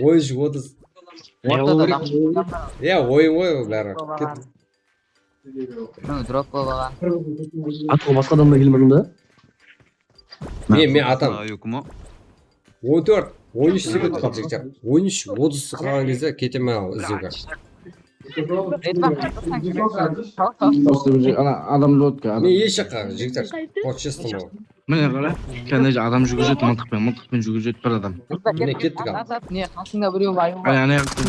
On úsh otız. Ortada da. Ya, oyın ǵoy ol bári. Ket. Mına, drop bolǵan. Atqan basqa adamlar kelmediń be? Men, men atam. On tórt, on úsh sekund qaldı, jigitler. On úsh otız qalǵan gezde ketemen al izlewge. Ana, adam da otqa. Men esh jaqqa, jigitler. Вот честно. Mine qara, kánde adam júgirip júr, mıltıqpen, mıltıqpen júgirip júr bir adam. Mine kettik al. Ne, qasında birew bar. Ana, ana jaqta.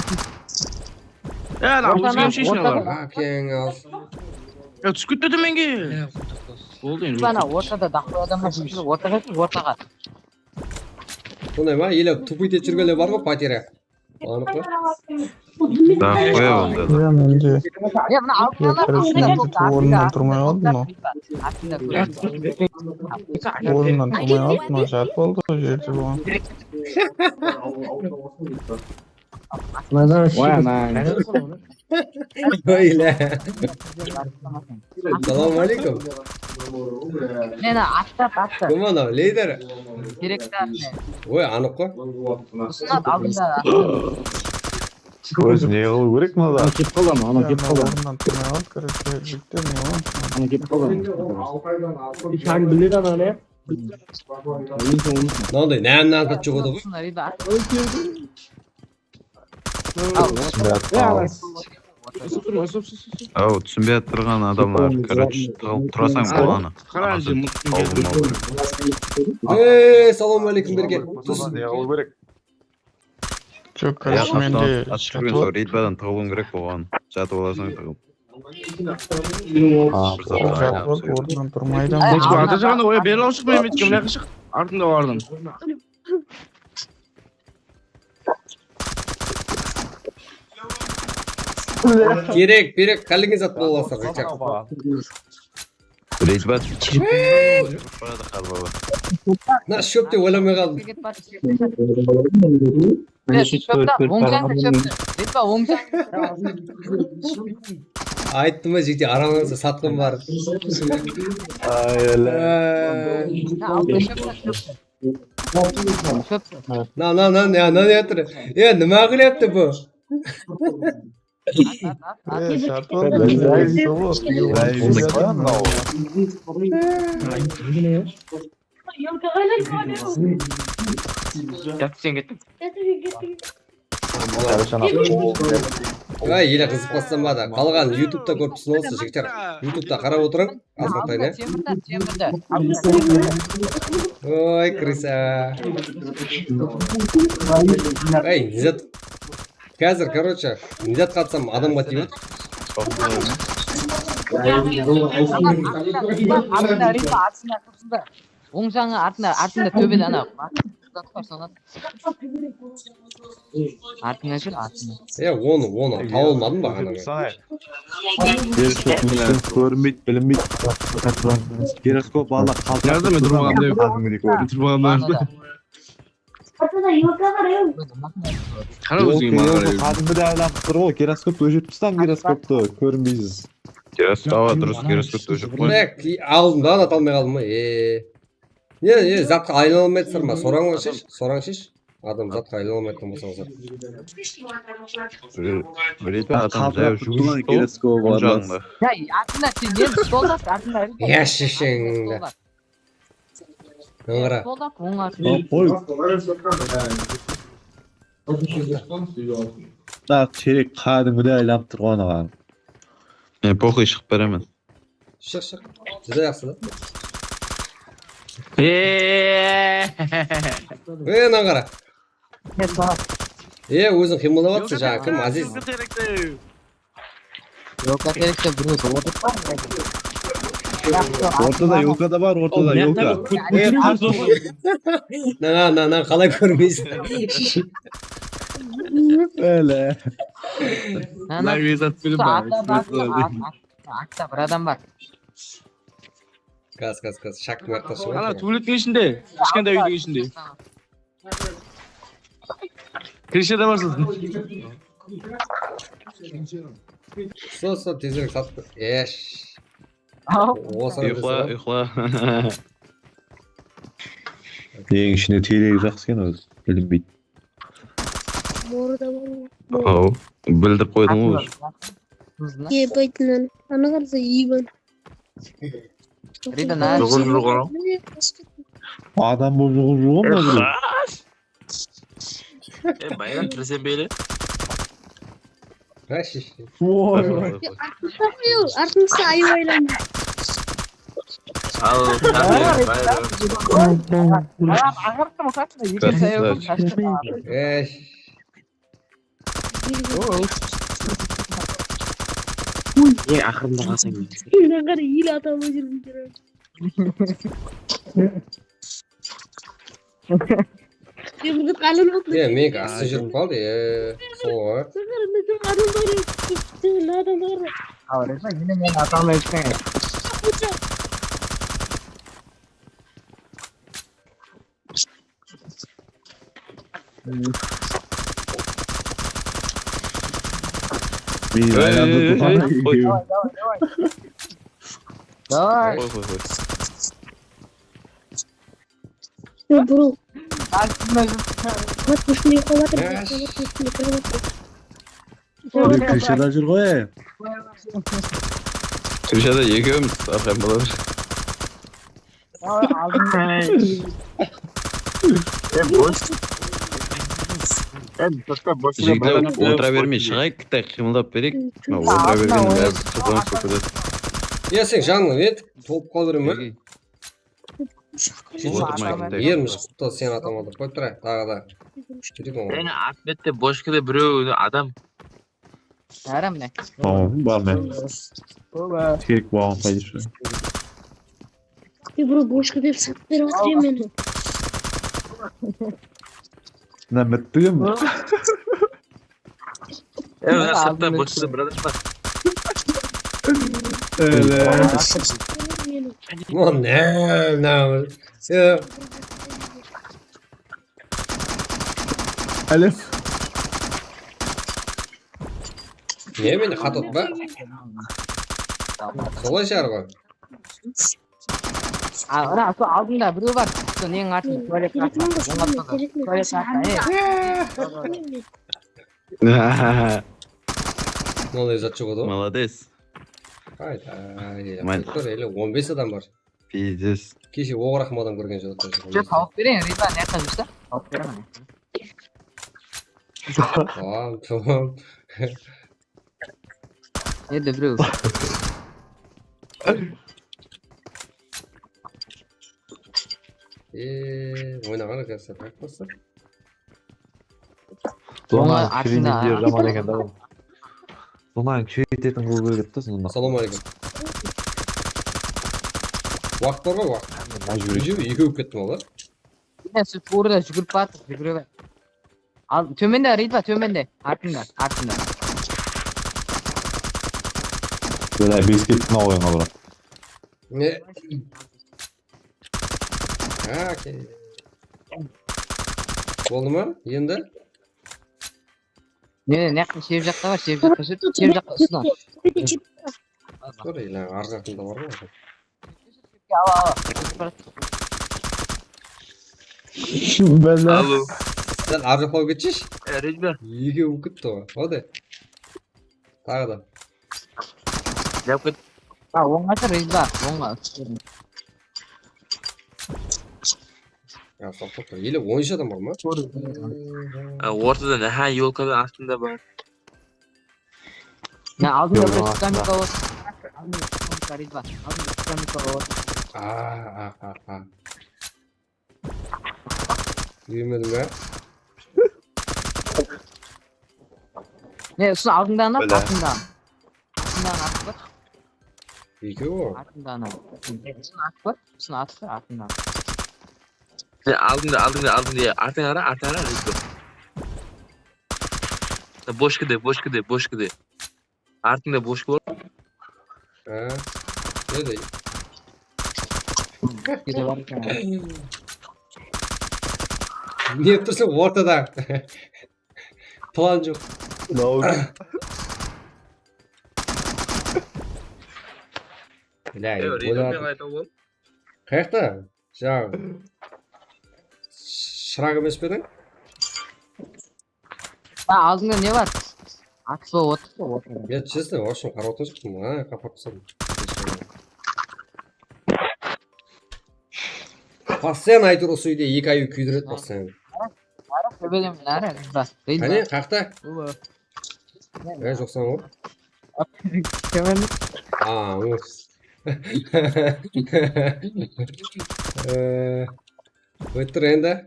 Ya, lan, ózgen sheshin alar. Ákeń al. Ya, túsip ketti tómenge. Boldı endi. Ana ortada daqpı adamlar júgirip júr, ortaǵa, ortaǵa. Sonday ma? Ele tupıy etip júrgenler bar ǵoy, потеря. Anıq pa? Daqpı ya onda da. Ya, mende. Ya, mına altınlar ornınan turmay qaldı mınaw. Ornınan turmay qaldı, mınaw jat boldı ǵoy, jerde bolǵan. Vay, anan. Óyle. Salam aleykum. Meni attı, attı. Kim anaw, lider? Direktor. Oy, anıq ǵoy. Usınat aldında. Ózi ne qılıw kerek mınada? Ana ketip qaldı, ana ketip qaldı. Ornınan turmay qaldı, короче, jigitler, ne boldı? Ana ketip qaldı. Sen biledi ana ne? Mınanday nán-nán zat joq edi ǵoy. Al. Túsinbey atqan. Aw, túsinbey attırǵan adamlar, короче, tıǵılıp turasań bolǵanı. Qara, jigit. Ey, salam aleykum, Berke. Tus. Ne qılıw kerek? Joq, короче, mende atıp kirgen sol ritmadan tıǵılıwıń kerek bolǵan. Jatıp alasań tıǵılıp. Aa, jatıp alıp ornınan turmaydı. Ey, ata jaǵında, oya, berip alshıq, men bitken mına shıq. Artımda bardım. Kerek, kerek, qálegen zat bola alsa, Richard. Reyd bat. Mına shóp dep oylamay qaldım. Mine, shópti, oń jańda shópti. Reyd bat, oń jańda. Ayttım ba, jigitler, aralarında satqın bar. Ay, ala. Shópti, shópti. Shópti. Na, na, na, na, na, ne atır? E, nima qilyapti bu? At, at, at, at. E, sharp boldı. Gap sen kettiń. Ay, ele qızıqpassam ba da. Qalǵan YouTubeta kórip túsiniń, jigitler. YouTubeta qarap otırıń. Azǵantay, ne? Temirdi, temirdi. Oy, krısa. Ey, Nizat. Házir, короче, Nizat qatsam adamǵa tiyip atır. Atına, Rima, atına, atına. Oń jańı artına, artında tóbede ana. Zat bar, sonı. Artına júr, artına. E, onı, onı tawıp almadım ba, ana. Kórmeydi, bilinbeydi. Giroskop ala qaltırıp. Yazdım men turmaǵan dep. Turmaǵan dep. Qara ózińe. Qádimgidey aylanıp tur ǵoy, giroskoptı óshirip taslań, giroskoptı kórmeysiz. Giroskop, awa, durıs, giroskoptı óshirip qoy. Aldımda da, ata almay qaldım ǵoy. E. Ne, ne, zatqa aylana almay atırsızlar ma? Sorań, shesh, sorań, shesh. Adam zatqa aylana almay atırǵan bolsańızlar. Bileydi adam, qaltırap turıp turǵan giroskop bar. Ya, atında sen ne, stolda, atında. Ya, shesheń. Qara. Stolda, oń atında. Qoy. Taq, terek qádimgidey aylanıp tur ǵoy anaǵan. E, poxıy, shıǵıp beremen. Shıq, shıq. Júdá jaqsı da. Eee. E, mınaǵan qara. E, óziń qıymıldap atırsań, jańa kim, Aziz? Yolka terekte bir ózi otırıp. Ortada yolka da bar, ortada yolka. Mına, mına, mına, qalay kórmeysiz? Ele. Mına, mına. Layvge zat berip bar. Artta bir adam bar. Gaz, gaz, gaz. Shak, mıyaqta shıǵar. Ana, tualettiń ishinde. Kishkentay úydiń ishinde. Krishada barsın. Sol, sol, tezirek satıp tur. Esh. Uyıqla, uyıqla. Eń ishinde teregi jaqsı eken ózi. Bilinbeydi. Morı da bar. Aw, bildirip qoydıń ǵoy. Ебать, mınan. Ana qarasa, Ivan. Rida, na. Juǵıp júr ǵoy. Adam bolıp juǵıp júr ǵoy mına. E, bayram, kirsem beyli. Oy. Artımızda ayıp aylandı. Al, e, aqırında qalsań. Mına qara, el atamı júrip. Temir qalın oldı. Ya, meniki astı júrip qaldı, ya. Sol ǵoy. Sakar, mına adam bar. Mına adam bar. Al, Reza, mine men ata almay júrmen. Ey, ey, ey, ey, qoy. Davay. Qoy, qoy, qoy. Yo, bro. Mat, mashina yoqlap atır, yoqlap atır, yoqlap atır. Ey, krishada júr ǵoy. Krishada ekewimiz, arqayın bola ber. E, bos. E, toqta, bos. Jigitler, otıra bermey shıǵayıq, kitta qıymıldap bereyik. Mına otıra bergenin bári qızǵanıp kópedi. Ya sen janlı et, tolıp qala berme. Otırmay. Ermish qutı sen ataman dep qoyıp turayıq, taǵı da. Júreyik oǵan. Jáne art bette boshkada birew adam. Bári mine. Tamam, bar men. Kerek bolǵan qayda. Ey, bro, boshka dep satıp berip atır ya meni. Mına mittigimi? Ey, mına sırtta boshkada bir adam bar. Ele. Meni. O ne, ne? Ya, Alef. ne meni qatı ba? Solay shıǵar ba? A, mına sol aldıńda birew bar. Sol neniń artında, tualet artında. Oń artında. Tualet artında. Ey. Mınanday zat joq edi ǵoy. Молодец. Qayda, ele on bes adam bar. Пиздец. Keshe oǵıraq adam kórgen joq edi. Júr, tawıp bereyin, Ridvan, ne jaqtan júrse? Tawıp bereyin. Tamam, tamam. Endi birew. Eee, oynaǵan ekensiz, qayıp bastı. Ońa artında. Jaman eken da. Sonan kúyretetin qılıw kerek edi da sonda. Assalamu aleykum. Waqıt bar ǵoy, waqıt. Májbúriy. Eki, eki bolıp ketti ǵoy. Mine, siz tuwrıda júgirip barıpsız, júgire ber. Al, tómende, Ridva, tómende. Artında, artında. Bele, bes kettin-aw oyınǵa, brat. Ne? Ha, okey. Boldı ma? Endi? Ne, ne, shep jaqta bar, shep jaqta júr, shep jaqta usına. Tur, ele, arı jaqında bar ǵoy. Al, al, al. Bele. Alo. Sen arı jaqqa ketsheshshi. E, Ridvan. Eki bolıp ketti ǵoy. Hadi. Taǵı da. Jap ket. Ha, ońa júr, Ridva, ońa. Ya, toqtap tur. Ele on úsh adam bar ma? A, ortada, ha, yolkadan astında bar. Ya, aldında Yolka bir astında. Skamika otır. Aldında bir Skamika, Ridva. Aldında bir Skamika otır. A, a, a, a. Úyrenedim ya. Ne, usını aldında anap, Bele. Artında. Artında anap bar. Ekewi ǵoy. Artında anap. Usını atıp bar. Usını atıp bar, Artında. E, aldında, aldında, aldında. Artıń ara, artıń ara, Ridvan. Boshkide, boshkide, boshkide. Artıńda boshka bar. Ha. Ne dey? Kete bar eken. Ne tursań ortada? Plan joq. Bля, E, oynadım. Ridvan, men ayta ol. Qayaqta? Jańa shıraq emes pe ediń? Ha, aldıńda ne bar? Atlı otır, otır. Men, честно, вообще qarap otırǵan joqpın. Ha, qapaq qısadım. Постоянно, áytewir, usı úyde eki ayı kúydiredi постоянно. Nara, tóbeden nara, Ridva. Qáne, qayaqta? Ey, joqsań ǵoy. Tómen. A, ıı. Ee, óttir endi.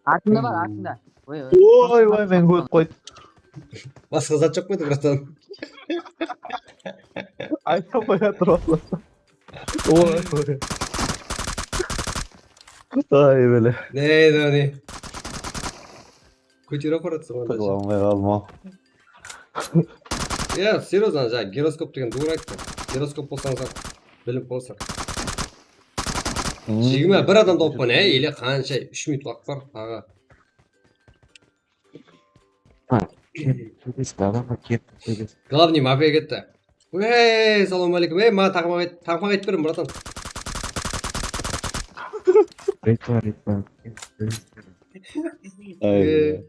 Artında bar, artında. Oy, oy. Oy, oy, men kórip qoydım. Basqa zat joq pa edi, bratan? Ayta qoya turasın. Oy, oy. Ay, bele. Ne, ne, ne? Kóterip aparadı soǵan. Qızılamay qalma. Ya, seryoznı, jańa giroskop degen duwra ayttı. Giroskop bolsańız, bilim bolsa. Jigirma bir adam tawıp qoyın, e, ele qansha, úsh minut waqıt bar, taǵı. Glavnıy mafiya ketti. Ey, salawma aleykum. Ey, maǵan taqmaq ayt-, taqmaq aytıp beriń, bratan. Ay.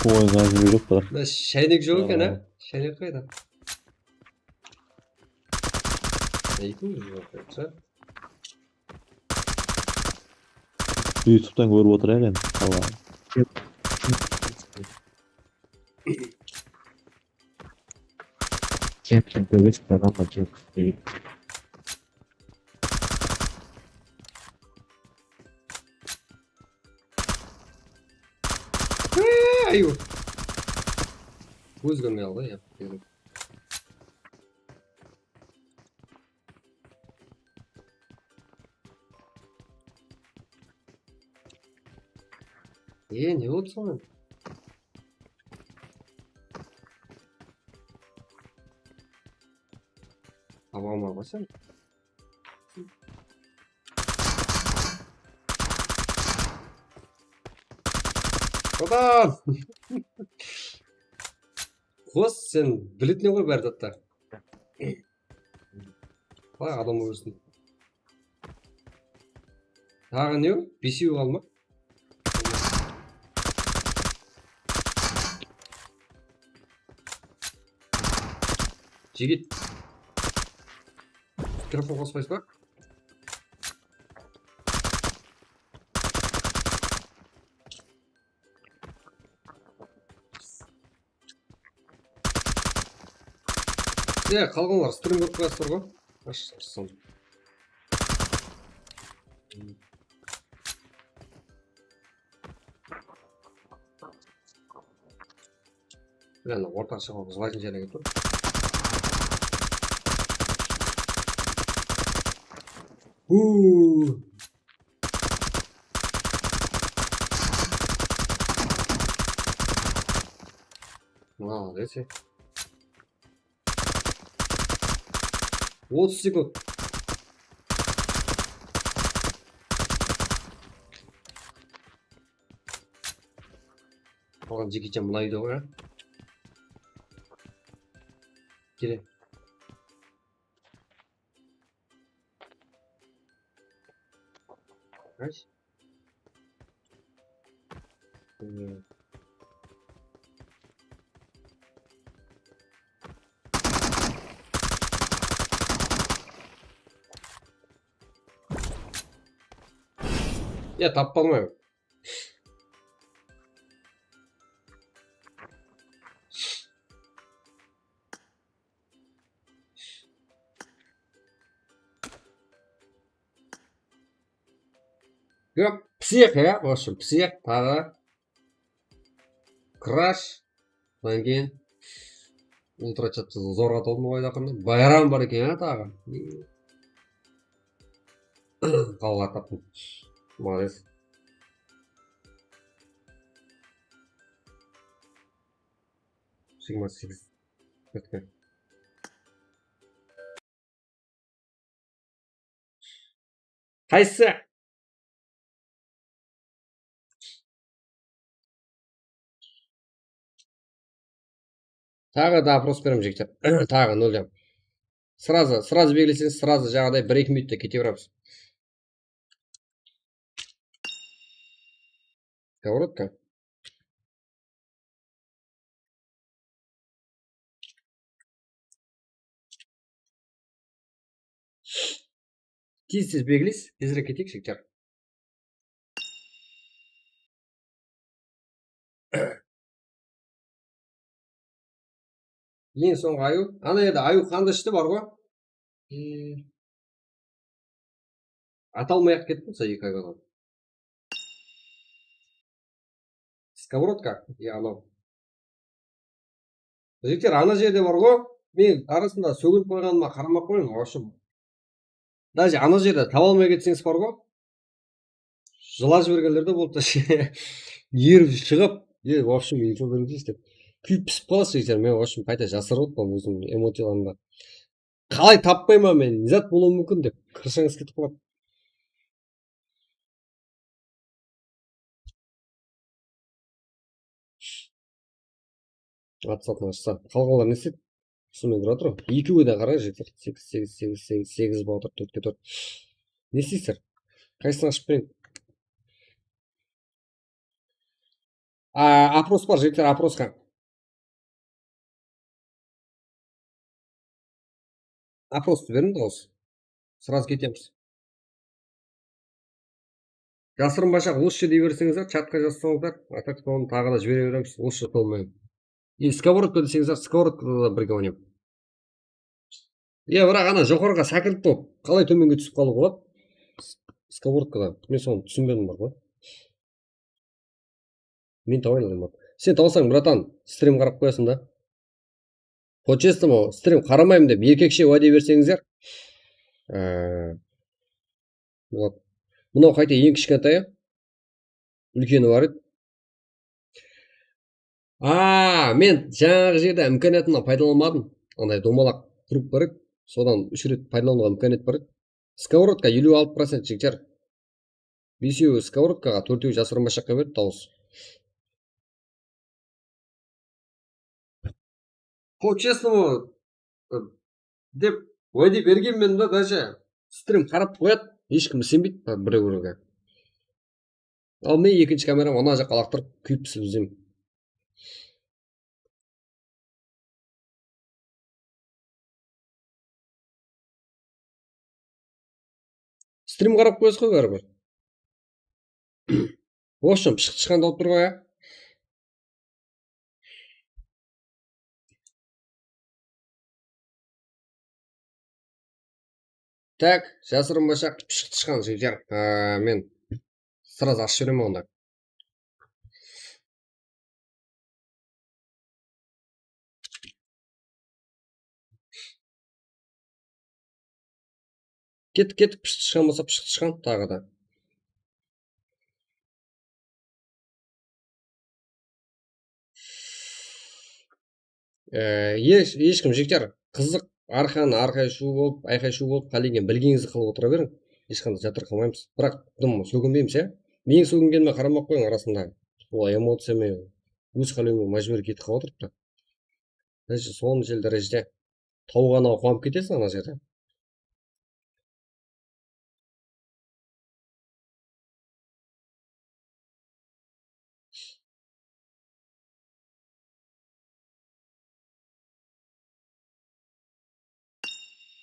Oyınǵa júre joq, biraq. Mına shaynek joq eken, a? Shaynek qayda? Shaynek joq eken. YouTube'tan kórip otırayıq endi. Awa. Hepsini dóbesip adam bar, kel, kútpeyik. Ey, aywa. Ózi kórmey qaldı, ya. E, ne boldı sonıń? Taba almaǵan sen. Adam! Qos, sen biletiniń ǵoy bári zattı. Vay, adam ólsin. Taǵı ne? Besew qalma. Jigit. Mikrofon qospaysız ba? E, qalǵanlar strim kórip qoyasızlar ǵoy. Ash, ash, son. Mine, ortaq shıǵıp, zılaytın jerine kelip tur. Uuu. Молодец. Otız sekund. Oǵan Jeki Chan mına úyde ǵoy, a? Kele. Nice. Hmm. Ya, tappa almayman. Yoq, psix, ya, в общем, psix, taǵı. Krash. Sodan keyin ultra chattı zorǵa toldım ǵoy, yaqında. Bayram bar eken, ya, taǵı. Qalǵan taptım. Молодец. Jigirma segiz. Ótken. Qaysı? Taǵı da oпрос beremiz, jigitler. Taǵı nolden. Сразу, сразу belgileseńiz, сразу jaǵıday bir-eki minutta kete beramız. Skовородка. Tez-tez belgileysiz, tezirek keteyik, jigitler. Eń sońǵı ayıw. Ana edi, ayıw qandı ishti bar ǵoy. E, ata almay-aq kettim, sol eki ayıwdan. Сковородка? Ya, anaw. Jigitler, ana jerde bar ǵoy. Men arasında sógilip qoyǵanıma qaramay-aq qoyıń, в общем. Даже ana jerde taba almay ketseńiz bar ǵoy. Jılap jibergenler de boldı. Nerv shıǵıp, e, в общем, insulin deysiz dep. Kúyip pisip qalasız, jigitler. Men, в общем, qayta jasırıp otpan ózimniń emociyalarımdı. Qalay tappayman men, ne zat bolıwı múmkin dep, kırshańız ketip qaladı. Atız atın ashsa. Qalǵanlar ne isteydi? Usınday tura tur. Ekewi de qarań, jigitler. Segiz, segiz, segiz, segiz, segiz bolıp tur, tórtke tórt. Ne isteysizler? Qaysısın ashıp bereyin? A, oпрос bar, jigitler, oproska. Oprostı beriń, dawıs. Сразу ketemiz. Jasırınbasha лучше dey berseńizler, chatqa jazsańızlar. А так onı taǵı da jibere beremiz, лучше tolmayın. И сковородка deseńizler, сковородкада da birge oynayıń. Iya, biraq ana joqarıǵa sákirilip turıp, qalay tómenge túsip qalıwǵa boladı? Skovortkada. Men sonı túsinbedim, bar ǵoy. Men taway alayman. Sen tawsań, bratan, strim qarap qoyasıń da. По-честному, strim qaramayman dep erkekshe wáde berseńizler. Ee, вот. Mınaw qayta eń kishkentayı. Úlkeni bar edi. Aa, men jańaǵı jerde imkaniyatımnan paydalanbadım. Anday domalaq truk bar edi. Sodan úsh ret paydalanıwǵa imkaniyat bar edi. Skоворodka eliw altı procent, jigitler. Besewi skоворodkaǵa, tórtewi jasırınbashaqqa berdi dawıs. По-честному, e, dep wáde bergenmen da, даже strim qarap qoyadı, hesh kim isenbeydi birew-birewge. Al, men ekinshi kameramı ana jaqqa laqtırıp, kúyip pisip izleymen. Strim qarap qoyasız ǵoy báribir. В общем, pıshıq tishqan da bolıp tur ǵoy, ya. Tak, jasırınbashaq pıshıq tishqan, jigitler. Ee, men сразу ashıp jiberemen onda. Kettik, kettik, pıshıq tishqan bolsa, pıshıq tishqan taǵı da. Ee, hesh, hesh kim, jigitler, qızıq, arqanı arqay shuw bolıp, ayqay shuw bolıp, qálegen bilgenińizdi qılıp otıra beriń. Hesh qanday jatırqamaymız. Biraq dım sóginbeymiz, ya. Meniń sógingenime qaramay-aq qoyıń arasında. Ol emociya menen, óz qálewime májbúriy ketip qalıp otır, biraq. Значит, sonshal dárejede tawǵanaǵa quwanıp keteseń ana jerde.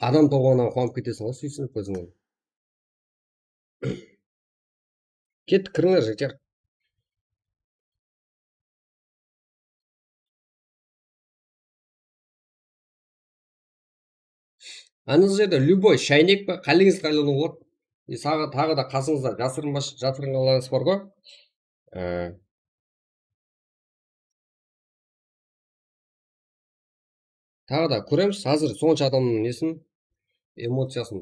Adam tawǵanaǵa quwanıp keteseń ǵoy, súysinip kózińnen. Kettik, kirińler, jigitler. Ana jerde любой shaynek pe, qálegińiz qaylanıw boladı. E, saǵı, taǵı da qasıńızda jasırınbash-, jasırınǵanlarıńız bar ǵoy. E, Taǵı da kóremiz, házir sonsha adamnıń nesin, emociyasın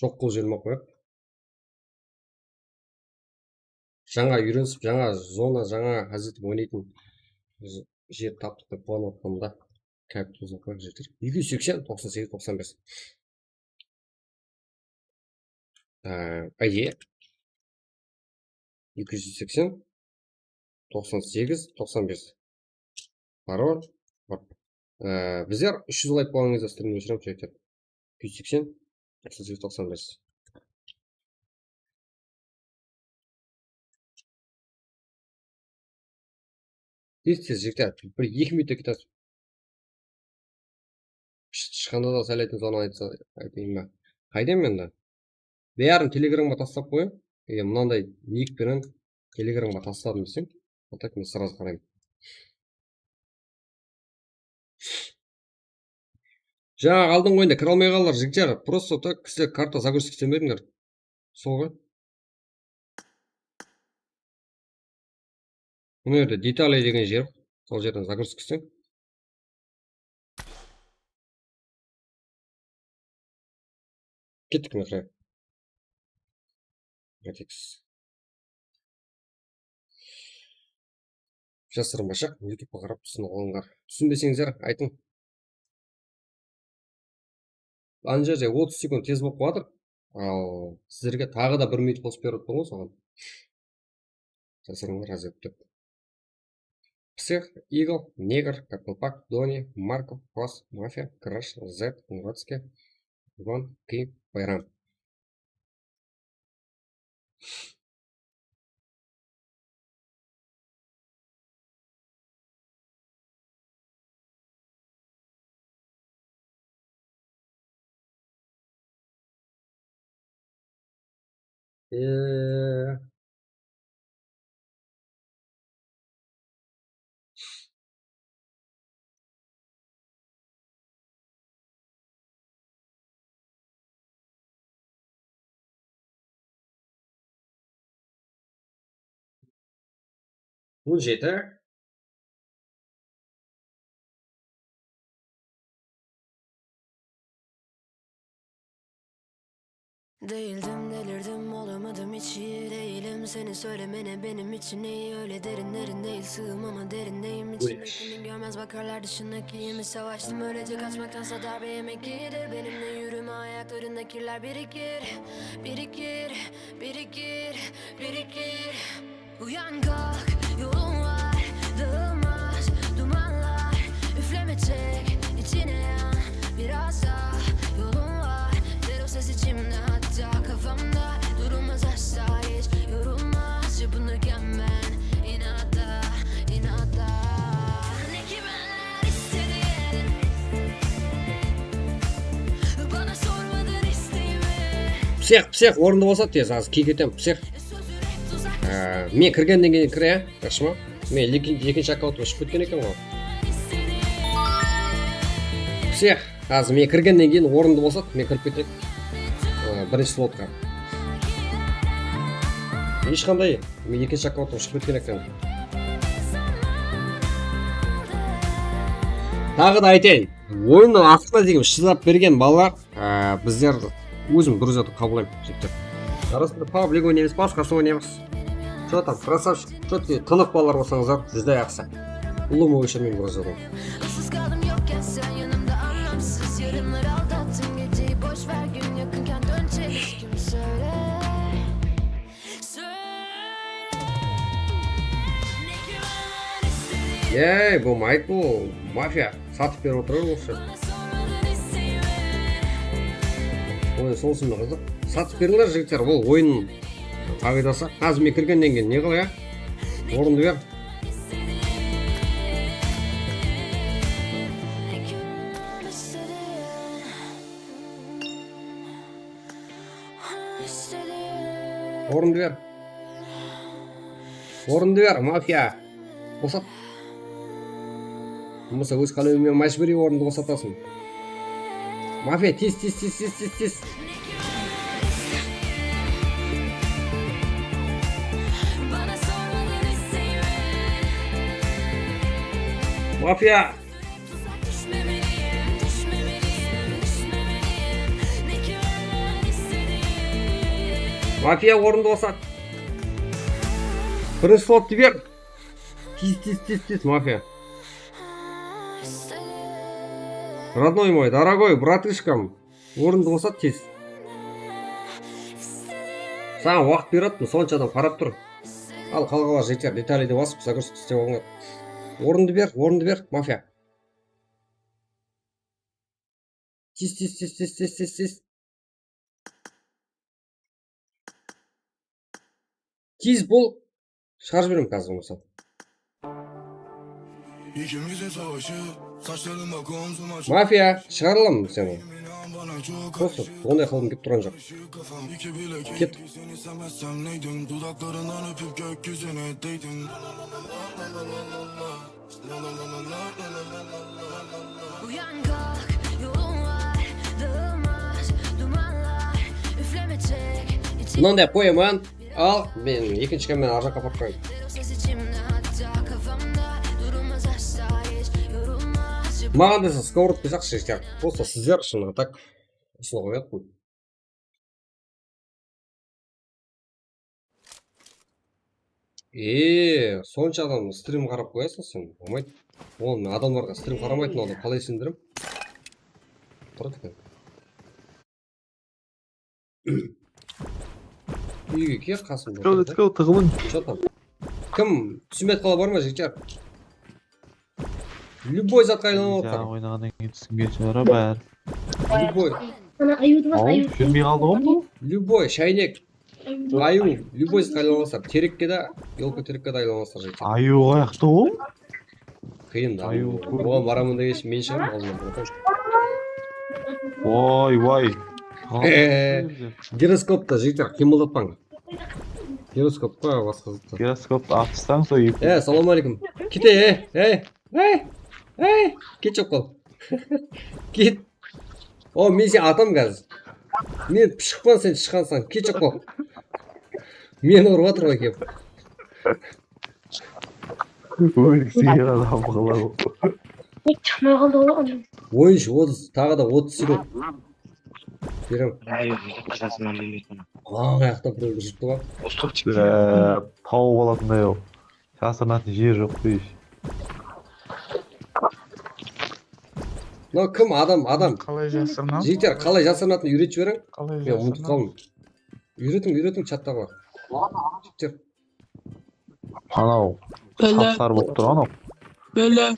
joq qılıp jibermey-aq qoyayıq. Jańa úyrenisip, jańa zona, jańa ház etip oynaytın j-, jer taptıq dep quwanıp atırman da. Kapitalizm qırq jeter. Eki júz seksen, toqsan segiz, toqsan bes. Ee, áye. Eki júz seksen, toqsan segiz, toqsan bes. Parol. Ee, bizler úsh júz layk bolǵan gezde strimdi óshiremiz, jigitler. Eki júz seksen, toqsan segiz, toqsan bes. Tez-tez, jigitler, bir eki minutta ketedi. Shıqanda da sáleytin sonı aytsa, aytayın ba? Qaydam endi? Bárin telegramǵa taslap qoyıń. E, mınanday nik penen telegramǵa tasladım deseń, a так men сразу qarayman. Jańa aldınǵı oyında kire almay qaldılar, jigitler. Просто так sizler karta загрузка isley berdińler. Sol ǵoy. Mına jerde детали degen jer, sol jerden загрузка isleń. Kettik, mine, qarayıq. Vertex. Jasırınbashaq, YouTubeqa qarap túsinip alıńlar. Túsinbeseńizler, aytıń. Ana jerde otız sekund tez bolıp qaladı. Al, sizlerge taǵı da bir minut qosıp berip atırman ǵoy saǵan. Jasırınlar, razı ettik. Psix, Eagle, Negr, Kappelpak, Doni, Markov, Kos, Mafia, Krash, Zed, Urotskiy, Ivan, Kı, Bayram. Ee, On jeti. Değildim, delirdim, olamadım hiç iyi değilim. Seni söylemene benim için iyi, öyle derinlerin değil, sığım ama derindeyim. İçimdekini görmez bakarlar, dışındaki yemi savaştım. Öylece kaçmaktansa darbe yemek iyidir. Benimle yürüme, ayaklarında kirler birikir, birikir, birikir, birikir. Uyan kalk, yolun var, dağılmaz dumanlar. Üfleme, çek içine, yan biraz daha, yolun var. Ver o ses içimde, hatta kafamda. Durulmaz asla, hiç yorulmaz. Çırpınırken ben inatla, inatla. Ne ki ben Psix, psix, orındı bosat, tez, az kiyik etem, psix. Á, men kirgennen keyin kir, ya, yaqshı ma? Men eki-, ekinshi akkauntım shıǵıp ketken eken ǵoy. Psix, házir men kirgennen keyin orındı bosat, men kirip keteyin. Á, birinshi slotqa. Hesh qanday, men ekinshi akkauntım shıǵıp ketken eken. Taǵı da aytayın, oyınnıń astına degen shızap bergen balalar, á, bizler ózim durıs etip qabıllayman, jigitler. Arasında pablik oynaymız, basqası oynaymız. Что там, красавчик? Что ты, tınıq balalar bolsańızlar, bizde yaqsı. Ulıwma óshirmeymen durıs etip. Issız kaldım yokken sen yanımda anlamsız. Yarınları aldattım, geceyi boş ver, gün yakınken dön çelişkim söyle. Ey, bolmaydı bul, mafiya. Satıp berip otırar bolsa. Oyın sonısında qızıq. Satıp beriler, jigitler, bul oyın qaǵıydası. Házir men kirgennen keyin ne qılay, a? Orındı ber. Orındı ber. Orındı ber, mafiya. Bosat. Bolmasa óz qálewińe májbúriy orındı bosatasıń. Mafiya, tez, tez, tez. Mafiya. Mafiya, orındı bosat. Birinshi slottı ber. Tez, tez, tez, tez, mafiya. Родной мой, дорогой братышкам, orındı bosat tez. Saǵan waqıt berip atırman, sonsha adam qarap tur. Al, qalǵanlar jeter, detaliydi basıp, загрузка islep alıńlar. Orındı ber, orındı ber, mafiya. Tez, tez, tez. Tez bol. Shıǵarıp jiberemen házir bolmasa. Mafiya, shıǵara alamın seni. Просто onday qılǵım kelip turǵan joq. Ket. Uyan kalk, yolun var, dağılmaz dumanlar. Üfleme, çek içine. Mınanday qoyaman. Al, men ekinshi kamerani arjaqqa aparıp qoyayın. Maǵan da сковородка jaqsı, jigitler. Просто sizler ushın, a tak usını qoyatpın. Ee, sonsha adam strim qarap qoyasıń sen, bolmaydı. Onı adamlarǵa strim qaramaytın adam qalay isendirem? Turıp eken. Úyge kel, qasımda. Let's go, let's go, tıǵımın. Что там? Kim? Túsime aytqanlar bar ma, jigitler? Любой zatqa aylanıp atır. Oynaǵannan keyin túsingen shıǵar bári. Любой. Ana ayıwdı bas, ayıw. Júrmey qaldı ǵoy bul. Любой, shaynek. Ayıw, любой zatqa aylanıp atır. Terekke de, yolka terekke de aylanıp atır, jigitler. Ayıw qayaqta ol? Qıyın da. Ayıw. Oǵan baraman degenshe men shıǵaman aldına. Oy, oy. Giroskopta, jigitler, qıymıldatpań. Giroskop pa, basqa zat pa. Giroskoptı atıp taslań, sol eki. E, salawma aleykum. Kete, e, e, e, e, ket, joq bol. Ket. O, men seni atam házir. Men shıqpan, sen shıqqansań, ket, joq bol. Meni urıp atır ǵoy kelip. Óliksegen adam qılaw. Ey, shıqpay qaldı ǵoy onı. Oyınshı otız, taǵı da otız sekund. Berem. Ay, qazasınan bilmeydi. Ań ayaqta bir jurttı ǵoy. Ustop Ee, tawıp alatınday ol. Jasırınatın jer joq deyshi. Mınaw kim adam, adam? Qalay jasırınaman? Jigitler, qalay jasırınatın úyretip jiberiń. Qalay Men umıtıp jasırınaman? qaldım. Úyretiń, úyretiń chattaǵılar. Jigitler. Anaw sapsarı bolıp turǵan ol. Bele.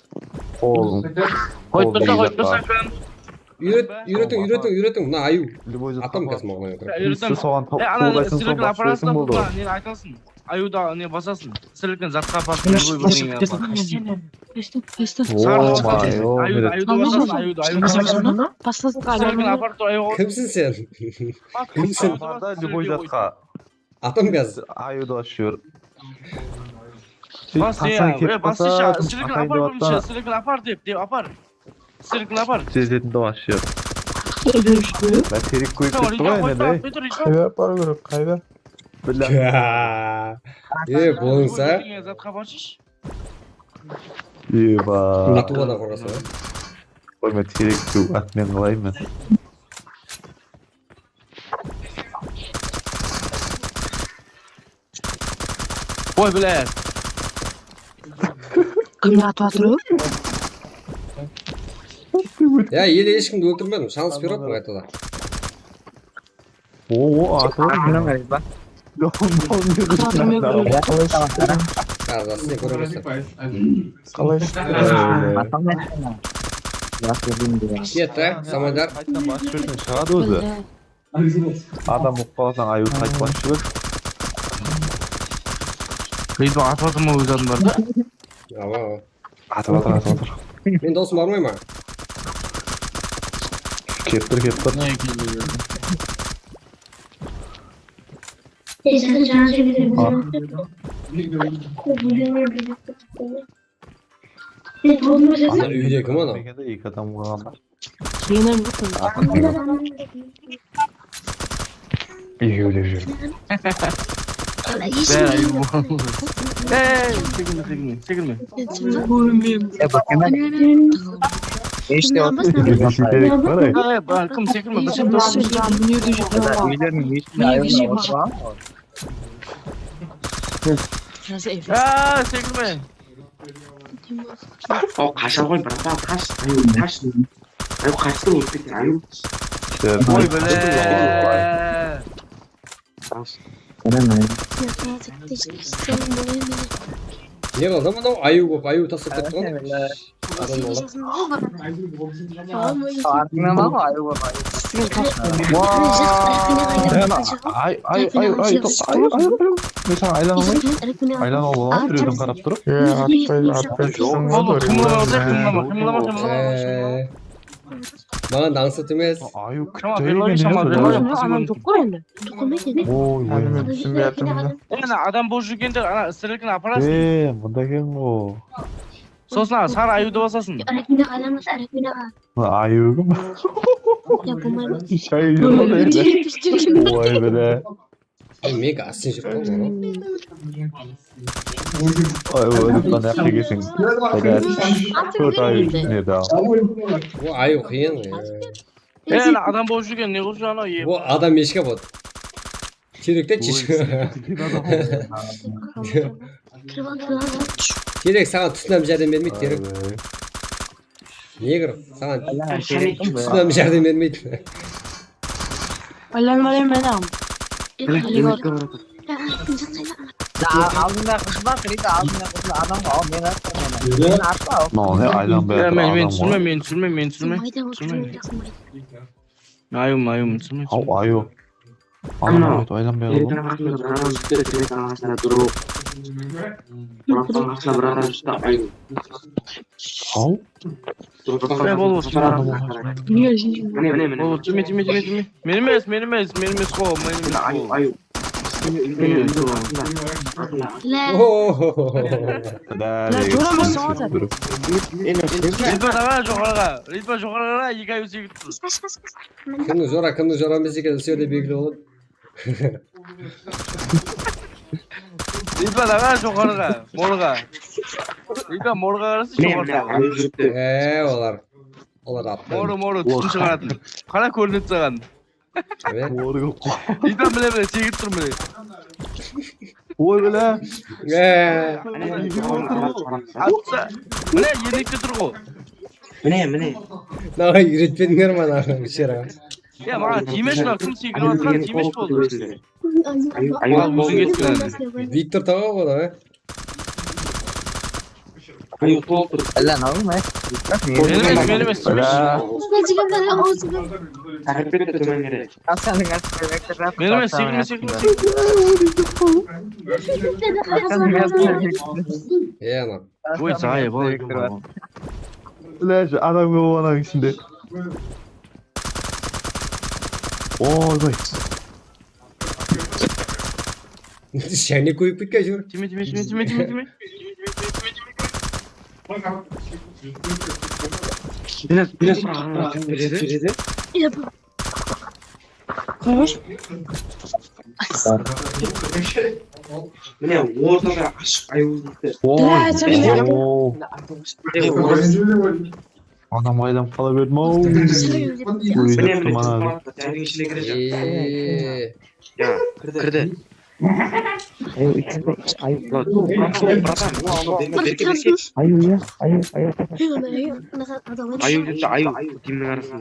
Qol. Qoyıp tursa, qoyıp tursa. Úyret, úyretiń, úyretiń, úyretiń. Mına ayıw. Любой zatqa Atam qoyıp. Kazım oǵlan otır. Úyretim. Soǵan E, ana, qoldaysań, sirkin basıp aparasın boldı. Neni aytasın? Ayıwda ne basasın? Sirkin zatqa aparsın. Любой birdeńe aparsın. Pesta, pesta. Sarı basasın. Ayıwdı, ayıwdı basasın, ayıwdı, ayıwdı basasın. Pasta Sirkin aparıp tur, ayıwdı. Kimsiń sen? Kimsiń? Aparda любой zatqa. Atam Kazım. Ayıwdı basıp júr. Bas, ya, e, basınsha, sirkin apar, bunınsha, sirkin apar dep, dep apar. Sirkin apar. Tezletin de basıp júr. Bá terek kóyip ketti ǵoy endi. Ey. Qayda aparıw kerek, qayda? Billa. Ya. E, bolsa. Zatqa barshısh. Eba. Atıwǵa da qorqasań. Qoyma, terek kóyip atmen qalayman. Oy, bilet. Kimler atıp atır? Ya, ele hesh kimdi óltirmedim. Shans berip atırman qaytada. O, o, atı. Kim atır, men kórmeymen. Qardash, sen kórebersen. Qalay? Ketti, samadar. Qayttan basıp júrseń, shıǵadı ózi. Adam bolıp qalasań, ayıwdı qaytıp basıp jiber. Qıydı atıp atırma óz adım bar da. Awa, awa. Atıp atır, atıp atır. Men dawsım barmay ma? Kep tur, kep tur. Ey, sen jańa júrgen. Ah. Ey, toldım sen. Ana úyde kim ana? Mekende eki adam qalǵan. Meni úmit qılma. Ekewlep júr. Ey, sekirme, sekirme, sekirme. Kórmeymen. Eki de shiykerek bar, ey. Ey, bar, kim sekirme, bir şey. Mına jerde júr. Úylerdiń meshitine ayırma otırǵan. Jazı efes. Aa, sekirme. Aw, qasha ǵoy, bratan, qash. Ayo, qash. Ayo, qashtı, ótip ketken, ayo. Oy, bile. Ne qıldı mınaw? Ayıw bolıp, ayıw taslap ketti ǵoy. Adam boldı. Artına ma ǵoy, ayo, ayo. Ay, ay, ay, ay, ay, ay, ay. Men saǵan aylanamay. Aylanıp alaman, birewden qarap turıp. Ya, atpay, atpay tursam Boldı, boldı. qımıldama, qımıldama, qımıldama, qımıldama. Ee, Maǵan da ańsat emes. Ayıw Tamam, kútpegen Belorus, tamam, edi. Belorus. Anam toq qoy endi. Toqımay dedi. Oy, Hali oy. men túsinbey atırman da. Endi adam bol júrgende ana strelkini aparasız. Ee, bunda eken ǵo. Sosın sarı ayıwdı basasın. Arakine aylanmasa, arakine al. Ayıw kim? Yapılmaydı. Shay uyıdı. Oy, bile. Mega asin jep qaldı ǵoy. Ay, oy, bundan yaqtı kesing. Tórt ay ústine de al. O ayıw qıyın. Endi adam bol júrgen ne qılıp júr anaw? O adam eshke bot. Terekte chish. Kırılan kırılan. Terek, saǵan túsinam járdem bermeydi, Terek. Ay, Negr, saǵan Shamekim. túsinam járdem bermeydi. Aylanıp alayın men am. Aldında qız bar, Frida, aldında qız bar, adam ǵo, al, men atpayman. Men atpa. no, ne aylanbay Ya, atır men, men adam ǵo. túsinmeymen, men túsinmeymen, men túsinmeymen. Mayda otırıp. Ayıwım, ayıwım, túsinmeymen. Haw, ayıw. Adam ayıp aylanbay atır ǵo. Telegram arqasında bir adam júripti, Telegram arqasında durıp. Telegram arqasında bir adam júripti, ayıw. Haw. Ey, bol, bol. Mine, mine, mine. Bol, túsinme, túsinme, túsinme, túsinme. Men emes, men emes, men emes, qo, men emes, Ayıw, qo. ayıw. Men emes, qo. Lá. Ohohoho. Da, Ya, ne joraman kútip soǵan turıp. Ritpa, давай, joqarıǵa. Ritpa, joqarıǵa, joqarıǵa. Eki ayıw sekirip tur. Qas, qas, qas. Kimniń jora, kimniń jora emes ekeni, usı jerde belgili boladı. Ridvan aǵa, joqarıǵa, morǵa. Ridvan, morǵa qarasa, joqarıǵa. Ee, olar. Olar aptal. Morı, morı, túsin shıǵaratın. Qara, kórinedi saǵan. Morı. Ridvan, mine, mine, segirip tur, mine. Oy, bile. Ee. Atsa, mine, enekte tur ǵo. Mine, mine. Davay, úyretpedińler ma, mınaw, biysharaǵa. Ya, maǵan tiymesh, mınaw kim sekirip atırǵan, tiymesh boldı. Al, óziń ketken. Viktor tawa boldı, ha? Ayıw, toltır. Ila, nalıń, ay? Men emes, men emes, tiymesh. Bala. Taqıp kette tómen kerek. Hasanıń astına Viktor. Men emes, sekirme, sekirme, sekirme. Hasanıń astına Viktor. E, ana. Oy, zayıp, oy. Bile, adam kóp onıń ishinde. Oy, oy. Jáne kóyip ketken júr. Tiyme, tiyme, tiyme, tiyme, tiyme, tiyme. Biraz, biraz. Mine, ortada ashıq ayıw. Oy, oy. Anam aylanıp qala berdim-aw. Mine, mine, mana. Ee. Ya, kirdi. Kirdi. Ayıw, ayıw, ayıw. Ayıw, ya, ayıw, ayıw. Ayıw, ayıw. Ayıw, ayıw. Ayıw, ayıw. Ayıw, ayıw. Ayıw, ayıw. Ayıw, ayıw.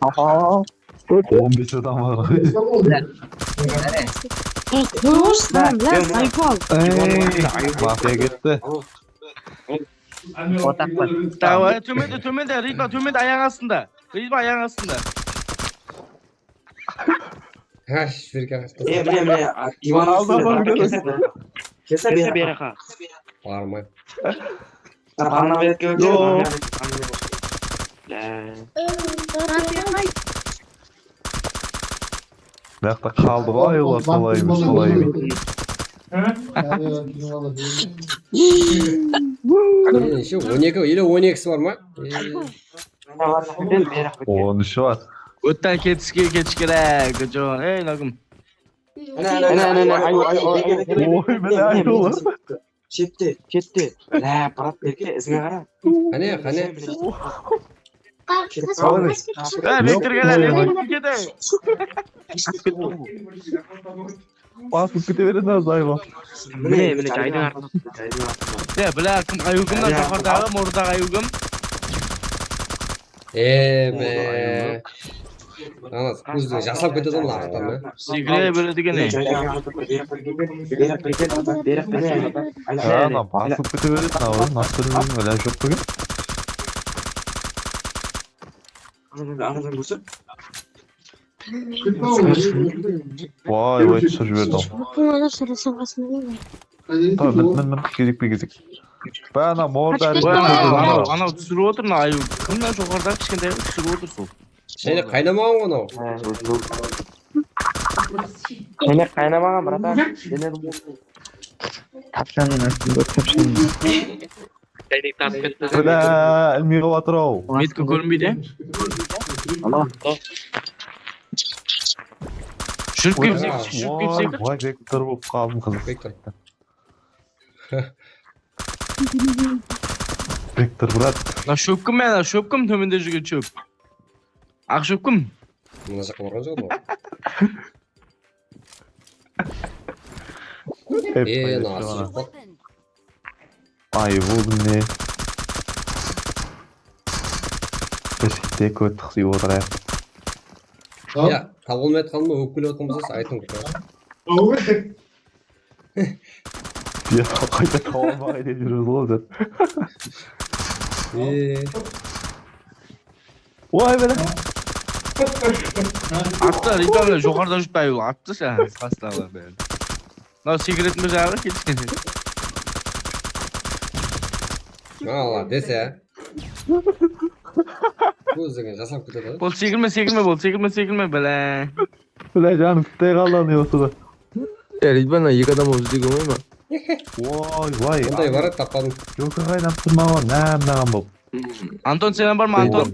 Aha. On bes adam bar. Qoyıńız lan, lan, ayıp al. Ey, mafiya ketti. Davay, tómende, tómende, Ridvan, tómende, ayaǵıń astında. Ridvan, ayaǵıń astında. Ha, júrek aǵashta. E, mine, mine, Ivan aldı, aldı, aldı. Kese beri. Kese beri. Barmay. Ana berek. Yoq. Mıyaqta qaldı ǵoy, ayıwlar, solay emes, solay emes. Enshe on eki ele on ekisi bar ma? On úshi bar. Ótten ketiske ketish kerek, joq. Ey, nagim. Ana, ana, ana, ana, ayıw, ayıw, ayıw. Oy, mine, ayıwlar. Shette, shette. Lá, brat, berke, izińe qara. Qáne, qáne? Á, Viktor, qáne, Viktor, kete. Basıp kete beredi, nazı ayıp. Mine, mine, jaydıń artına, jaydıń artına. Ya, bilá, kim ayıwgımnan joqarıdaǵı, morıdaǵı ayıwgım. Ebe. Ana, ózleri jaslap ketedi ǵoy, mına arqadan, a? Sekire beredi eken, ey. Ana, basıp kete beredi, mına, nasıl bilmeymen, ilaj joq eken. Vay, vay, túsirip jiberdi-aw. Tamam, min, min, min, gezekpe-gezek. Bana morda. Anaw, anaw túsirip otır, mına ayıw. Kim mına joqarıdaǵı kishkentay túsirip otır sol. Jáne qaynamaǵan ǵoy anaw. Jáne qaynamaǵan, bratan. Jáne tapshańnıń astında, tapshańnıń. Bla, ilmey qalıp atır-aw. Metka kórinbeydi. Júrip kepsek, júrip kepsek. Vay, vay, vektor bolıp qaldım, qızıq. Vektor. Vektor, brat. Mına shópkim, mına shópkim, tómende júrgen shóp. Aq shópkim. Mına jaqqa barǵan joq pa? E, nasıl? Ay, bul ne? Keshikte kót tıqsıy otırayıq. Ya, taba almay atqanıma ókpelep atqan bolsa, aytıń. Ya, qayta taba almay dep júrmiz ǵoy biz. E. Oy, bele. Attı, Ridvan, joqarıda júrip, ayıw, attı sen, qasındaǵılar bári. Mınaw sekiretin bir jaǵı, ketken. Mınaw dese. Kóz degen jaslap ketedi ǵoy. Bol, sekirme, sekirme, bol, sekirme, sekirme, bile. Bile, janım pitpey qaldı, ne bolsa da. Ya, Ridvan, eki adam ol, bizde kómey ma? Oy, vay. Bunday bar edi, tappadım. Joker qaynap turma ǵoy, nán naǵan bolıp. Anton, senen bar ma, Anton?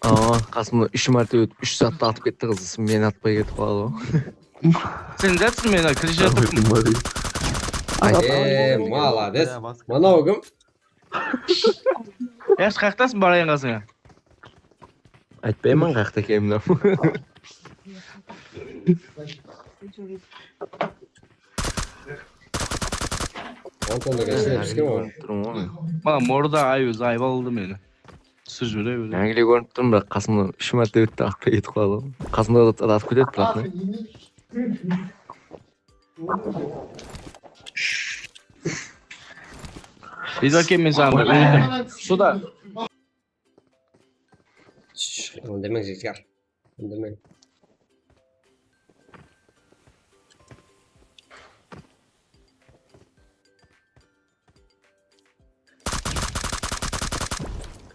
Awa, qasımda úsh márte ótip, úsh zattı atıp ketti qız, meni atpay ketip qaldı ǵoy. Sen zatsın, men kirip jatırman. Eee, молодец. Manaw kim? Yaqshı, qayaqtasın, barayın qasıńa. Aytpayman qayaqta ekenin. Ontonda gashine pishken ǵoy. Mana morda ayı zayıp aldı meni. Túsirip jibere bere. Máńgili kórinip turım, biraq qasımda úsh márte ótti, atpay ketip qaladı ǵoy. Qasımda zat atıp ketedi, biraq ne? Biz ake men saǵan bir úydim. Suda. Shh, onday demeń, jigitler. Onday demeń.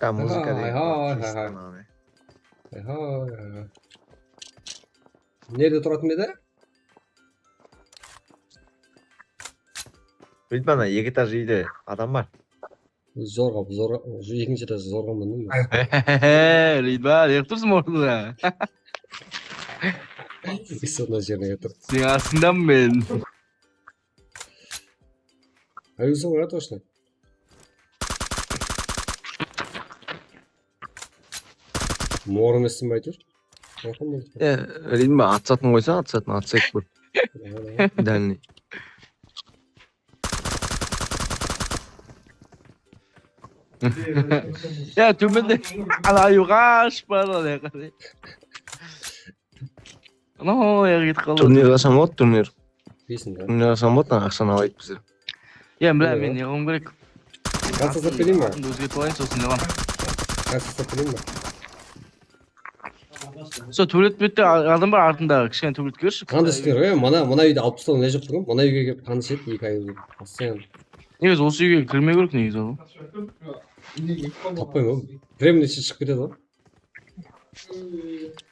Ya, muzıka degen. Hay, hay, hay, hay. Hay, hay, hay, hay. Nerede turatın edi? Bilmem, ana, eki etaj úyde adam bar. Zorǵa, zorǵa, ekinshi etajda zorǵaman da men. Ridva, ne qılıp tursın ornında? Sonnan jerine turıp. Seniń astıńdaman men. Ayusa ǵoy, точно. Mor emessin be, áytewir? E, Ridva, atısatın qoysa, atısatın, atısat kóp. Dálniy. Ya, tómende ana ayıwǵa ashıp baradı, ya, qaray. Anau, ya, ketip qaldı. Turnir qashan boladı, turnir? Bilsin da. Turnir qashan boladı, aqshanı alayıq bizler. Ya, bla, men ne qılıwım kerek? Gaz tasap bereyin be? Atımdı ózgertip alayın, soсын ne qılaman? Gaz tasap bereyin be? Sol túbelek bette a-, adam bar, artındaǵı kishkene túbelek bershi. Tanıs ber ǵoy, mana, mına úydi alıp taslaw ne joq tuǵın? Mına úyge kelip tanıs edi, eki ay ózi. Postoyanno. Negizi usı úyge kirmey kerek negizi ol. Tappayman ǵoy. Временный ishine shıǵıp ketedi ǵoy.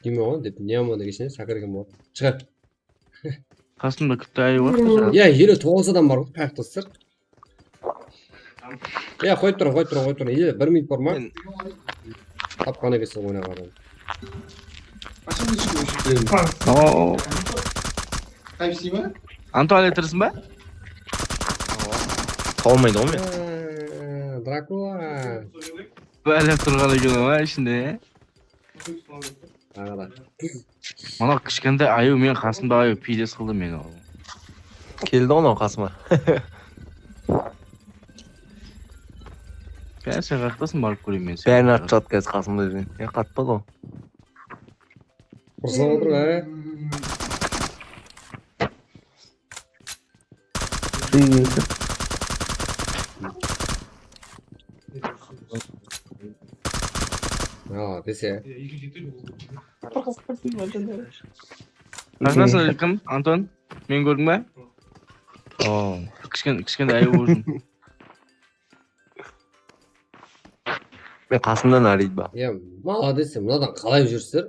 Deymen ǵoy, dep, ne aman degenshe, sákirgen boladı. Shıǵar. Qasımda kútti ayı bar. Ya, ele toǵız adam bar ǵoy, qayaqtasızlar? Ya, qoyıp turıń, qoyıp turıń, qoyıp turıń. Ele bir minut bar ma? Tapqan ekensiz oynaǵanın. Oo. Qaypsıy ma? Antuan etirsin ba? Tawmaydı ǵoy men. Drakula. Bálep turǵan eken ǵoy ishinde. Taǵı da. Mına kishkentay ayıw, men qasımda ayıw, piydes qıldı meni ol. Keldi ǵoy mınaw qasıma. Ya, sen qayaqtasıń, barıp kóreyin men seni. Bárin atıp tasladı házir qasımda degen. Ya, qatpadı ǵoy. Ursıp atır ǵoy. Aa, dese. Qasıńda kim, Anton? Meni kórdiń ba? Oo. Kishken-, kishkentay ayıw bolsın. Men qasımda Narid ba. Ya, молодец, mınadan qalay júrsizler?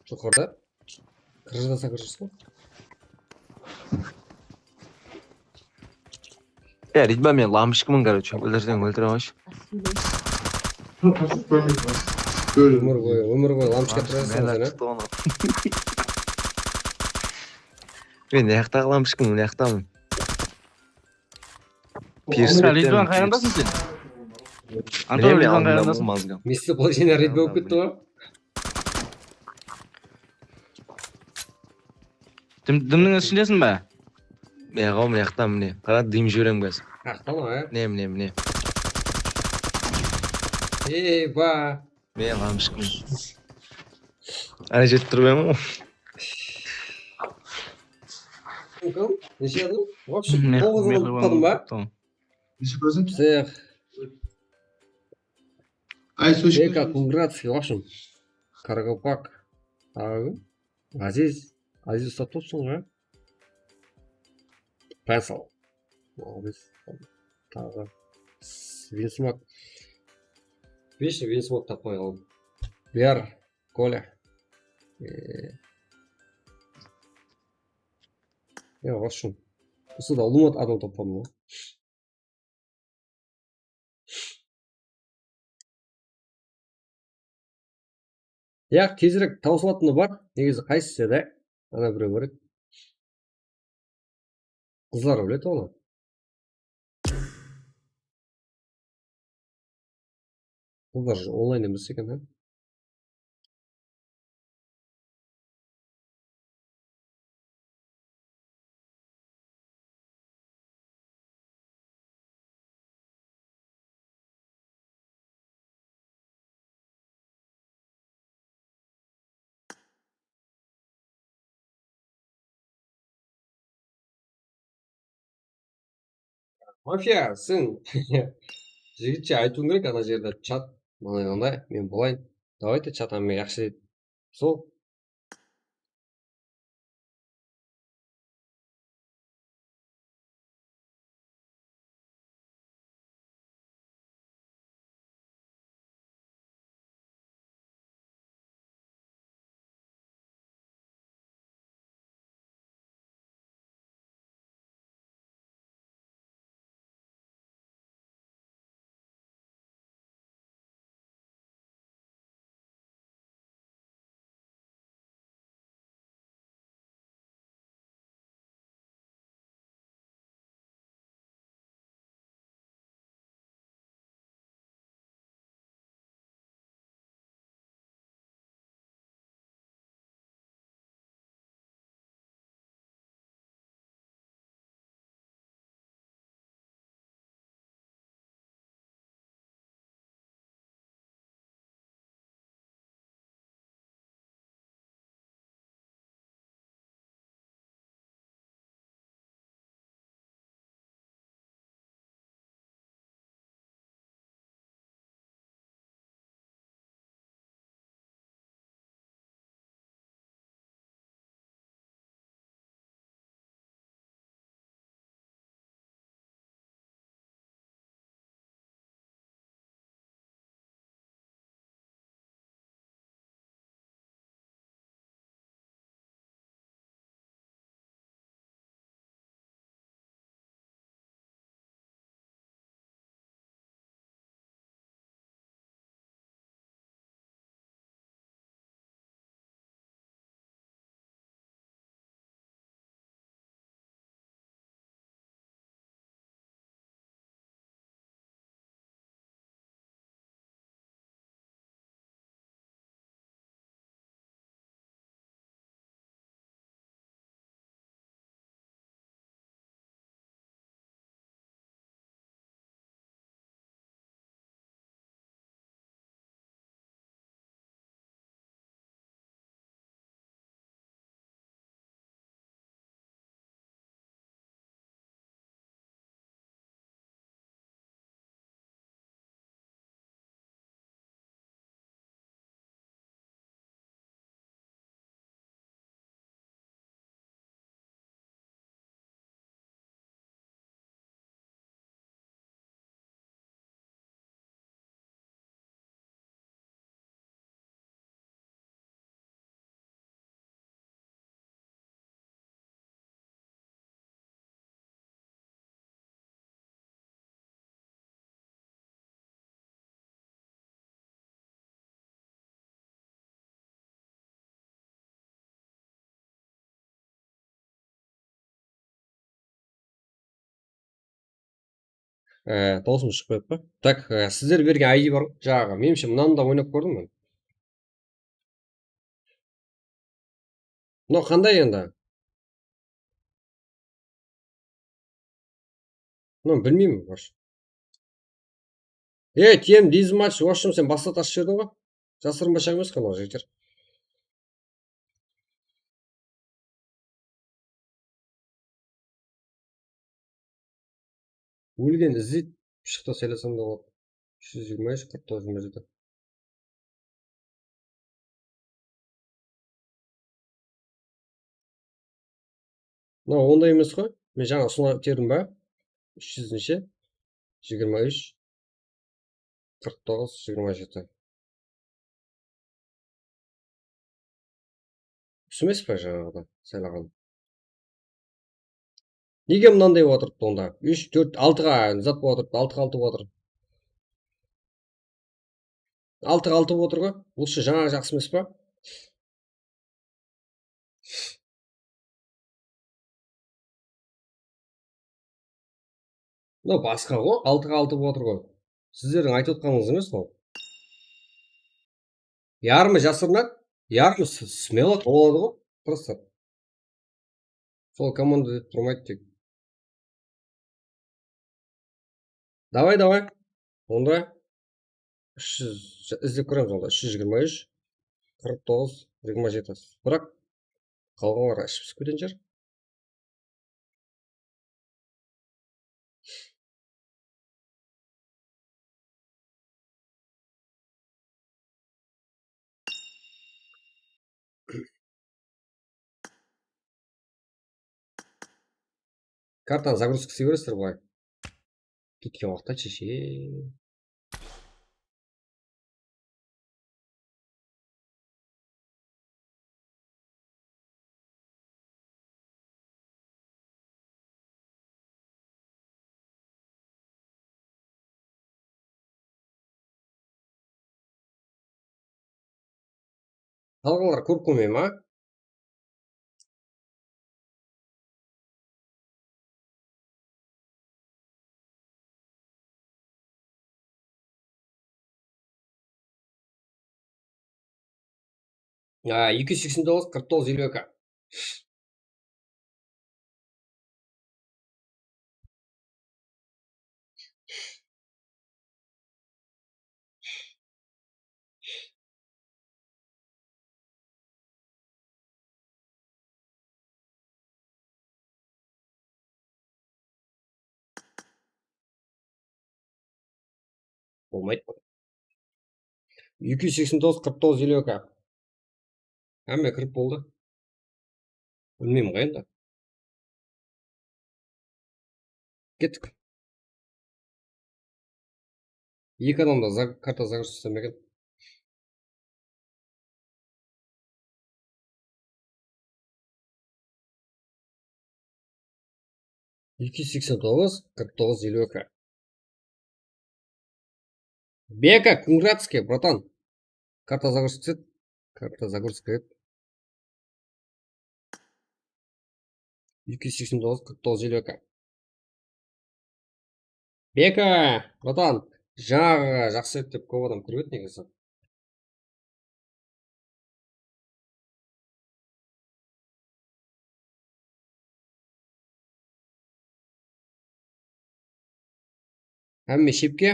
Joqarıda. Kirjasaq kirjasaq. Ya, Ridva, men lamshıkman, короче. Óltirseń, óltire qoyshı. Ómir boyı, ómir boyı lamshık ettiresiń sen, á? Men ne jaqtaǵı lamshıkman, mına jaqtaman. Ridvan, qayrandasıń sen? Anton, Ridvan, qayrandasıń? Местоположение Ridva bolıp ketti ǵoy. Dım, dımnıń ishindesiń be? Mine, ǵoy, mına jaqta, mine. Qara, dım jiberem házir. Jaqta ǵoy, á? Mine, mine, mine. Eyba. Men lamshıkman. Áne jetip turıp edim ǵoy. Neshe adam? В общем, toǵız adam tutpadım ba? Neshe kórseń? Ceh. Ay, Beka, Kungratskiy, в общем. Kargopak. Taǵı kim? Aziz. Aziz ustap turıpsıń ǵoy. Pásal. Молодец. Taǵı. Vinsmok. Вечно Vinsmok tappay qaldım. Biyar, Kolya. Eee. Ya, в общем. Usı da ulıwma adam tappadım ǵoy. Ya, tezirek tawsılatını bar. Negizi qaysısı edi? Ana birew bar edi. Qızlar biledi onı. Qızlar onlayn emes eken, ha? Mafiya, sen jigitshe aytıwıń kerek, ana jerde chat, mınanday, mınanday, men bolayın. Давайте, chat hámme jaqsı deydi. Sol. Ee, dawısım shıqpay atpa? Tak, e, sizler bergen I D bar ǵoy, jańaǵı. Menimshe, mınanı da oynap kórdim men. Mınaw qanday endi? Mınaw bilmeymen, вообще. E, T M dizmatch, в общем, sen basqa tasıp jiberdiń ǵoy. Jasırınbashaq emes qana, jigitler. Ólgen izleydi, pıshıqta saylasam da boladı. Úsh júz jigirma úsh, qırq toǵız, jigirma jeti. Mınaw onday emes ǵoy. Men jańa usına terdim ba? Úsh júz neshe? Jigirma úsh, qırq toǵız, jigirma jeti. Usı emes pa jańaǵıda saylaǵan? Nege mınanday bolıp atırıptı onda? Úsh, tórt, altıǵa zat bolıp atırıptı, altıǵa altı bolıp atır. Altıǵa altı bolıp atır ǵoy. Usı jańaǵı jaqsı emes pa? Mınaw basqa ǵoy, altıǵa altı bolıp atır ǵoy. Sizlerdiń aytıp otqanıńız emes mınaw. Yarımı jasırınadı, yarımı s-, smelo tawıladı ǵoy. Просто. Sol komanda dep turmaydı tek. Davay, davay. Onda úsh júz ja-, izlep kóremiz onda. Úsh júz jigirma úsh, qırq toǵız, jigirma jeti. Biraq qalǵanları iship pisiwden shıǵar. Kartanı zagruzka isley beresizler bılay. Ketken waqıtta sheshe. Qalǵanlar kórip qoymay ma? A, eki júz seksen toǵız, qırq toǵız, eliw eki. Bolmaydı. Eki júz seksen toǵız, qırq toǵız, eliw eki. Hámme kirip boldı. Bilmeymen ǵoy endi. Kettik. Eki adam da za-, karta zagruzka islemegen. Eki júz seksen toǵız, qırq toǵız, eliw eki. Beka, кунгратский, братан. Karta zagruzka et. Karta zagruzka et. Eki júz seksen toǵız, qırq toǵız, eliw eki. Beka, bratан, jańaǵıǵa jaqsı edi dep kóp adam kirip edi negizi. Hámme shepke.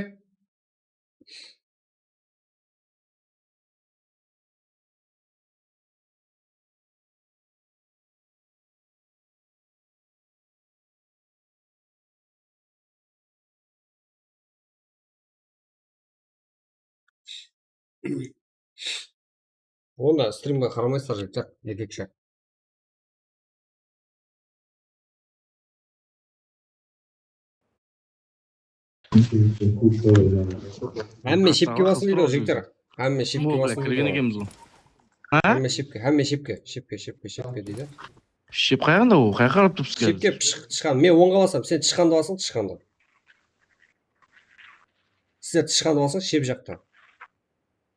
Onda strimge qaramaysızlar, jigitler, erkekshe. Hámme shepke basın deydi, jigitler. Hámme shepke basın deydi. Kirgen ekenbiz ǵoy. Ha? Hámme shepke, hámme shepke, shepke, shepke, shepke deydi. Shep qayanda ol? Qayaqqa qarap turıpsız házir? Shepke pısh-, tıshqan. Men ońǵa basam, sen tıshqandı basıń, tıshqandı. Sizler tıshqandı basıń, shep jaqta.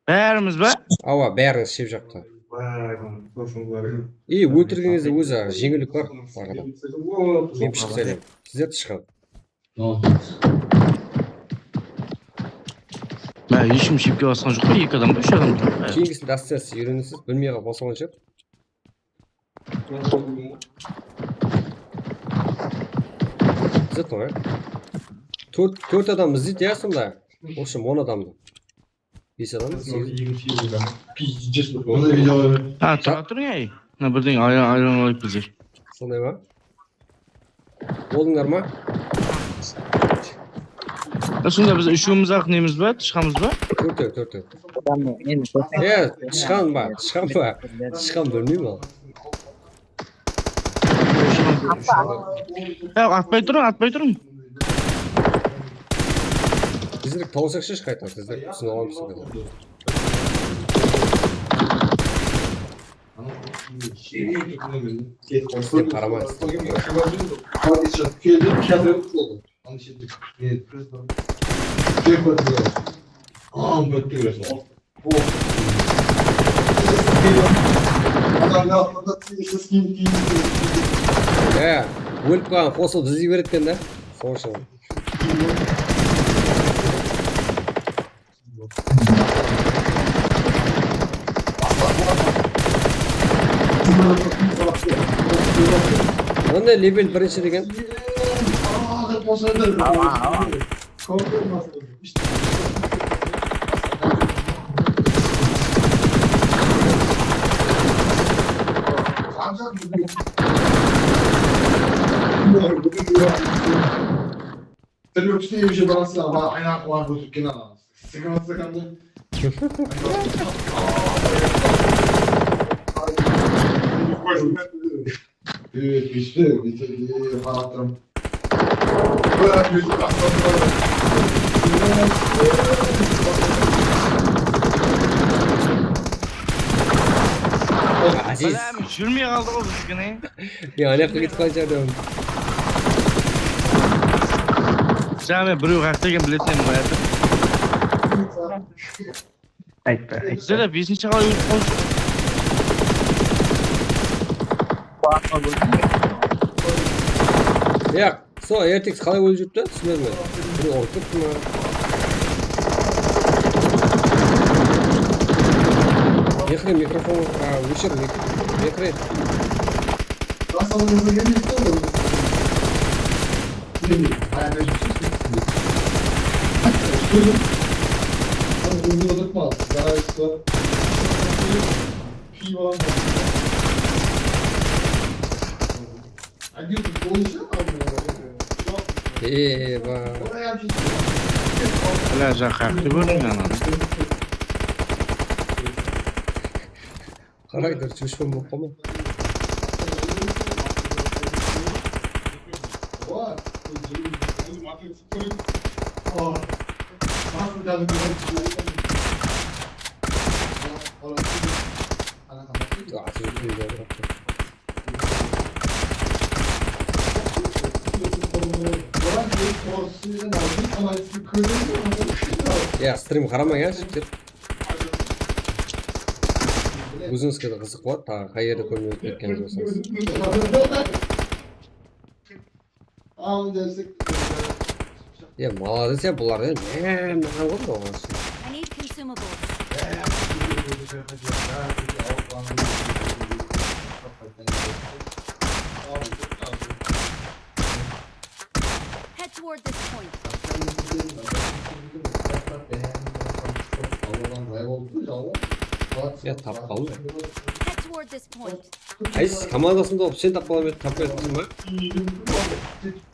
Bárimiz ba? Awa, bárińiz shep jaqta. Ey, óltirgenińizde ózi jeńillik bar, arada. Men pıshıq saylayman. Sizler tıshqan. Má, hesh kim shepke basqan joq pa? Eki adam ba, úsh adam tur. Keyingisinde asta-asta úyrenesiz, bilmey qalıp basılǵan shep. Bizde tor, ya. Tórt, tórt adam izleydi, ya, sonda. В общем, on adamdı. Bes adam, segiz. Pizdes. Ha, tura turıń, ey. Mına birden aylan, aylanıp alayıq bizler. Sonday ma? Boldıńlar ma? E, sonda biz úshewimiz-aq nemiz ba, tıshqanbız ba? Tórtew, tórtew. Adam endi. E, tıshqan ba, tıshqan ba? Tıshqan bilmeymen al. Yoq, atpay turıń, atpay turıń. Bizler tawsaqshı qayta, sizler túsine alamız. Sizler qaraman. Keldi, kiyatırıp boldı. Anı shette, ne, prezident. Jek koydı. Am, bitti, Adamlar atladı, tiyesiz, keyin, keyin. Ya, ólip qalǵan qosılıp izley beredi eken da. Sol ushın. Mine level birinshi degen. Sen öpüşte evje barasın, ama aynan quwan götürgen alamız. Sıkıma sıkımdı. Evet, işte, bitirdi, Faratım. Aziz. Bilaman, júrmey qaldı ǵoy bizgine. Ya, ane qılıp ketip qalsın adam. Jańa birew qaqtı eken bileseń, qoyadı. Aytpa, aytpa. Bizde de besinshi qalay ótip qaldı. Yaq, sol R T X qalay ólip júripti, túsinbedim men. Birew urıp ketti ma? Mehri, mikrofon, a, óshir, mik-, Mehri. Eba. Bla, ja, qaqtı kórdim men ananı. Qaraydur, joshpan bolıp qalma. Atı júrip kúydi, bırak. Ya, strim qaramań, ya, jigitler. Ózińizge de qızıq boladı, taǵı qay jerde kórmey ótip ketken bolsańız. Ya, молодец, ya, bular, ya, men, men qıldım oǵan. I need consumables. Head toward this point. Ya, tapıp qaldım. Head toward this point. Ay, siz komandasında olıp, sen tapıp qalmay, tapıp qaldıń ba?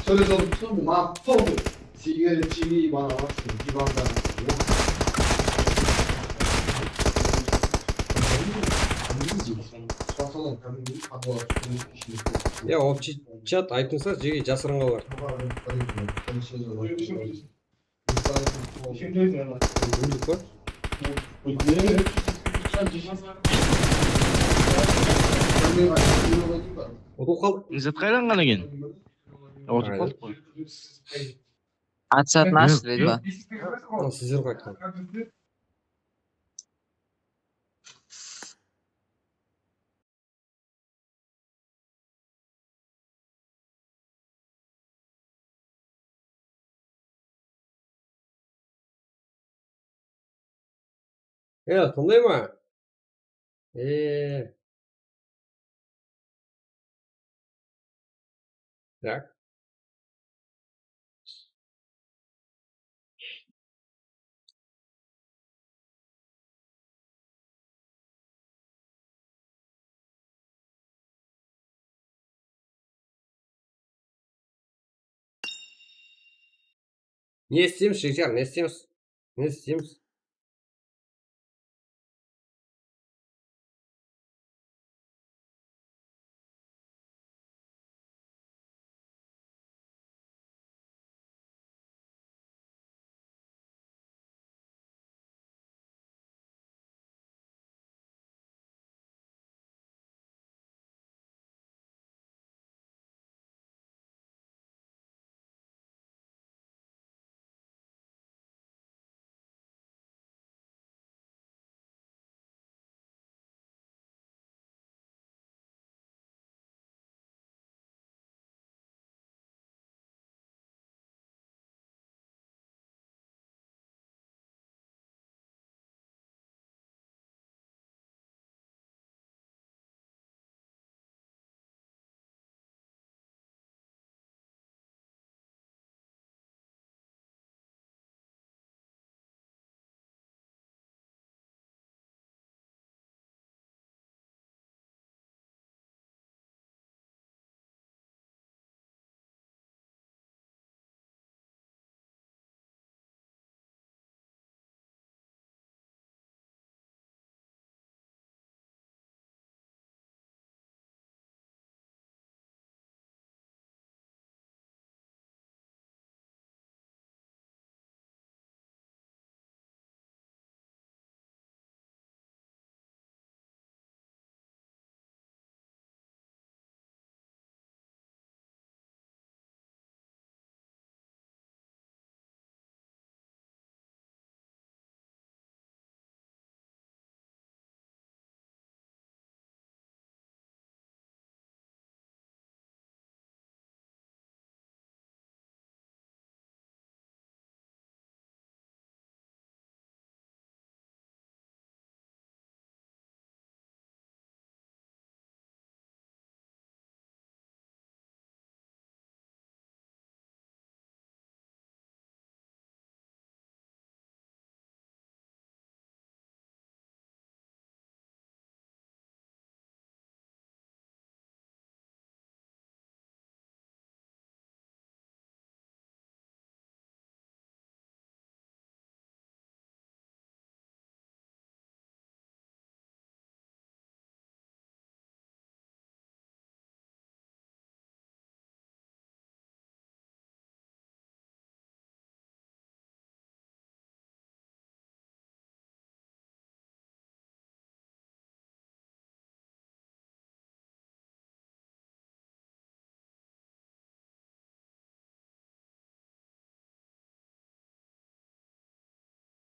Sóylep otırıpsın, maǵan sol. Sigara chegey bana barsın, divanda. Ya, o chat aytıńsa, jege jasırınǵa bar. Ólik pa? Utıp qaldı. Izzet qaydan eken? Utıp qaldı ǵoy. Atshı atın ashıp júredi ba? Al, sizler qaytqan. Ya, sonday ma? E. Tak. Ne isteymiz, jigitler, ne isteymiz? Ne isteymiz?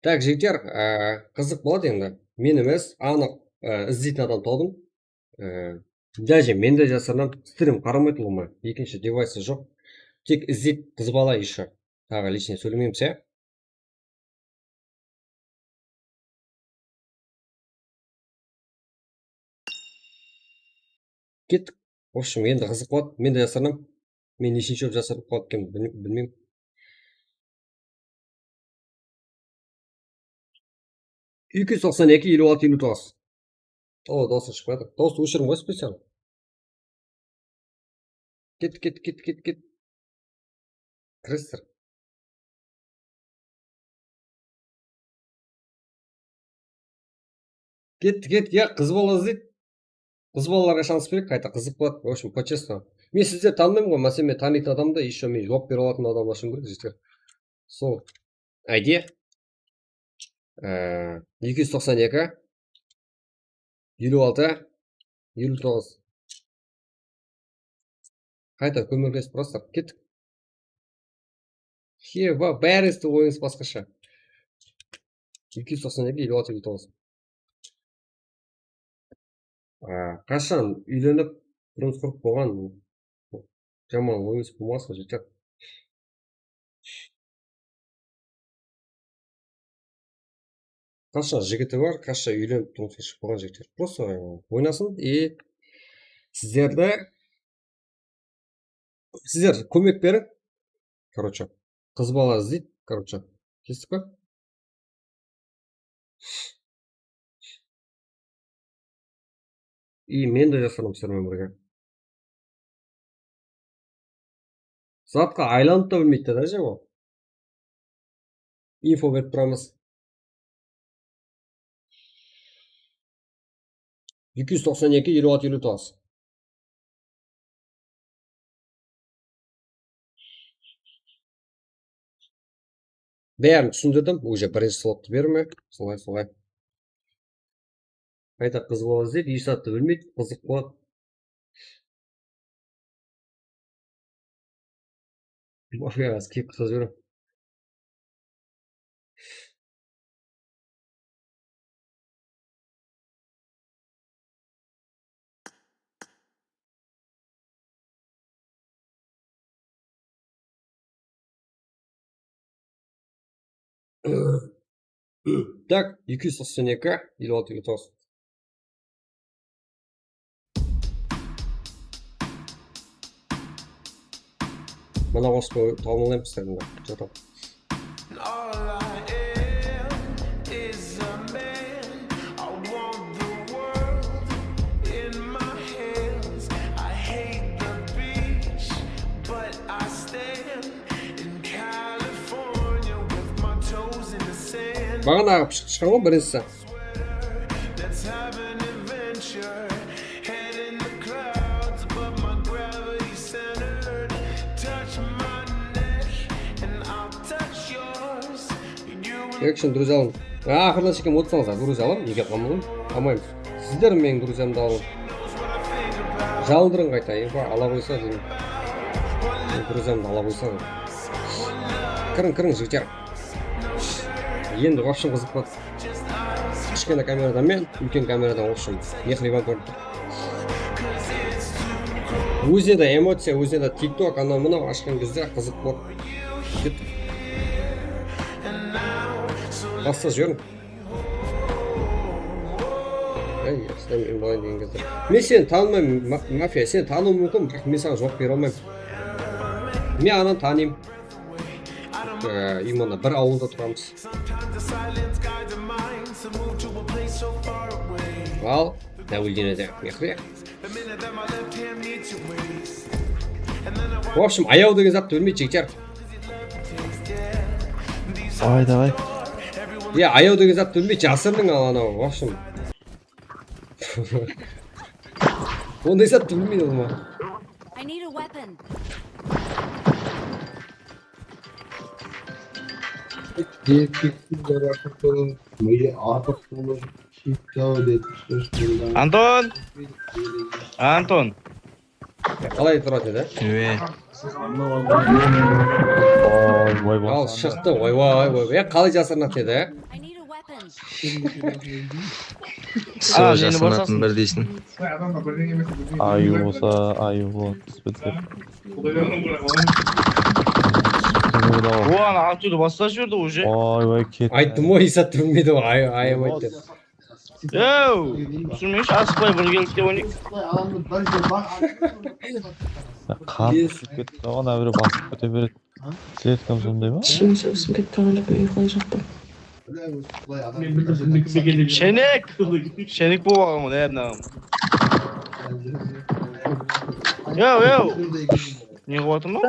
Tak, jigitler, e, qızıq boladı endi. Men emes, anıq, e, izleytin adam taptım. E, daje men de jasırınam, strim qaramay turǵan, ekinshi devaysı joq. Tek izleydi qız bala ещё. Taǵı лично sóylemeymiz, ya. Kettik. В общем, endi qızıq boladı. Men de jasırınam. Men neshinshi bolıp jasırınıp qaladı eken, bilmeymen. Eki júz toqsan eki, eliw altı, eliw toǵız. O, dawısı shıqpay atır. Dawıstı óshiriń ǵoy, special. Ket, ket, ket, ket, ket. Kiresiz. Ketti, ketti, ya, qız bala izleydi. Qız balalarǵa shans bereyik, qayta qızıq boladı. В общем, по-честному. Men sizlerdi tanımayman ǵoy, máselen, men tanıytın adamdı, ещё men juwap bere alatın adamlar shıǵıw kerek, jigitler. Sol. Ayde. Ee, eki júz toqsan eki, eliw altı, eliw toǵız. Qayta kómir kesip просто kettik. Heba, bárińizdi oyıńız basqasha. Eki júz toqsan eki, eliw altı, eliw toǵız. A, qashan úylenip, turmıs qurıp bolǵan jaman oyıńız bolmasın, jigitler. Qashan jigiti bar, qashan úylenip, turmısqa shıǵıp bolǵan jigitler. Просто, e, oynasın, e, sizlerdi Sizler kómek beriń. Короче, qız bala izleydi, короче. Kestik pe? И men de jasırınam sizler menen birge. Zatqa aylanıp ta bilmeydi, da, ol. Info berip turamız. Eki júz toqsan eki, eliw altı, eliw toǵız. Bárin túsindirdim. Уже birinshi slottı berme. Solay, solay. Qayta qız bala izleydi, esaptı bilmeydi, qızıq boladı. Mafiya házir kelip qısa júr. Tak, eki júz toqsan eki, eliw altı, eliw toǵız. Mına qosıqtı tamamlaymız sizler bilen. Jataq. All I am is a man. I want the world in my hands. I hate the beach, but I stand in California with my toes in the sand. Baǵanaǵı pıshıq shıqqan ǵoy birinshisi. Let's have an adventure. Head in the clouds above my gravity center. Touch my neck and I'll touch yours. Экшн, друзьяларым. Aqırına shekem otsańızlar, друзьяларım, nege qalmaǵan? Qalmaymız. Sizler meniń друзьямды alıń. Jalıldırıń qayta, epa, ala qoysa deymen. Meniń друзьямды ala qoysa. Kiriń, kiriń, jigitler. Endi вообще qızıq boladı. Kishkene kameradan men, úlken kameradan, в общем, mehriban kórip tur. Ózine de emociya, ózine de TikTok, anaw-mınaw ashqan gezde qızıq boladı. Kettik. Basta jiberiń. Ey, men bılayın degen gezde. Men seni tanımayman, ma-, mafiya, seni tanıwım múmkin, biraq men saǵan juwap bere almayman. Men ananı tanıyman. Ee, именно bir awılda turamız. Al, Náwildine de mehri. В общем, ayaw degen zattı bilmeydi, jigitler. Давай, давай. Ya, ayaw degen zattı bilmeydi, jasırınıń al anaw, в общем. Onday zattı bilmeydi ol ma. I need a weapon. Erkekler artık olun, mıyı artık olun, çiftao dedi. Anton! Anton! Qalay turadı edi? Ewe. Al, shıqtı, oy, oy, oy, oy. Ya, qalay jasırınadı edi? Sol jasanatın bir deysin. Ayıw bolsa, ayıw bol, túspetler. O, ana, atıwdı baslap jiberdi уже. Oy, oy, ketti. Ayttım ǵoy, Isat bilmeydi ǵoy, ay-, ayıw ayttı. Yow, túsirmeyshi, asıqpay birgelikte oynayıq. Qan túsip ketti, oǵan, áwre basıp kete beredi. Svetkam sonday ma? Ishim sóbisip ketti, ǵalep, uyqılayjaqpan. Shenek! Shenek bolıp alǵan ǵoy, ne, mınaǵan. Yow, yow! Ne qılıp atırman?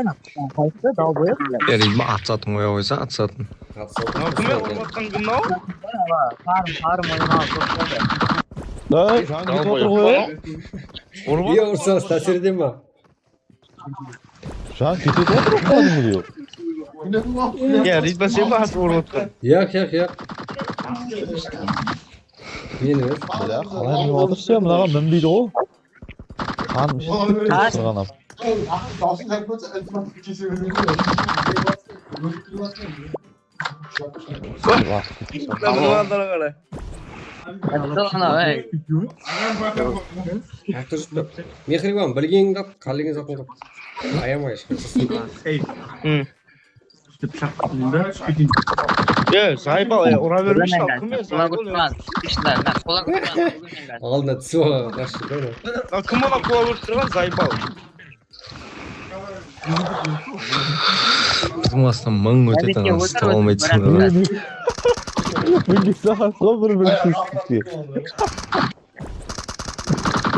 Qaysı, dalboyaq? Eriydi ma, at satın qoya qoysa, at satın. Mınaw kim urıp atqan, kim mınaw? Tarım, tarım oynaǵan, toqtadı. Ay, jan ketip atır ǵoy. Urıp atır. Ursa, tásir ete ma? Jan ketip atır, kádimgidey. Ya, ritmo sen basıp urıp atqan. Yaq, yaq, yaq. Meni emes. Ya, qalay minip atır sen, mınaǵan minbeydi ǵoy. Qan iship turǵan adam. Mehriban, bilgenińdi at, qálegenin zatın qıl. Ayamay eshqasın. Ye, zayıp al, e, ura bermeshi al. Kim e, zayıp al, e? Aldına túsip alǵan, qashı da. Lan kim oǵan qulap urıp turǵan, zayıp al. Qızım, astım mıń ótedi, anası taba almaydı. Minge saǵan sol bir bir.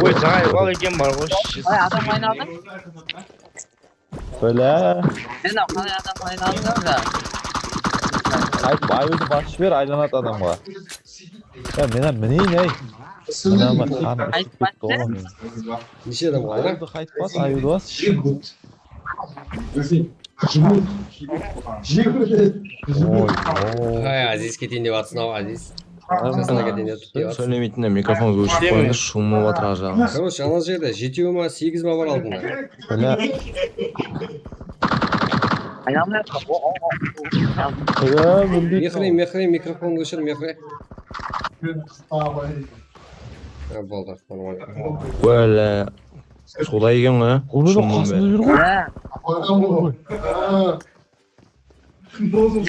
Oy, zayıp al eken bar ǵoy. Ay, adam aynadı. Bile. Sen de qalay adam aynadı da? Qayt, ayıwdı basıp jiber, aylanadı adamǵa. Ya, men hám mineyin, ey. Mına ma, qanım iship ketti ǵoy meniń. Neshe adam qaldı? Ayıwdı qayt bas, ayıwdı bas. Oy, oy. Hay, Aziz, keteyin dep atırsın-aw, Aziz. Jasına keteyin dep atırsın. Sóylemeytin de, mikrofondı óshirip qoyıńız, shuwım bolıp atır, arjaǵı. Короче, ana jerde jetew ma, segiz ma bar aldında. Mine. Aylanmay atır. O, o, o. Mine, mine. Mehre, Mehre, mikrofondı óshir, Mehre. Ha, boldı, normalno. Bále, solay eken ǵoy. Onı da qasında júr ǵoy.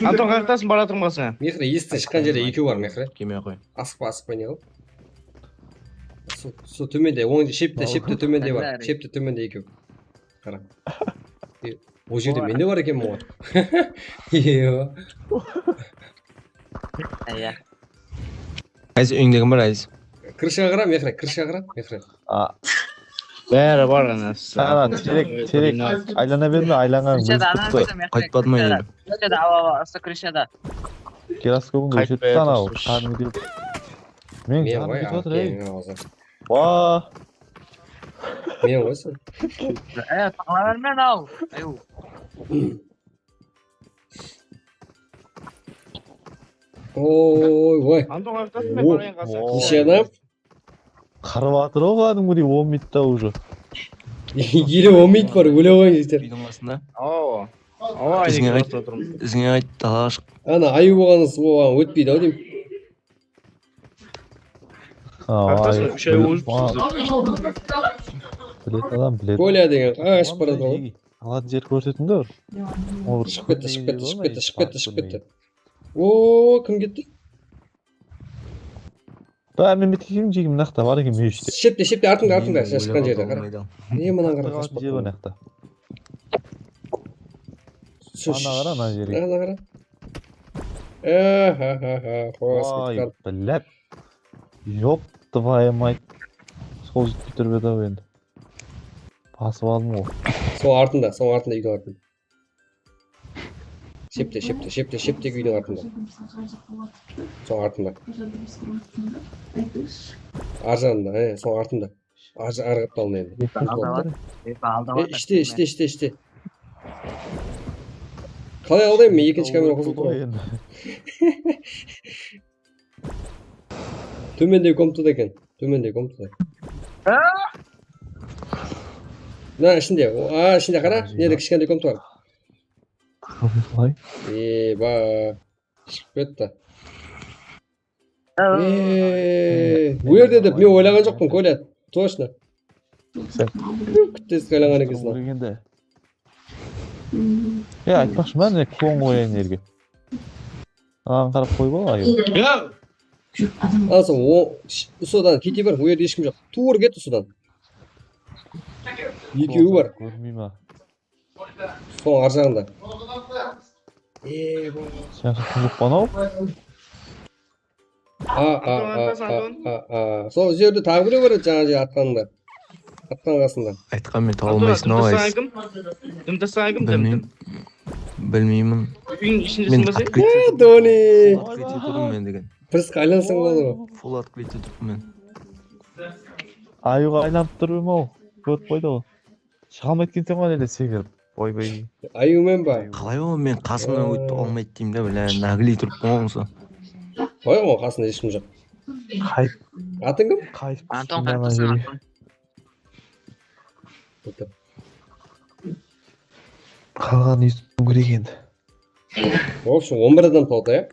Anton, qayaqtasın, baratırman qasıńa. Mehre, esitten shıqqan jerde ekew bar, Mehre. Kelmey-aq qoy. Asıqpa, asıqpa, ne qıl? Sol, sol tómende, oń shepte, shepte tómende bar. Shepte tómende ekew. Qara. E, ol jerde men de bar ekenmen ǵoy. Iya. Iya. Qaysı úyińde kim bar, Aziz? Krıshaǵa qara, Mehre, krıshaǵa qara, Mehre. A. Bári bar, ana. Ana, terek, terek. Aylana berme, aylanǵan. Krıshada ana, Mehre, qaytpadım krıshada. Krıshada, awa, awa, usı krıshada. Giroskopıńdı óshirip tastana, qanım ketip. Meniń janım ketip atır, ey. Wah. Men ǵoy sen. E, tańla berme, al. Ayıw. Oy, oy. Anton, qayaqtasın, men barayın qasıńa. Neshe adam? Qırıp atır ǵoy, qádimgidey, on minutta уже. Ele on minut bar, óle qoyıń, jigitler. Úydiń qasında. Awa. Awa, izine qayt, izine qayt, dalaǵa shıq. Ana, ayıw bolǵanıńız oǵan ótpeydi-aw, deymen. Awa, ayıw. Úsh ay bolıp. Biledi adam, biledi. Kolya degen qashıp baradı ǵoy. Alatın jer kórsetińdor. Shıǵıp ketti, shıǵıp ketti, shıǵıp ketti, shıǵıp ketti, shıǵıp ketti. O, kim ketti? Ba, men bitkekim jegim mınaqta bar eken, meyishte. Shepte, shepte, artıńda, artıńda, shıqqan jerde qara. Ne, mınaǵan qara, qashıp ketken. Mınaqta. Ana qara, mına jerge. Ana qara. Ehahaha, qoyasın. Vay, bilep. Ёб твою мать. Sol jetip keter edi-aw endi. Basıp aldım ǵoy. Sol artıńda, sol artıńda, úydiń artıńda. Shepte, shepte, shepte, sheptegi úydiń artıńda. Sol artıńda. Arjanında, e, sol artıńda. Arı, arı qaptalında endi. E, ishte, ishte, ishte, ishte. Qalay aldayım men, ekinshi kamera qosılıp tur. Tómendegi komnatada eken. Tómendegi komnatada. Mına ishinde. A, ishinde qara. Mına jerde kishkene komnata bar. Eba. Shıǵıp ketti. Eee, bu jerde dep men oylaǵan joqpan, Kolya. Tochno. Kúttesik aylanǵan ekensiz. Kórgende. Ya, aytpaqshı, mine, klon qoyayın jerge. Aǵan qarap qoyıp al, ayol. Ya! Al, soń o, sh-, usıdan kete ber, o jerde eshkim joq. Tuwrı ket usıdan. Ekewi bar. Kórmeymen. Soń arjaǵında. Eee, bu. Sen qızıq panaw? A, a, Anton, a, Anton, a, Anton. A, a. Sol jerde taǵı birew bar edi, jańa jer atqanında. Atqan qasında. Aytqan men, tawa almaysań, Anton, dımtasıń kim? Dımtasıń kim? Bilmeymen. Bilmeymen. Úyiń ishinde sen. Ya, Doni. Full открытый turdım men degen. Prisqa aylansań boladı ǵoy. Full открытый turdım men. Ayıwǵa aylanıp turdım-aw. Kórip qoydı ǵoy. Shıǵa almaydı ekenseń ǵoy, ele sekirip. Oybay. Ayıwmen ba? Qalay ol, men qasımnan ótip almaydı deymen da, bilá, nagley turıppan ǵoy, onsı. Qoy ǵoy, qasında eshkim joq. Qayt. Atıń kim? Qayt. Anton, qayt tursın, Anton. Qalǵanın esitpiwim kerek endi. В общем, on bir adam tawdı, ya?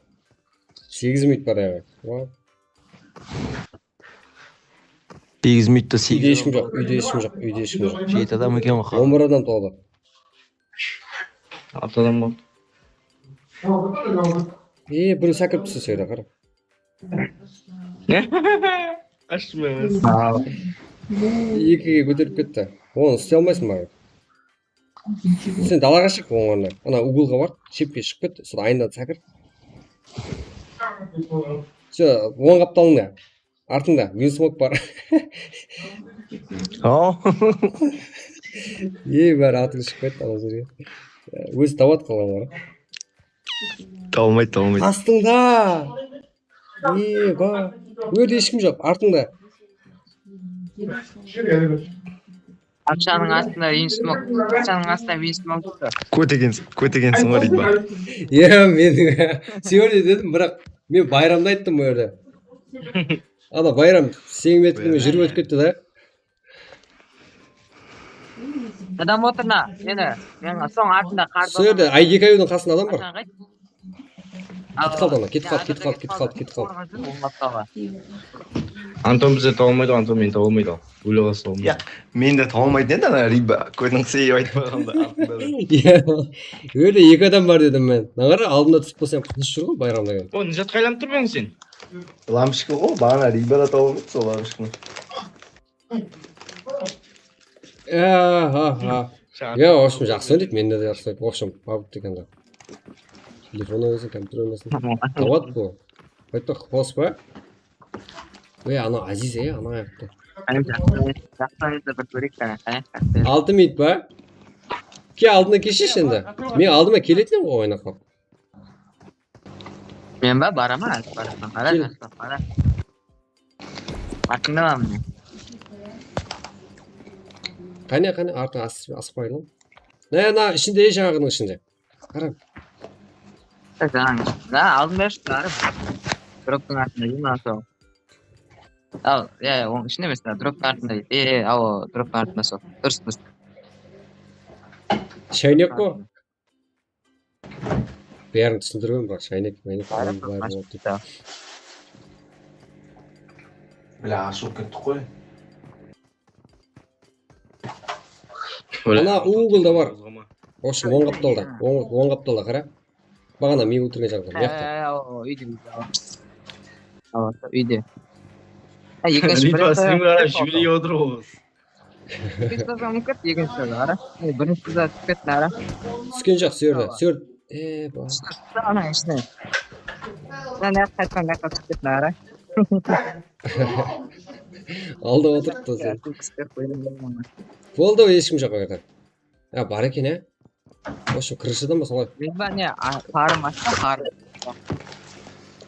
Segiz minut bar, ya. Segiz minutta segiz. Úyde eshkim joq, úyde eshkim joq, úyde eshkim joq. Jeti adam eken ǵoy. On bir adam tawdı. Altı adam boldı. E, birew sákirip tústi, seyda qara. Qashtım emes. Ekige kóterip ketti. Onı isley almaysań ba? Sen dalaǵa shıq, oń ornına. Ana, ugolǵa bar, shepke shıǵıp ket, sol aynadan sákir. Всё, oń qaptalıńda. Artıńda, Winsmoke bar. Aw. Ey, bári atıń shıǵıp ketti ana jerge. Ózi tawat qalǵan ǵoy. Tawmaydı, tawmaydı. Astıńda. Ey, ba. Ol jerde eshkim joq, artıńda. Aqshanıń astında Winsmoke, aqshanıń astında Winsmoke tur. Kótegenseń, kótegenseń ǵoy, deydi ba? Iya, men, sen óley dedim, biraq men Bayramdı ayttım bul jerde. Ana Bayram segiz metrden júrip ótip ketti da. Adam otır na, meni, meni soń artında qarda. Sol jerde I D K U-dıń qasında adam bar. Ketip qaldı ana, ketip qaldı, ketip qaldı, ketip qaldı, ketip qaldı. Anton bizi tawalmaydı, Anton meni tawalmaydı. Ólip qalsa tawalmaydı. Ya, meni de tawalmaydı edi ana, Riba. Kóziń qısayıp aytpaǵanda, artında da. Ya, ólde eki adam bar dedim men. Naǵara aldında túsip qalsam, qızıs júr ǵoy, Bayram degen. O, Nijatqa aylanıp tur ma sen? Lampochka ǵoy, baǵana Riba da tawalmaydı sol lampochkanı. Ya, ha, ha. Ya, в общем, jaqsı oynaydı, mende de jaqsı oynaydı. В общем, pabg degende. Telefon oynasań, kompyuter oynasań. Tawadı bul. Qaytpa, qos pa? Ey, ana Aziz, ey, ana ayaqta. Qáne, jaqsı, jaqsı oynaydı, bir kóreyik, qáne, qáne, jaqsı. Altı minut pa? Ke, aldına kelshi endi. Men aldıma keletin ǵoy oynap qap. Men ba, baraman, házir baraman. Qara, kel. Jaslar, qara. Artıńdaman mine. Qáne, qáne, artıń as-, asıqpay lan. Ne, na, ishinde, jańaǵınıń ishinde. Qara. Jańaǵınıń ishinde. Na, aldın bershi, qara. Droptıń artında, deymen, sol. Al, ya, ya, onıń ishinde emes, droptıń artında. E, e, al, droptıń artında sol. Durıs, durıs. Shaynek ǵoy. Bárin túsindirgen, biraq shaynek, maynek, bári, bári boldı. Bile, ashılıp kettik ǵoy. Ana, ugolda bar. В общем, oń qaptalda. Oń, oń qaptalda, qara. Baǵana men óltirgen jaǵda, mıyaqta. Há, o, úyde, úyde. Awa, úyde. Há, ekinshi birinshi. Sen qarap júrip otır ǵoy. Ekinshi qızǵa minip ketti, ekinshi qızǵa qara. Ey, birinshi qızǵa túsip ketti, qara. Túsken joq, sol jerde, sol jerde. E, ba. Tústi, tústi, ana, ishine. Mına, mına jaqqa qaytqan, mına jaqqa túsip ketti, qara. Aldap otırıptı sen. Boldı, eshkim joq o jerde. Ya, bar eken, ya. Вообще, krıshadan ba solay? Men ba ne, a, qarım ashsa, qarım.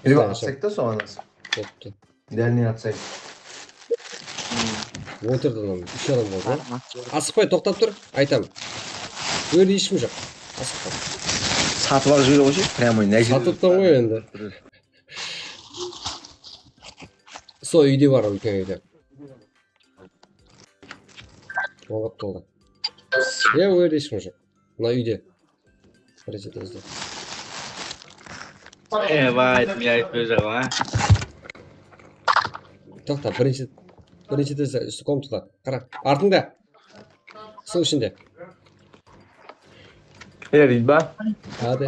Ey, atsek ta soǵan asıp. Boptı. Dálniy atsayıq. Otırdı adam, úsh adam boldı. Qarım ashsa. Asıqpay, toqtap tur, aytam. Ol jerde eshkim joq. Asıqpay. Satıp alıp jibere qoyshı, прямой, mına jerden. Satıp ta qoy endi. Sol úyde bar, úlken úyde. Oǵıp toldı. Ya, ol jerde eshkim joq. Mına úyde. Birinshi tezde. E, bay, men aytıp berjek, a? Toqta, birinshi, birinshi tereza, ústi komnatada. Qara, artıńda. Suw ishinde. E, Ridba. Hadi.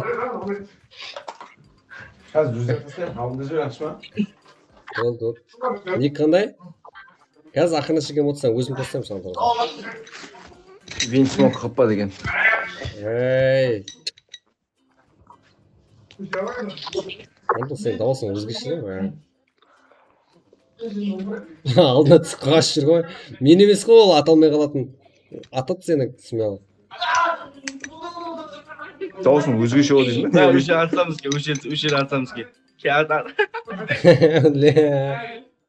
Házir júz taslayman, aldında júr, ashma. Boldı, boldı. Nik qanday? Házir aqırına shekem otırsań, ózim taslayman saǵan. Vinsmok qappa degen. Ey. Onda sen dawısıń ózgeshe ma? Aldına túsip qashıp júr ǵoy. Men emes ǵoy ol, ata almay qalatın. Atadı seni, smelo. Dawısıń ózgeshe ol deysiz ba? Ha, óshe atsamız ke, óshe, óshe atsamız ke. Ke, at, at. Le.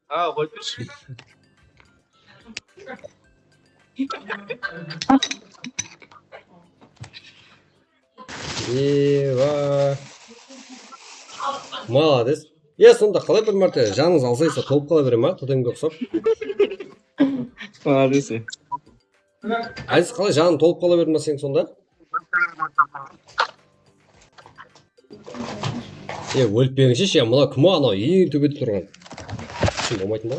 Ha, qoyıp turshı. Eva. Malades. Ya, sonda qalay bir márte janıńız alsaysa tolıp qala bere ma, totemge uqsap? Malades. Aziz, qalay janıń tolıp qala berdi ma seniń sonda? E, ólip berińsheshi, ya, mına kim anaw eń tóbede turǵan? Kim bolmaytın ba?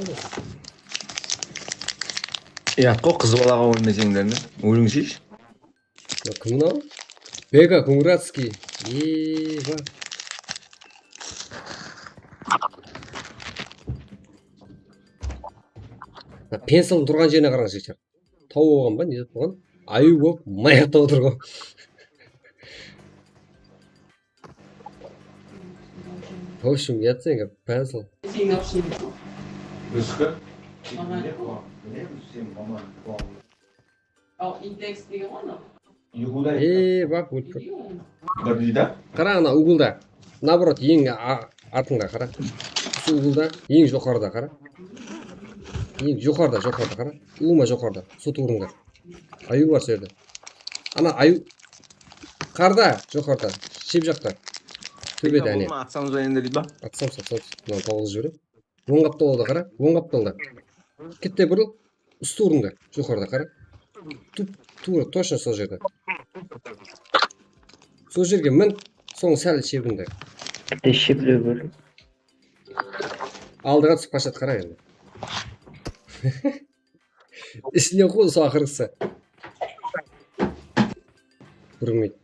Uyat ǵo, qız balaǵa ólmeseńler ne? Ólińsheshi. Ya, kim mınaw? Bega Kungratskiy. Eba. Mına pensildiń turǵan jerine qarań, jigitler. Taw bolǵan ba, ne zat bolǵan? Ayıw bolıp, mayaqta otır ǵo. В общем, uyat seniń pensil. Biziki? Aha. Al, indeks degen ǵoy anaw. Ey, baq, ótkir. Bir deydi. Qara, ana ugılda. Наоборот, eń a-, artıńda qara. Usı ugılda, eń joqarıda qara. Eń joqarıda, joqarıda qara. Ulıwma joqarıda. Sol tuwrıńda. Ayıw bar sol jerde. Ana ayıw. Qarda, joqarıda. Shep jaqta. Tóbede, áne. Atsamız ba endi, deydi ba? Atsamız, atsamız. Mına tawıp jibereyin. Oń qaptalda qara, oń qaptalda. Kette burıl, usı tuwrıńda, joqarıda qara. Tup, tuwrı, точно sol jerde. Sol jerge min, soń sál shebińde. Kette sheple bir. Aldıǵa túsip qashadı, qara endi. Ishine qo usı aqırǵısı. Burmeydi.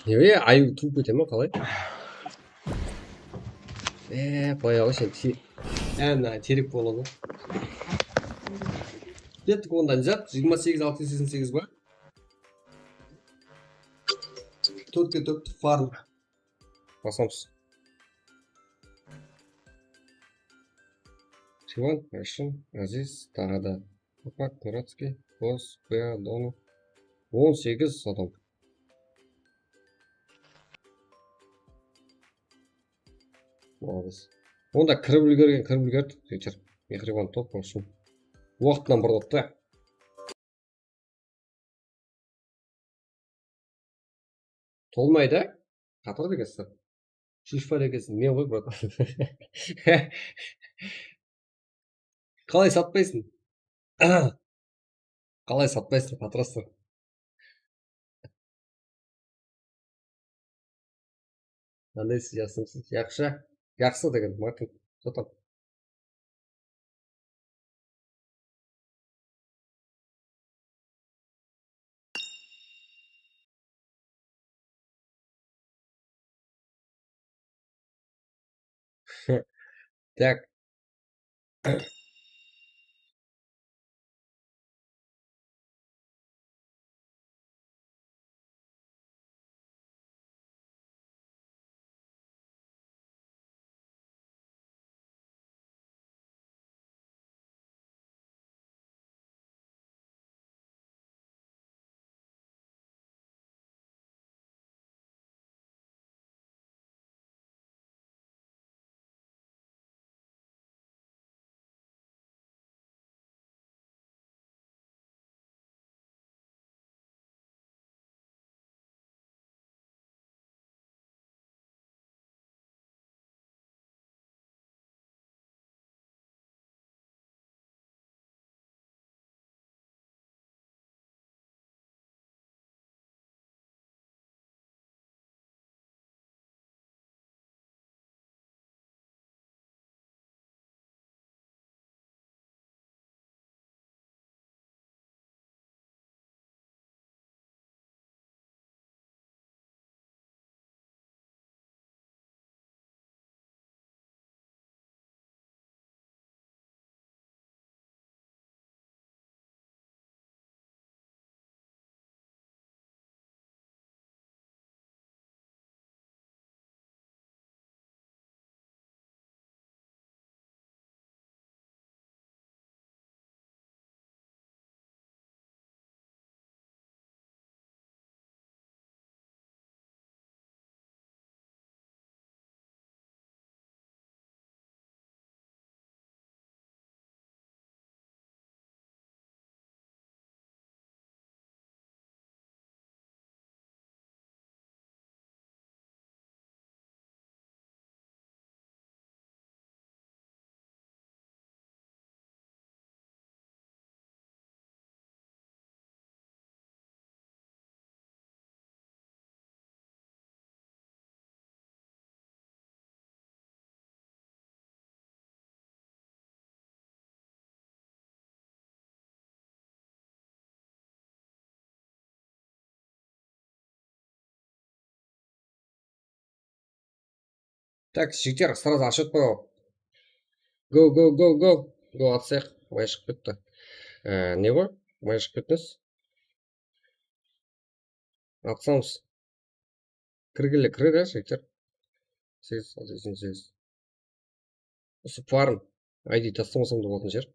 Nebe, ayıw tuwıp kete ma, qalay? E, qoya ǵoy sen, te-, á, mına terek boladı. Kettik, onda ne zat? Jigirma segiz, altı júz seksen segiz ba? Tórtke tórtti farm. Basamız. Xivan, Rashim, Aziz, taǵı da Opak, Muratskiy, Bos, Bea, Donu. On segiz adam. Malades. Onda kirip úlgergen, kirip úlgerdik, Richard. Mehribon top bolsın. Waqtınan burdıp ta. Tolmaydı. Qatır degenseń. Shilfar ekensiń, men ǵoy, brat. Qalay satpaysıń? Qalay satpaysıń, patrastır? Qandaysız, jaqsımısız? Jaqsı. Jaqsı degen, Martin. Sotam. Так. Tak, jigitler, srazı ashıp qoyayıq. Go, go, go, go. Go, atsayıq. May shıǵıp ketti. Ee, ne bar? May shıǵıp kettińiz. Atsamız. Kirgili kiredi, jigitler. Segiz, altı, segiz. Usı farm I D taslamasam da bolatuǵın jer.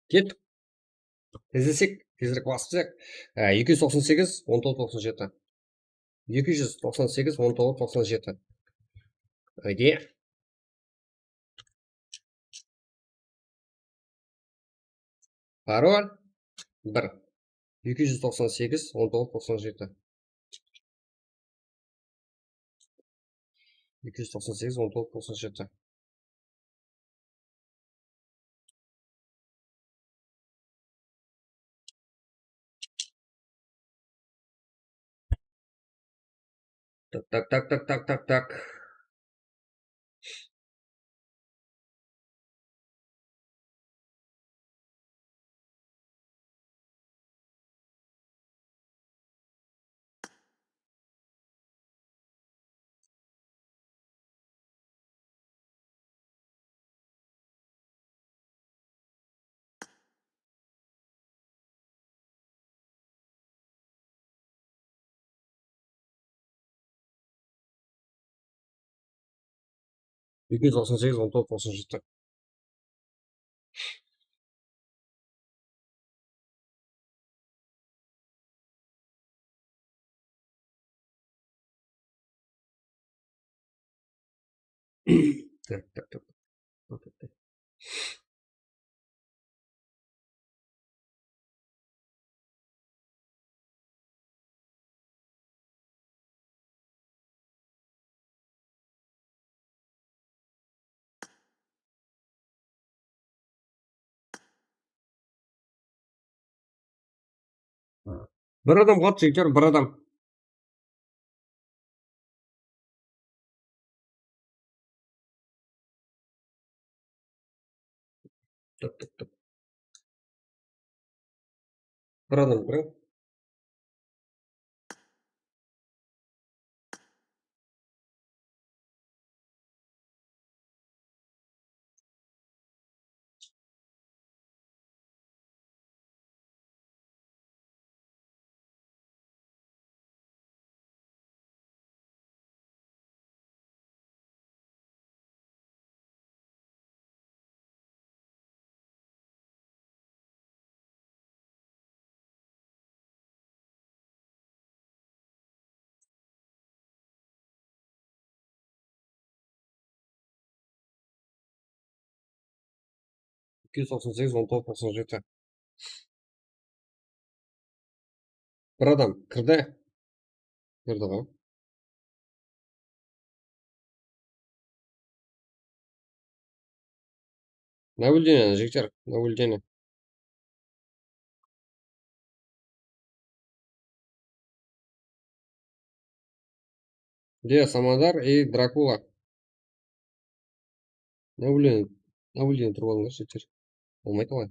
Kettik. Tezlesek, tezirek basıp tazayıq. Á, eki júz toqsan segiz, on toǵız, toqsan jeti. Eki júz toqsan segiz, on toǵız, toqsan jeti. Haydi. Parol bir. Eki júz toqsan segiz, on toǵız, toqsan jeti. Eki júz toqsan segiz, on toǵız, toqsan jeti. Tak, tak, tak, tak, tak, tak, tak. Eki júz toqsan segiz, on toǵız, toqsan jeti. Tak, tak, tak. Tak, tak, tak. Bir adam qaldı, jigitler, bir adam. Tak, tak, tak. Bir adam, bir. Eki júz toqsan segiz, on toǵız, toqsan jeti. Bir adam kirdi. Kirdi ǵoy. Nablюдение, jigitler, nablюдение. Diya, Samadar и Drakula. Nablюдение, nablюдение turıp alıńlar, jigitler. Bolmaydı ǵoy.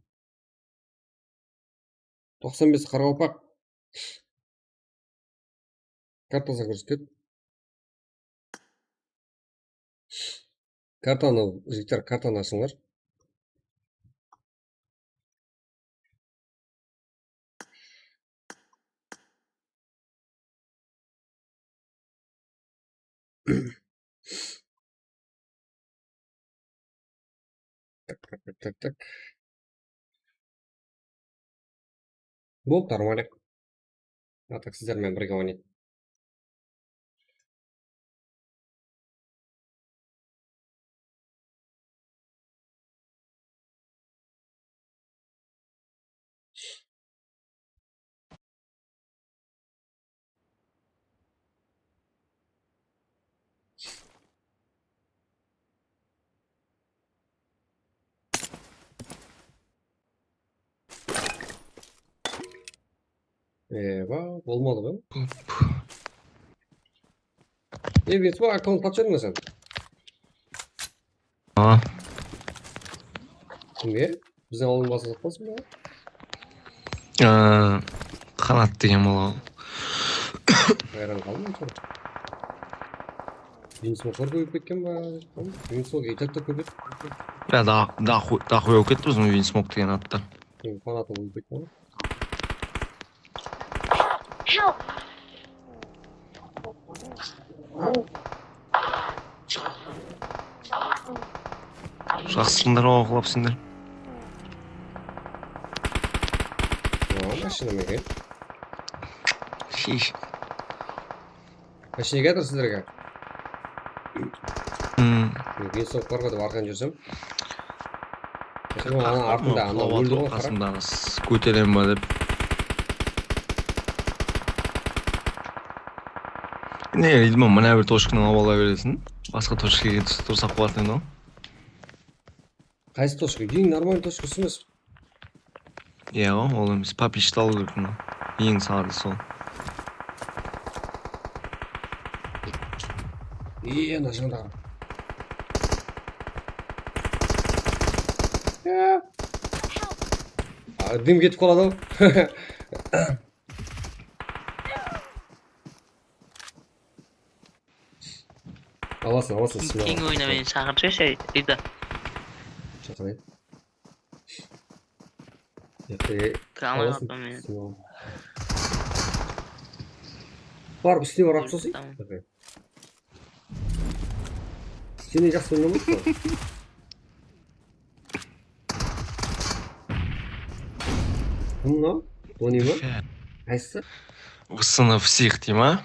Toqsan bes qaraqalpaq. Kartasına kirip ket. Kartanı, jigitler, kartanı ashıńlar. Tak, tak, tak, tak, tak. Boldı, нормально. А так sizler menen birge oynaydı. Eba, bolmadı ǵoy. Ey, Vespa, akkaunt qatsha edim sen? Ha. Kimge? Biziń awıldıń basına sokpansın ba? Aa, Qanat degen bala. Hayran qaldım. Vinsmoklar kóbeyip ketken ba? Vinsmok etak ta kóbeyip. Ya, da, da, daxuya bolıp ketti biziń Vinsmok degen attı. Fanatı bolıp ketken ba? Jaqsısınlar, oqlapsınlar. Ooo, mashina menen. Shish. Mashinege atır sizlerge. Hmm. Vinsmok bar ba dep arqan júrsem. Ana artında, ana óldi ǵoy, qara. Qasımdaǵı kóterem ba dep. Ne, видимо, mına bir tochkanı alıp ala beresiń. Basqa tochkaǵa tursa qılatın edi ǵoy. Qaysı tochka? Eń normalnıy tochkası emes. Iya, ol emes. Poblizhe alıw kerek bunı. Eń saǵısı sol. Iye, mına jandaǵı. Ya. A, dim ketip qaladı-aw. Alasın, alasın, Keń oyna, meni shaqırıp júrshi, Rida. Shaqırayın. Kire almay qaldım men. Bar, ústine bar, atıp salsın. Tamam. Sen de jaqsı oynamaysań ǵoy. Kim mınaw? Toni ma? Qaysı? Vısını psix dey ma?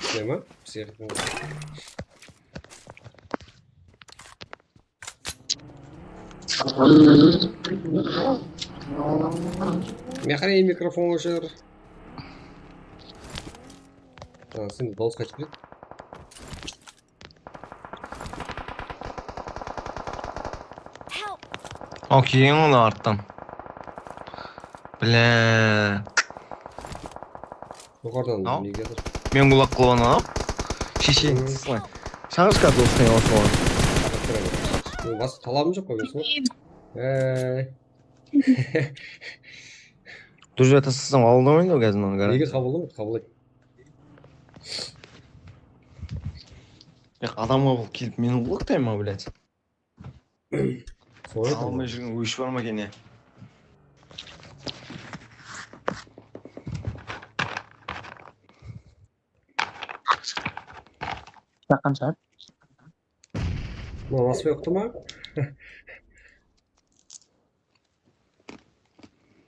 Psix ma? Psix. Mehriy, mikrofon óshir. Ha, sen dawıs qaytıp keledi. Al, kelgen ol arttan. Bilá. Joqarıdan nege atır? Men qulaq qılıp alıp. Sheshen. Sańıshqa dostıń alıp alǵan. Basqa talabım joq qoy, men sol. Ey. Durja taslasań, qabıllamaydı ǵoy házir mınaw. Nege qabıllamaydı? Qabıllaydı. Yaq, adamǵa bul kelip meni qulaqtay ma, блядь? Solay ekan. Almay júrgen ósh bar ma eken, ya? Jaqın shaq. Mına nasıl yoqtı ma?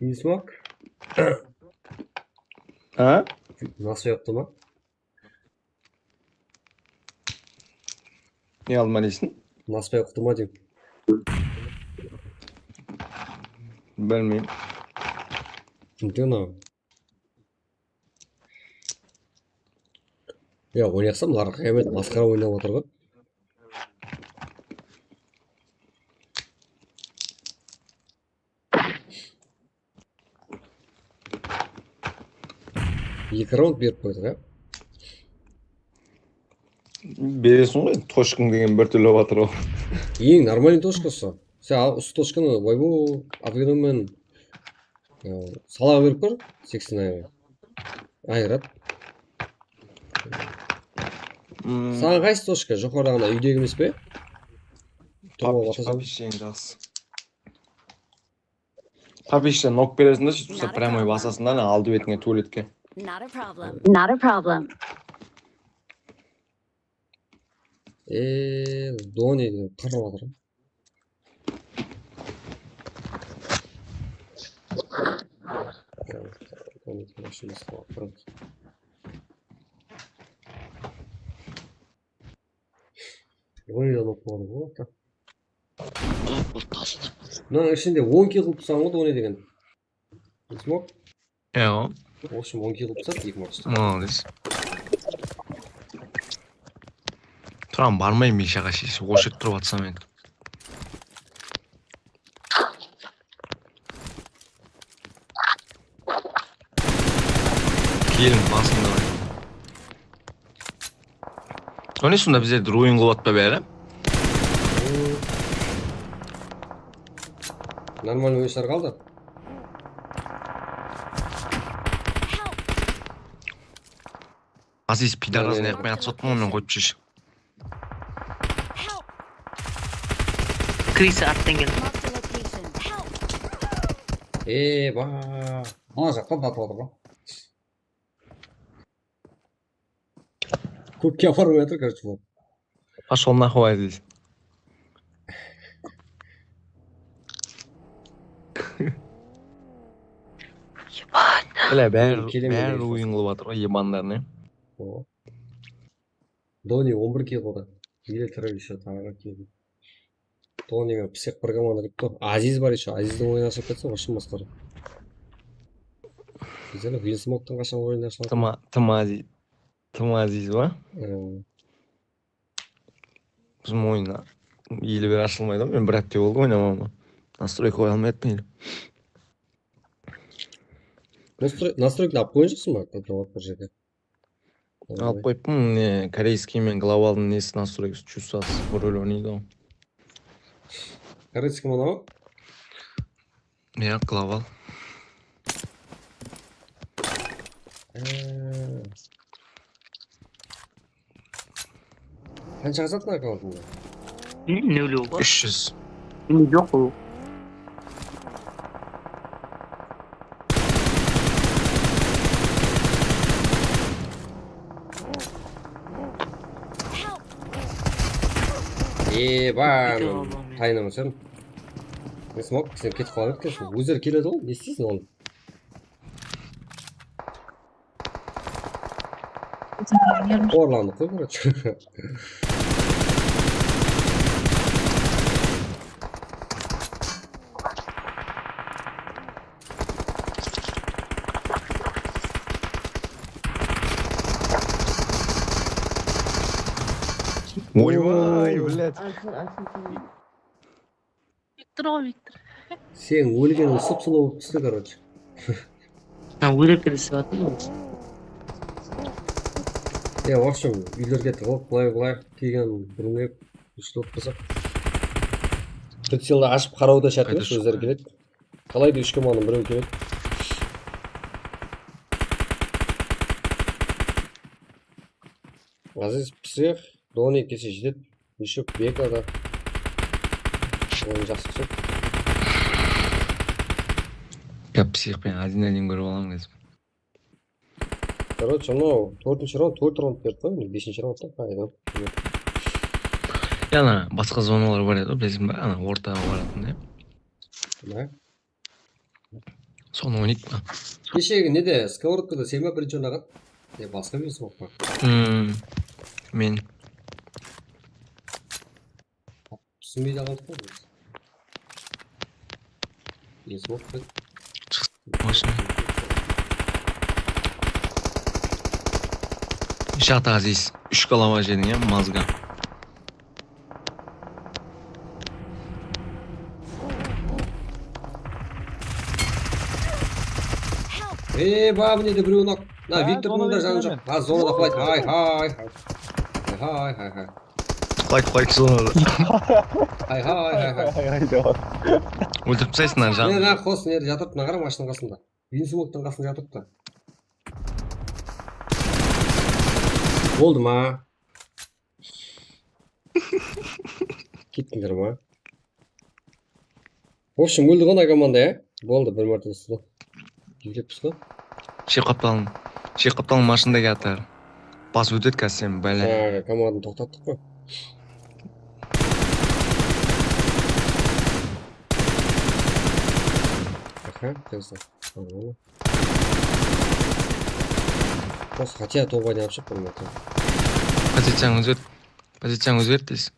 Vinsmok? Ha? Nasıl yoqtı ma? Ne alma deysiń? Nasıl yoqtı ma deyim. Bilmeyim. Kimde mınaw? Ya, oynaqsam, larqa emes, masqara oynap atır ǵoy. Eki raund berip qoydıq, ya. Beresiń ǵoy, tochkań degen bir túrli alıp atır ǵoy. Eń normalnıy tochkası. Sen al, usı tochkanı, oybu, atırgınmen. Ee, salaǵa berip kór, seksen ayǵa. Ayırap. Hmm. Saǵan qaysı tochka? Joqarıdaǵına, úydegi emes pe? Toǵıp atasań. Popish eń jaqsı. Popish nok beresiń de, sóytip, прямой basasıń da, aldı betińe, tualetke. Not a problem. Not a problem. Eee, Doni degen qırıp atır. Doni de alıp qoydı ǵoy. Mınanıń ishinde on kill qılıp tursań ǵoy, Doni degen. Smok? Ewa. В общем, on kill qılıp tasladı, eki maçta. Молодец. Turam, barmayın Mishaǵa, sheshi, oshırıp turıp atsam endi. Kelin basında. O ne, sonda bizlerdi ruin qılıp atpa bári? Нормальный oyunshılar qaldı. Aziz, pidarasın yaqpay atsattım ǵoy, men qoyıp júrshi. Krisa arttan keldi. Eba. Mına jaqtan da atıldı ǵoy. Kókke aparıp atır, короче, bul. Пошёл нахуй, Aziz. Bile, bári, bári oyın qılıp atır ǵoy, ebanlarına. Doni on bir kill qıldı. Bile tırı ещё taǵı kill. Doni menen psix bir komanda ketip tur. Aziz bar ещё. Azizdiń oyını ashıp ketse, вообще masqara. Bizler Win Smoktıń qashan oyını ashıladı? Tım, tım Aziz. Tım Aziz ba? Bizim oyın eli beri ashılmaydı. Men bir hápte boldı oynamawıma. Nastroyka qoya almay atırman ele. Nastroyka alıp qoyǵan joqsıń ba? Kontrolat bir jerde. Alıp qoyıppın, ne, koreyskiy men globaldıń nesi nastroyka, chusa, rol oynaydı ǵoy. Koreyskiy manaw? Ya, global. Qanshaǵa sattın akkauntıńdı? Newlew bar. Úsh júz. Endi joq ol. Eba, tayınaman sen. Ne smok, sen ketip qala berdi ekensiń. Ózleri keledi ǵoy, ne isteysiń onı? Orlandı qoy, короче. Oybay, блядь. Viktor ǵoy, Viktor. Sen ólgeniń sıp-sılı bolıp tústi, короче. Ha, ólip ketip atır. Ya, в общем, úylerge tıǵılıp, bılay-bılay kelgen burınep, úshti bolıp qalsaq. Pricel ashıp qarawı da shárt emes, ózleri keledi. Qalay da úsh komandanıń birewi keledi. Aziz psix, Doni kelse jetedi. Ещё Beka da. Oyın jaqsı túsedi. Ya, psix penen adrenalin kórip alaman, kezim. Короче, mınaw tórtinshi raund, tórt raund berdi ǵoy, endi besinshi raundta qayda. Ya, ana basqa zonalar bar edi, bilesiń be? Ana ortaǵa baratın, ya. Ne? Sonı oynaydı ma? Keshegi nede, skовородкада sen ba birinshi oynaǵan? Ya, basqa men smok pa? Hmm, men. Túsinbey de qaldıq ǵoy biz. Ne smok pa? Машина. Jat, Aziz. Úsh golova jediń, ya, mozga. Ey, ba, mine de birew nok. Na, Viktordıń da janı joq. Ha, zonada flayt. Hay, hay, hay. Hay, hay, hay. Flayt, flayt, zonada. Hay, hay, hay, hay. Óltirip taslaysań, janı. Mine, na, qos, nerde jatırıptı, mına qara, mashinanıń qasında. Win smoktıń qasında jatırıptı. Boldı ma? Kettińler ma? В общем, óldi ǵoy, ana komanda, ya? Boldı, bir márte uslap. Júreppiz ǵoy. Shep qaptalın, shep qaptalın mashinada kiyatır. Basıp ótedi házir seni, bále. Jańaǵı komandanı toqtattıq ǵoy. Aha, kelsin. Tamam. Просто хотя тобайдан alıp shıqtım men. Poziciyańı ózgert. Poziciyańı ózgert, deysiz.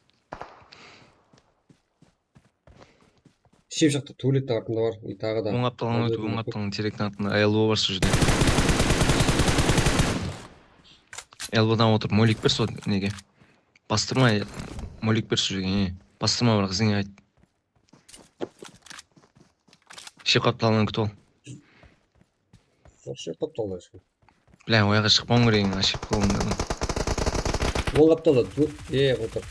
Shep jaqta, tualettiń artında bar. I taǵı da. Oń qaptalın ótip, oń qaptalın, terektiń artında. Elbow bar sol jerde. Elbowdan otırıp, molik ber sol nege. Bastırma, molik ber sol jerge. Bastırma, biraq izine qayt. Shep qaptalın kútip al. Sol shep qaptalda eshkim. Bля, oyaqqa shıqpawım kerek, ashıp qaldım. Oń qaptalda tur. E, otır.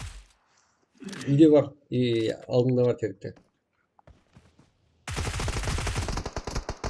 Úyde bar. E, aldıńda bar, terekte.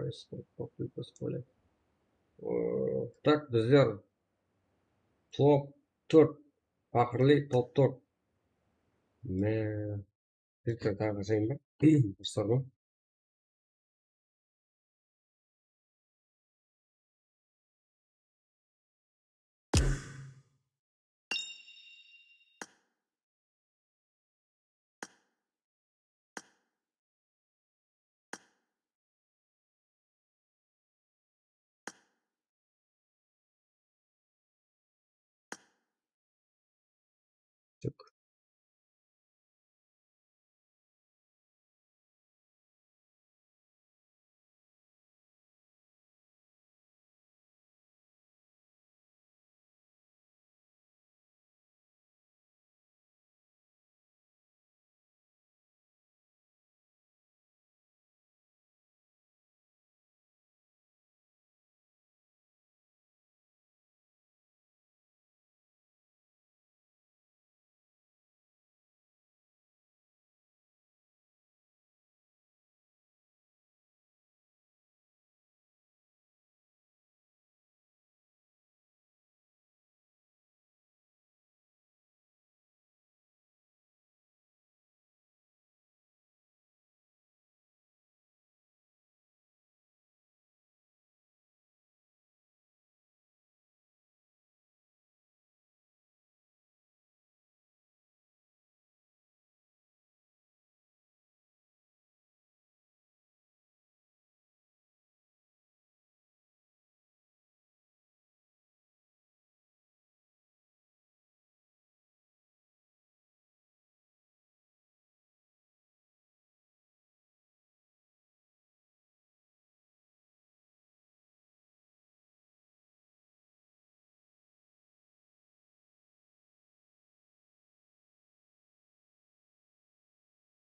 происходит, попытка в школе. Ee, tak, bizler top tórt, paqırlı top tórt. Me, bir kere taǵı jasayın ba? Doslar ǵoy.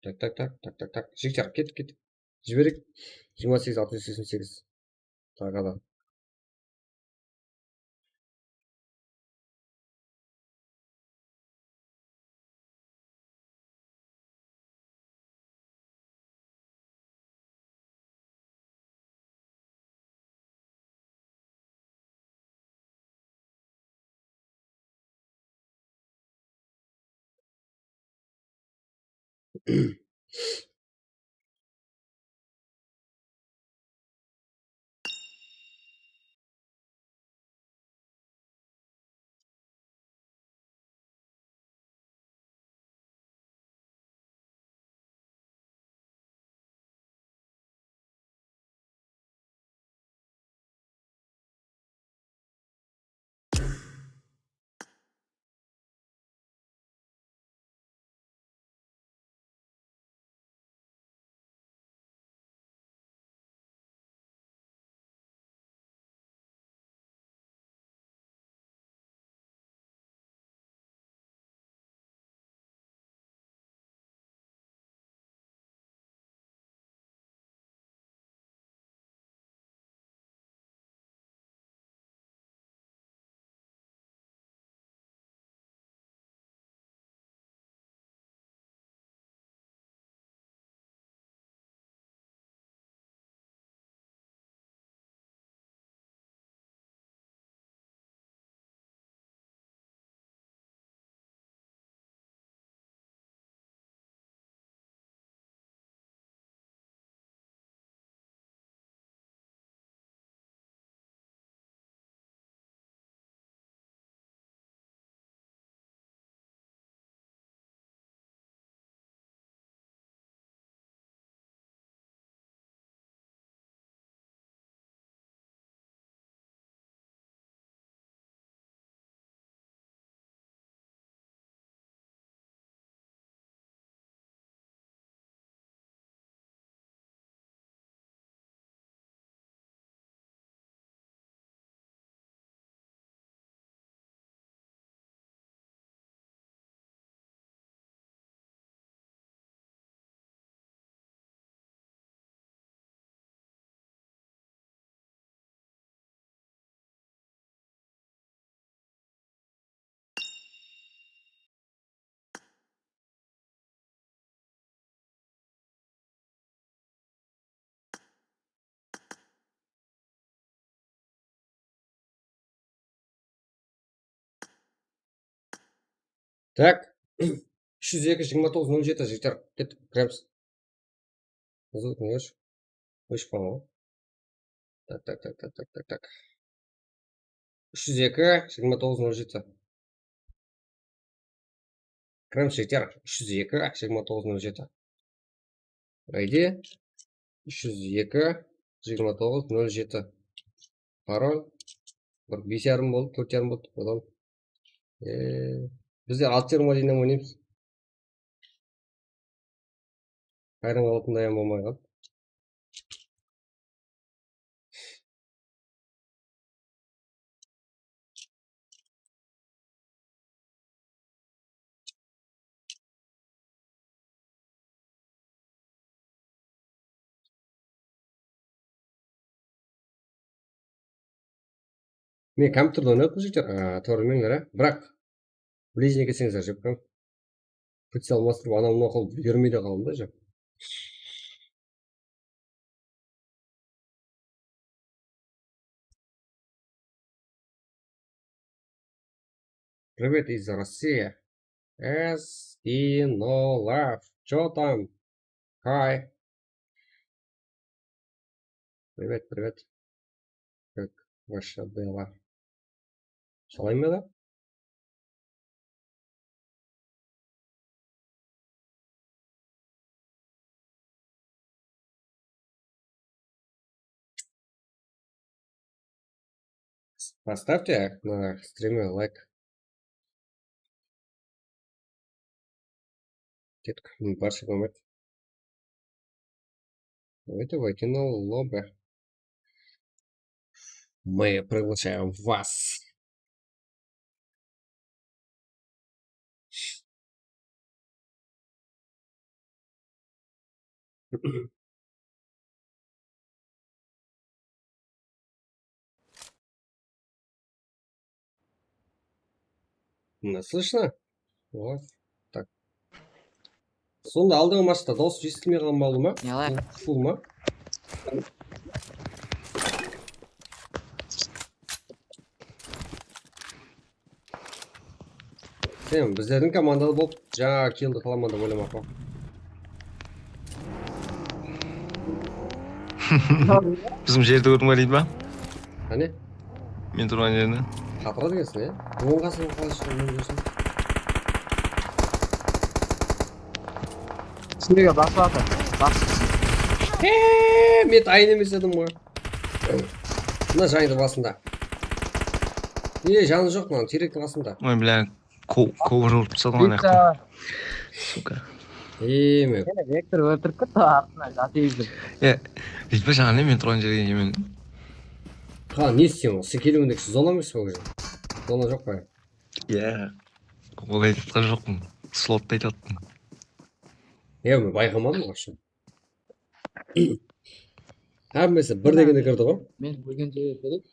Tak, tak, tak, tak, tak, tak. Jigitler, kettik, kettik. Jibereyik. Jigirma segiz, altı júz seksen segiz. Taǵada. Tak. Úsh júz eki, jigirma toǵız, nol jeti, jigitler. Kettik, kiremiz. Звук ne ósh? Óship qalǵan ǵoy. Tak, tak, tak, tak, tak, tak, tak. Úsh júz eki, jigirma toǵız, nol jeti. Kiremiz, jigitler. Úsh júz eki, jigirma toǵız, nol jeti. I D úsh júz eki, jigirma toǵız, nol jeti. Parol. Bir bes yarım boldı, tórt yarım boldı. Odan, e, bizler altı yarımǵa deyin oynaymiz. Hayran qalatınday ham bolmay qaldı. Men kompyuterde oynap atırmız, jigitler, a, toǵrı bilmeymen, a. Biraq, bilesizler kelseńizler, jep koń. Pricel almastırıp, anaw-mınaw qılıp júrmey de qaldım da, jep. Привет из России. Эскинолав. Чё там? Кай? Привет, привет. Как ваши дела? Солай ma da? Поставьте на стриме лайк. Kettik. Barshege úmit. Давайте войти на лобби. Мы приглашаем вас. Mına, слышно? Вот. Так. Sonda aldınǵı matchta dawıs esitilmey qalǵan boldı ma? Yala. Qısıldı ma? Sen bizlerdiń komandada bolıp, jańa killdi qılaman dep oylamaq pa? Bizim jerdi kórdiń be, deydi ma? Qáne? Men turǵan jerdi. Qatıra degensiń, ya? Oń qasına qalay shıǵadı, men kórsem. Sizlerge basıp atır. Bas. Eee, men dayın emes edim ǵoy. Mına jaydı basında. E, janı joq mınaw, terektiń qasında. Oy, bля, ko-, kovır urıp tasladı ǵoy anaqta. Suka. Eee, men. Vektor óltirip ketti, artına jatıydı. E, jetpe jaǵan men turǵan jerge men. Ha, ne isteymen, sen keliwindeki zona emes pe, уже? Zona joq pa? Iya. Olay aytqan joqpın. Slottı aytıp atırdım. Iya, men bayqamadım, вообще. Hámmesi bir degende kirdi ǵoy. Men bilgen jerge kelip.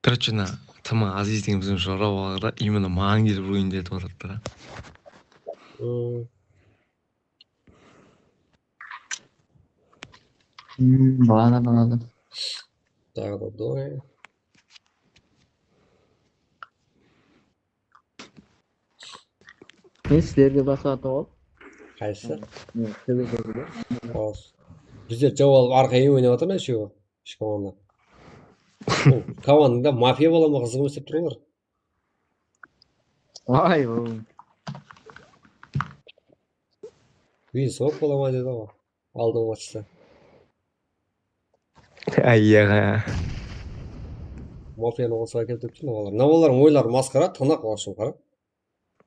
Короче, mına T M Aziz degen biziń jora balalar da, именно maǵan kelip ruin etip atırdı da. Hmm. Hmm, balalar, balalar. Daǵı da doy. Men sizlerge basıp atırman ǵoy. Qaysı? Mine, televizorda. Xosh. Bizler jaw alıp arqayın oynap atır ma, eshewi? Ish komanda. Ol komandada mafiya bola ma, qızıq emes dep tur olar. Ay, ol. Win swap bola ma dedi ǵoy. Aldınǵı matchta. Ay, aǵa. Mafiyanı qosıp ákelip turıptı mınalar. Mına olardıń oyları masqara, tınıq, вообще, qara.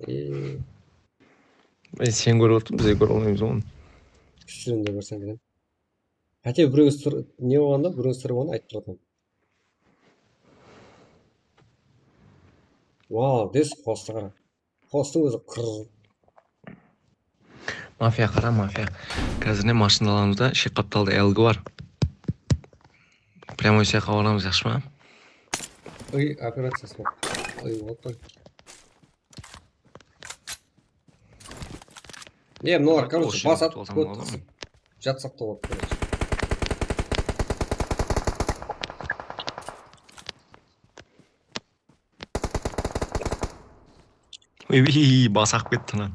E. E, sen kórip otırıń, biz de kóre almaymız onı. Strimde kórsem eken. Háte, birewge sır, ne bolǵanda, birewge sır bolǵanda aytıp turatuǵın. Wow, des qostı qara. Qostıń ózi qırr. Mafiya, qara, mafiya. Házir ne mashinalarımızda shep qaptalda L G bar. Прямой sıyaqqa baramız, yaqshı ma? Uy operaciyası bar. Uy, вот так. Ne, mınalar, короче, basat, kót qısıp, jatsaq ta boladı, короче. Ey, bas aǵıp ketti lan.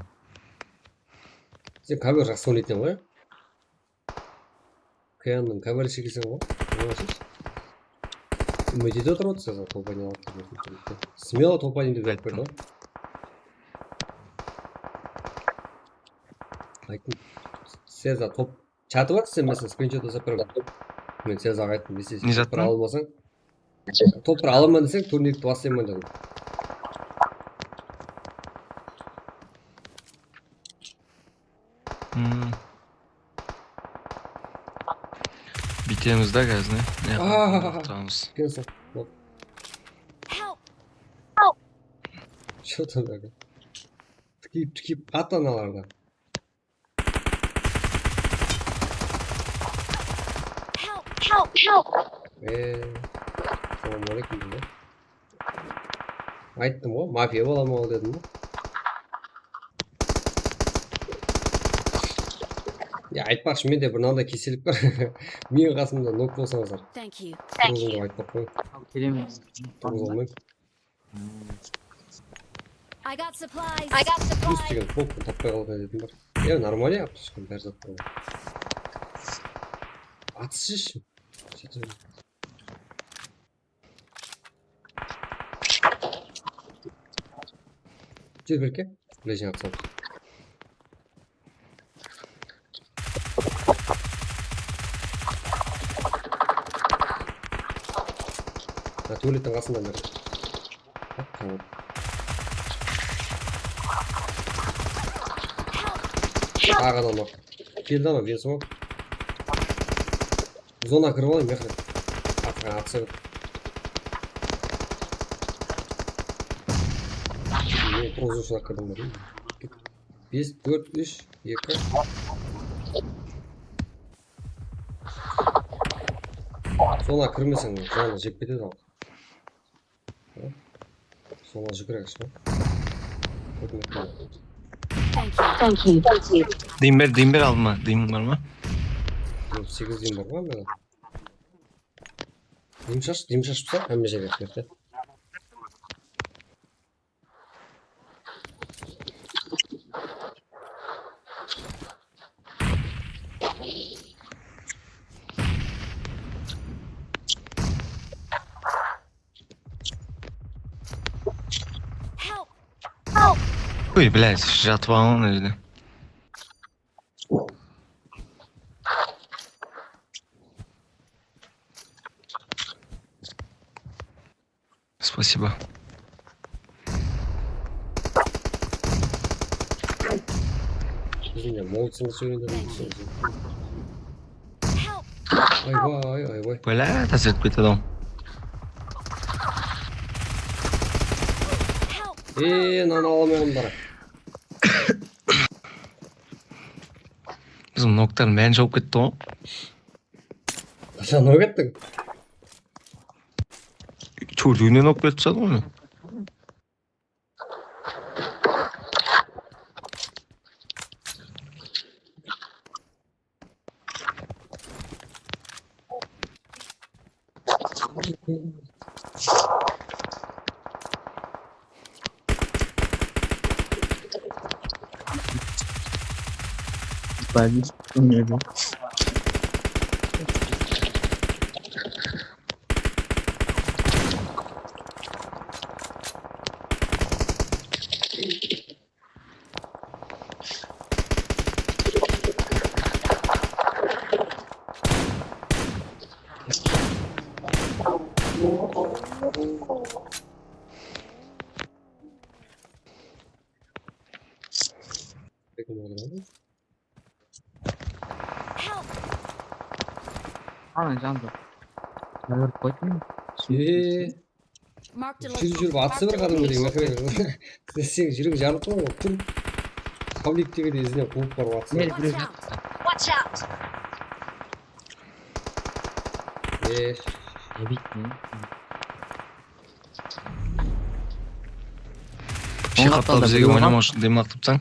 Sen kovёr jaqsı oynaytuǵın ǵoy. Kayannıń kovyorshigi sen ǵoy. Молодец. Úmit etip otırıp atır Seza, top aynadı. Smelo top aynadı dep aytıp berdi ǵoy. Ayttım. Seza top Chatı bar, sen mesela skrinshot jasap berem. Men Sezaǵa ayttım, esesine, ne zattı? Top bir alaman deseń, turnikti baslayman dedim. Hmm. Búytemiz da, házir ne? Ne qılamız? Kelsin. Bak. Help! Что там такое? Tikeyip, tikeyip, at analardan. Help! Help! Help! Eee, salam aleykum dedi. Ayttım ǵoy, mafiya bolaman ol dedim ǵoy. Ya, aytpaqshı, mende bir mınanday kesellik bar. Meniń qasımda nok bolsańızlar. Thank you. Turıp alıp aytpaq qoy. Al, kelemen. Turıp almayman. I got supplies. I got supplies. Plus degen polktan tappay qalǵan edim bar. Ya, нормально, aptechka, bári zat bar. Atışshı. Júr, berke. Ближний atsań. Ha, tualettiń qasında mine. Taǵı adam bar. Keldi anaw, benzin bar. Zona kirip alayın, mehmet. Atqa atsa. Men prozıshına kirdim ba? Bes, tórt, úsh, eki. Zona kirmeseń, janı jep ketedi al. Zona júgirek shıǵar. Thank you. Thank you. Dım ber, dım ber aldıma. Dımıń bar ma? Segiz dım bar ǵoy mende. Dım shash, dım shashıp sal, hámme jerge berdi. Uy, блядь, jatıp alǵan ol jerde. Спасибо. Bizimle molsın söyledi. Aybay, aybay. Bala, tazarıp ketedi. Eee, mınanı alamayman bar. Bizim noktar men jawıp ketti ǵoy. Qashan nok ettiń? Tórtewinen nok berip tasladım ǵoy men. Ana, jandı. Júrip qoydım. Eee. Júrip, júrip, atsa bir qadam deyim, aqırı. Sen júrek jarılıp qoyǵan ǵoy, tur. Qabliyik degende izinen quwıp barıp atsa. Watch out! Watch out! Eee. Sheyx Qaptal bizlerge oynamaw ushın dem aqıp tursań.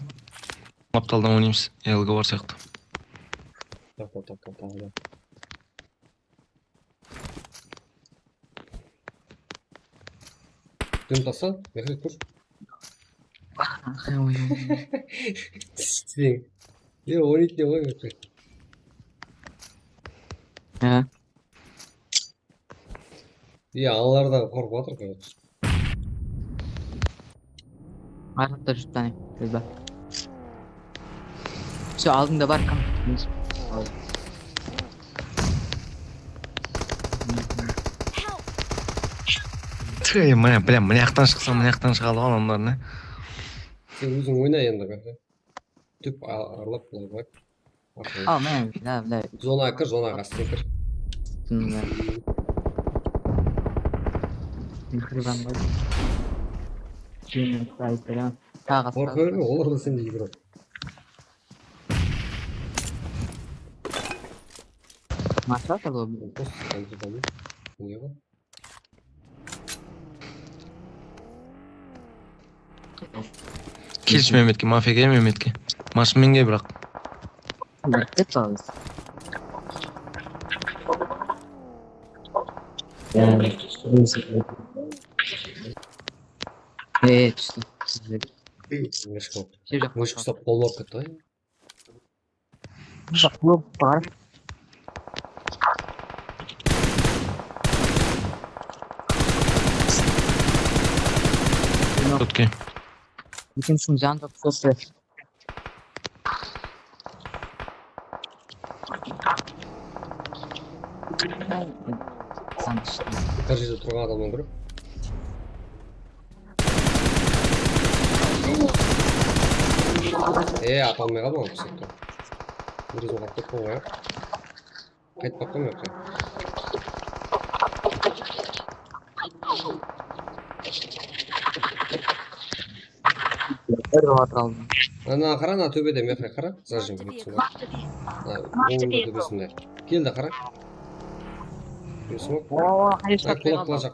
Qaptaldan oynaymız, L G bar sıyaqlı. Tap, tap, tap, tap, tap. Dim tasa, mehmet tur. Sen. Ya, oynaydı ne oy? Ha. Ya, anılardan qorqıp atır qoy. Arqada júrip tanıyım, Dilbar. Sol aldıńda bar, kim? Tüy, mine, bilem, mına jaqtan shıqsa, mına jaqtan shıǵadı ǵoy adamlar, ne? Sen óziń oyna endi, qáte. Túp a-, aralap, bılay bılay. Al, mine, mine, mine. Zonaǵa kir, zonaǵa, astına kir. Shınında. Mehriban ǵoy. Keyin aytpayam. Taǵı qorqa berme, olar da sendey yuguradı. Masha, salom. Os, qanday adam. Ne ǵoy? Kelshi Mehmetke, mafiyaga Mehmetke. Mashın menge, biraq. E, tústi. Óshik uslap qollar ketti ǵoy. Baq, blok bar. Okey. Ekinsiniń janı joq, sesi. Bir jerde turǵan adamnan kórip. E, ata almay qaldım, al, pırsaqtı. Ózim qaytıp kettim ǵoy. Qaytıp baqqan joq. Bir jol atır aldım. Ana, qara, ana, tóbede, Mehre, qara. Zajim. Marked vehicle. Ha, oń tóbesinde. Keldi, qara. Bir smok. Oo, headshot. Ay, qulaq qalacaq.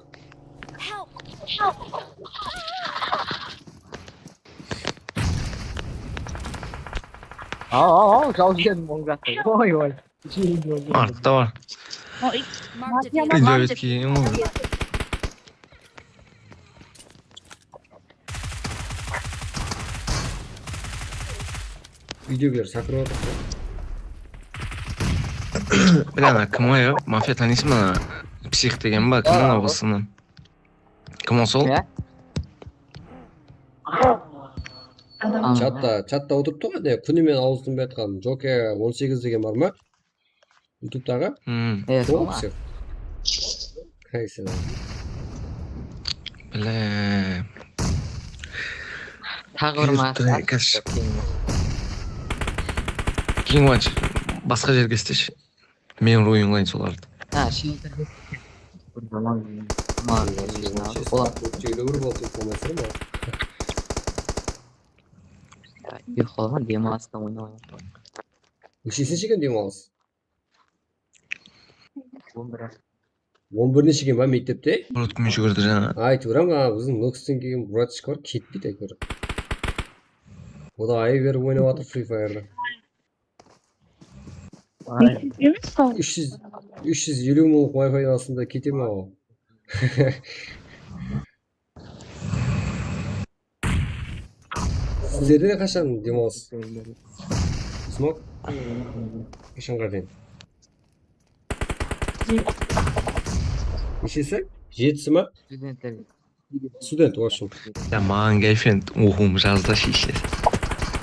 Al, al, al, jawız jerdim oń jaqta. Oy, oy. Artıqta bar. Marked a vehicle. Úyde ótkeyin ǵoy. Úydegiler shaqırıp atır. Bля, ana kim ǵoy, mafiya tanıysız ba? Psix degen ba? Kim ana basınan? Kim ol sol? Ya. Chatta, chatta otırıptı ǵoy, ne, kúnime awızsınbay atqan Joker on segiz degen bar ma? YouTubetaǵı? Hmm. E, sol ma? Sol kisi. Qaysı? Bile. Taǵı bir ma-, keyin basqa jerge isteshi. Men urayın ǵoy solardı. Ha, shelterge. Bir zaman, zaman, olar. Kópshigine urıp alıp bolmay sır ma? Ya, uyqı alǵan, dem alısta oynap. Neshesine sheken dem alıs? On bir. On birine sheken ba mektepte? Murat kúme júgirdi jańa. Aytıp beraman, a, biziń Noxten kelgen bratishka bar, ketpeydi, aytıp beraman. O da ay berip oynap atır Free Fire-dı. Ay. Úsh júz, úsh júz eliw mıńlıq Wi-Fi astında ketemen ǵoy. Sizlerde qashan dem alıs? Smok? Qashanǵa deyin? Neshesi? Jetisi ma? Studentler. Student, в общем. Ya, maǵan girlfriend oqıwım jazda sheshe.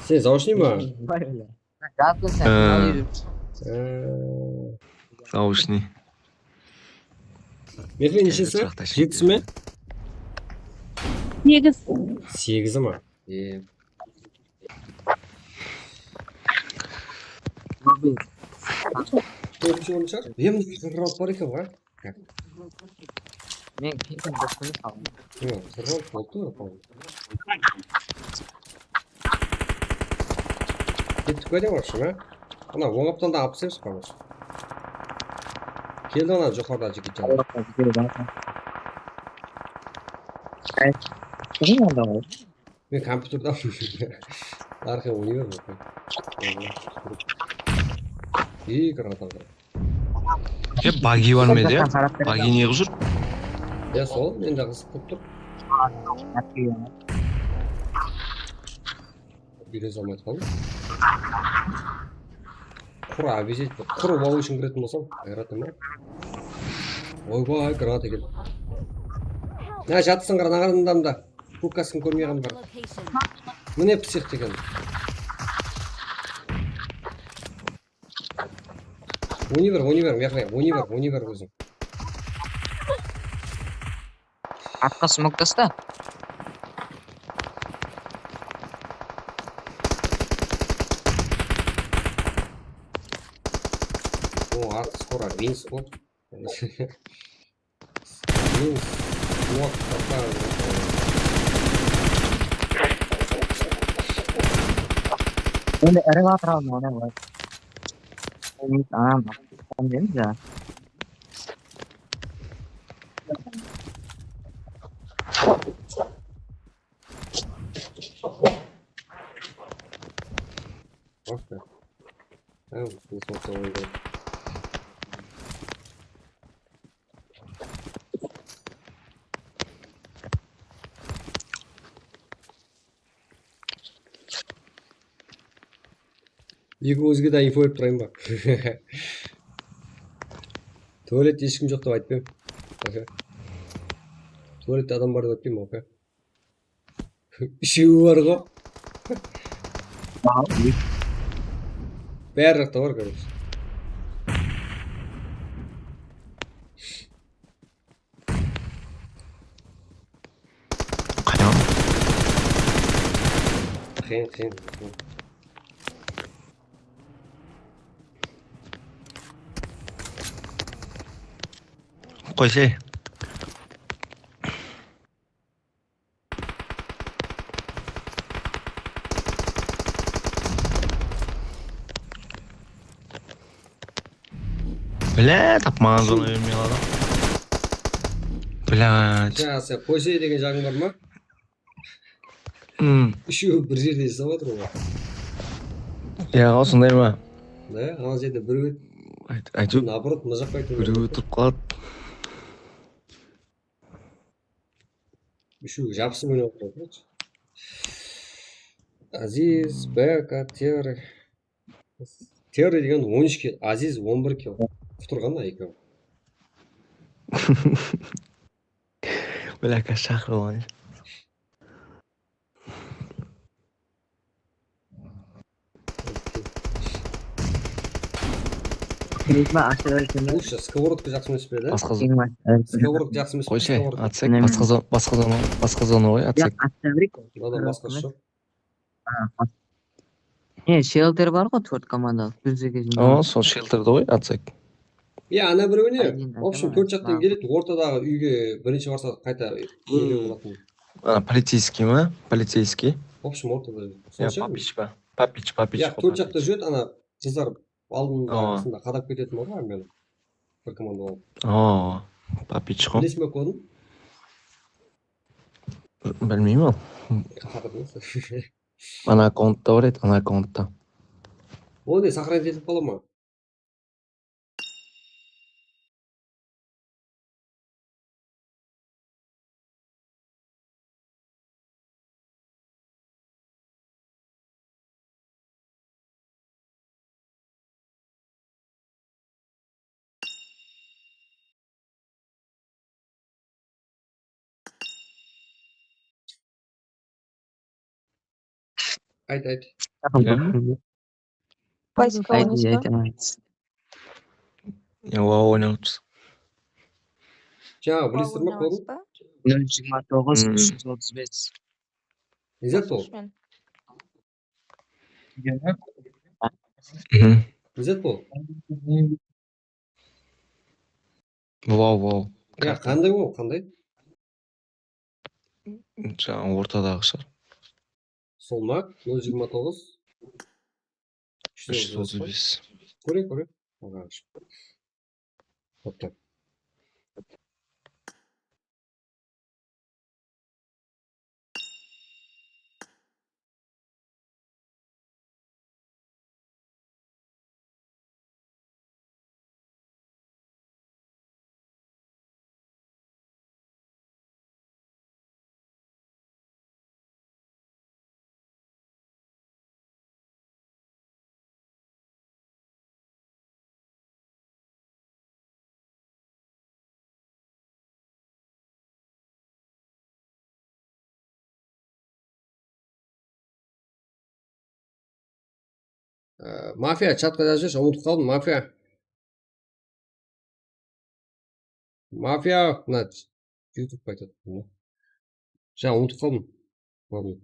Sen zaochniy ma? Jazda sen. Ee. Ee. Zaochniy. Mehri, neshesi? Jetisi me? Segiz. Segizi ma? E. Tórt jigirma shar. Endi qırq altı bar eken ǵoy. Men kesin bir kúni saldım. Yoq, qırq altı boldı ǵoy. Kettik pe, dem, вообще, ha? Ana, oń qaptalda alıp taslaymiz, короче. Keldi, ana, joqarıda jigit jalı. Ay, kim onda ol? Men kompyuterdaman. Arqa oynaymın. Ey, qırq altı. E, bagi bar ma edi, ya? Bagi ne qılıp júr? Ya, sol, mende qızıq bolıp tur. Bagi. Úyrenip almay atqanım. Qur обидеть, qur ulıw ushın kiretin bolsam, ayıratıma. Oybay, granata keldi. Mına jatısın qara, naǵarın adamda. Kurtkasın kórmey qaldım qara. Mine psix degen. Oyni ber, oyni ber, mıyaqqa, oyni ber, oyni ber óziń. Artqa smok tasta. O, artı skoro, win skor. Win smok tapa. Endi iri atır aldım, ona bak. Anam, anam dedim ya. Okey. Ha, bu smokta oynadı. Eki ózge de info berip turayın ba? Tualette hesh kim joq dep aytpayım. Okey. Tualette adam bar dep aytpayım, okey. Úshewi bar ǵo. Bárlaqta bar, короче. Qıyın, qıyın. Qoysay. Bля, tapmaǵan zona bermey qaldı. Bля. Jańa sen qoysay degen jaǵıń bar ma? Hmm. Úshewi bir jerde jasap atır ǵoy. Ya, usınday ma? Da, ana jerde birew edi. Ayt-, aytıp, naoborot, mına jaqqa aytıp birew turıp qaladı. Úshewi jabısıp oynap atır ǵoy. Aziz, B K, Terri. Terri degen on úsh kill, Aziz on bir kill. Qutırǵan da ekewi. Bláka, shaqırıp alayın. Neyme, ashıra eken. Слушай, сковородка jaqsı emes pe, da? Basqa zo-, Neyme, ashıra eken. Сковородка jaqsı emes pe, qoysay, сковородка? Atsak, neyme? Basqa zo-, basqa zona, basqa zona ǵoy, atsak. Yaq, atsa berek. Bulardan basqası joq. Ne, shelter bar ǵoy, tórt komandalıq, júz segiz. Aa, sol shelterdi ǵoy, atsak. Ya, ana birewine, в общем, tórt jaqtan keledi, ortadaǵı úyge birinshi barsa qayta iyeler bolatın. Ana, полицейский ma? Полицейский. В общем, ortada. Ya, Papich pa? Papich, Papich. Ya, tórt jaqta júredi, ana, qızlar aldında, aa, qadap ketetin bar ǵoy, men bir komanda bolıp. Aa, Papich ǵoy. Bilesiz be kodın? Bilmeymen. Haqıda. Ana akkauntta bar edi, ana akkauntta. O ne, сохранить etip qala ma? Ayt, ayt. Ayt, ayt, ayt. Ya, wow, oynap atırmız. Jańa bilesizler ma, kodın? Nol jigirma toǵız, úsh júz otız bes. Ne zat ol? Ne zat ol? Wow, wow. Ya, qanday ol, qanday? Jańa ortadaǵı shıǵar. Sol ma? Nol jigirma toǵız. Úsh júz otız bes. Kóre, kóre. Toqta. Mafiya, chatqa jazıp jibershi, umıtıp qaldım, Mafiya. Mafiya, mına YouTube aytadı. Jańa umıtıp qaldım. Ladno.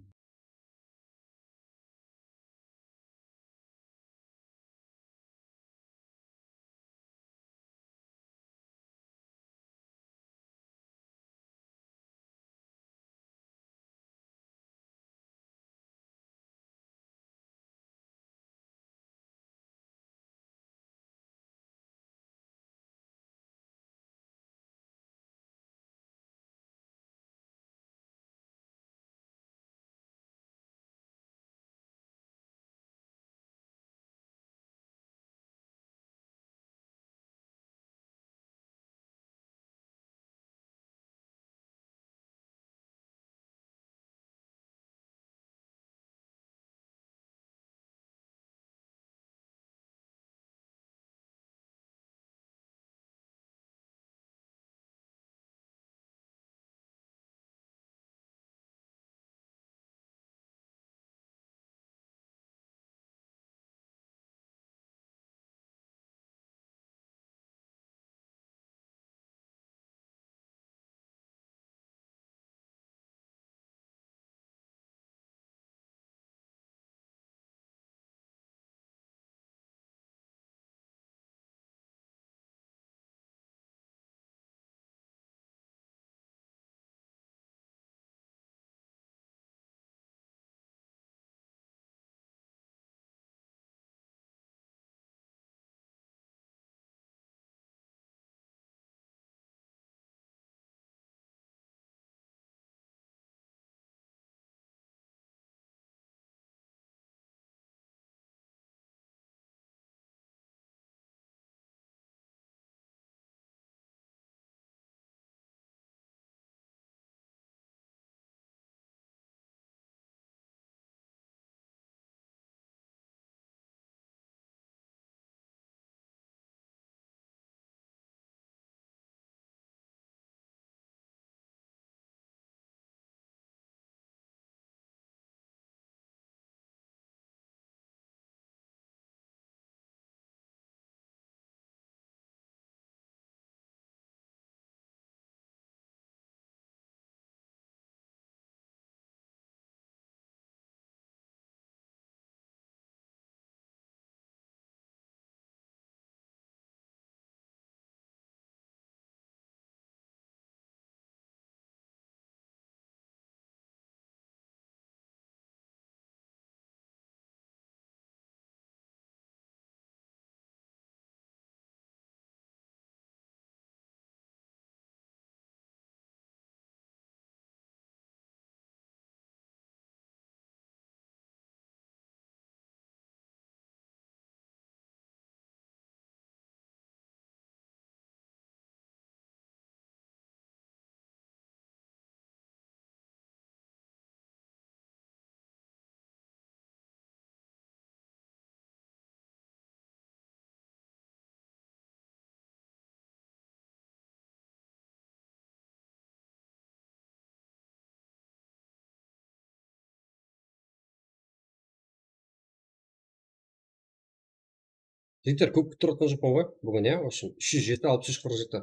Jigitler, kóp kútip turıp atqan joqpan ǵoy búgin, ya. В общем, úsh júz jeti, alpıs úsh, qırq jeti.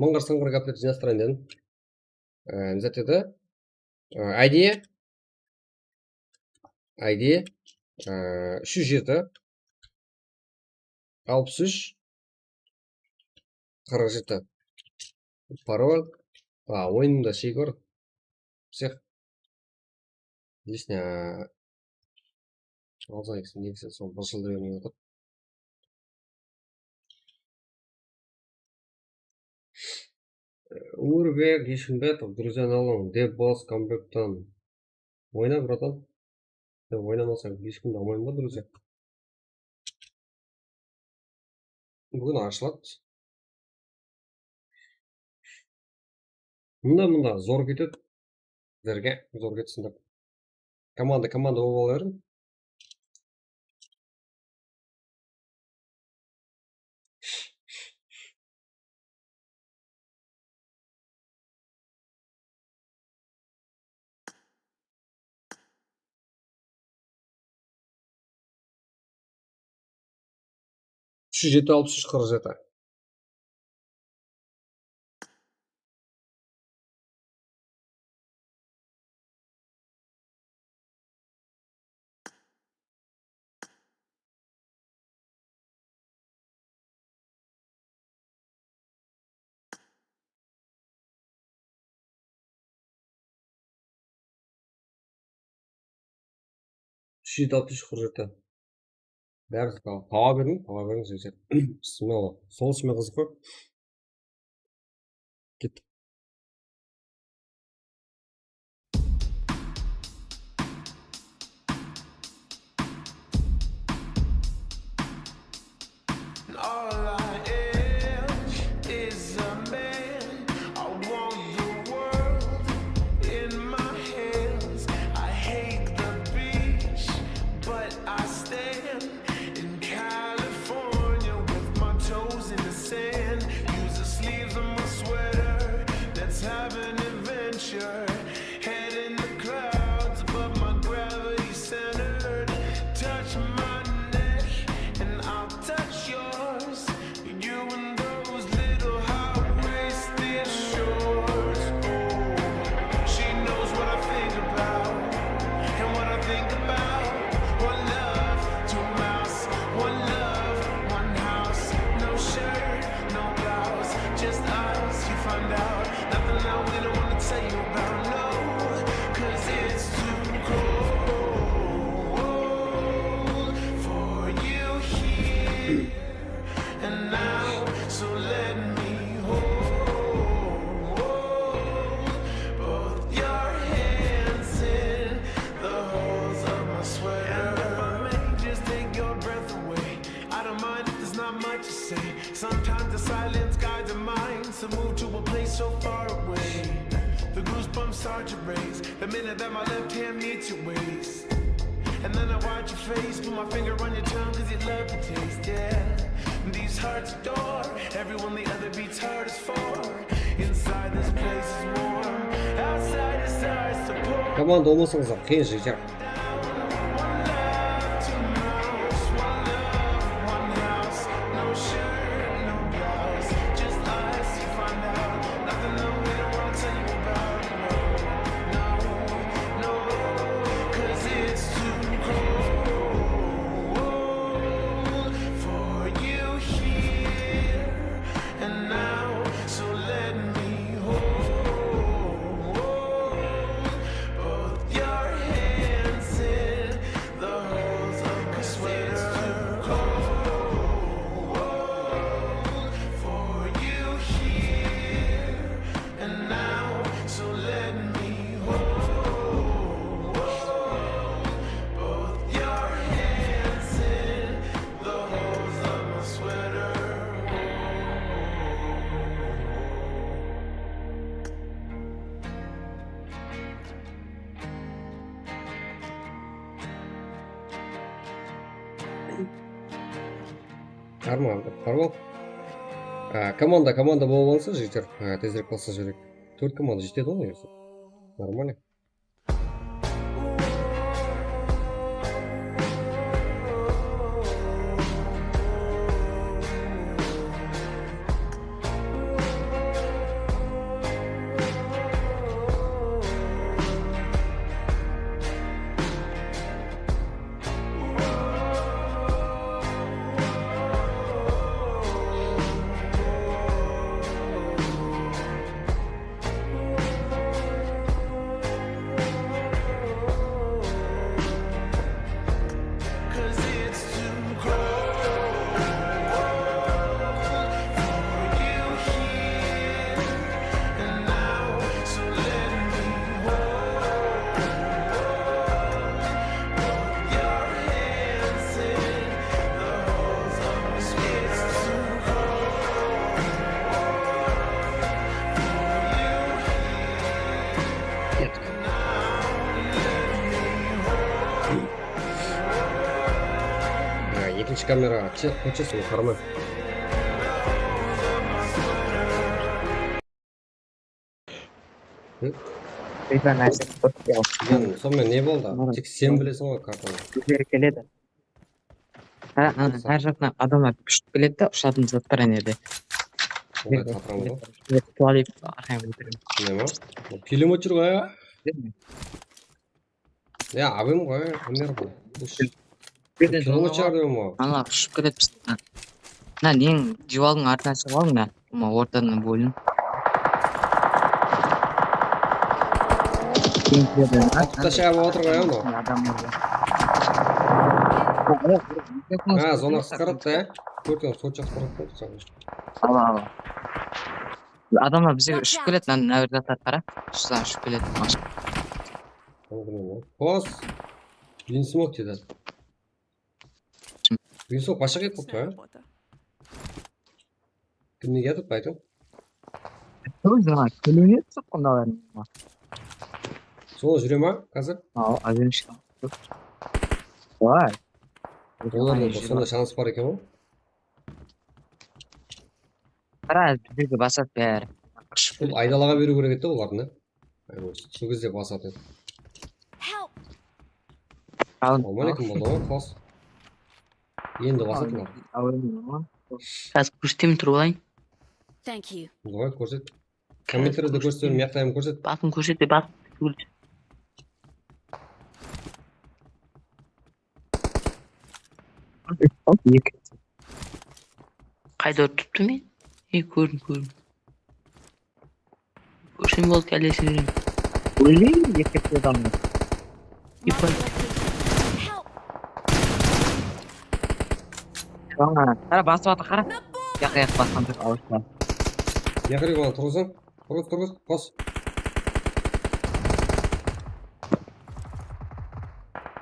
Mıńǵır-sıńǵır gáplerdi jıynastırayın dedim. Ee, ne zat edi? Ee, I D, I D, ee, úsh júz jeti, alpıs úsh, qırq jeti. Parol. A, oyınımda shegi bar. Всех. Здесь, а, alsayıqsın, negisi sol bir jıldı bermey otır. Urbek Eshkimbetov, друзья, alıń, Debos Kambektan. Oyna, bratan. Sen oynamasań, eshkimdi almayman ba, друзья? Búgin ashıladı. Mında, mında zor ketedi. Sizlerge zor ketsin dep. Komanda, komanda bolıp alıverdim. Úsh júz jeti alpıs úsh qırq jeti. Úsh júz alpıs úsh qırq jeti. Bári tawa bermey, tawa bermey, jigitler. Sol isme qızıq pa? Kettik. All I am is a man. I want the world in my hands. I hate the beach, but I stand in California with my toes in the sand. Use the sleeves of my sweater. Let's have an adventure. Head in the clouds, but my gravity centered. Touch my neck, and I'll touch yours. You and those little high-waisted shorts. Oh, she knows what I think about and what I think about. One love, two mouths, one love, one house. No shirt, no blouse, just us. You find out nothing that we don't wanna tell you about. No, 'cause it's too cold for you here. And now, so let me hold both your hands in the holes of my sweater. And if I may just take your breath away, I don't mind if there's not much to say. Sometimes the silence guides the mind to move to a place so far away. The goosebumps start to raise the minute that my left hand meets your waist. And then I watch your face, put my finger on your tongue, 'cause you love the taste, yeah. These hearts adore everyone the other beats hardest for. Inside this place is warm, outside is ice to pour. Komanda bolmasańız da qıyın, jigitler. And now, so let me hold both your hands in the holes of my sweater. It's too cold for you here and now, so let me hold both your hands in the holes of my sweater. Arman, Arman. Á, komanda, komanda bolıp alınsa, jigitler. Á, tezirek basqa júrek. Tórt komanda jetedi ǵoy, negizi. Нормально. Ya, ekinshi kamera açıq, qoyshı, seni qarama. Hı? Buyda nárse qılıp, ya. Sonıman ne boldı? Tek sen bileseń ǵoy kartanı. Bizler keledi. Há, há, hár jaqtan adamlar kúship keledi de, ushadın zat bar ánerde. Onday qatırama da. Tuwalep arqayın kóteredi. Ne ma? Pulemyot júr ǵoy, ya? Ya, abim ǵoy, Amer ǵoy. Pulemyot júr abim ǵoy. Ana, ushıp keledi bizden. Mına neń, diywaldıń artına shıǵıp alıń, mına. Mına ortadan bólin. Atıp ta shıǵıp otır ǵoy, ya, mınaw. Adamlar bar. Ha, zona qısqaradı da, ya. Kórkem, sol jaq qısqaradı da, sol jaq. Ala, ala. Adamlar bizge ushıp keledi, mına, mına bir zatlar qara. Usıdan ushıp keledi. Pos. Birinshi smok dedi. Birinshi smok basqa qıyıp qoyıptı, ha? Kim nege atıp aytıń? Sol jańa kúlini tutıp qondalarına. Sol júre ma házir? Al, azır. Vay. Olar da sonda shansı bar eken ǵoy. Qara, bizlerge basat bári. Bul aydalaǵa beriw kerek edi olardı, ne? Sol gezde basat edi. Help! Assalamu aleykum, boldı ǵoy, qos. Endi basat edi. Házir kórsetemen, turıp alayın. Thank you. Boldı ǵoy, kórset. Kommentariyada kórsetemen, mıyaqta hám kórset. Basın kórset, basın kórset. Eki. Qayda urıp turıptı men? Ey, kórdim, kórdim. Kórsem boldı, kállesin berem. Óley, erkekli adamlar. Ipay. Help! Qara, basıp atır, qara. Yaq, yaq, basqan joq, awızda. Yaqırıp alıń, turǵızıń. Turǵız, turǵız, bas.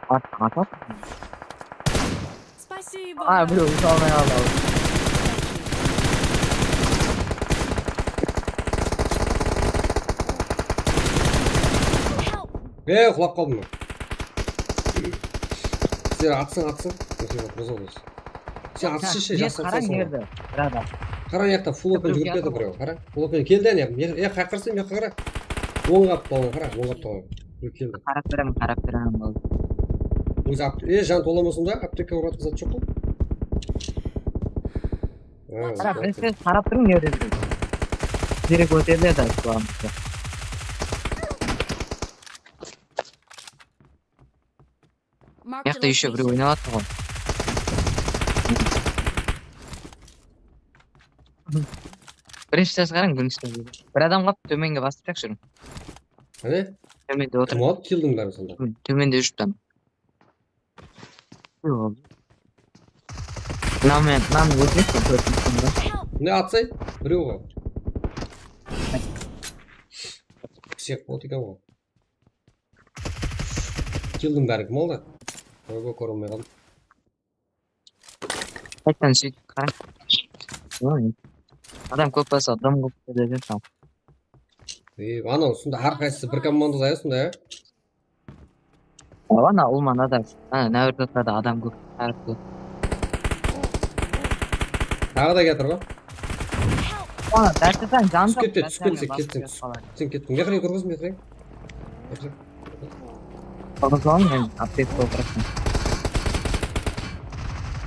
At, at, at. Спасибо. Ay, birew uta almay qaldı. E, qulap qaldım men. Sizler atsıń, atsıń. Sen atshı, jaqsı atsań. Qarań, jerde, brada. Qara, mıyaqta full open júrip kiyatır birew. Qara, full open keldi, áne. E, qaqırsın, mıyaqqa qara. Oń qaptalıǵa qara, oń qaptalıǵa. Birew keldi. Qarap beremen, qarap beremen, boldı. Ózi apt-, e, jan tolamasın da, apteka uratuǵın zat joq ǵoy. Qara, birinshi qarap turıń, ne dep. Derek ótedi de, Mıyaqta ещё birew oynap atır ǵoy. Birinshi etaz qarań, birinshi etaz. Bir adam qaptı, tómenge basıp shaq júriń. Qáne? Tómende otır. Kim aldı killdiń bárin sonda? Tómende júripti. Mınaw men, mınanı óltireyik pe, tórtinshi sonda. Ne atsay? Birew ǵoy. Psix boldı eken ǵoy. Killdiń bári kim aldı? Oyba, kóre almay qaldım. Qayttan sóytip qara. Oy. Adam kóp bolsa, adam kóp bolsa degen tam. Ey, anaw usında hár qaysısı bir komandada ya, usında ya. Ana, ulmanda da. Ana, mına bir zatta da adam kóp, hár kóp. Taǵı da kiyatır ba? Ana, dártiden jandı. Túsip kette, túsip ketse, ketsin. Sen kettiń. Miyaqırıń turǵız, miyaqırıń. Turǵız alıń, men aptek bolıp turıppan.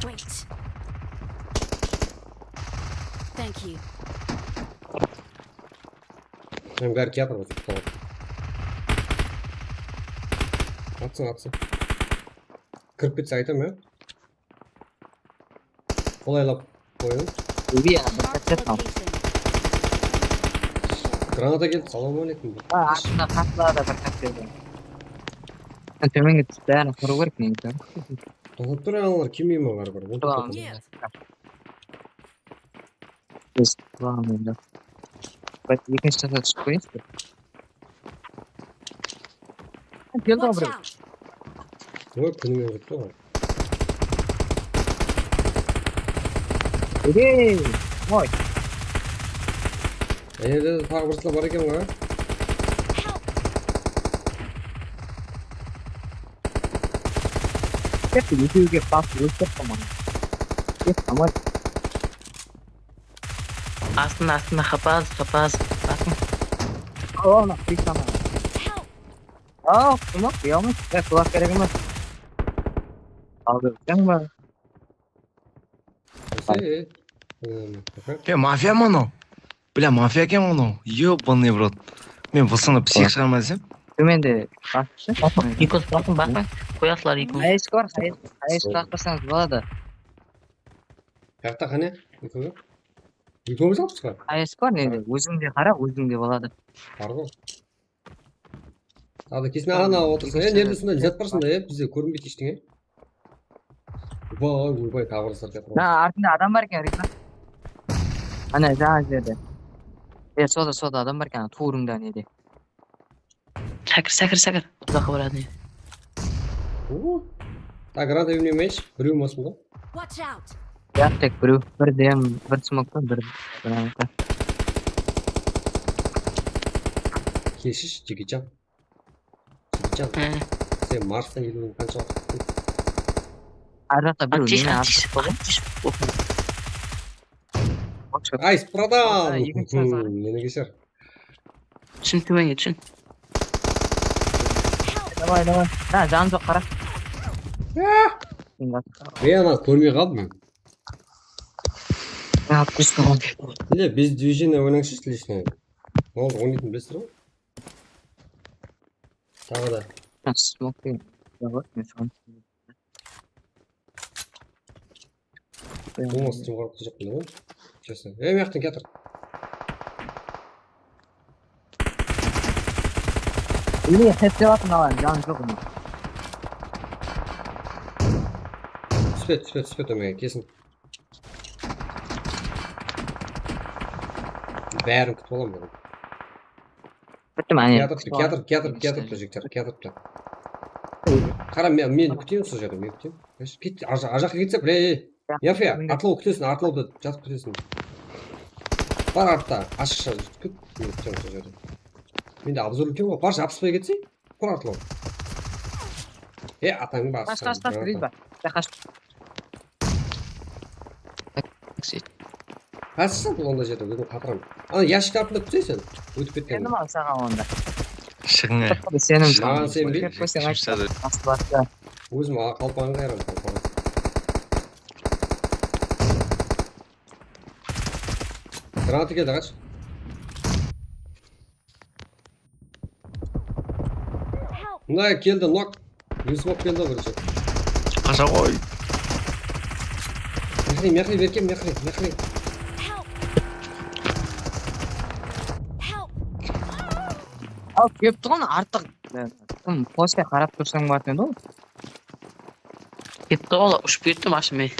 Wait. Thank you. Men bári kiyatır ǵoy. Atsın, atsın. Kirip ketse aytam ya. Qolaylap qoyıń. Granata keldi, salam aleykum. Ha, astında qasılarda bir qat berdi. Tómenge túsip, bárin qurıw kerek, negizinde. Toqtap tur, analar kelmey ma, báribir? Biz qılamız endi. Bak, ekinshi jaqqa túsip qoyayınshı. Keldi ǵoy birew. Oy, kúnimen urıptı ǵoy. Ey, oy. Ánede de taǵı bir sıla bar eken ǵoy. Tek ekewge basıp óltirip qoyman. Tek tamay. Astında, astında, qapaz, qapaz. Basıń. Al, al, mına, tek tamay. Al, qulaq, uyalmay. Ya, qulaq kerek emes. Al, dep, sen ba? Ey, ey. Ey, mafiya mınaw. Bля, mafiya eken mınaw. Ёбаный в рот. Men bosana psix shıǵarman desem. Tómende basıpshı. Tómende. Tómende. Tómende. Basıp qoyasızlar ekewin. Hayes bar, hayes, hayes qaqpasańız boladı. Qayaqta qáne? Ekewge? Ekewimiz alıp shıǵar. Hayes bar nede? Ózińde qara, ózińde boladı. Bar ǵoy. Tawda kesin ana otırsa. E, nerde sonday zat bar sonday, e, bizde kórinbeydi eshtińe. Oybay, oybay, tawda zat bar. Na, artında adam bar eken, Rita. Ana, jańa jerde. E, soda, soda adam bar eken, tuwrıńda nede. Sákir, sákir, sákir. Uzaqqa baradı ne. Oo. Tak, granata bilmeymiz. Birew masında. Watch out! Yaq, tek birew. Bir dem, bir smokta, bir granata. Keshish, Jigijan. Jigijan. He. Sen Marstan keliwin qansha waqıt kúttiń? Arjaqta birew, Atish, neme, atish, atish. Atish. Ayıs, bratan! Meni keshir. Túsin, tómenge túsin. Davay, davay. Ha, janı joq, qara. Ah! Men ana kórmey qaldım men. Ya, biz tamam. Mine, biz движение oynańshı, отлично. Boldı, oynaytın bilesizler ǵoy. Taǵı da. Ha, smoke. Ya, bak, men soǵan. Bolmasa, tim qorqıtı joq, bildim. Честно. Ey, mıyaqtan kiyatır. Mine, headshot atın alayın, janı joq onıń. Túspe, túspe, túspe, tómenge, kesin. Bárin kútip alaman men. Bittim, áne. Kiyatırıptı, kiyatırıptı, kiyatırıptı, jigitler, kiyatırıptı. Qara, men, men kúteyin sol jerde, men kúteyin. Ket, arjaqqa ketse, bile, ey. Yafiya, artlaw kútesiń, artlawda jatıp kútesiń. Bar artta, ashıqsha kút, men kúteyin sol jerde. Mende obzor úlken ǵoy, bar, jabıspay ketseń, qur artlaw. E, atań bar. Qash, qash, qash, Rid bar. Qash. Qash, bul onda jerde, ózim qatıram. Ana, yashik tartında kútseń sen, ótip ketken. Senim al saǵan onda. Shıǵıń, ay. Senim. Maǵan senbey. Kep qoysang, ayt. Ózim, a, qalpaǵın qayıraman, qalpaǵın. Granata keldi, qash. Mına keldi, nok. Win smoke keldi birinshi. Qasha qoy. Mehri, mehri, berkem, mehri, mehri. Al, kep tuǵın artıq. Kim, postqa qarap tursań bartın edi ǵoy. Ketti ǵoy, ushıp kettim ashımay.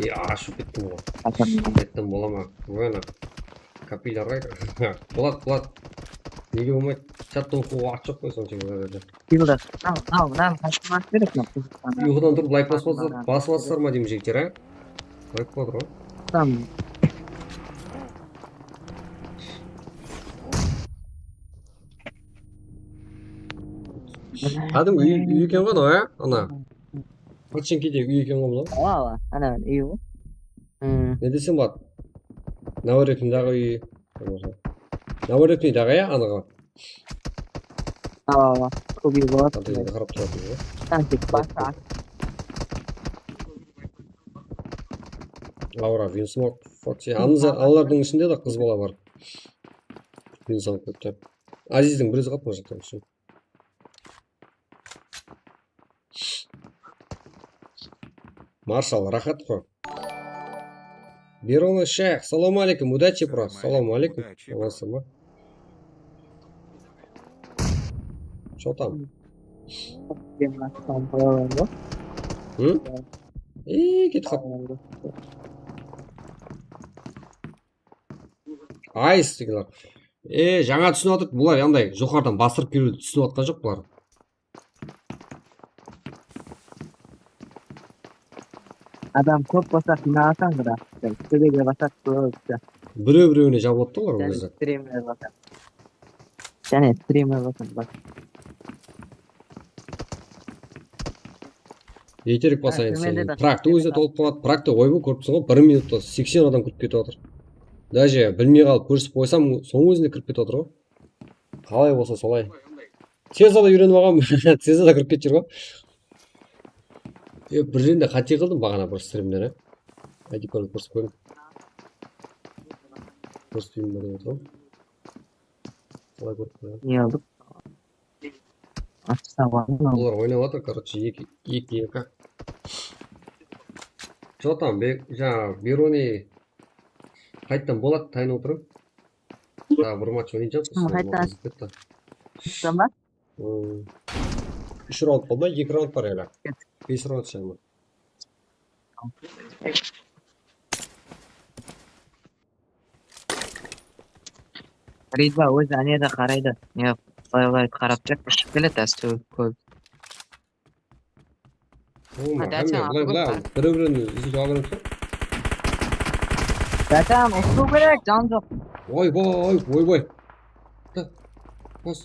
Ya, ashıp kettim ǵoy. Ashıp kettim, bola ma? Bueno. Kapiylarǵa. Bolad, bolad. Nege bolmaydı? Chatta oqıwǵa waqıt joq qoy, sonsha bizlerde. Bildi. Al, al, mınanı qashqan atı beredi mına. Uyqıdan turıp layk basıp atsa-, basıp atsızlar ma deymen, jigitler, a? Layk qoyıp atır ǵoy. Tamam. Kádimgi úy, úy eken ǵoy anaw, ya? Ana. Pochinki de úy eken ǵoy mınaw. Awa, awa. Ana, úy ǵoy. Hmm. Ne desem boladı? Navrepnidaǵı úy. Navrepnidaǵı, ya, anaǵı. Awa, awa. Kóp úy boladı. Qanday qarap turatın ǵoy. Tantik basa. Aura, Vinsmok, Foxy. Anıza-, analardıń ishinde de qız bala bar. Vinsmok dep. Azizdiń bir izi qapma jaqtan ushın. Marshal, raxat qo. Berona Shayx, salawma aleykum, udachi, bro. Salawma aleykum. Amasızba? Что там? Hı? Ey, ketip qaptı. Ayıs degin. E, jańa túsinip atır, bular anday joqarıdan bastırıp keliwdi túsinip atqan joq bular. Adam kóp bolsa qıynalasań, biraq. Tóbege basat kóp. Birew-birewine jabıladı da olar ol gezde. Jáne streamer basat. Jáne streamer basat, bas. Erterek basayın sen. Praktı ózine tolıp qaladı. Praktı, oybay, kórip tursań ǵoy, bir minutta seksen adam kirip ketip atır. Даже bilmey qalıp kórsip qoysam, sonıń ózinde kirip ketip atır ǵoy. Qalay bolsa solay. Tez ara úyrenip alǵan, tez ara kirip ketip júr ǵoy. E, bir jerinde qáte qıldım baǵana bir strimden, e. I D parol kórsetip qoyıń. Kórsetpeyim dep otırman. Qalay kórip qoyadı? Ne aldıq? Atsa barma? Bular oynap atır, короче, eki, eki, eki. Что там, be-, jańa Beruniy qayttan boladı, tayınıp otırıń. Taǵı bir match oynayjaqpız. Kim qayttan? Tamam. Hmm. Úsh raund qaldı ma? Eki raund bar ele. Bes raund shama. Ridva ózi áne de qaraydı. Ne, bılay-bılay qarap tur, ushıp keledi, áste kóp. Oy, ha, Dáten, bılay, bılay, biri-birinen izin jawab beremiz ba? Dáten, ushıw kerek, jan joq. Oy, boy, oy, boy. Bas.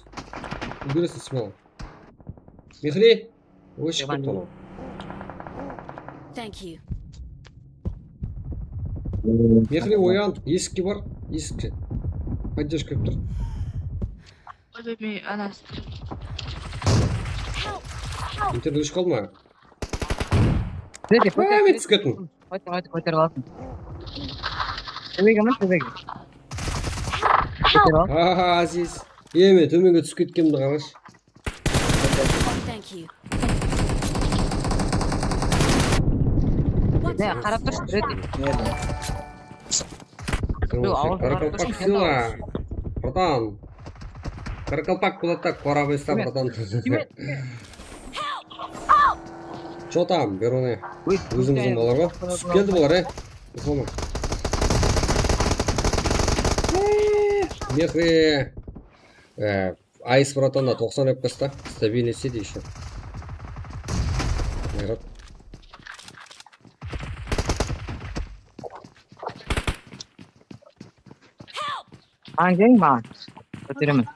Úlgeresiz, smelo. Mehri. Oy, shıqıp ketip. Thank you. Mehri, oyan, esikke bar, esikke. Поддержка berip tur. Oy, men anası. Internet óship qaldı ma? Kóter, kóter, men túsip kettim. Kóter, kóter, kóter alsın. Tebege min, tebege. Kóter al. Aha, Aziz. E, men tómenge túsip ketkenimdi qarash. Thank you. Ne, qarap turshı, Red. Короче, Karkolpak sila, братан. Karkolpak boladı da, korabısta, bratан. Что там, Beruniy? Ózimizdiń balalar ǵo. Túsip keldi bular, e. Uslama. Mehri. E, Ice, bratanda toqsan F P S ta, stabilno isleydi ещё. Mayrat. Maǵan keliń, maǵan. Kóteremen.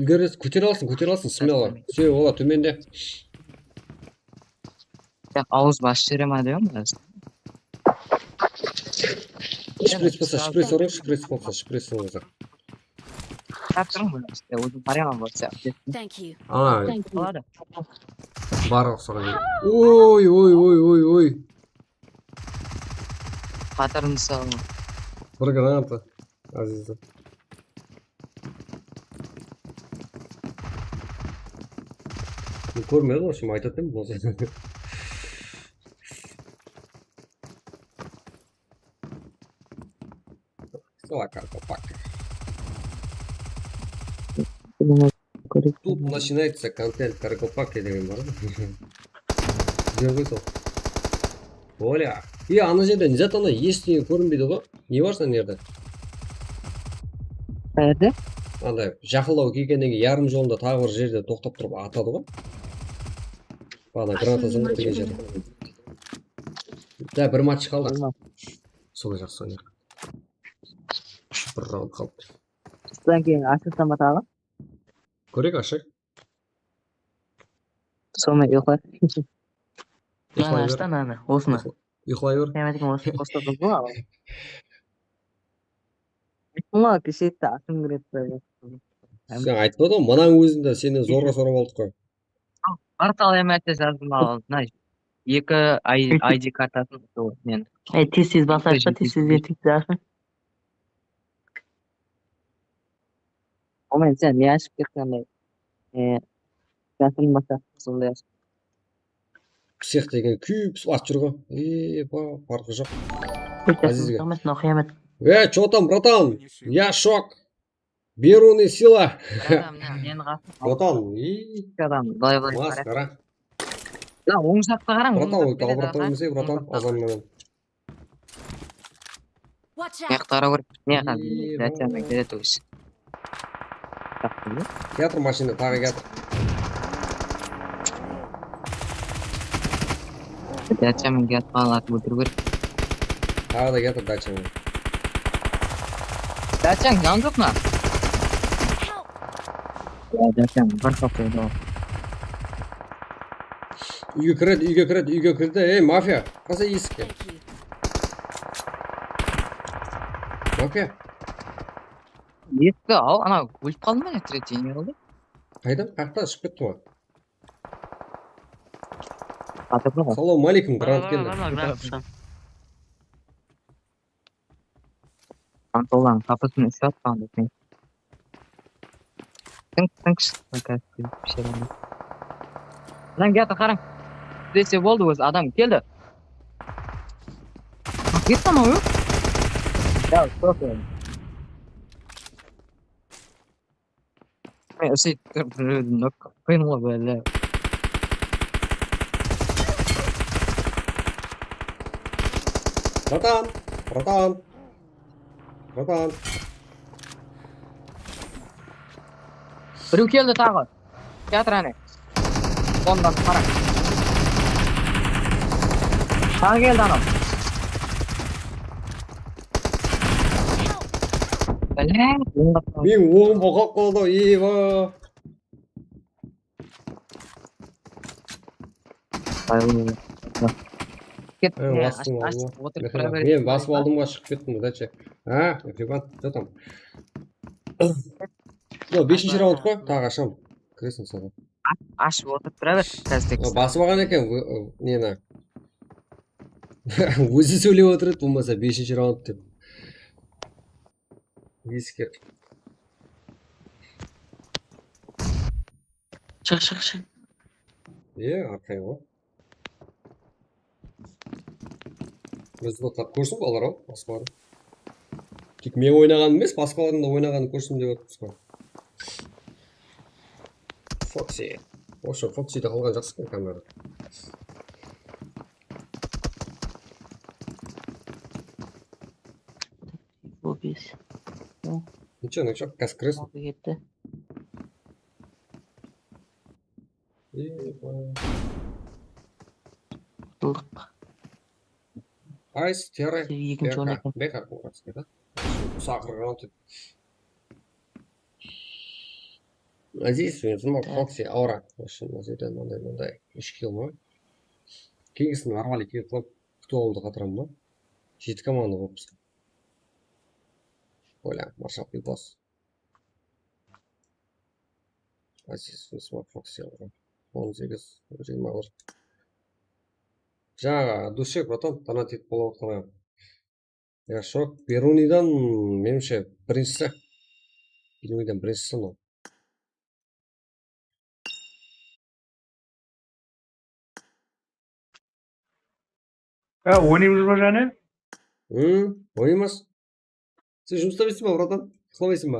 Úlgeresiz, kótere alsın, kótere alsın, smelo. Все, olar tómende. Tek awız bas jere ma degen biraz. Shpris bolsa, shpris urıń, shpris bolsa, shpris bolsa. Qarap turıń, bul işte, ózim qarayman bolsa. Thank you. Ana, boladı. Bar uqsar. Oy, oy, oy, oy, oy. Qatırın salıń. Bir granata, Azizde. Bul kórmedim, вообще, aytadı edim bolsa. Sala, Karkopak. Тут начинается контент Каркопаки degen bar ǵoy. Júr ǵoy sol. Оля. E, ana jerde ne zat, ana, esh ne kórinbeydi ǵoy. Ne bar sen jerde? Qayerde? Anday, jaqınlaw kelgennen keyin yarım jolında taǵı bir jerde toqtap turıp atadı ǵoy. Baǵana granata zıńǵıp turǵan jerde. Da, bir match qaldı. Sol jaqsı oynayıq. Bir raund qaldı. Usıdan keyin ashırsam ataǵı. Kóreyik, ashayıq. Sonı uyqı. Mına ashtan ana, osını. Uyqılay ber. Qıyamet eken, osını qosıp qoydı ǵoy. Ayttım ǵoy, keshette ashım kiredi dep. Sen aytpadıń, mınań ózinde sennen zorǵa sorap aldıq ǵoy. Portal M S jazdım al, mına eki I D kartasın men. Ey, tez-tez basayıq ta, tez-tez, tez-tez. Omen, sen ne ashıp ketken be? E, jasırınbasa, sonday ashıp. Psix degen kúyip at júr ǵoy. E, ba, parqı joq. Azizge. Qıyamet, no qıyamet. E, чё там, братан? Я шок. Беруный сила. Bratан, mına, meniń qasım. Bratан, и. Adam, bılay, bılay, maskara. Mına, oń jaqqa qarań, oń jaqqa qarań. Bratан, ol obratno emes, bratан, azan menen. Watch out! Mıyaqta qara kór. Ne qan? Dachiaman keledi ózi. Kiyatır mashina, taǵı kiyatır. Dachiaman kiyatır, qan atıp óltiriw kerek. Taǵı da kiyatır dachiaman. Dachiań jan joq ma? Ya, dachiań bir qapı edi. Úyge kiredi, úyge kiredi, úyge kirdi. Ey, mafiya, qasa esikke. Thank you. Mafiya. Eski al, ana ólip qaldı ma, tretiyni aldı? Qayda? Qayaqta shıǵıp ketti ǵoy. Atırdı ǵoy. Salawma aleykum, Grant keldi. Grant, Grant. Antolan qapısın islep qaldı sen. Tınk, tınk, shıqtı, kásip, bir şey boldı. Mınań, giyatı qarań. Dese boldı ózi, adam keldi. Ketti anaw, yoq? Ya, stop endi. Men iseytip turıp, qıyın ǵoy, bále. Bratan, bratan, bratan. Birew keldi taǵı. Kiyatır áne. Ondan qara. Taǵı keldi anaw. Bále, ońlap qaldı. Meniń oǵım boqap qaldı, eyba. Ay, ket, Ay, mine, bastıń ash-, ash-, aldı. Otırıp tura ber. Men basıp aldım ǵoy, shıǵıp kettim, udachi. Ha, Mehriban, что там? Mınaw beshinshi raund ǵoy, taǵı asham. Kireseń saǵan. Ash-, ashıp otırıp tura ber, házir tek. Basıp alǵan eken, neni. Ózi sóylep otır edi, bolmasa beshinshi raund dep. Esker. Shıq, shıq, shıq. E, arqayın ǵoy. Biz de tap kórsin, balalar, al, basqalardı. Tek men oynaǵanım emes, basqalardıń da oynaǵanın kórsin dep atırmız ǵoy. Foxy. Вообще, Foxyde qalǵan jaqsı eken kamera. Bul bes. Nıcho, nıcho, gaz kiresiń. Aldı ketti. Qutıldıq. Ayız, tiyarı. Ekinshi orın eken. Beka, beka, beka. Usaqırǵan tip. Aziz, men sınma Foxy, Aura. Вообще, mına jerde mınday, mınday. Úsh kill ma? Keyingisin normal eki kill qılıp, kútip alıwdı qatıraman ba? Jeti komanda bolıppız. Bólem, Marshall Pibos. Aziz, Usman, Foxy alǵan. On segiz, jigirma bir. Jańaǵı, dushe, bratan, donat etip bolıp atqan. Ya, shok, Beruniydan, menimshe, birinshisi. Beruniydan birinshisi mınaw. Ha, oynaymız ba, jáne? Hı, oynaymız. Sen jumısta emessen ba, bratan? Uxlamaysań ba?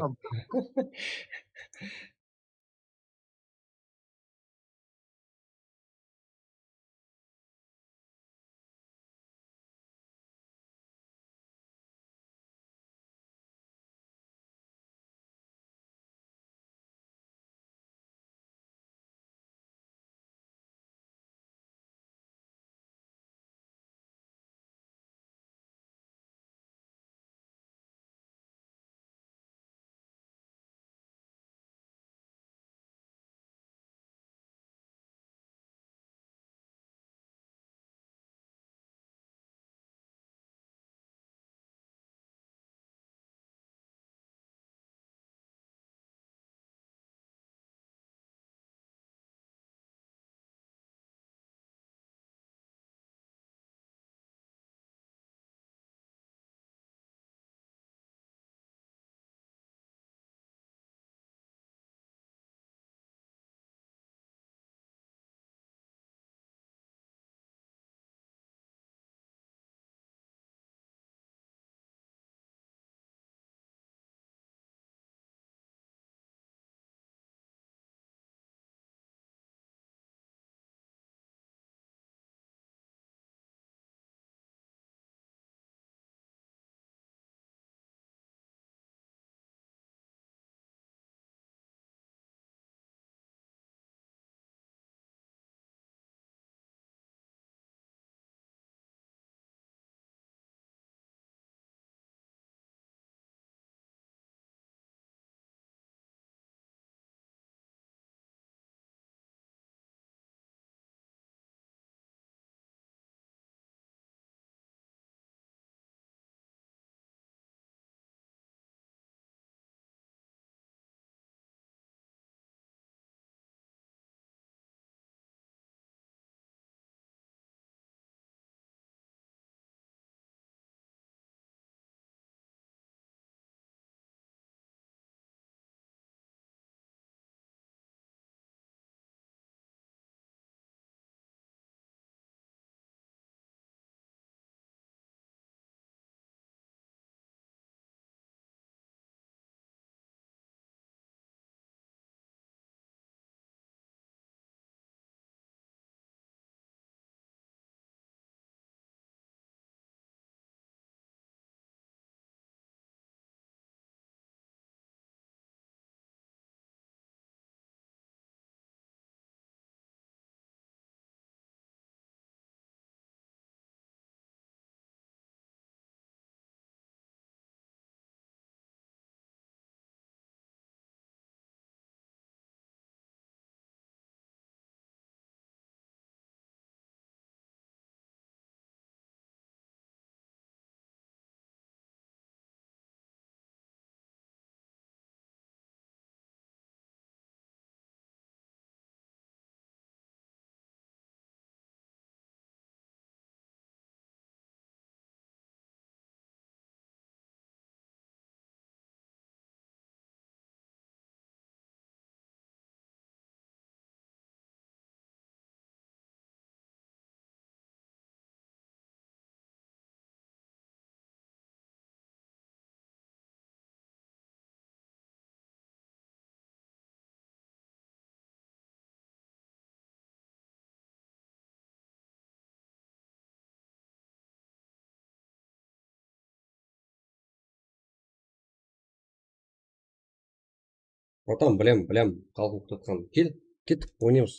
Bratan, bilem, bilem, xalıq kútip atqanın. Kel, kettik, oynaymız.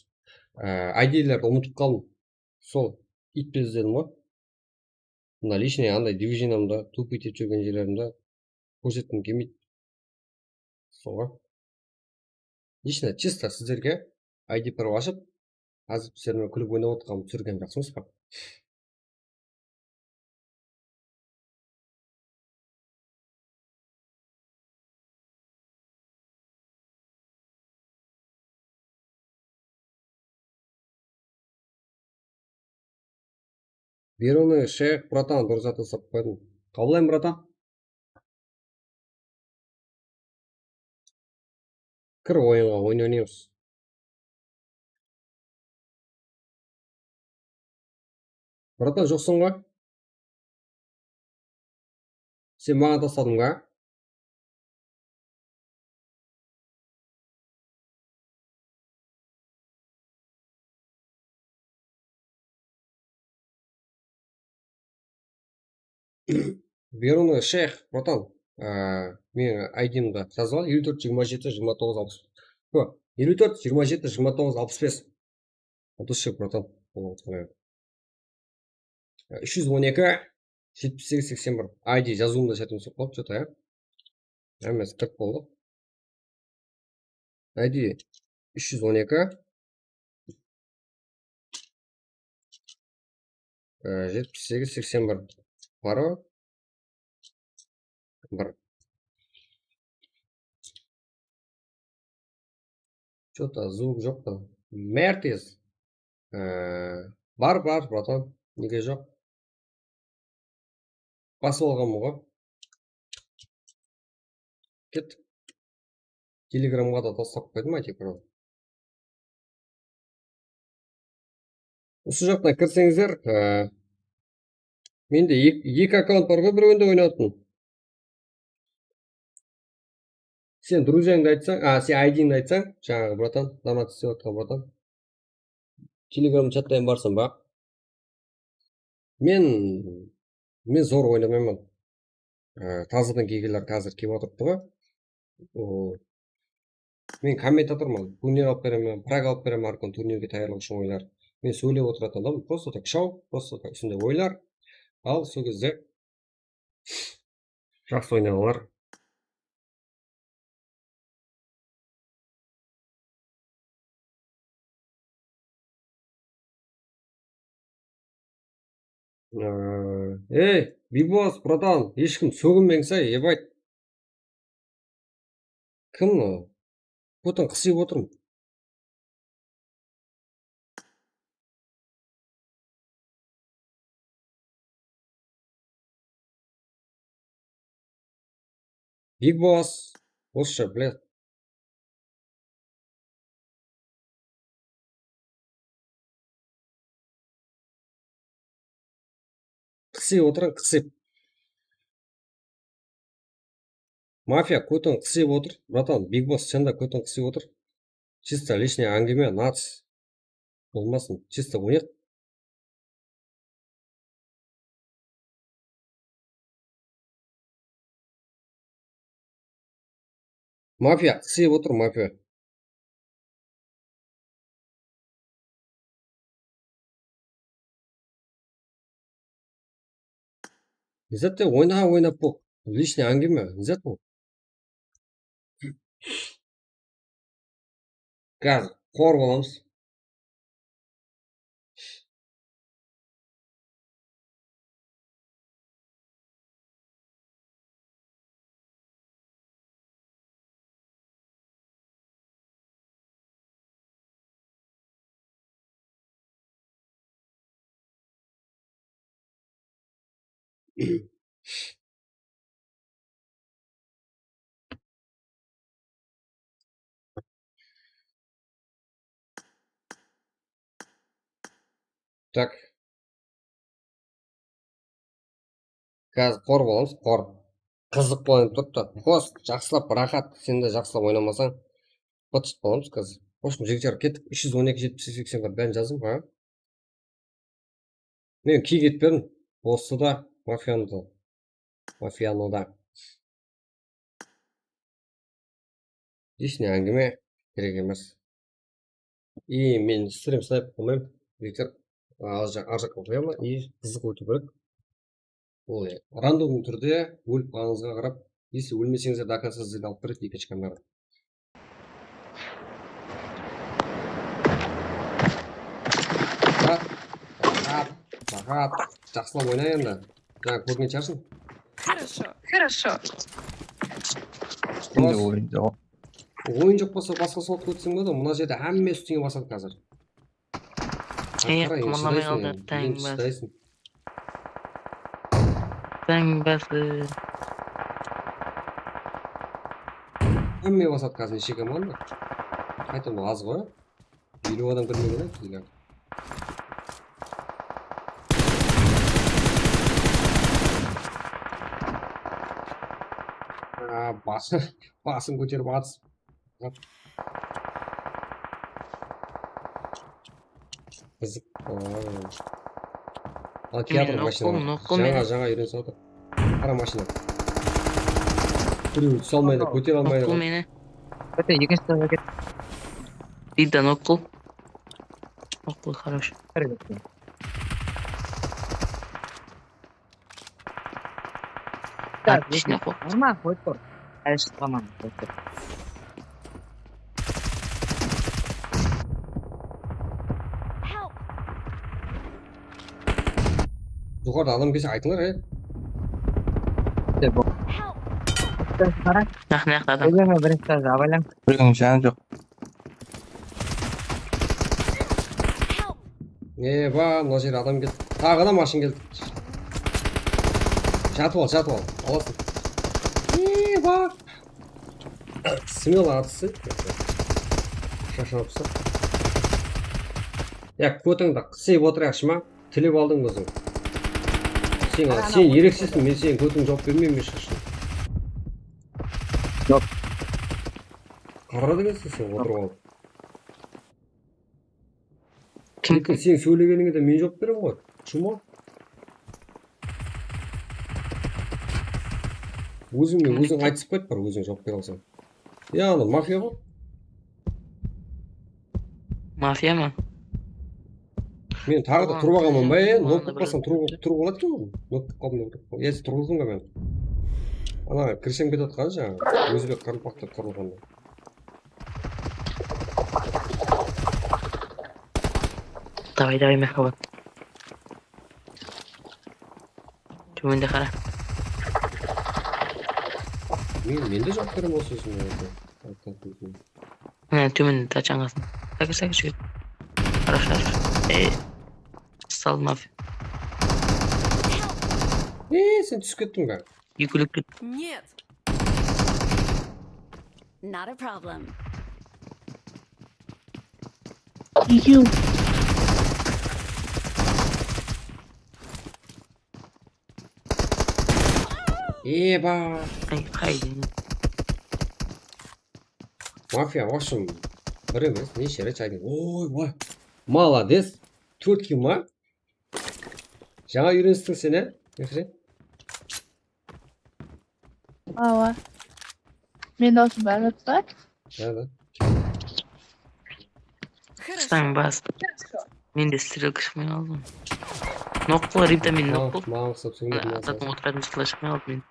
Á, I D'lerdi umıtıp qaldım. Sol iytpe izledim ǵoy. Mına личный anday движениемdi, тупить etip júrgen jerlerimdi kórsetkim kelmeydi. Soǵan. Лично чисто sizlerge I D pro ashıp, házir sizler menen kúlip oynap otırǵanımdı túsirgen jaqsı emes pa? Берёный шейх, братан, durıs zat tasap qoydım. Qabıllayın, bratан. Kir oyınǵa, oyın oynaymız. Bratан, joqsań ǵoy. Sen maǵan tasladıń ba? Беруный шейх, bratан, á, meniń I D'mdi jazıp al, eliw tórt, jigirma jeti, jigirma toǵız, alpıs. Ko, eliw tórt, jigirma jeti, jigirma toǵız, alpıs bes. От души, bratан. Bolıp atqan edi. Úsh júz on eki, jetpis segiz, seksen bir. I D jazıwımda shárt emes bolıp qaldı, что-то, ya. Hámmesi qırq boldı. I D úsh júz on eki, e, jetpis segiz, seksen bir. Paro. Bir. Что-то звук joq pa? Mertiz. E, bar, bar, bratан. Nege joq? Basıp alǵanmın ǵoy. Kettik. Telegramǵa da taslap qoydım, aytayıq, bro. Usı jaqtan kirseńizler, e, mende ek-, eki akkaunt bar ǵoy, birewinde oynap atırman. Sen друзьяńdı aytsań, a, sen I D'ńdi aytsań, jańaǵı, bratан, donat islep atqan, bratан. Telegram chattan barsań ba? Men, men zor oynamayman. Á, tazadan kelgenler házir kelip atırıptı ǵoy. O, men kommentatorman. Turnir alıp beremen, prag alıp beremen, hár kún turnirge tayarlıq ushın oyınlar. Men sóylep otıratuǵın adam, просто так shou, просто так usınday oyınlar. Al, sol gezde jaqsı oynaǵanlar. Ee, ey, Big Boss, bratан, hesh kim sóginbeń say, ебать. Kim o? Kótin qısıyıp otırım. Big Boss. Orıssha, блядь. Qısıyıp otırıń, qısıyıp. Mafiya, kótin qısıyıp otır. Bratан, Big Boss, sen de kótin qısıyıp otır. Чисто личный áńgime, nac. Bolmasın, чисто oynayıq. Mafiya, qısıyıp otır, mafiya. Izzat te oyna, oynap bol. Личный áńgime, Izzat bol. Házir qor bolamız. Так. Házir qor bolamız, qor. Qızıq bolıp turıptı. Xoş, jaqsılap, raxat. Sen de jaqsılap oynamasań, bıt-shıt bolamız házir. В общем, jigitler, kettik. Úsh júz on eki, jetpis segiz, seksen bir, bárin jazdım, ha? Men kiyik etip berdim. Bossı da, mafiyanı da. Mafiyanı da. Hech ne áńgime kerek emes. I men stream snayp qılmayman. Viktor, arjaq, arjaqqa qoyaman. I qızıq ótiw kerek. Ol ya, random túrde ólip qalǵanıńızǵa qarap, если ólmeseńizler, до конца sizlerge alıp beredi ekinshi kamera. Rahat, rahat, rahat. Jaqsılap oyna endi. Jańa kórgen shıǵarsıń. Хорошо, хорошо. Endi oyın joq. Oyın joq bolsa, basqa slotqa ótseń boladı. Mına jerde hámme ústińe basadı házir. Ey, qara, endi qımırlamay shıdaysań qaldı, endi, endi shıdaysań. Tań bası. Hámme basadı házir, neshe komanda? Qayta, bul az ǵoy. Eliw adam kirmegen edi bizge. A, bası, basın kóterip atıs. Qızıq. Al, kiyatır mashina. Jańa, jańa úyrenip atır. Qara mashina. Birew túse almaydı, kótere almaydı. Nokqıl meni. Kete, ekinshi tabaqqa ket. Biyda nokqıl. Nokqıl, хорош. Atishne qoq. Normal, qoyıp tur. Ále shıqpaman, qoyıp tur. Joqarıda adam kelse aytıńlar, e. Qara. Naq, naq adam. Birinshi janı joq. Eba, mına jerde adam keldi. Taǵı da mashın keldi. Jatıp al, jatıp al. Alasın. Eba. Smelo atısı. Shashırıpsın. Ya, kótińdi qısıyıp otırayıqshı ma? Tilep aldıń óziń. Sen, sen ereksizsiń, men seniń kótińe juwap bermeymen eshqashan. Joq. Qaradı ekensiń sen otırıp alıp. Kim? Sen sóylegenińe de men juwap beremen ǵoy. Shuma. Ózińmen óziń aytısıp qayt, bir óziń juwap bere alsań. Ya, anaw mafiya ǵoy. Mafiya ma? Men taǵı da turıp alǵanman ba, e? Nok bolıp qalsam turıp, turıp aladı eken ol. Nok bolıp qaldım, nok bolıp qaldım. Ya, turǵızdım ǵoy men. Ana, kirsem ketip atqanı jańa. Ózbek qaraqalpaqta qurılǵanda. Davay, davay, Mehribon. Tómende qara. Men, men de juwap beremen usı sózime. Mine, tómende tachangasın. Sakir, sakir, jigit. Qara, qara. Ey. Sal mafiya. Ey, sen túsip kettiń be? Yúkilik ket. Нет. Not a problem. Yu. Eba. Ay, qayın. Mafiya, в общем, bir emes, neshe ret aytayın. Oy, vay. Молодец. Tórt kill ma? Jańa úyrenistiń sen, e, Mehri? Awa. Men dawsım barıp atır. Há, da. Qıspań bas. Mende strelka shıqpay qaldı. Nok qıl, Ribda, men nok qıl. Maǵan uqsap sóylep. Atatıń otıratın jıqla shıqpay qaldı men.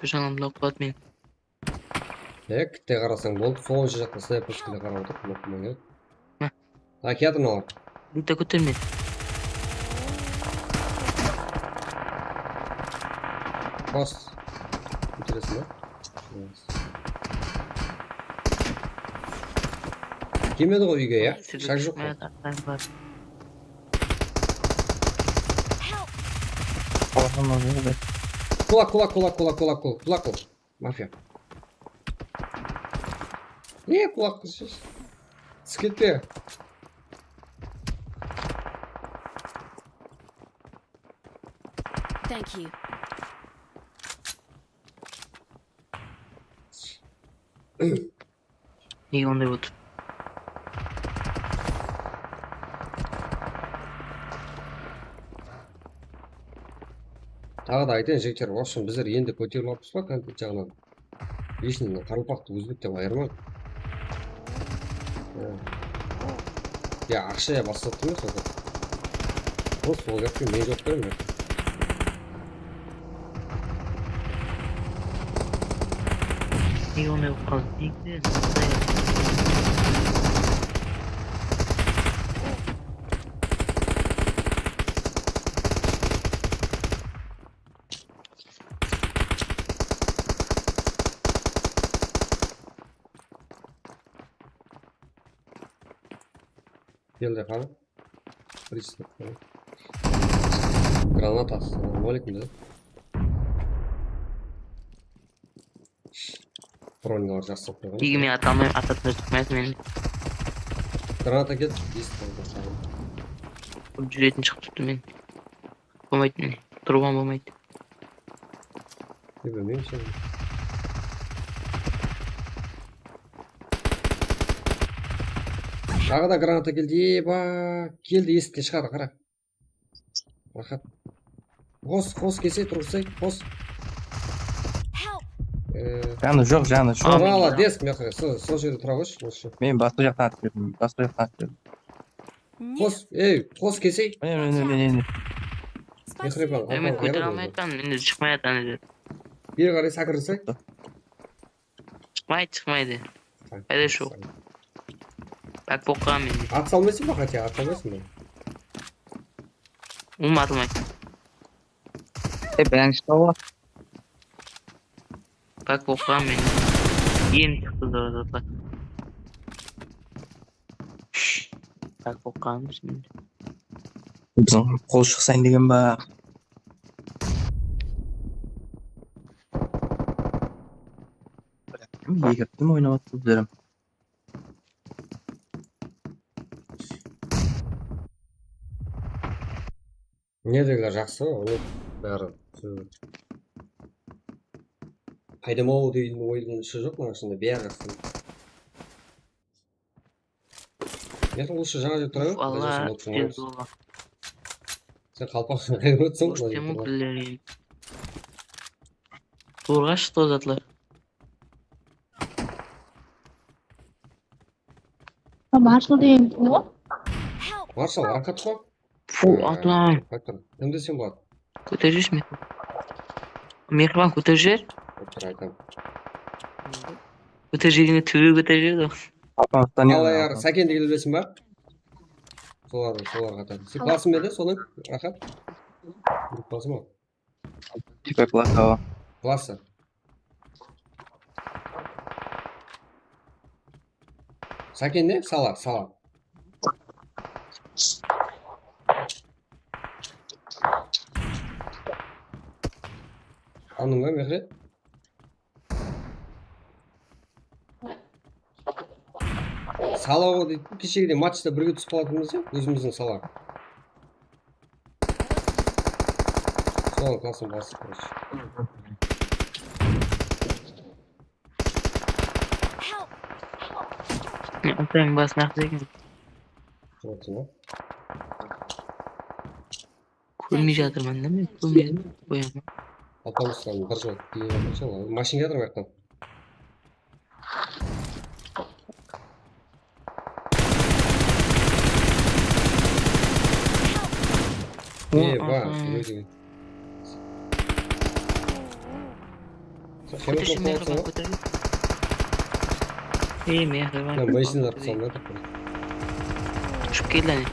Jańa nok qıladı men. Tek, tek qarasań boldı. Sol jaqta snayperskide qarap otır. Nok qılmay. Raketa mınalar. Bitta kóterme. Bas. Kóteresiń be? Kelmedi ǵoy úyge, ya? Shak joq ǵoy. Kulak, kulak, kulak, kulak, kulak, kulak, kulak. Mafiya. Ne kulak qız? Skette. Thank you. Nege onday boldı? Taǵı da aytayın, jigitler, вообщем, bizler endi kóterilip atırmız ba, kontent jaǵınan. Eshińnen qaraqalpaqtı ózbekten ayırmań. Ya, aqshaya baslattı emes, ol. Просто ol gapke men juwap beremen. Nege onday bolıp qaldı? Nege? Keldi, qani. Pриступ. Granata. Assalamu aleykum, dedi. Bronyalar jaqsı bolıp turǵan. Tegime ata almayman, atatın túrtmez meni. Granata keldi. Esik boldı. Júretin shıǵıp turıptı men. Bolmaydı mine. Turıp bolmaydı. Bilmeymen sen. Taǵı da granata keldi. Eba, keldi, esikten shıǵadı, qara. Rahat. Qos, qos kese turǵısay, qos. Janı joq, janı joq. Молодец, Mehre, sol, sol jerde tura qoyshı, lóshe. Men basqa jaqtan atıp berdim, basqa jaqtan atıp berdim. Qos, ey, qos kesey. Mine, mine, mine, mine. Mehriban, men kótere almay atırman, men shıqpay atırman. Beri qaray sákirsek. Shıqpaydı, shıqpaydı. Qayda joq. Bak boqqan men. At salmaysań ba, хотя, at salmaysań ba? Ulıwma atılmaydı. E, birinshi tawa. Bak boqqan men. Em shıqtı da, da, da. Bak boqqanım şimdi. Biziń qol shıqsayın degen ba? Eki kim oynap atır bizler? Neredegiler jaqsı, ol bári. Qaydam-aw deydiń oyınıń ushı joq, mına shında bári jaqsı. Mehriban, usı jańa jerde turaver. Uf, Alla, tez bola. Sen qalpaqsın qayırıp atsań, mına jerde turǵan. Tuwrıǵa shıqtı ol zatlar. Marshal degen kim ol? Marshal, raxat pa? Fu, atam. Qaytır. Kimdi sen, Bolat? Kóterip jibershi, Mehriban. Mehriban, kóterip jiber. Kóter, aytam. Kóterip jibergende túbe kóterip jiberedi ǵoy. Atam, Staniyar. Al, ayar, Sákendi kelip bilesiń ba? Solar, solar qatar. Sen klasın berde, solar, raxat. Klasın ba? Tipa klası. Klası. Sáken ne? Sala, sala. Anıń ba, Mehret? Sala ǵoy deydi. Keshegide matchta birge túsip qalatınbız ya, ózimizdiń sala. Sol klasın bası, короче. Atayıń basın aqsa eken. Kórmey jatırman da men, kórmey qoyaman. Atamızdan bir jıl keyin mashinge jatır mıyaqtan. Eba, júredi. Kótershi, Mehriban, kóter. Ey, Mehriban. Mına mashinalar salmay atır. Ushıp keldi, áne.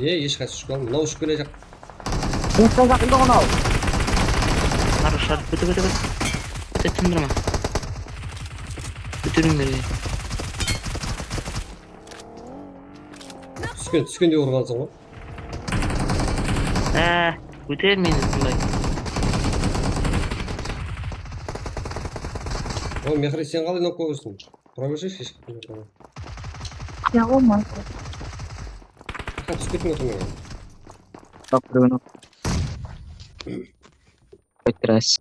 Ey, hesh qaysı ushıp kelmedi. Mınaw ushıp kele jaq. Ushıp jaq, indi mınaw. Sarı, sarı, kóte, kóte, kóte. Kóte, tındıramın. Kóterińler. Túsken, túskende urıp alsań ǵoy. Á, kóter meni, usınday. Oy, Mehri, sen qalay nokka urırsıń? Tura bershekshi, hesh kim joq. Ya, olmaz. Aka, túsip ketiń, oturmay. Bak, bir oyun. Qaytırasız.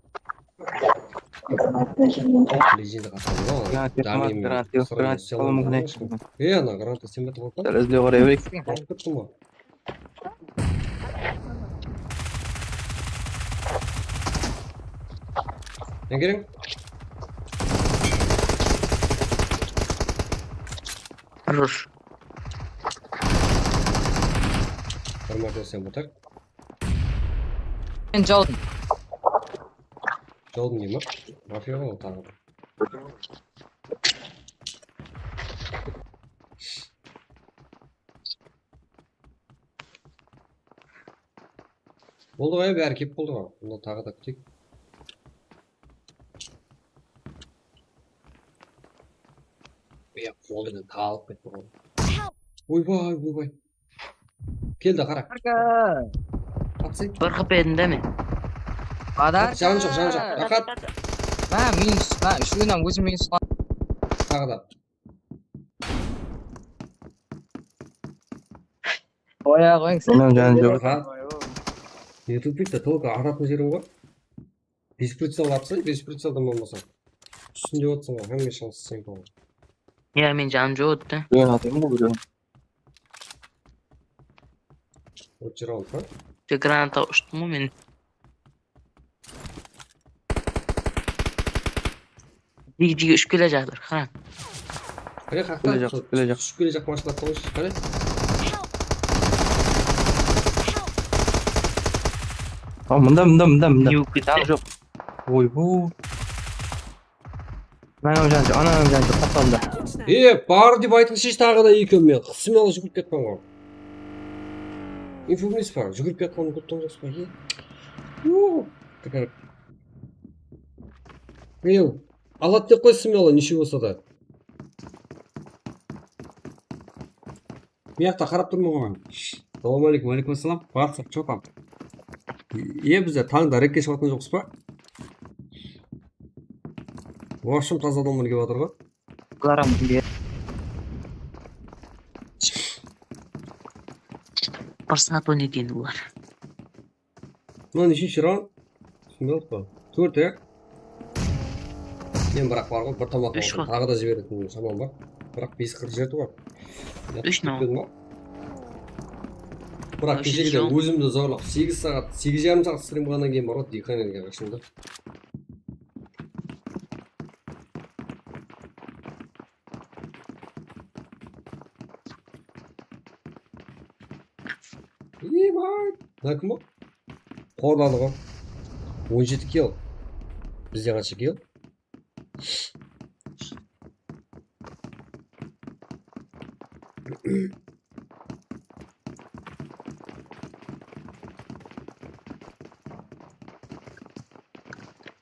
Legend qatarı ǵoy. Granat yoq, granat yoq, granat yoq, granat yoq, granat yoq. E, ana granata sen betip alıp. Sál izlew qaray bereyik. Alıp kettim ǵoy. Ne kerek? Хорош. Bir márte sen batar. Men jaldım. Jaldım deyim ba? Mafiya ol taǵı. Boldı ǵoy, bári kep boldı ǵoy. Bunda taǵı da kúteyik. Ya, qol menen taǵılıp ketti ǵoy. Oybay, oybay. Keldi, qara. Atsay. Bir qıp edim de men. Janı joq, janı joq. Raqat. Ma, minus, ma, úshewinen ózim minus. Taǵı da. Qoya qoyıń sen. Onnan janı joq. Raqat. Ne tupik te, только atatın jerim ǵoy. Bes pricel atsa, bes pricelden bolmasa. Túsinde otsań ǵoy, hámme shansı seniki ǵoy. Ya, men janım joq edi. Birew atayım ǵoy, birew. Otiraldı ma? Tek granata ushtım ǵoy men. Jige, jige ushıp kele jatır, qara. Mine qaqta, Kele jaq, kele jaq. Ushıp kele jaq mashina atqan ǵoy, qara. A, mında, mında, mında, mında. Ne bolıp ketti? Janı joq. Oybu. Anam janı joq, anam janı joq, qaptalımda. E, bar dep aytıńshı, taǵı da eki men qısım alıp júgirip ketpen ǵoy. Info emes pa? Júgirip kiyatqanın kórip turıpsız ba? E? Yoo. Birew aladı dep qoy, smelo, neshe bolsa da. Mıyaqta qarap turman ǵoy. Salawma aleykum. Aleykum assalam. Barsa, chopam. E, bizler tańda rekke shıǵatqan joqpız ba? Вообщем, taza adamlar kelip atır ǵoy. Bular ham bir saat oynaydı endi bular. Mına neshinshi raund? Smelo pa? Tórt, e? Men biraq bar ǵoy, bir tamaq Úsh ǵoy. Taǵı da jiberetin shamam bar. Biraq bes qırq jeti bar. Úsh nol. Biraq Úshinshi keshegide raund. Ózimdi zorlap segiz saat, segiz jarım saat strim qılǵannan keyin bar ǵoy, diyqan elge qashamda. Ебать! Mına kim ol? Qorladı ǵoy. On jeti kill. Bizde qansha kill?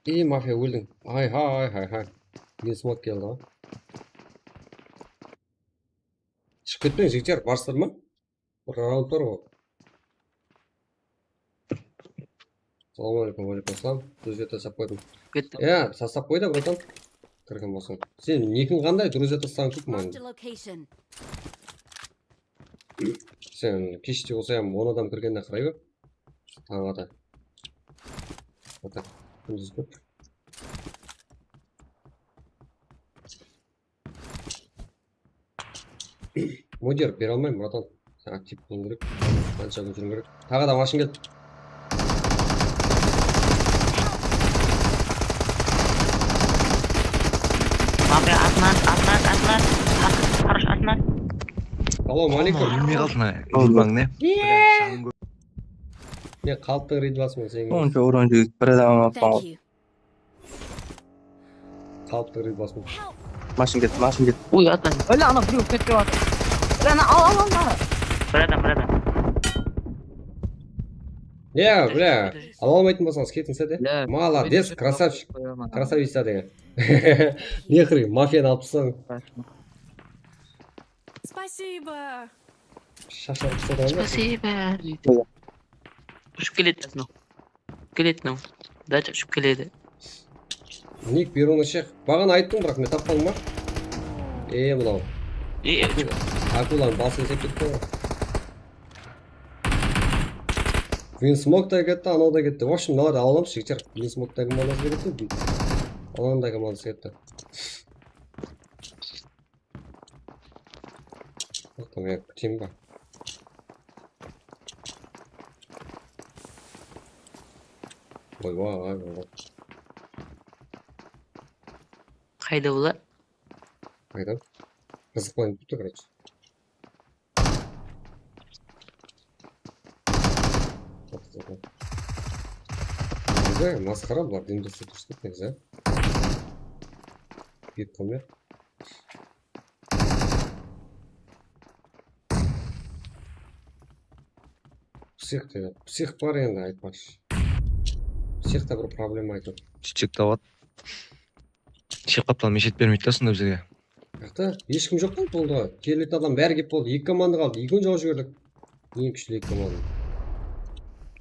Ey, mafiya, óldiń. Ay, hay, hay, hay. Birinshi smok keldi ǵoy. Shıǵıp ketpeń, jigitler, barsızlar ma? Bir raund bar ǵoy. Salawma aleykum, wa aleykum assalam. Druzya taslap qoydım. Ketti. Ya, taslap qoy da, bratan. Kirgen bolsań. Sen nikiń qanday? Druzya taslaǵan kóp maǵan. Marked a location. Sen keshte bolsa hám on adam kirgenine qaray ber. Tańǵa da. Atak, kúndiz kóp. Mudir, bere almayman, bratan. Sen aktiv bolıw kerek. Qansha kún júriw kerek. Taǵı da mashina keldi. Mafiya, atın at, atın at, atın at. Har-, har-, atın at. Salawma aleykum. Bilmey qaldım, ana. Bilbań ne? Ne, qalıptıń reyd basıma sen. Onsha uran júrip, bir adam alıp Thank qaldı. You. Qalıptıń reyd basıma. Mashın ketti, mashın ketti. Uy, atın. Öyle ana, birew ketip atır. Öyle ana, al, al, al, al. Bir adam, bir adam. Ya, bля, ala almaytın bolsańız ketińiz de. Bля, Молодец, men красавчик. Qoyaman. Красавица degen. Ne qırıy, mafiyanı alıp taslań. Спасибо. Shashaq qısadı ǵoy. Спасибо. Ushıp keledi mınaw. Ushıp keledi mınaw. Dacha ushıp keledi. Nik, berunı shek. Baǵana ayttıń, biraq men tappadım ba? E, mınaw. E, Akulanıń bası esep ketti ǵoy. Win smok ta ketti, anaw da ketti. В общем, mınalardı ala alamız, jigitler. Win smok ta komandası ketti. Alanın da komandası ketti. Toqta, men kúteyim ba? Oybay, oybay. Qayda olar? Qayda? Qızıqlanıp turıptı, короче. Bizde masqara bular, demdesi durıs ketpeymiz, a? Kuyip qalmay. Psix dedi. Psix bar endi, aytpaqshı. Psixta bir problema aytıp. Chek tawat. Chek qaptan meshet bermeydi da sonda bizlerge. Aqta, hesh kim joq ta, boldı ǵoy. Keledi adam, bári kelip boldı. Eki komanda qaldı, ekewin jawıp jiberdik. Eń kúshli eki komanda.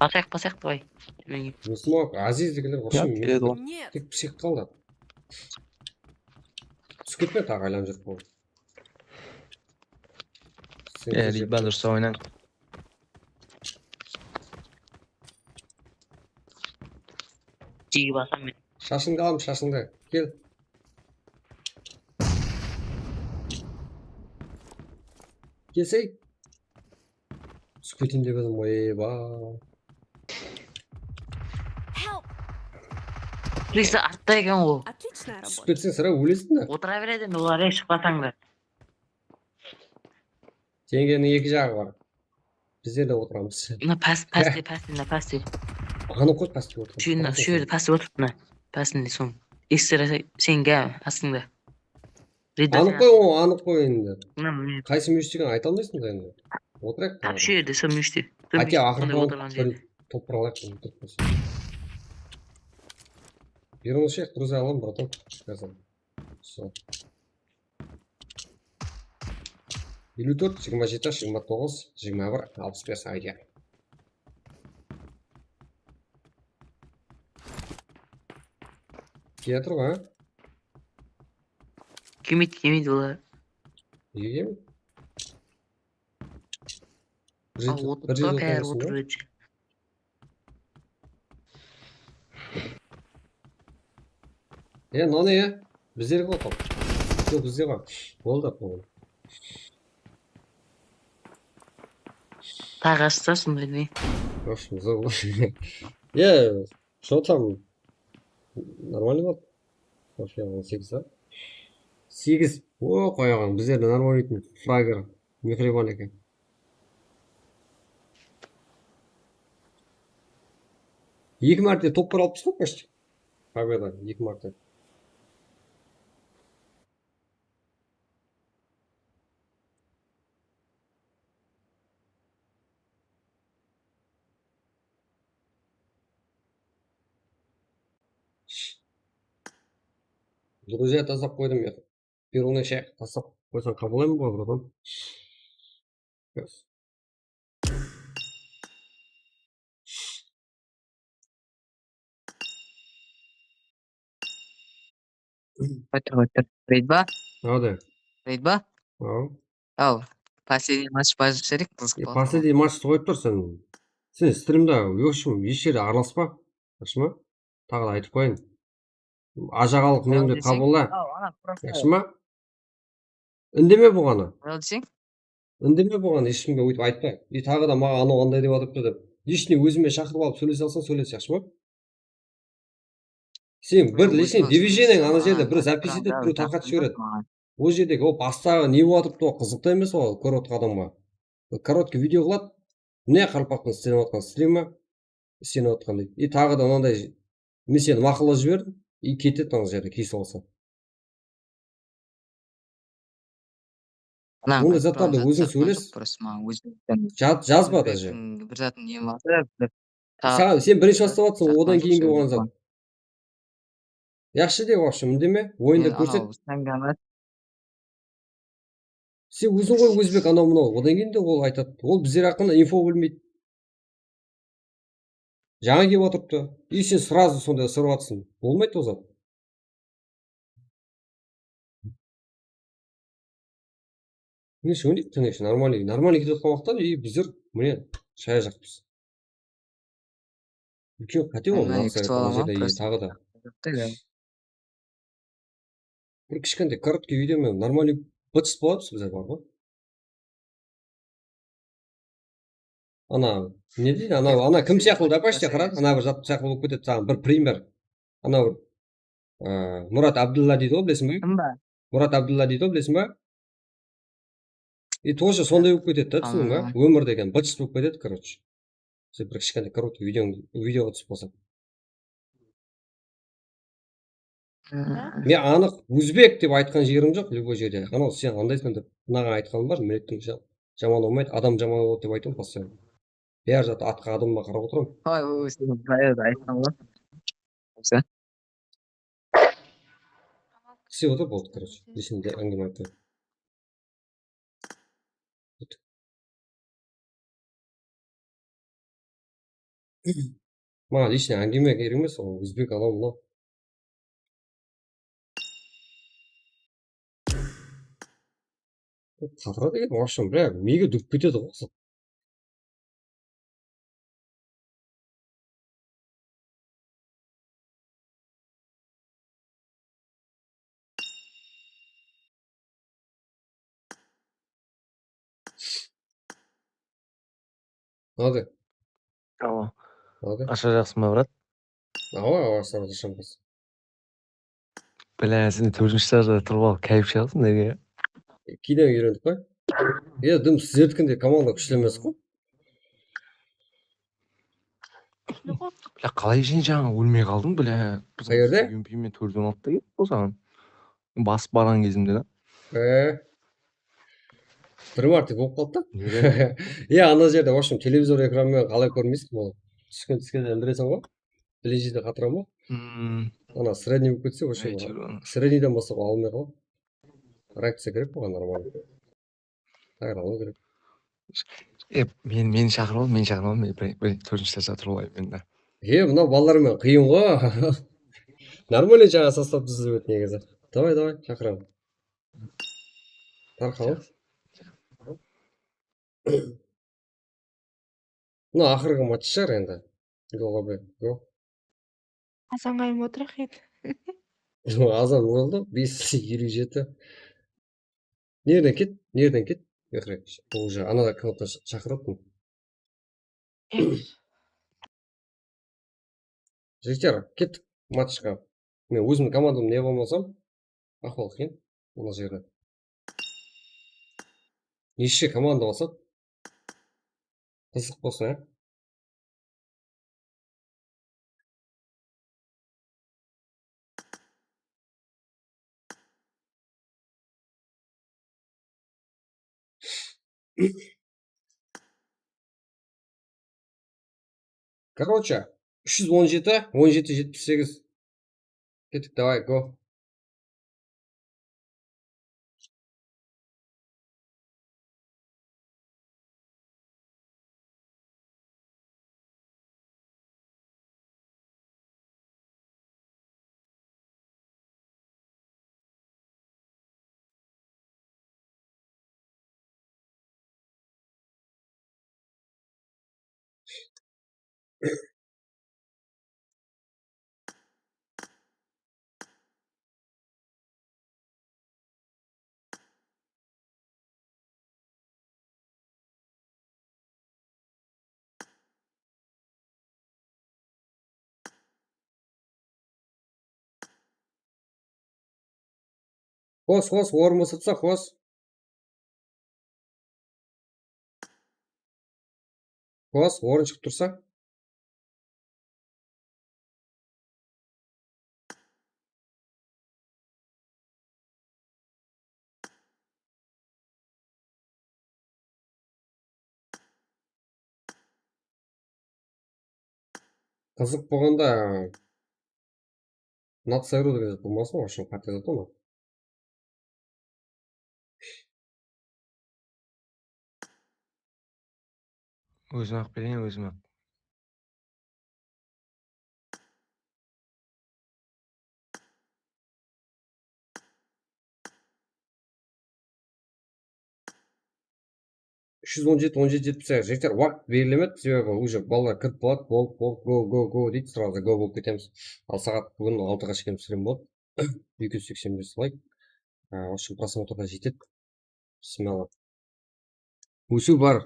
Basayıq, basayıq, давай. Túmenge. Musmok, Aziz degenler Ya, вообще keledi ǵoy. tek psix qaldı. Túsip ketpe, taǵı aylanıp júrip boldı. Sen Ya, kózep Riba tur. Dursa oynang. Jegi basam men. Shashıńdı alım, shashıńdı. Kel. Kelsey. Túsip keteyin dep edim ǵoy, eyba. Help! Krista artta eken ol. Отличная Túsip работа. ketseń, sirá ólesiń da. Otıra beredi endi olar, ey, shıqpasań da. Teńgeniń eki jaǵı bar. Bizler de otıramız. Mına pás, páste, páste, mına páste. Anıq qoy, páste otırıp. Shu, mına, shu jerde páste otırıptı, mına. Pásinde sol. Ekstra senge, astında. Rida Anıq sen qoy, astında. O, anıq qoy endi. Mına, mına. Qaysı múyishti ekenen ayta almaysıń da endi. Otırayıq. Tap shu jerde, sol múyishte. Sol Áke, múyishte, aqırı sonday soń otırǵan bir jerde. Topır alayıq, turıp bolsa. Берём всех, друзья, alam, братан. Shıkasan. Sol. Eliw tórt, jigirma jeti, jigirma toǵız, jigirma bir, alpıs bes, ayda. Kiyatır ǵoy, a? Kelmeydi, kelmeydi olar. Nege kelmeydi? Bir Al, jeti, bir otırıp jeti tur, bári otırasıń ba? Otır edi. E, mına ne ya? Bizlerge otır. Yoq, bizde bar. Boldı, boldı. Taǵı ashsa, sonday ne? В общем, zor. Ya, что там? Нормально boldı. Вообще, on segiz, a? Segiz. O, qoyaǵan. Bizlerde нормально fragger. Mehribon eken. Eki márte topar alıpsız ǵoy, почти. Победа, eki márte. Друзья, taslap qoydım ya. Перуный shayx taslap qoysań, qabıllaymın ǵoy, bratан. Qoytır, qoytır. Reyd ba? Hadi. Reyd ba? Al. Al. Последний match bajırıp jiberik, qızıq E, boladı. Последний matchtı qoyıp tur sen. Sen strimda, в общем, hesh jerde aralaspa. Yaqshı ma? Taǵı da aytıp qoyayın. Ajaǵalıq mende tabılla. Yaqshı ma? Indeme buǵana. Al deseń? Indeme buǵana, hesh kimge óytip aytpa. E, taǵı da maǵan anaw anday dep atırıptı dep. Личный ózime shaqırıp alıp sóylese alsań, sóyles, yaqshı ma? Sen bir личный движениеń ana jerde bir запись etip, birew tarqatıp jiberedi. Ol jerdegi, o, bastaǵı ne bolıp atırıptı, o qızıqlı emes, o kórip otırǵan adamǵa. Короткий video qıladı. Mine, qaraqalpaqtıń islenip atqan strimi, islenip atqan deydi. E, taǵı da mınanday, men seni maqıllap jiberdim. E, ketedi ana jerde, kiyis alsa. Onday zatlardı óziń sóyles. Jaz-, jazba даже. Bir zatın ne bar? Saǵan, sen birinshi baslap atırsań, odan keyingi bolǵan zat. Yaqshı de, в общем, indeme, oyında kórset. Sen óziń ǵoy ózbek, anaw-mınaw. Odan keyin de ol aytadı. Ol bizler haqqında info bilmeydi. Jańa kelip otırıptı. И sen сразу sonday ısırıp atırsıń. Bolmaydı ol zat. Mine, shunday, конечно, нормальный, нормальный ketip atqan waqıtta, и bizler, mine, shayajaqpız. Úlken qáte ol, mına jerde, e, taǵı da. Bir kishkentay короткий video menen нормальный bıtıs bolamız bizler, bar ǵoy. Ana, ne deydi? Ana, ana kim sıyaqlı da, почти, qara, ana bir zat sıyaqlı bolıp ketedi, saǵan bir primer. Ana bir Murat Abdulla deydi ǵoy, bilesiń be? Kim ba? Murat Abdulla deydi ǵoy, bilesiń be? И тоже sonday bolıp ketedi da, túsindiń be? Ómir degen bıt-shıt bolıp ketedi, короче. Sen bir kishkene короткий videoń, videoǵa túsip qalsań. Men anıq ózbek dep aytqan jerim joq, любой jerde. Anaw sen andaysań dep, mınaǵan aytqanım bar, millettiń ja-, jamanı bolmaydı, adam jamanı boladı dep aytıwım постоянно. Bári zatı atqa, adamǵa qarap otıraman. Ay, o, sen bayırda aytqan ǵoy. Sen? Всё, da boldı, короче. Lishinde áńgime aytpayın. Maǵan lishne áńgime kerek emes, ol ózbek alamın ǵoy. Qatıradı eken, вообще, бля, miyge dúrip ketedi ǵoy. Hadi. Awa. Hadi. Asha jaqsıń ba, brat? Awa, awa, saǵan jaqsıń. Bilá, sen de tórtinshi etajda turıp alıp, kayıp shıǵasıń, nege? Keyden úyrendik pa? Ya, dım sizlerdikińdey komanda kúshli emes ǵoy. Bilá, qalay sen jańa ólmey qaldıń, bilá? Qayerde? Empiymen tórt on altıda kelip qol saǵan. Basıp barǵan gezimde da. E. Bir márte bolıp qaldı da. Neden? Ya, ana jerde, в общем, televizor ekranı menen qalay kórmeysiz, ol túsken túsken ildireseń ǵoy. Birinshide qatıraman ǵoy. Ana, средний bolıp ketse, в общем, среднийden baslap alınbay qaldı. Reakciya kerek buǵan, нормально. Tayarlanıw kerek. E, men, meni shaqırıp al, meni shaqırıp al, men bir, bir tórtinshi etajda turıp alayın men de. E, mınaw balalar menen qıyın ǵoy. Нормально, jańa sostav dúzilip edi negizi. Давай, давай, shaqıraman. Tarqal. Mına aqırǵı match shıǵar endi. Go, go, go. Azanǵa otıraq edi. Azan boldı, bes eliw jeti. Nerden ket? Nerden ket? Уже anada knopka shaqırıptım. Jigitler, kettik matchqa. Men ózimniń komandamdı ne qılmasam, ahwal qıyın mına jerde. Neshe komanda bolsa, qızıq bolsa, ya. Короче, úsh júz on jeti, on jeti jetpis segiz. Kettik, давай, go. Xos, xos, orın bosatsa, xos. Xos, orın shıǵıp tursa. Qızıq bolǵanda, nadsaveru degen zat bolmasın, вообще, qáte zat ǵoy. Ózim-aq bereyin, ózim-aq. Úsh júz on jeti, on jeti, jetpis segiz, jigitler, waqıt berilemedi, sebebi уже balalar kirip boladı, boldı, boldı, go, go, go deydi, сразу go bolıp ketemiz. Al saǵat búgin altıǵa shekem stream boladı. Eki júz seksen bes layk. Aa, в общем, просмотрǵa jetedi. Bismillah. Ósiw bar.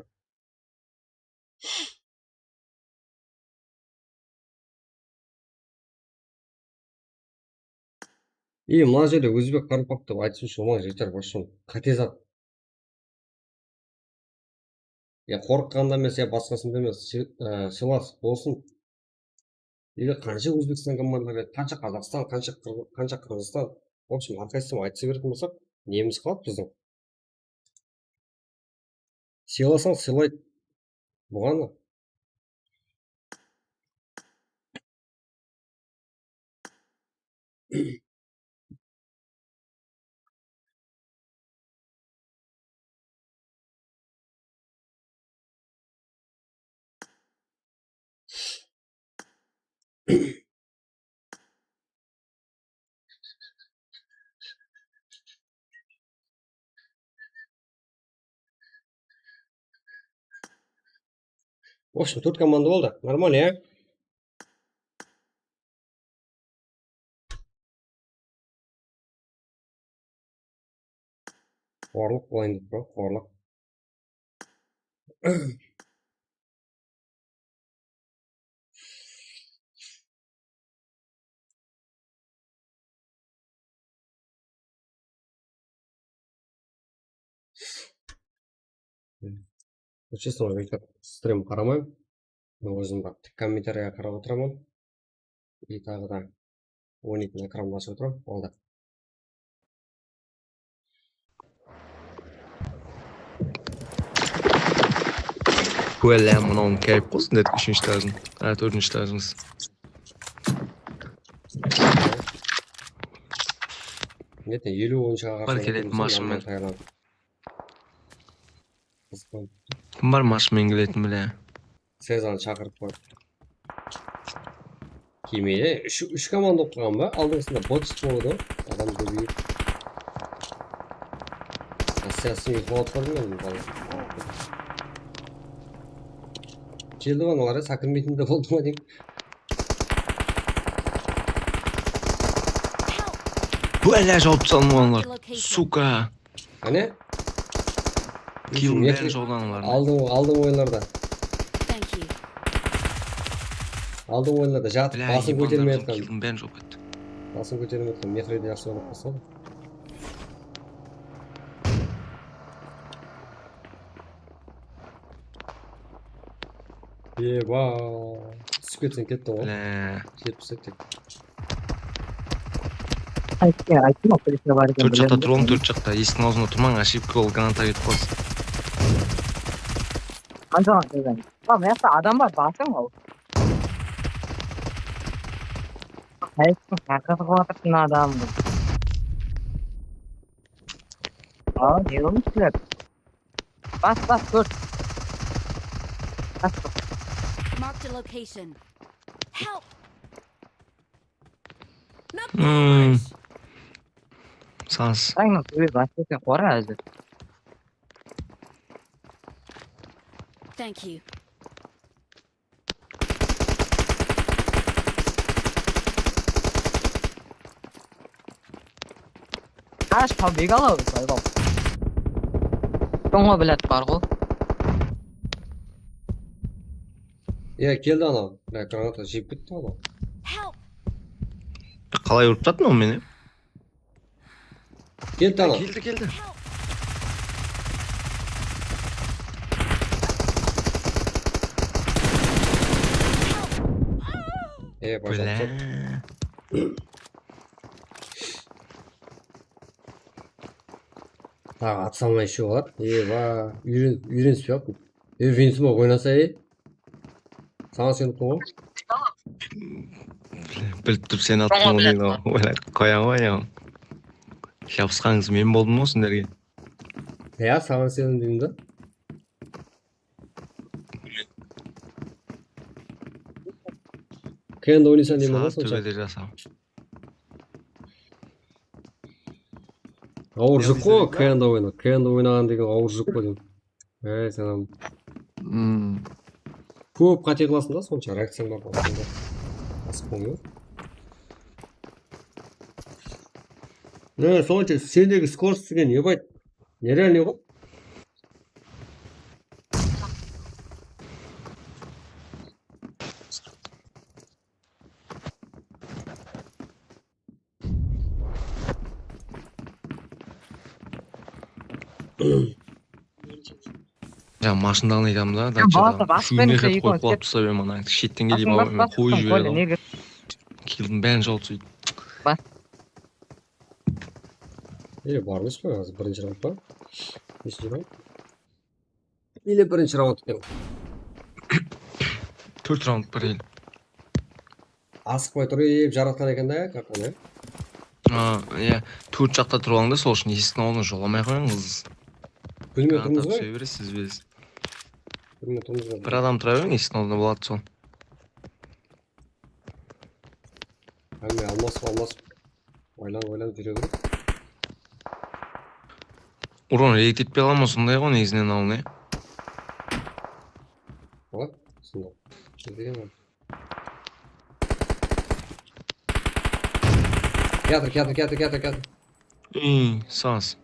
Ey, mına jerde ózbek qaraqalpaq dep aytıp júrshi, olar jeter, вообще, qáte zat. Ya qorqqanda emes, ya basqasında emes, sı-, ı, sıylas bolsın. Ele qansha Ózbekstan komandaları, qansha Qazaqstan, qansha Qırğı-, qansha Qırǵızstan. В общем, hár qaysısı aytısa beretin bolsaq, nemimiz qaladı bizdiń? Sıylasań, sıylaydı. Buǵan. В общем, tórt komanda boldı. Нормально, ya? Qorlıq qoyayın dep tur, qorlıq. Честно, men shtrim qaramayman. Men ózim bir tik kommentariyaǵa qarap otıraman. И taǵı da oynaytın ekrandı ashıp otıraman. Boldı. Wala, mınawın kayıp qosın dedik, úshinshi etajın. Á, tórtinshi etajıńız. Neten eliw oyınshaǵa qarsı. Bir keletin mashın menen. Kim bar mashın menen keletin, bile? Sezanı shaqırıp qoy. Kelmeydi. Úsh, úsh komanda bolıp qalǵan ba? Aldıńsında bot shıǵıp boladı ǵoy. Adam kóbeyip. Asya asya uyqılap qaldım men, bala. Keldi ǵoy mınalar, sákirmeytin de boldı ma deymen. Bala, jawıp salmaǵanlar. Suka. Qáne? Killdiń bárin jawıp alǵanlar. Aldıń, aldıń oyınlarda. Thank you. Aldıń oyınlarda jatıp, basın kótermey atqan. Killdiń bárin jawıp ketti. Basın kótermey atqan Mehri de jaqsı oynap basladı. Eba, túsip ketseń kettiń ǵoy. Bile. Jetpis tek. Aytqan, ayttım ǵoy, tórt jaqta turıp alıń, tórt jaqta. Esiktiń awzında turmań, ошибка ol, granata ketip qalsın. Qanjaǵan kelgen? Mına jaqta adam bar, basıń ol. Qaysı, qaqırıp atır mına adamdı. Aa, ne boldı sizler? Bas, bas, kór. Bas, bas. Marked a location. Help! Hmm. Sans. Aynan, bas, sen qora házir. Thank you. Ash, tabek aladı, saybal. Sońǵı bilat bar ǵo. Iya, keldi anaw. Ya, granata jep ketti anaw. Help! Qalay urıp tattın ol meni? Keldi anaw. Keldi, keldi. E, bile. Taǵı at salmay iship alar. Eba, úyren-, úyrensiz yaq. E, Vinsmo oynasa, ey. Saǵan sıyınıptı ǵoy. Bilip turıp sen attıń ǵoy, qoya ǵoy ya. Jabısqanıńız men boldım ǵoy sizlerge. Ya, saǵan sıyındım deyim da. K N de oynaysań deymen da, sonsha. Tóbede jasaw. Awır júk ǵoy, K N de oyna. K N de oynaǵan degen awır júk ǵoy deymen. Ey, sen ham. Hmm. Kóp qáte qılasıń da, sonsha reakciyań bar basıńda. Basıp qoyma. E, sonsha sendegi скорость degen, ебать, нереальный ǵoy. Ya, mashındaǵın aytamın da, dachadaǵın. Üşüwine qıyıp qoyıp, qoyıp tastap ber, mana, shetten kelip alıp, qoyıp jiberedi. Kildiń bárin jawıp sóytip. E, bar emes pe, házir birinshi raund pa? Nesinshi raund? Ele birinshi raund eken. Tórt raund bar el. Asıqpay turıp jaratqan eken da, ya, kapan, ya. A, iya. Tórt jaqta turıp alıń da, sol ushın esiktiń aldına jolamay qoyıń, qız. Gúlmen turmız ǵoy. Granata túse beresiz, biz. Gúlmen turmız ǵoy. Bir adam tura beriń, esiktiń aldında boladı sol. Hámme almasıp, almasıp. Oylanıp, oylanıp júre beredi. Uran, reyd etpey qala ma, sonday ǵoy, negizinen al ne? Ola, sonday. Júrgen ǵoy. Kiyatır, kiyatır, kiyatır, kiyatır, kiyatır. Iy, saz.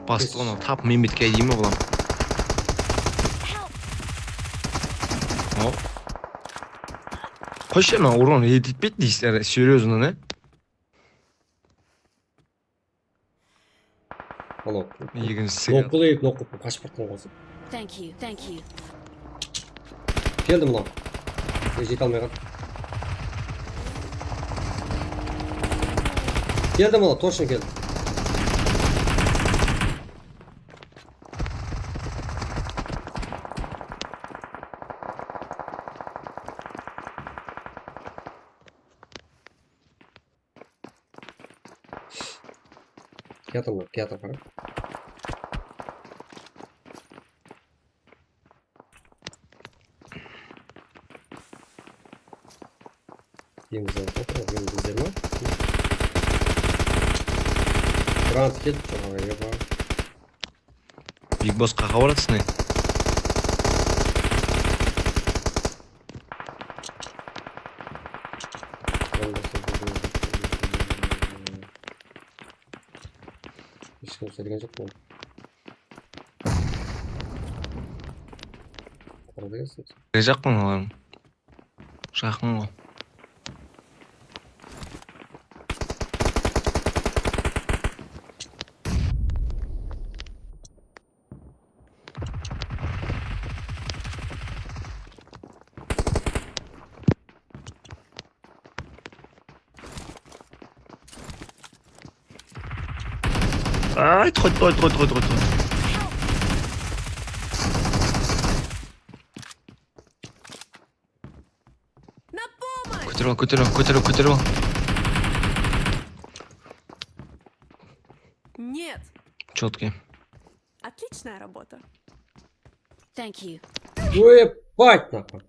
Bastı onı, tap Mehmetke deyim oǵlan. Hop. Qoyshı, mına uran reyd etpeydi deysizler, серьёзно, ne? Alo. Ekinshisi. Noqıl ep, noqıl qashıp bartqan qosıp. Thank you, thank you. Keldi mınaw. E, jete almay qaldı. Keldi mınaw, точно keldi. Kiyatırlar, kiyatır qara. Endi bizler otır, endi bizler ma? Grant kelip turǵan yer bar. Big Boss qaqa baradı, sınay? Hesh kim sóylegen joq pa? Qurı degensiz. Jaqpan olardıń. Jaqın ǵoy. Ay, qoydı, qoydı, qoydı, qoydı, qoydı. На помощь! Kóterip al, kóterip al, kóterip al, kóterip al. Нет. Чётко. Отличная работа. Thank you. Ой, ебать, нахуй.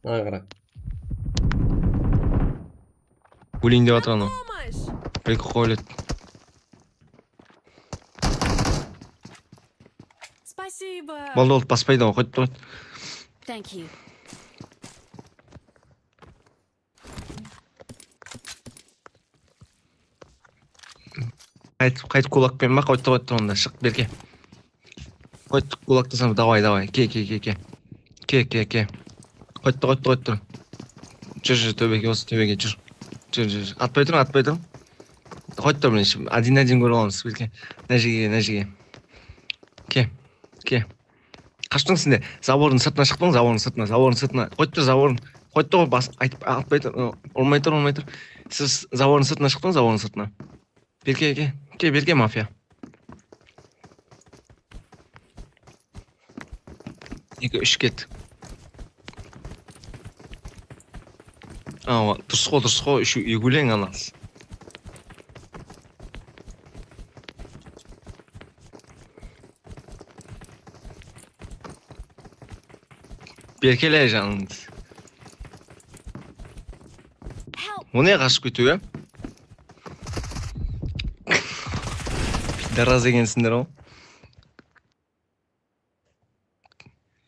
Ańǵıra. Óleyim dep atır anaw. Прикол qoyıladı. Спасибо. Boldı, boldı, baspaydı ǵoy, qoydı, qoydı. Thank you. Qaytıp, qaytıp kulakpen ba? Qoydı, qoydı, onda shıq, berke. Qoydı, kulaktasam, davay, davay. Ke, ke, ke, ke. Ke, ke, ke. Qoydı, qoydı, qoydı. Júr, júr, tóbege, osı tóbege, júr. Júr, júr, júr. Atpay turıń, atpay turıń. Qoydı, birinshi. Один на один kórip alamız, berke. Mına jerge, mına jerge. Ke, ke. Qashtıń sen de? Zabordıń sırtına shıqtıń, zabordıń sırtına, zabordıń sırtına. Qoyıp tur zaborın. Qoyıp tur ǵoy, bas, aytıp, atpay tur, ı, urmay tur, urmay tur. Siz zabordıń sırtına shıqtıń, zabordıń sırtına. Berke, ke, ke, berke, mafiya. Eki, úsh ket. Awa, durıs ǵo, durıs ǵo, úshew egileń alas. Berkele, janıńız. Help! O ne, qashıp ketiw, ya? Pidaraz ekensińler-aw.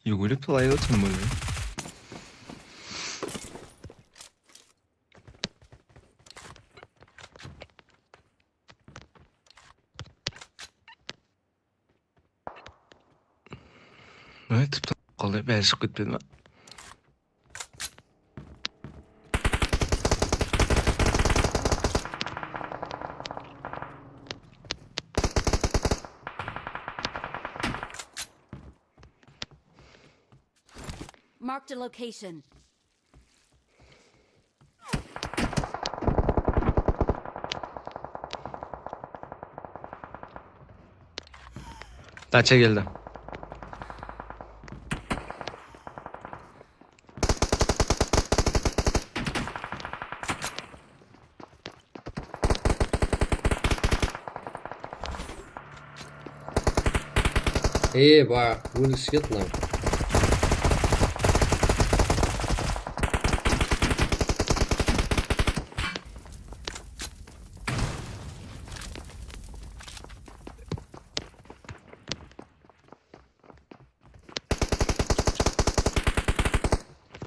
Egilip talay otırman bále. Ay, tıp-tap qalay, bári shıǵıp ketpedi ma? Marked a location. Dacha keldi. Eba, ólgisi keldi mınaw.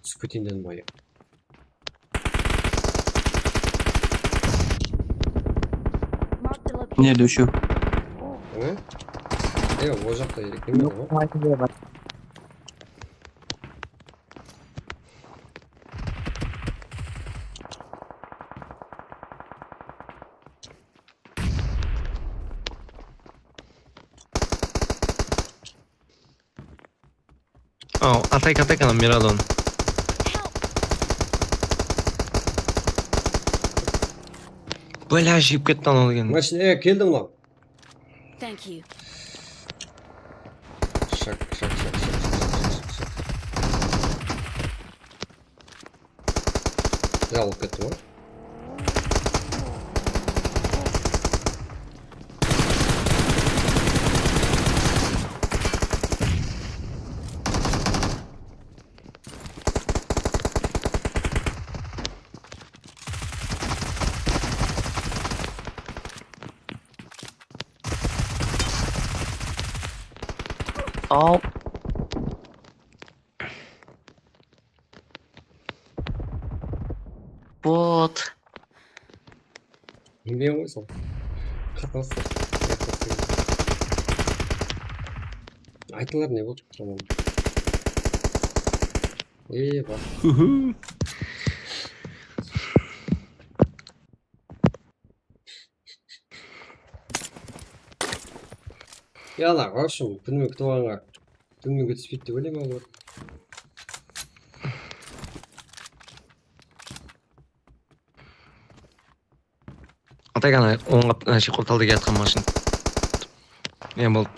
Skutindan boyı. Nerede ushıw? Ne? E, o jaqta ekem ǵoy. Aw, atayka, atayka, ana, Miradon. Bólá, jep ketti anaw degen. Mashina, e, keldi mınaw. Thank you. Shaq, shaq, shaq. Ya, alıp ketti ǵoy. Al. Bot. Bilmey ǵoy sol. Qatnastı. Aytılar ne boldı? Tamam. Ey, bak. Yala, в общем, kúnime kútip alǵanǵa kúnime kútispeydi dep oylayman ol. Atay ana, ońǵa, ana, shekol talda kiyatqan mashın. Ne boldı?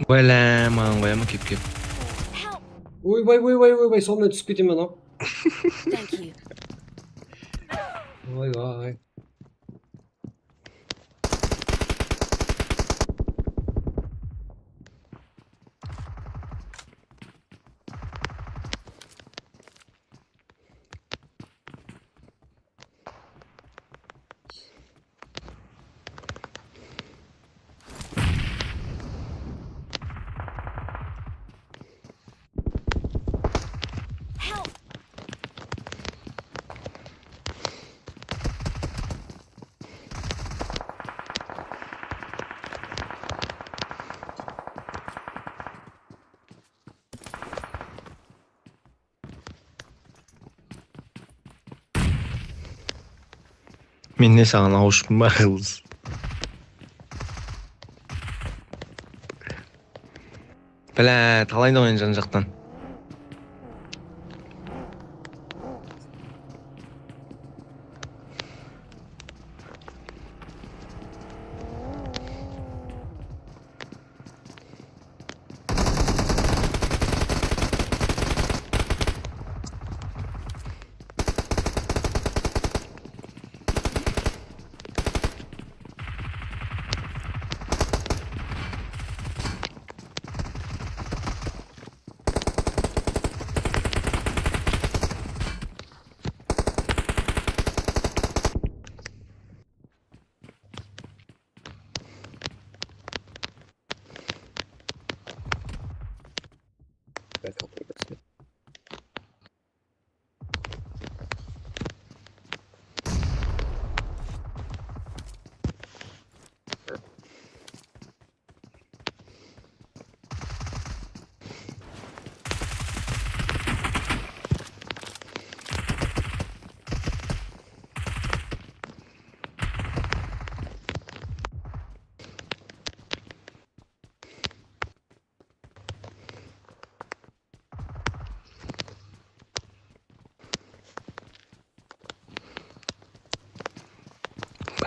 Bala, maǵan qoyama kep-kep. Oybay, oybay, oybay, sonnan túsip ketemen-aw. Thank you. Oybay. Men ne saǵan awıshıppan ba, qız? Bala, talaydı ǵoy endi jan-jaqtan.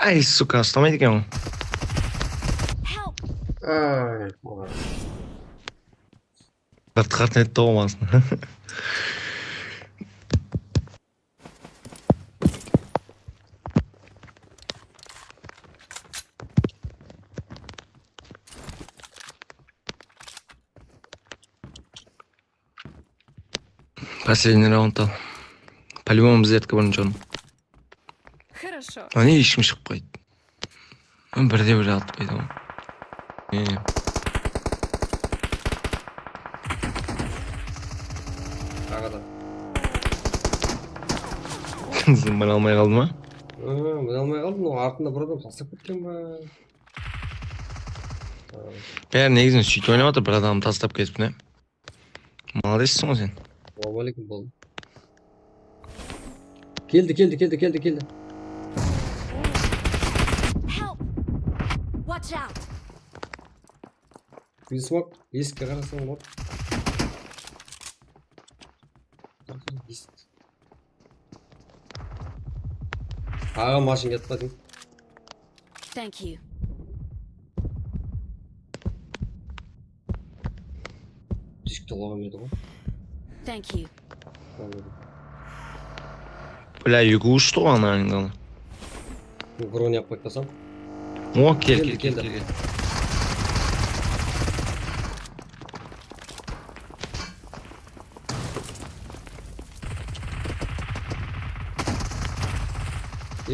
Ay, suka, uslamaydı eken ol. Ay, ulan. Qart-qart etti ǵo basın. Последний раунд al. По-любому bizlerdiki birinshi orın. Хорошо. Áne, eshkim shıǵıp qayttı. Birde bir alıp qoydı ǵoy. Mine. Taǵı da. Mine almay qaldı ma? Mine almay qaldı, mınaw artında bir adam taslap ketken ba? Bári negizinde sóytip oynap atır, bir adamdı taslap ketip, mine. Maladesseń ǵoy sen. Assalawma aleykum, boldı. Keldi, keldi, keldi, keldi, keldi. Help! Watch out! Bir smok, esikke qarasań bor. Esik. Aǵa, mashın ketip qaldıq. Thank you. Diskti qoymaydı ǵoy. Thank you. Anladım. Bля, eki ushıdı ǵoy ana endi. Bronı yapıp qoyıp qalsam. O, kel, Keldi, kel, kel, keldi. kel, kel.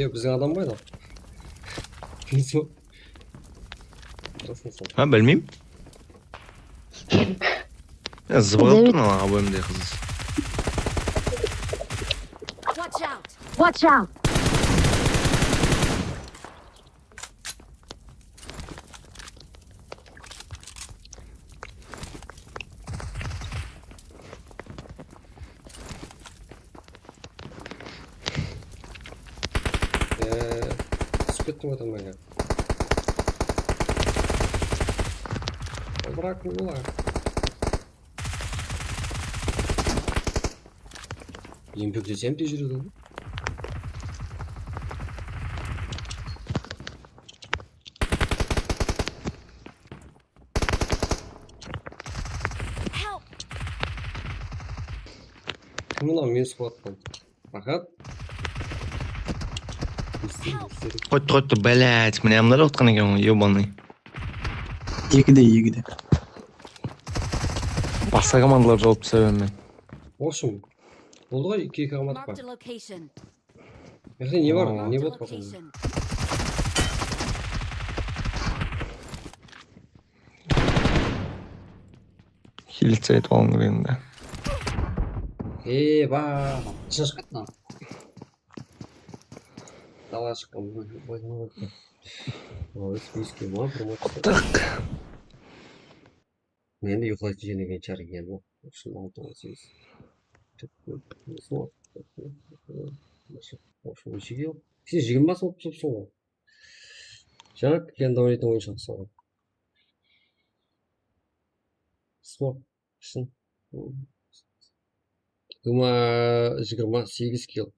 Yoq, biziń adam ǵoy da. Kim sol? Qırasın sol. Ha, bilmeyim. Ya, zıbırıp tur mına bólimde qız. Watch out! Watch out! Eee, túsip kettim ǵoy tambaǵa. Bırak, ne olar? Enbeklesem de júredi ǵoy. Help! Kim mınaw meni squadtan? Rahat. Help! Qoydı, qoydı, блядь, mine mınalar otqan eken ǵoy, ёбаный. Ekide, ekide. Basqa komandalar jawıp túse bermen. Bolsın. Boldı ǵoy, eki, eki qamat Marked pa. A location. Mende ne bar? Oo. Ne Marked a boldı basında? Location. Хилиться etip alıń endi. Eba, shashqattan. Dala shıqqan. Oy, spiyske ma, promocija. Tıq. Endi uyqılaydı jenegen shar eken. Ushın altı on segiz. Ushın jigirma sol tutipsiń ǵoy. Jańa kelgen dawn etken oyınshı uqsap. Smok. Ushın. Jigirma, jigirma segiz kill.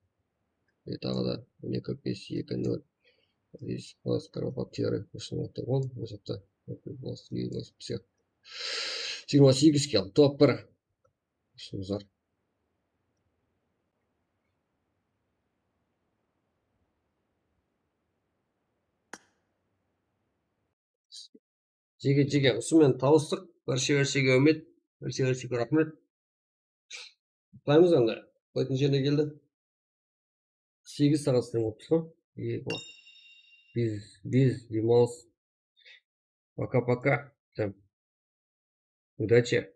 E, taǵı da on eki, bes, eki, nol. Здесь у нас кровопотеры. Ushın otır ǵoy, bul jaqta. Jigirma segiz kill, top bir. Ushın zor. Jege, jege, usı menen tawıstıq. Barshe, barshe, úmit. Barshe, barshe, raxmet. Qutlaymız endi. Qoytın jerine keldi. Segiz saat islep otırmız ǵoy. Ego. Biz, biz, demalız. Пока-пока. Всем. Удачи.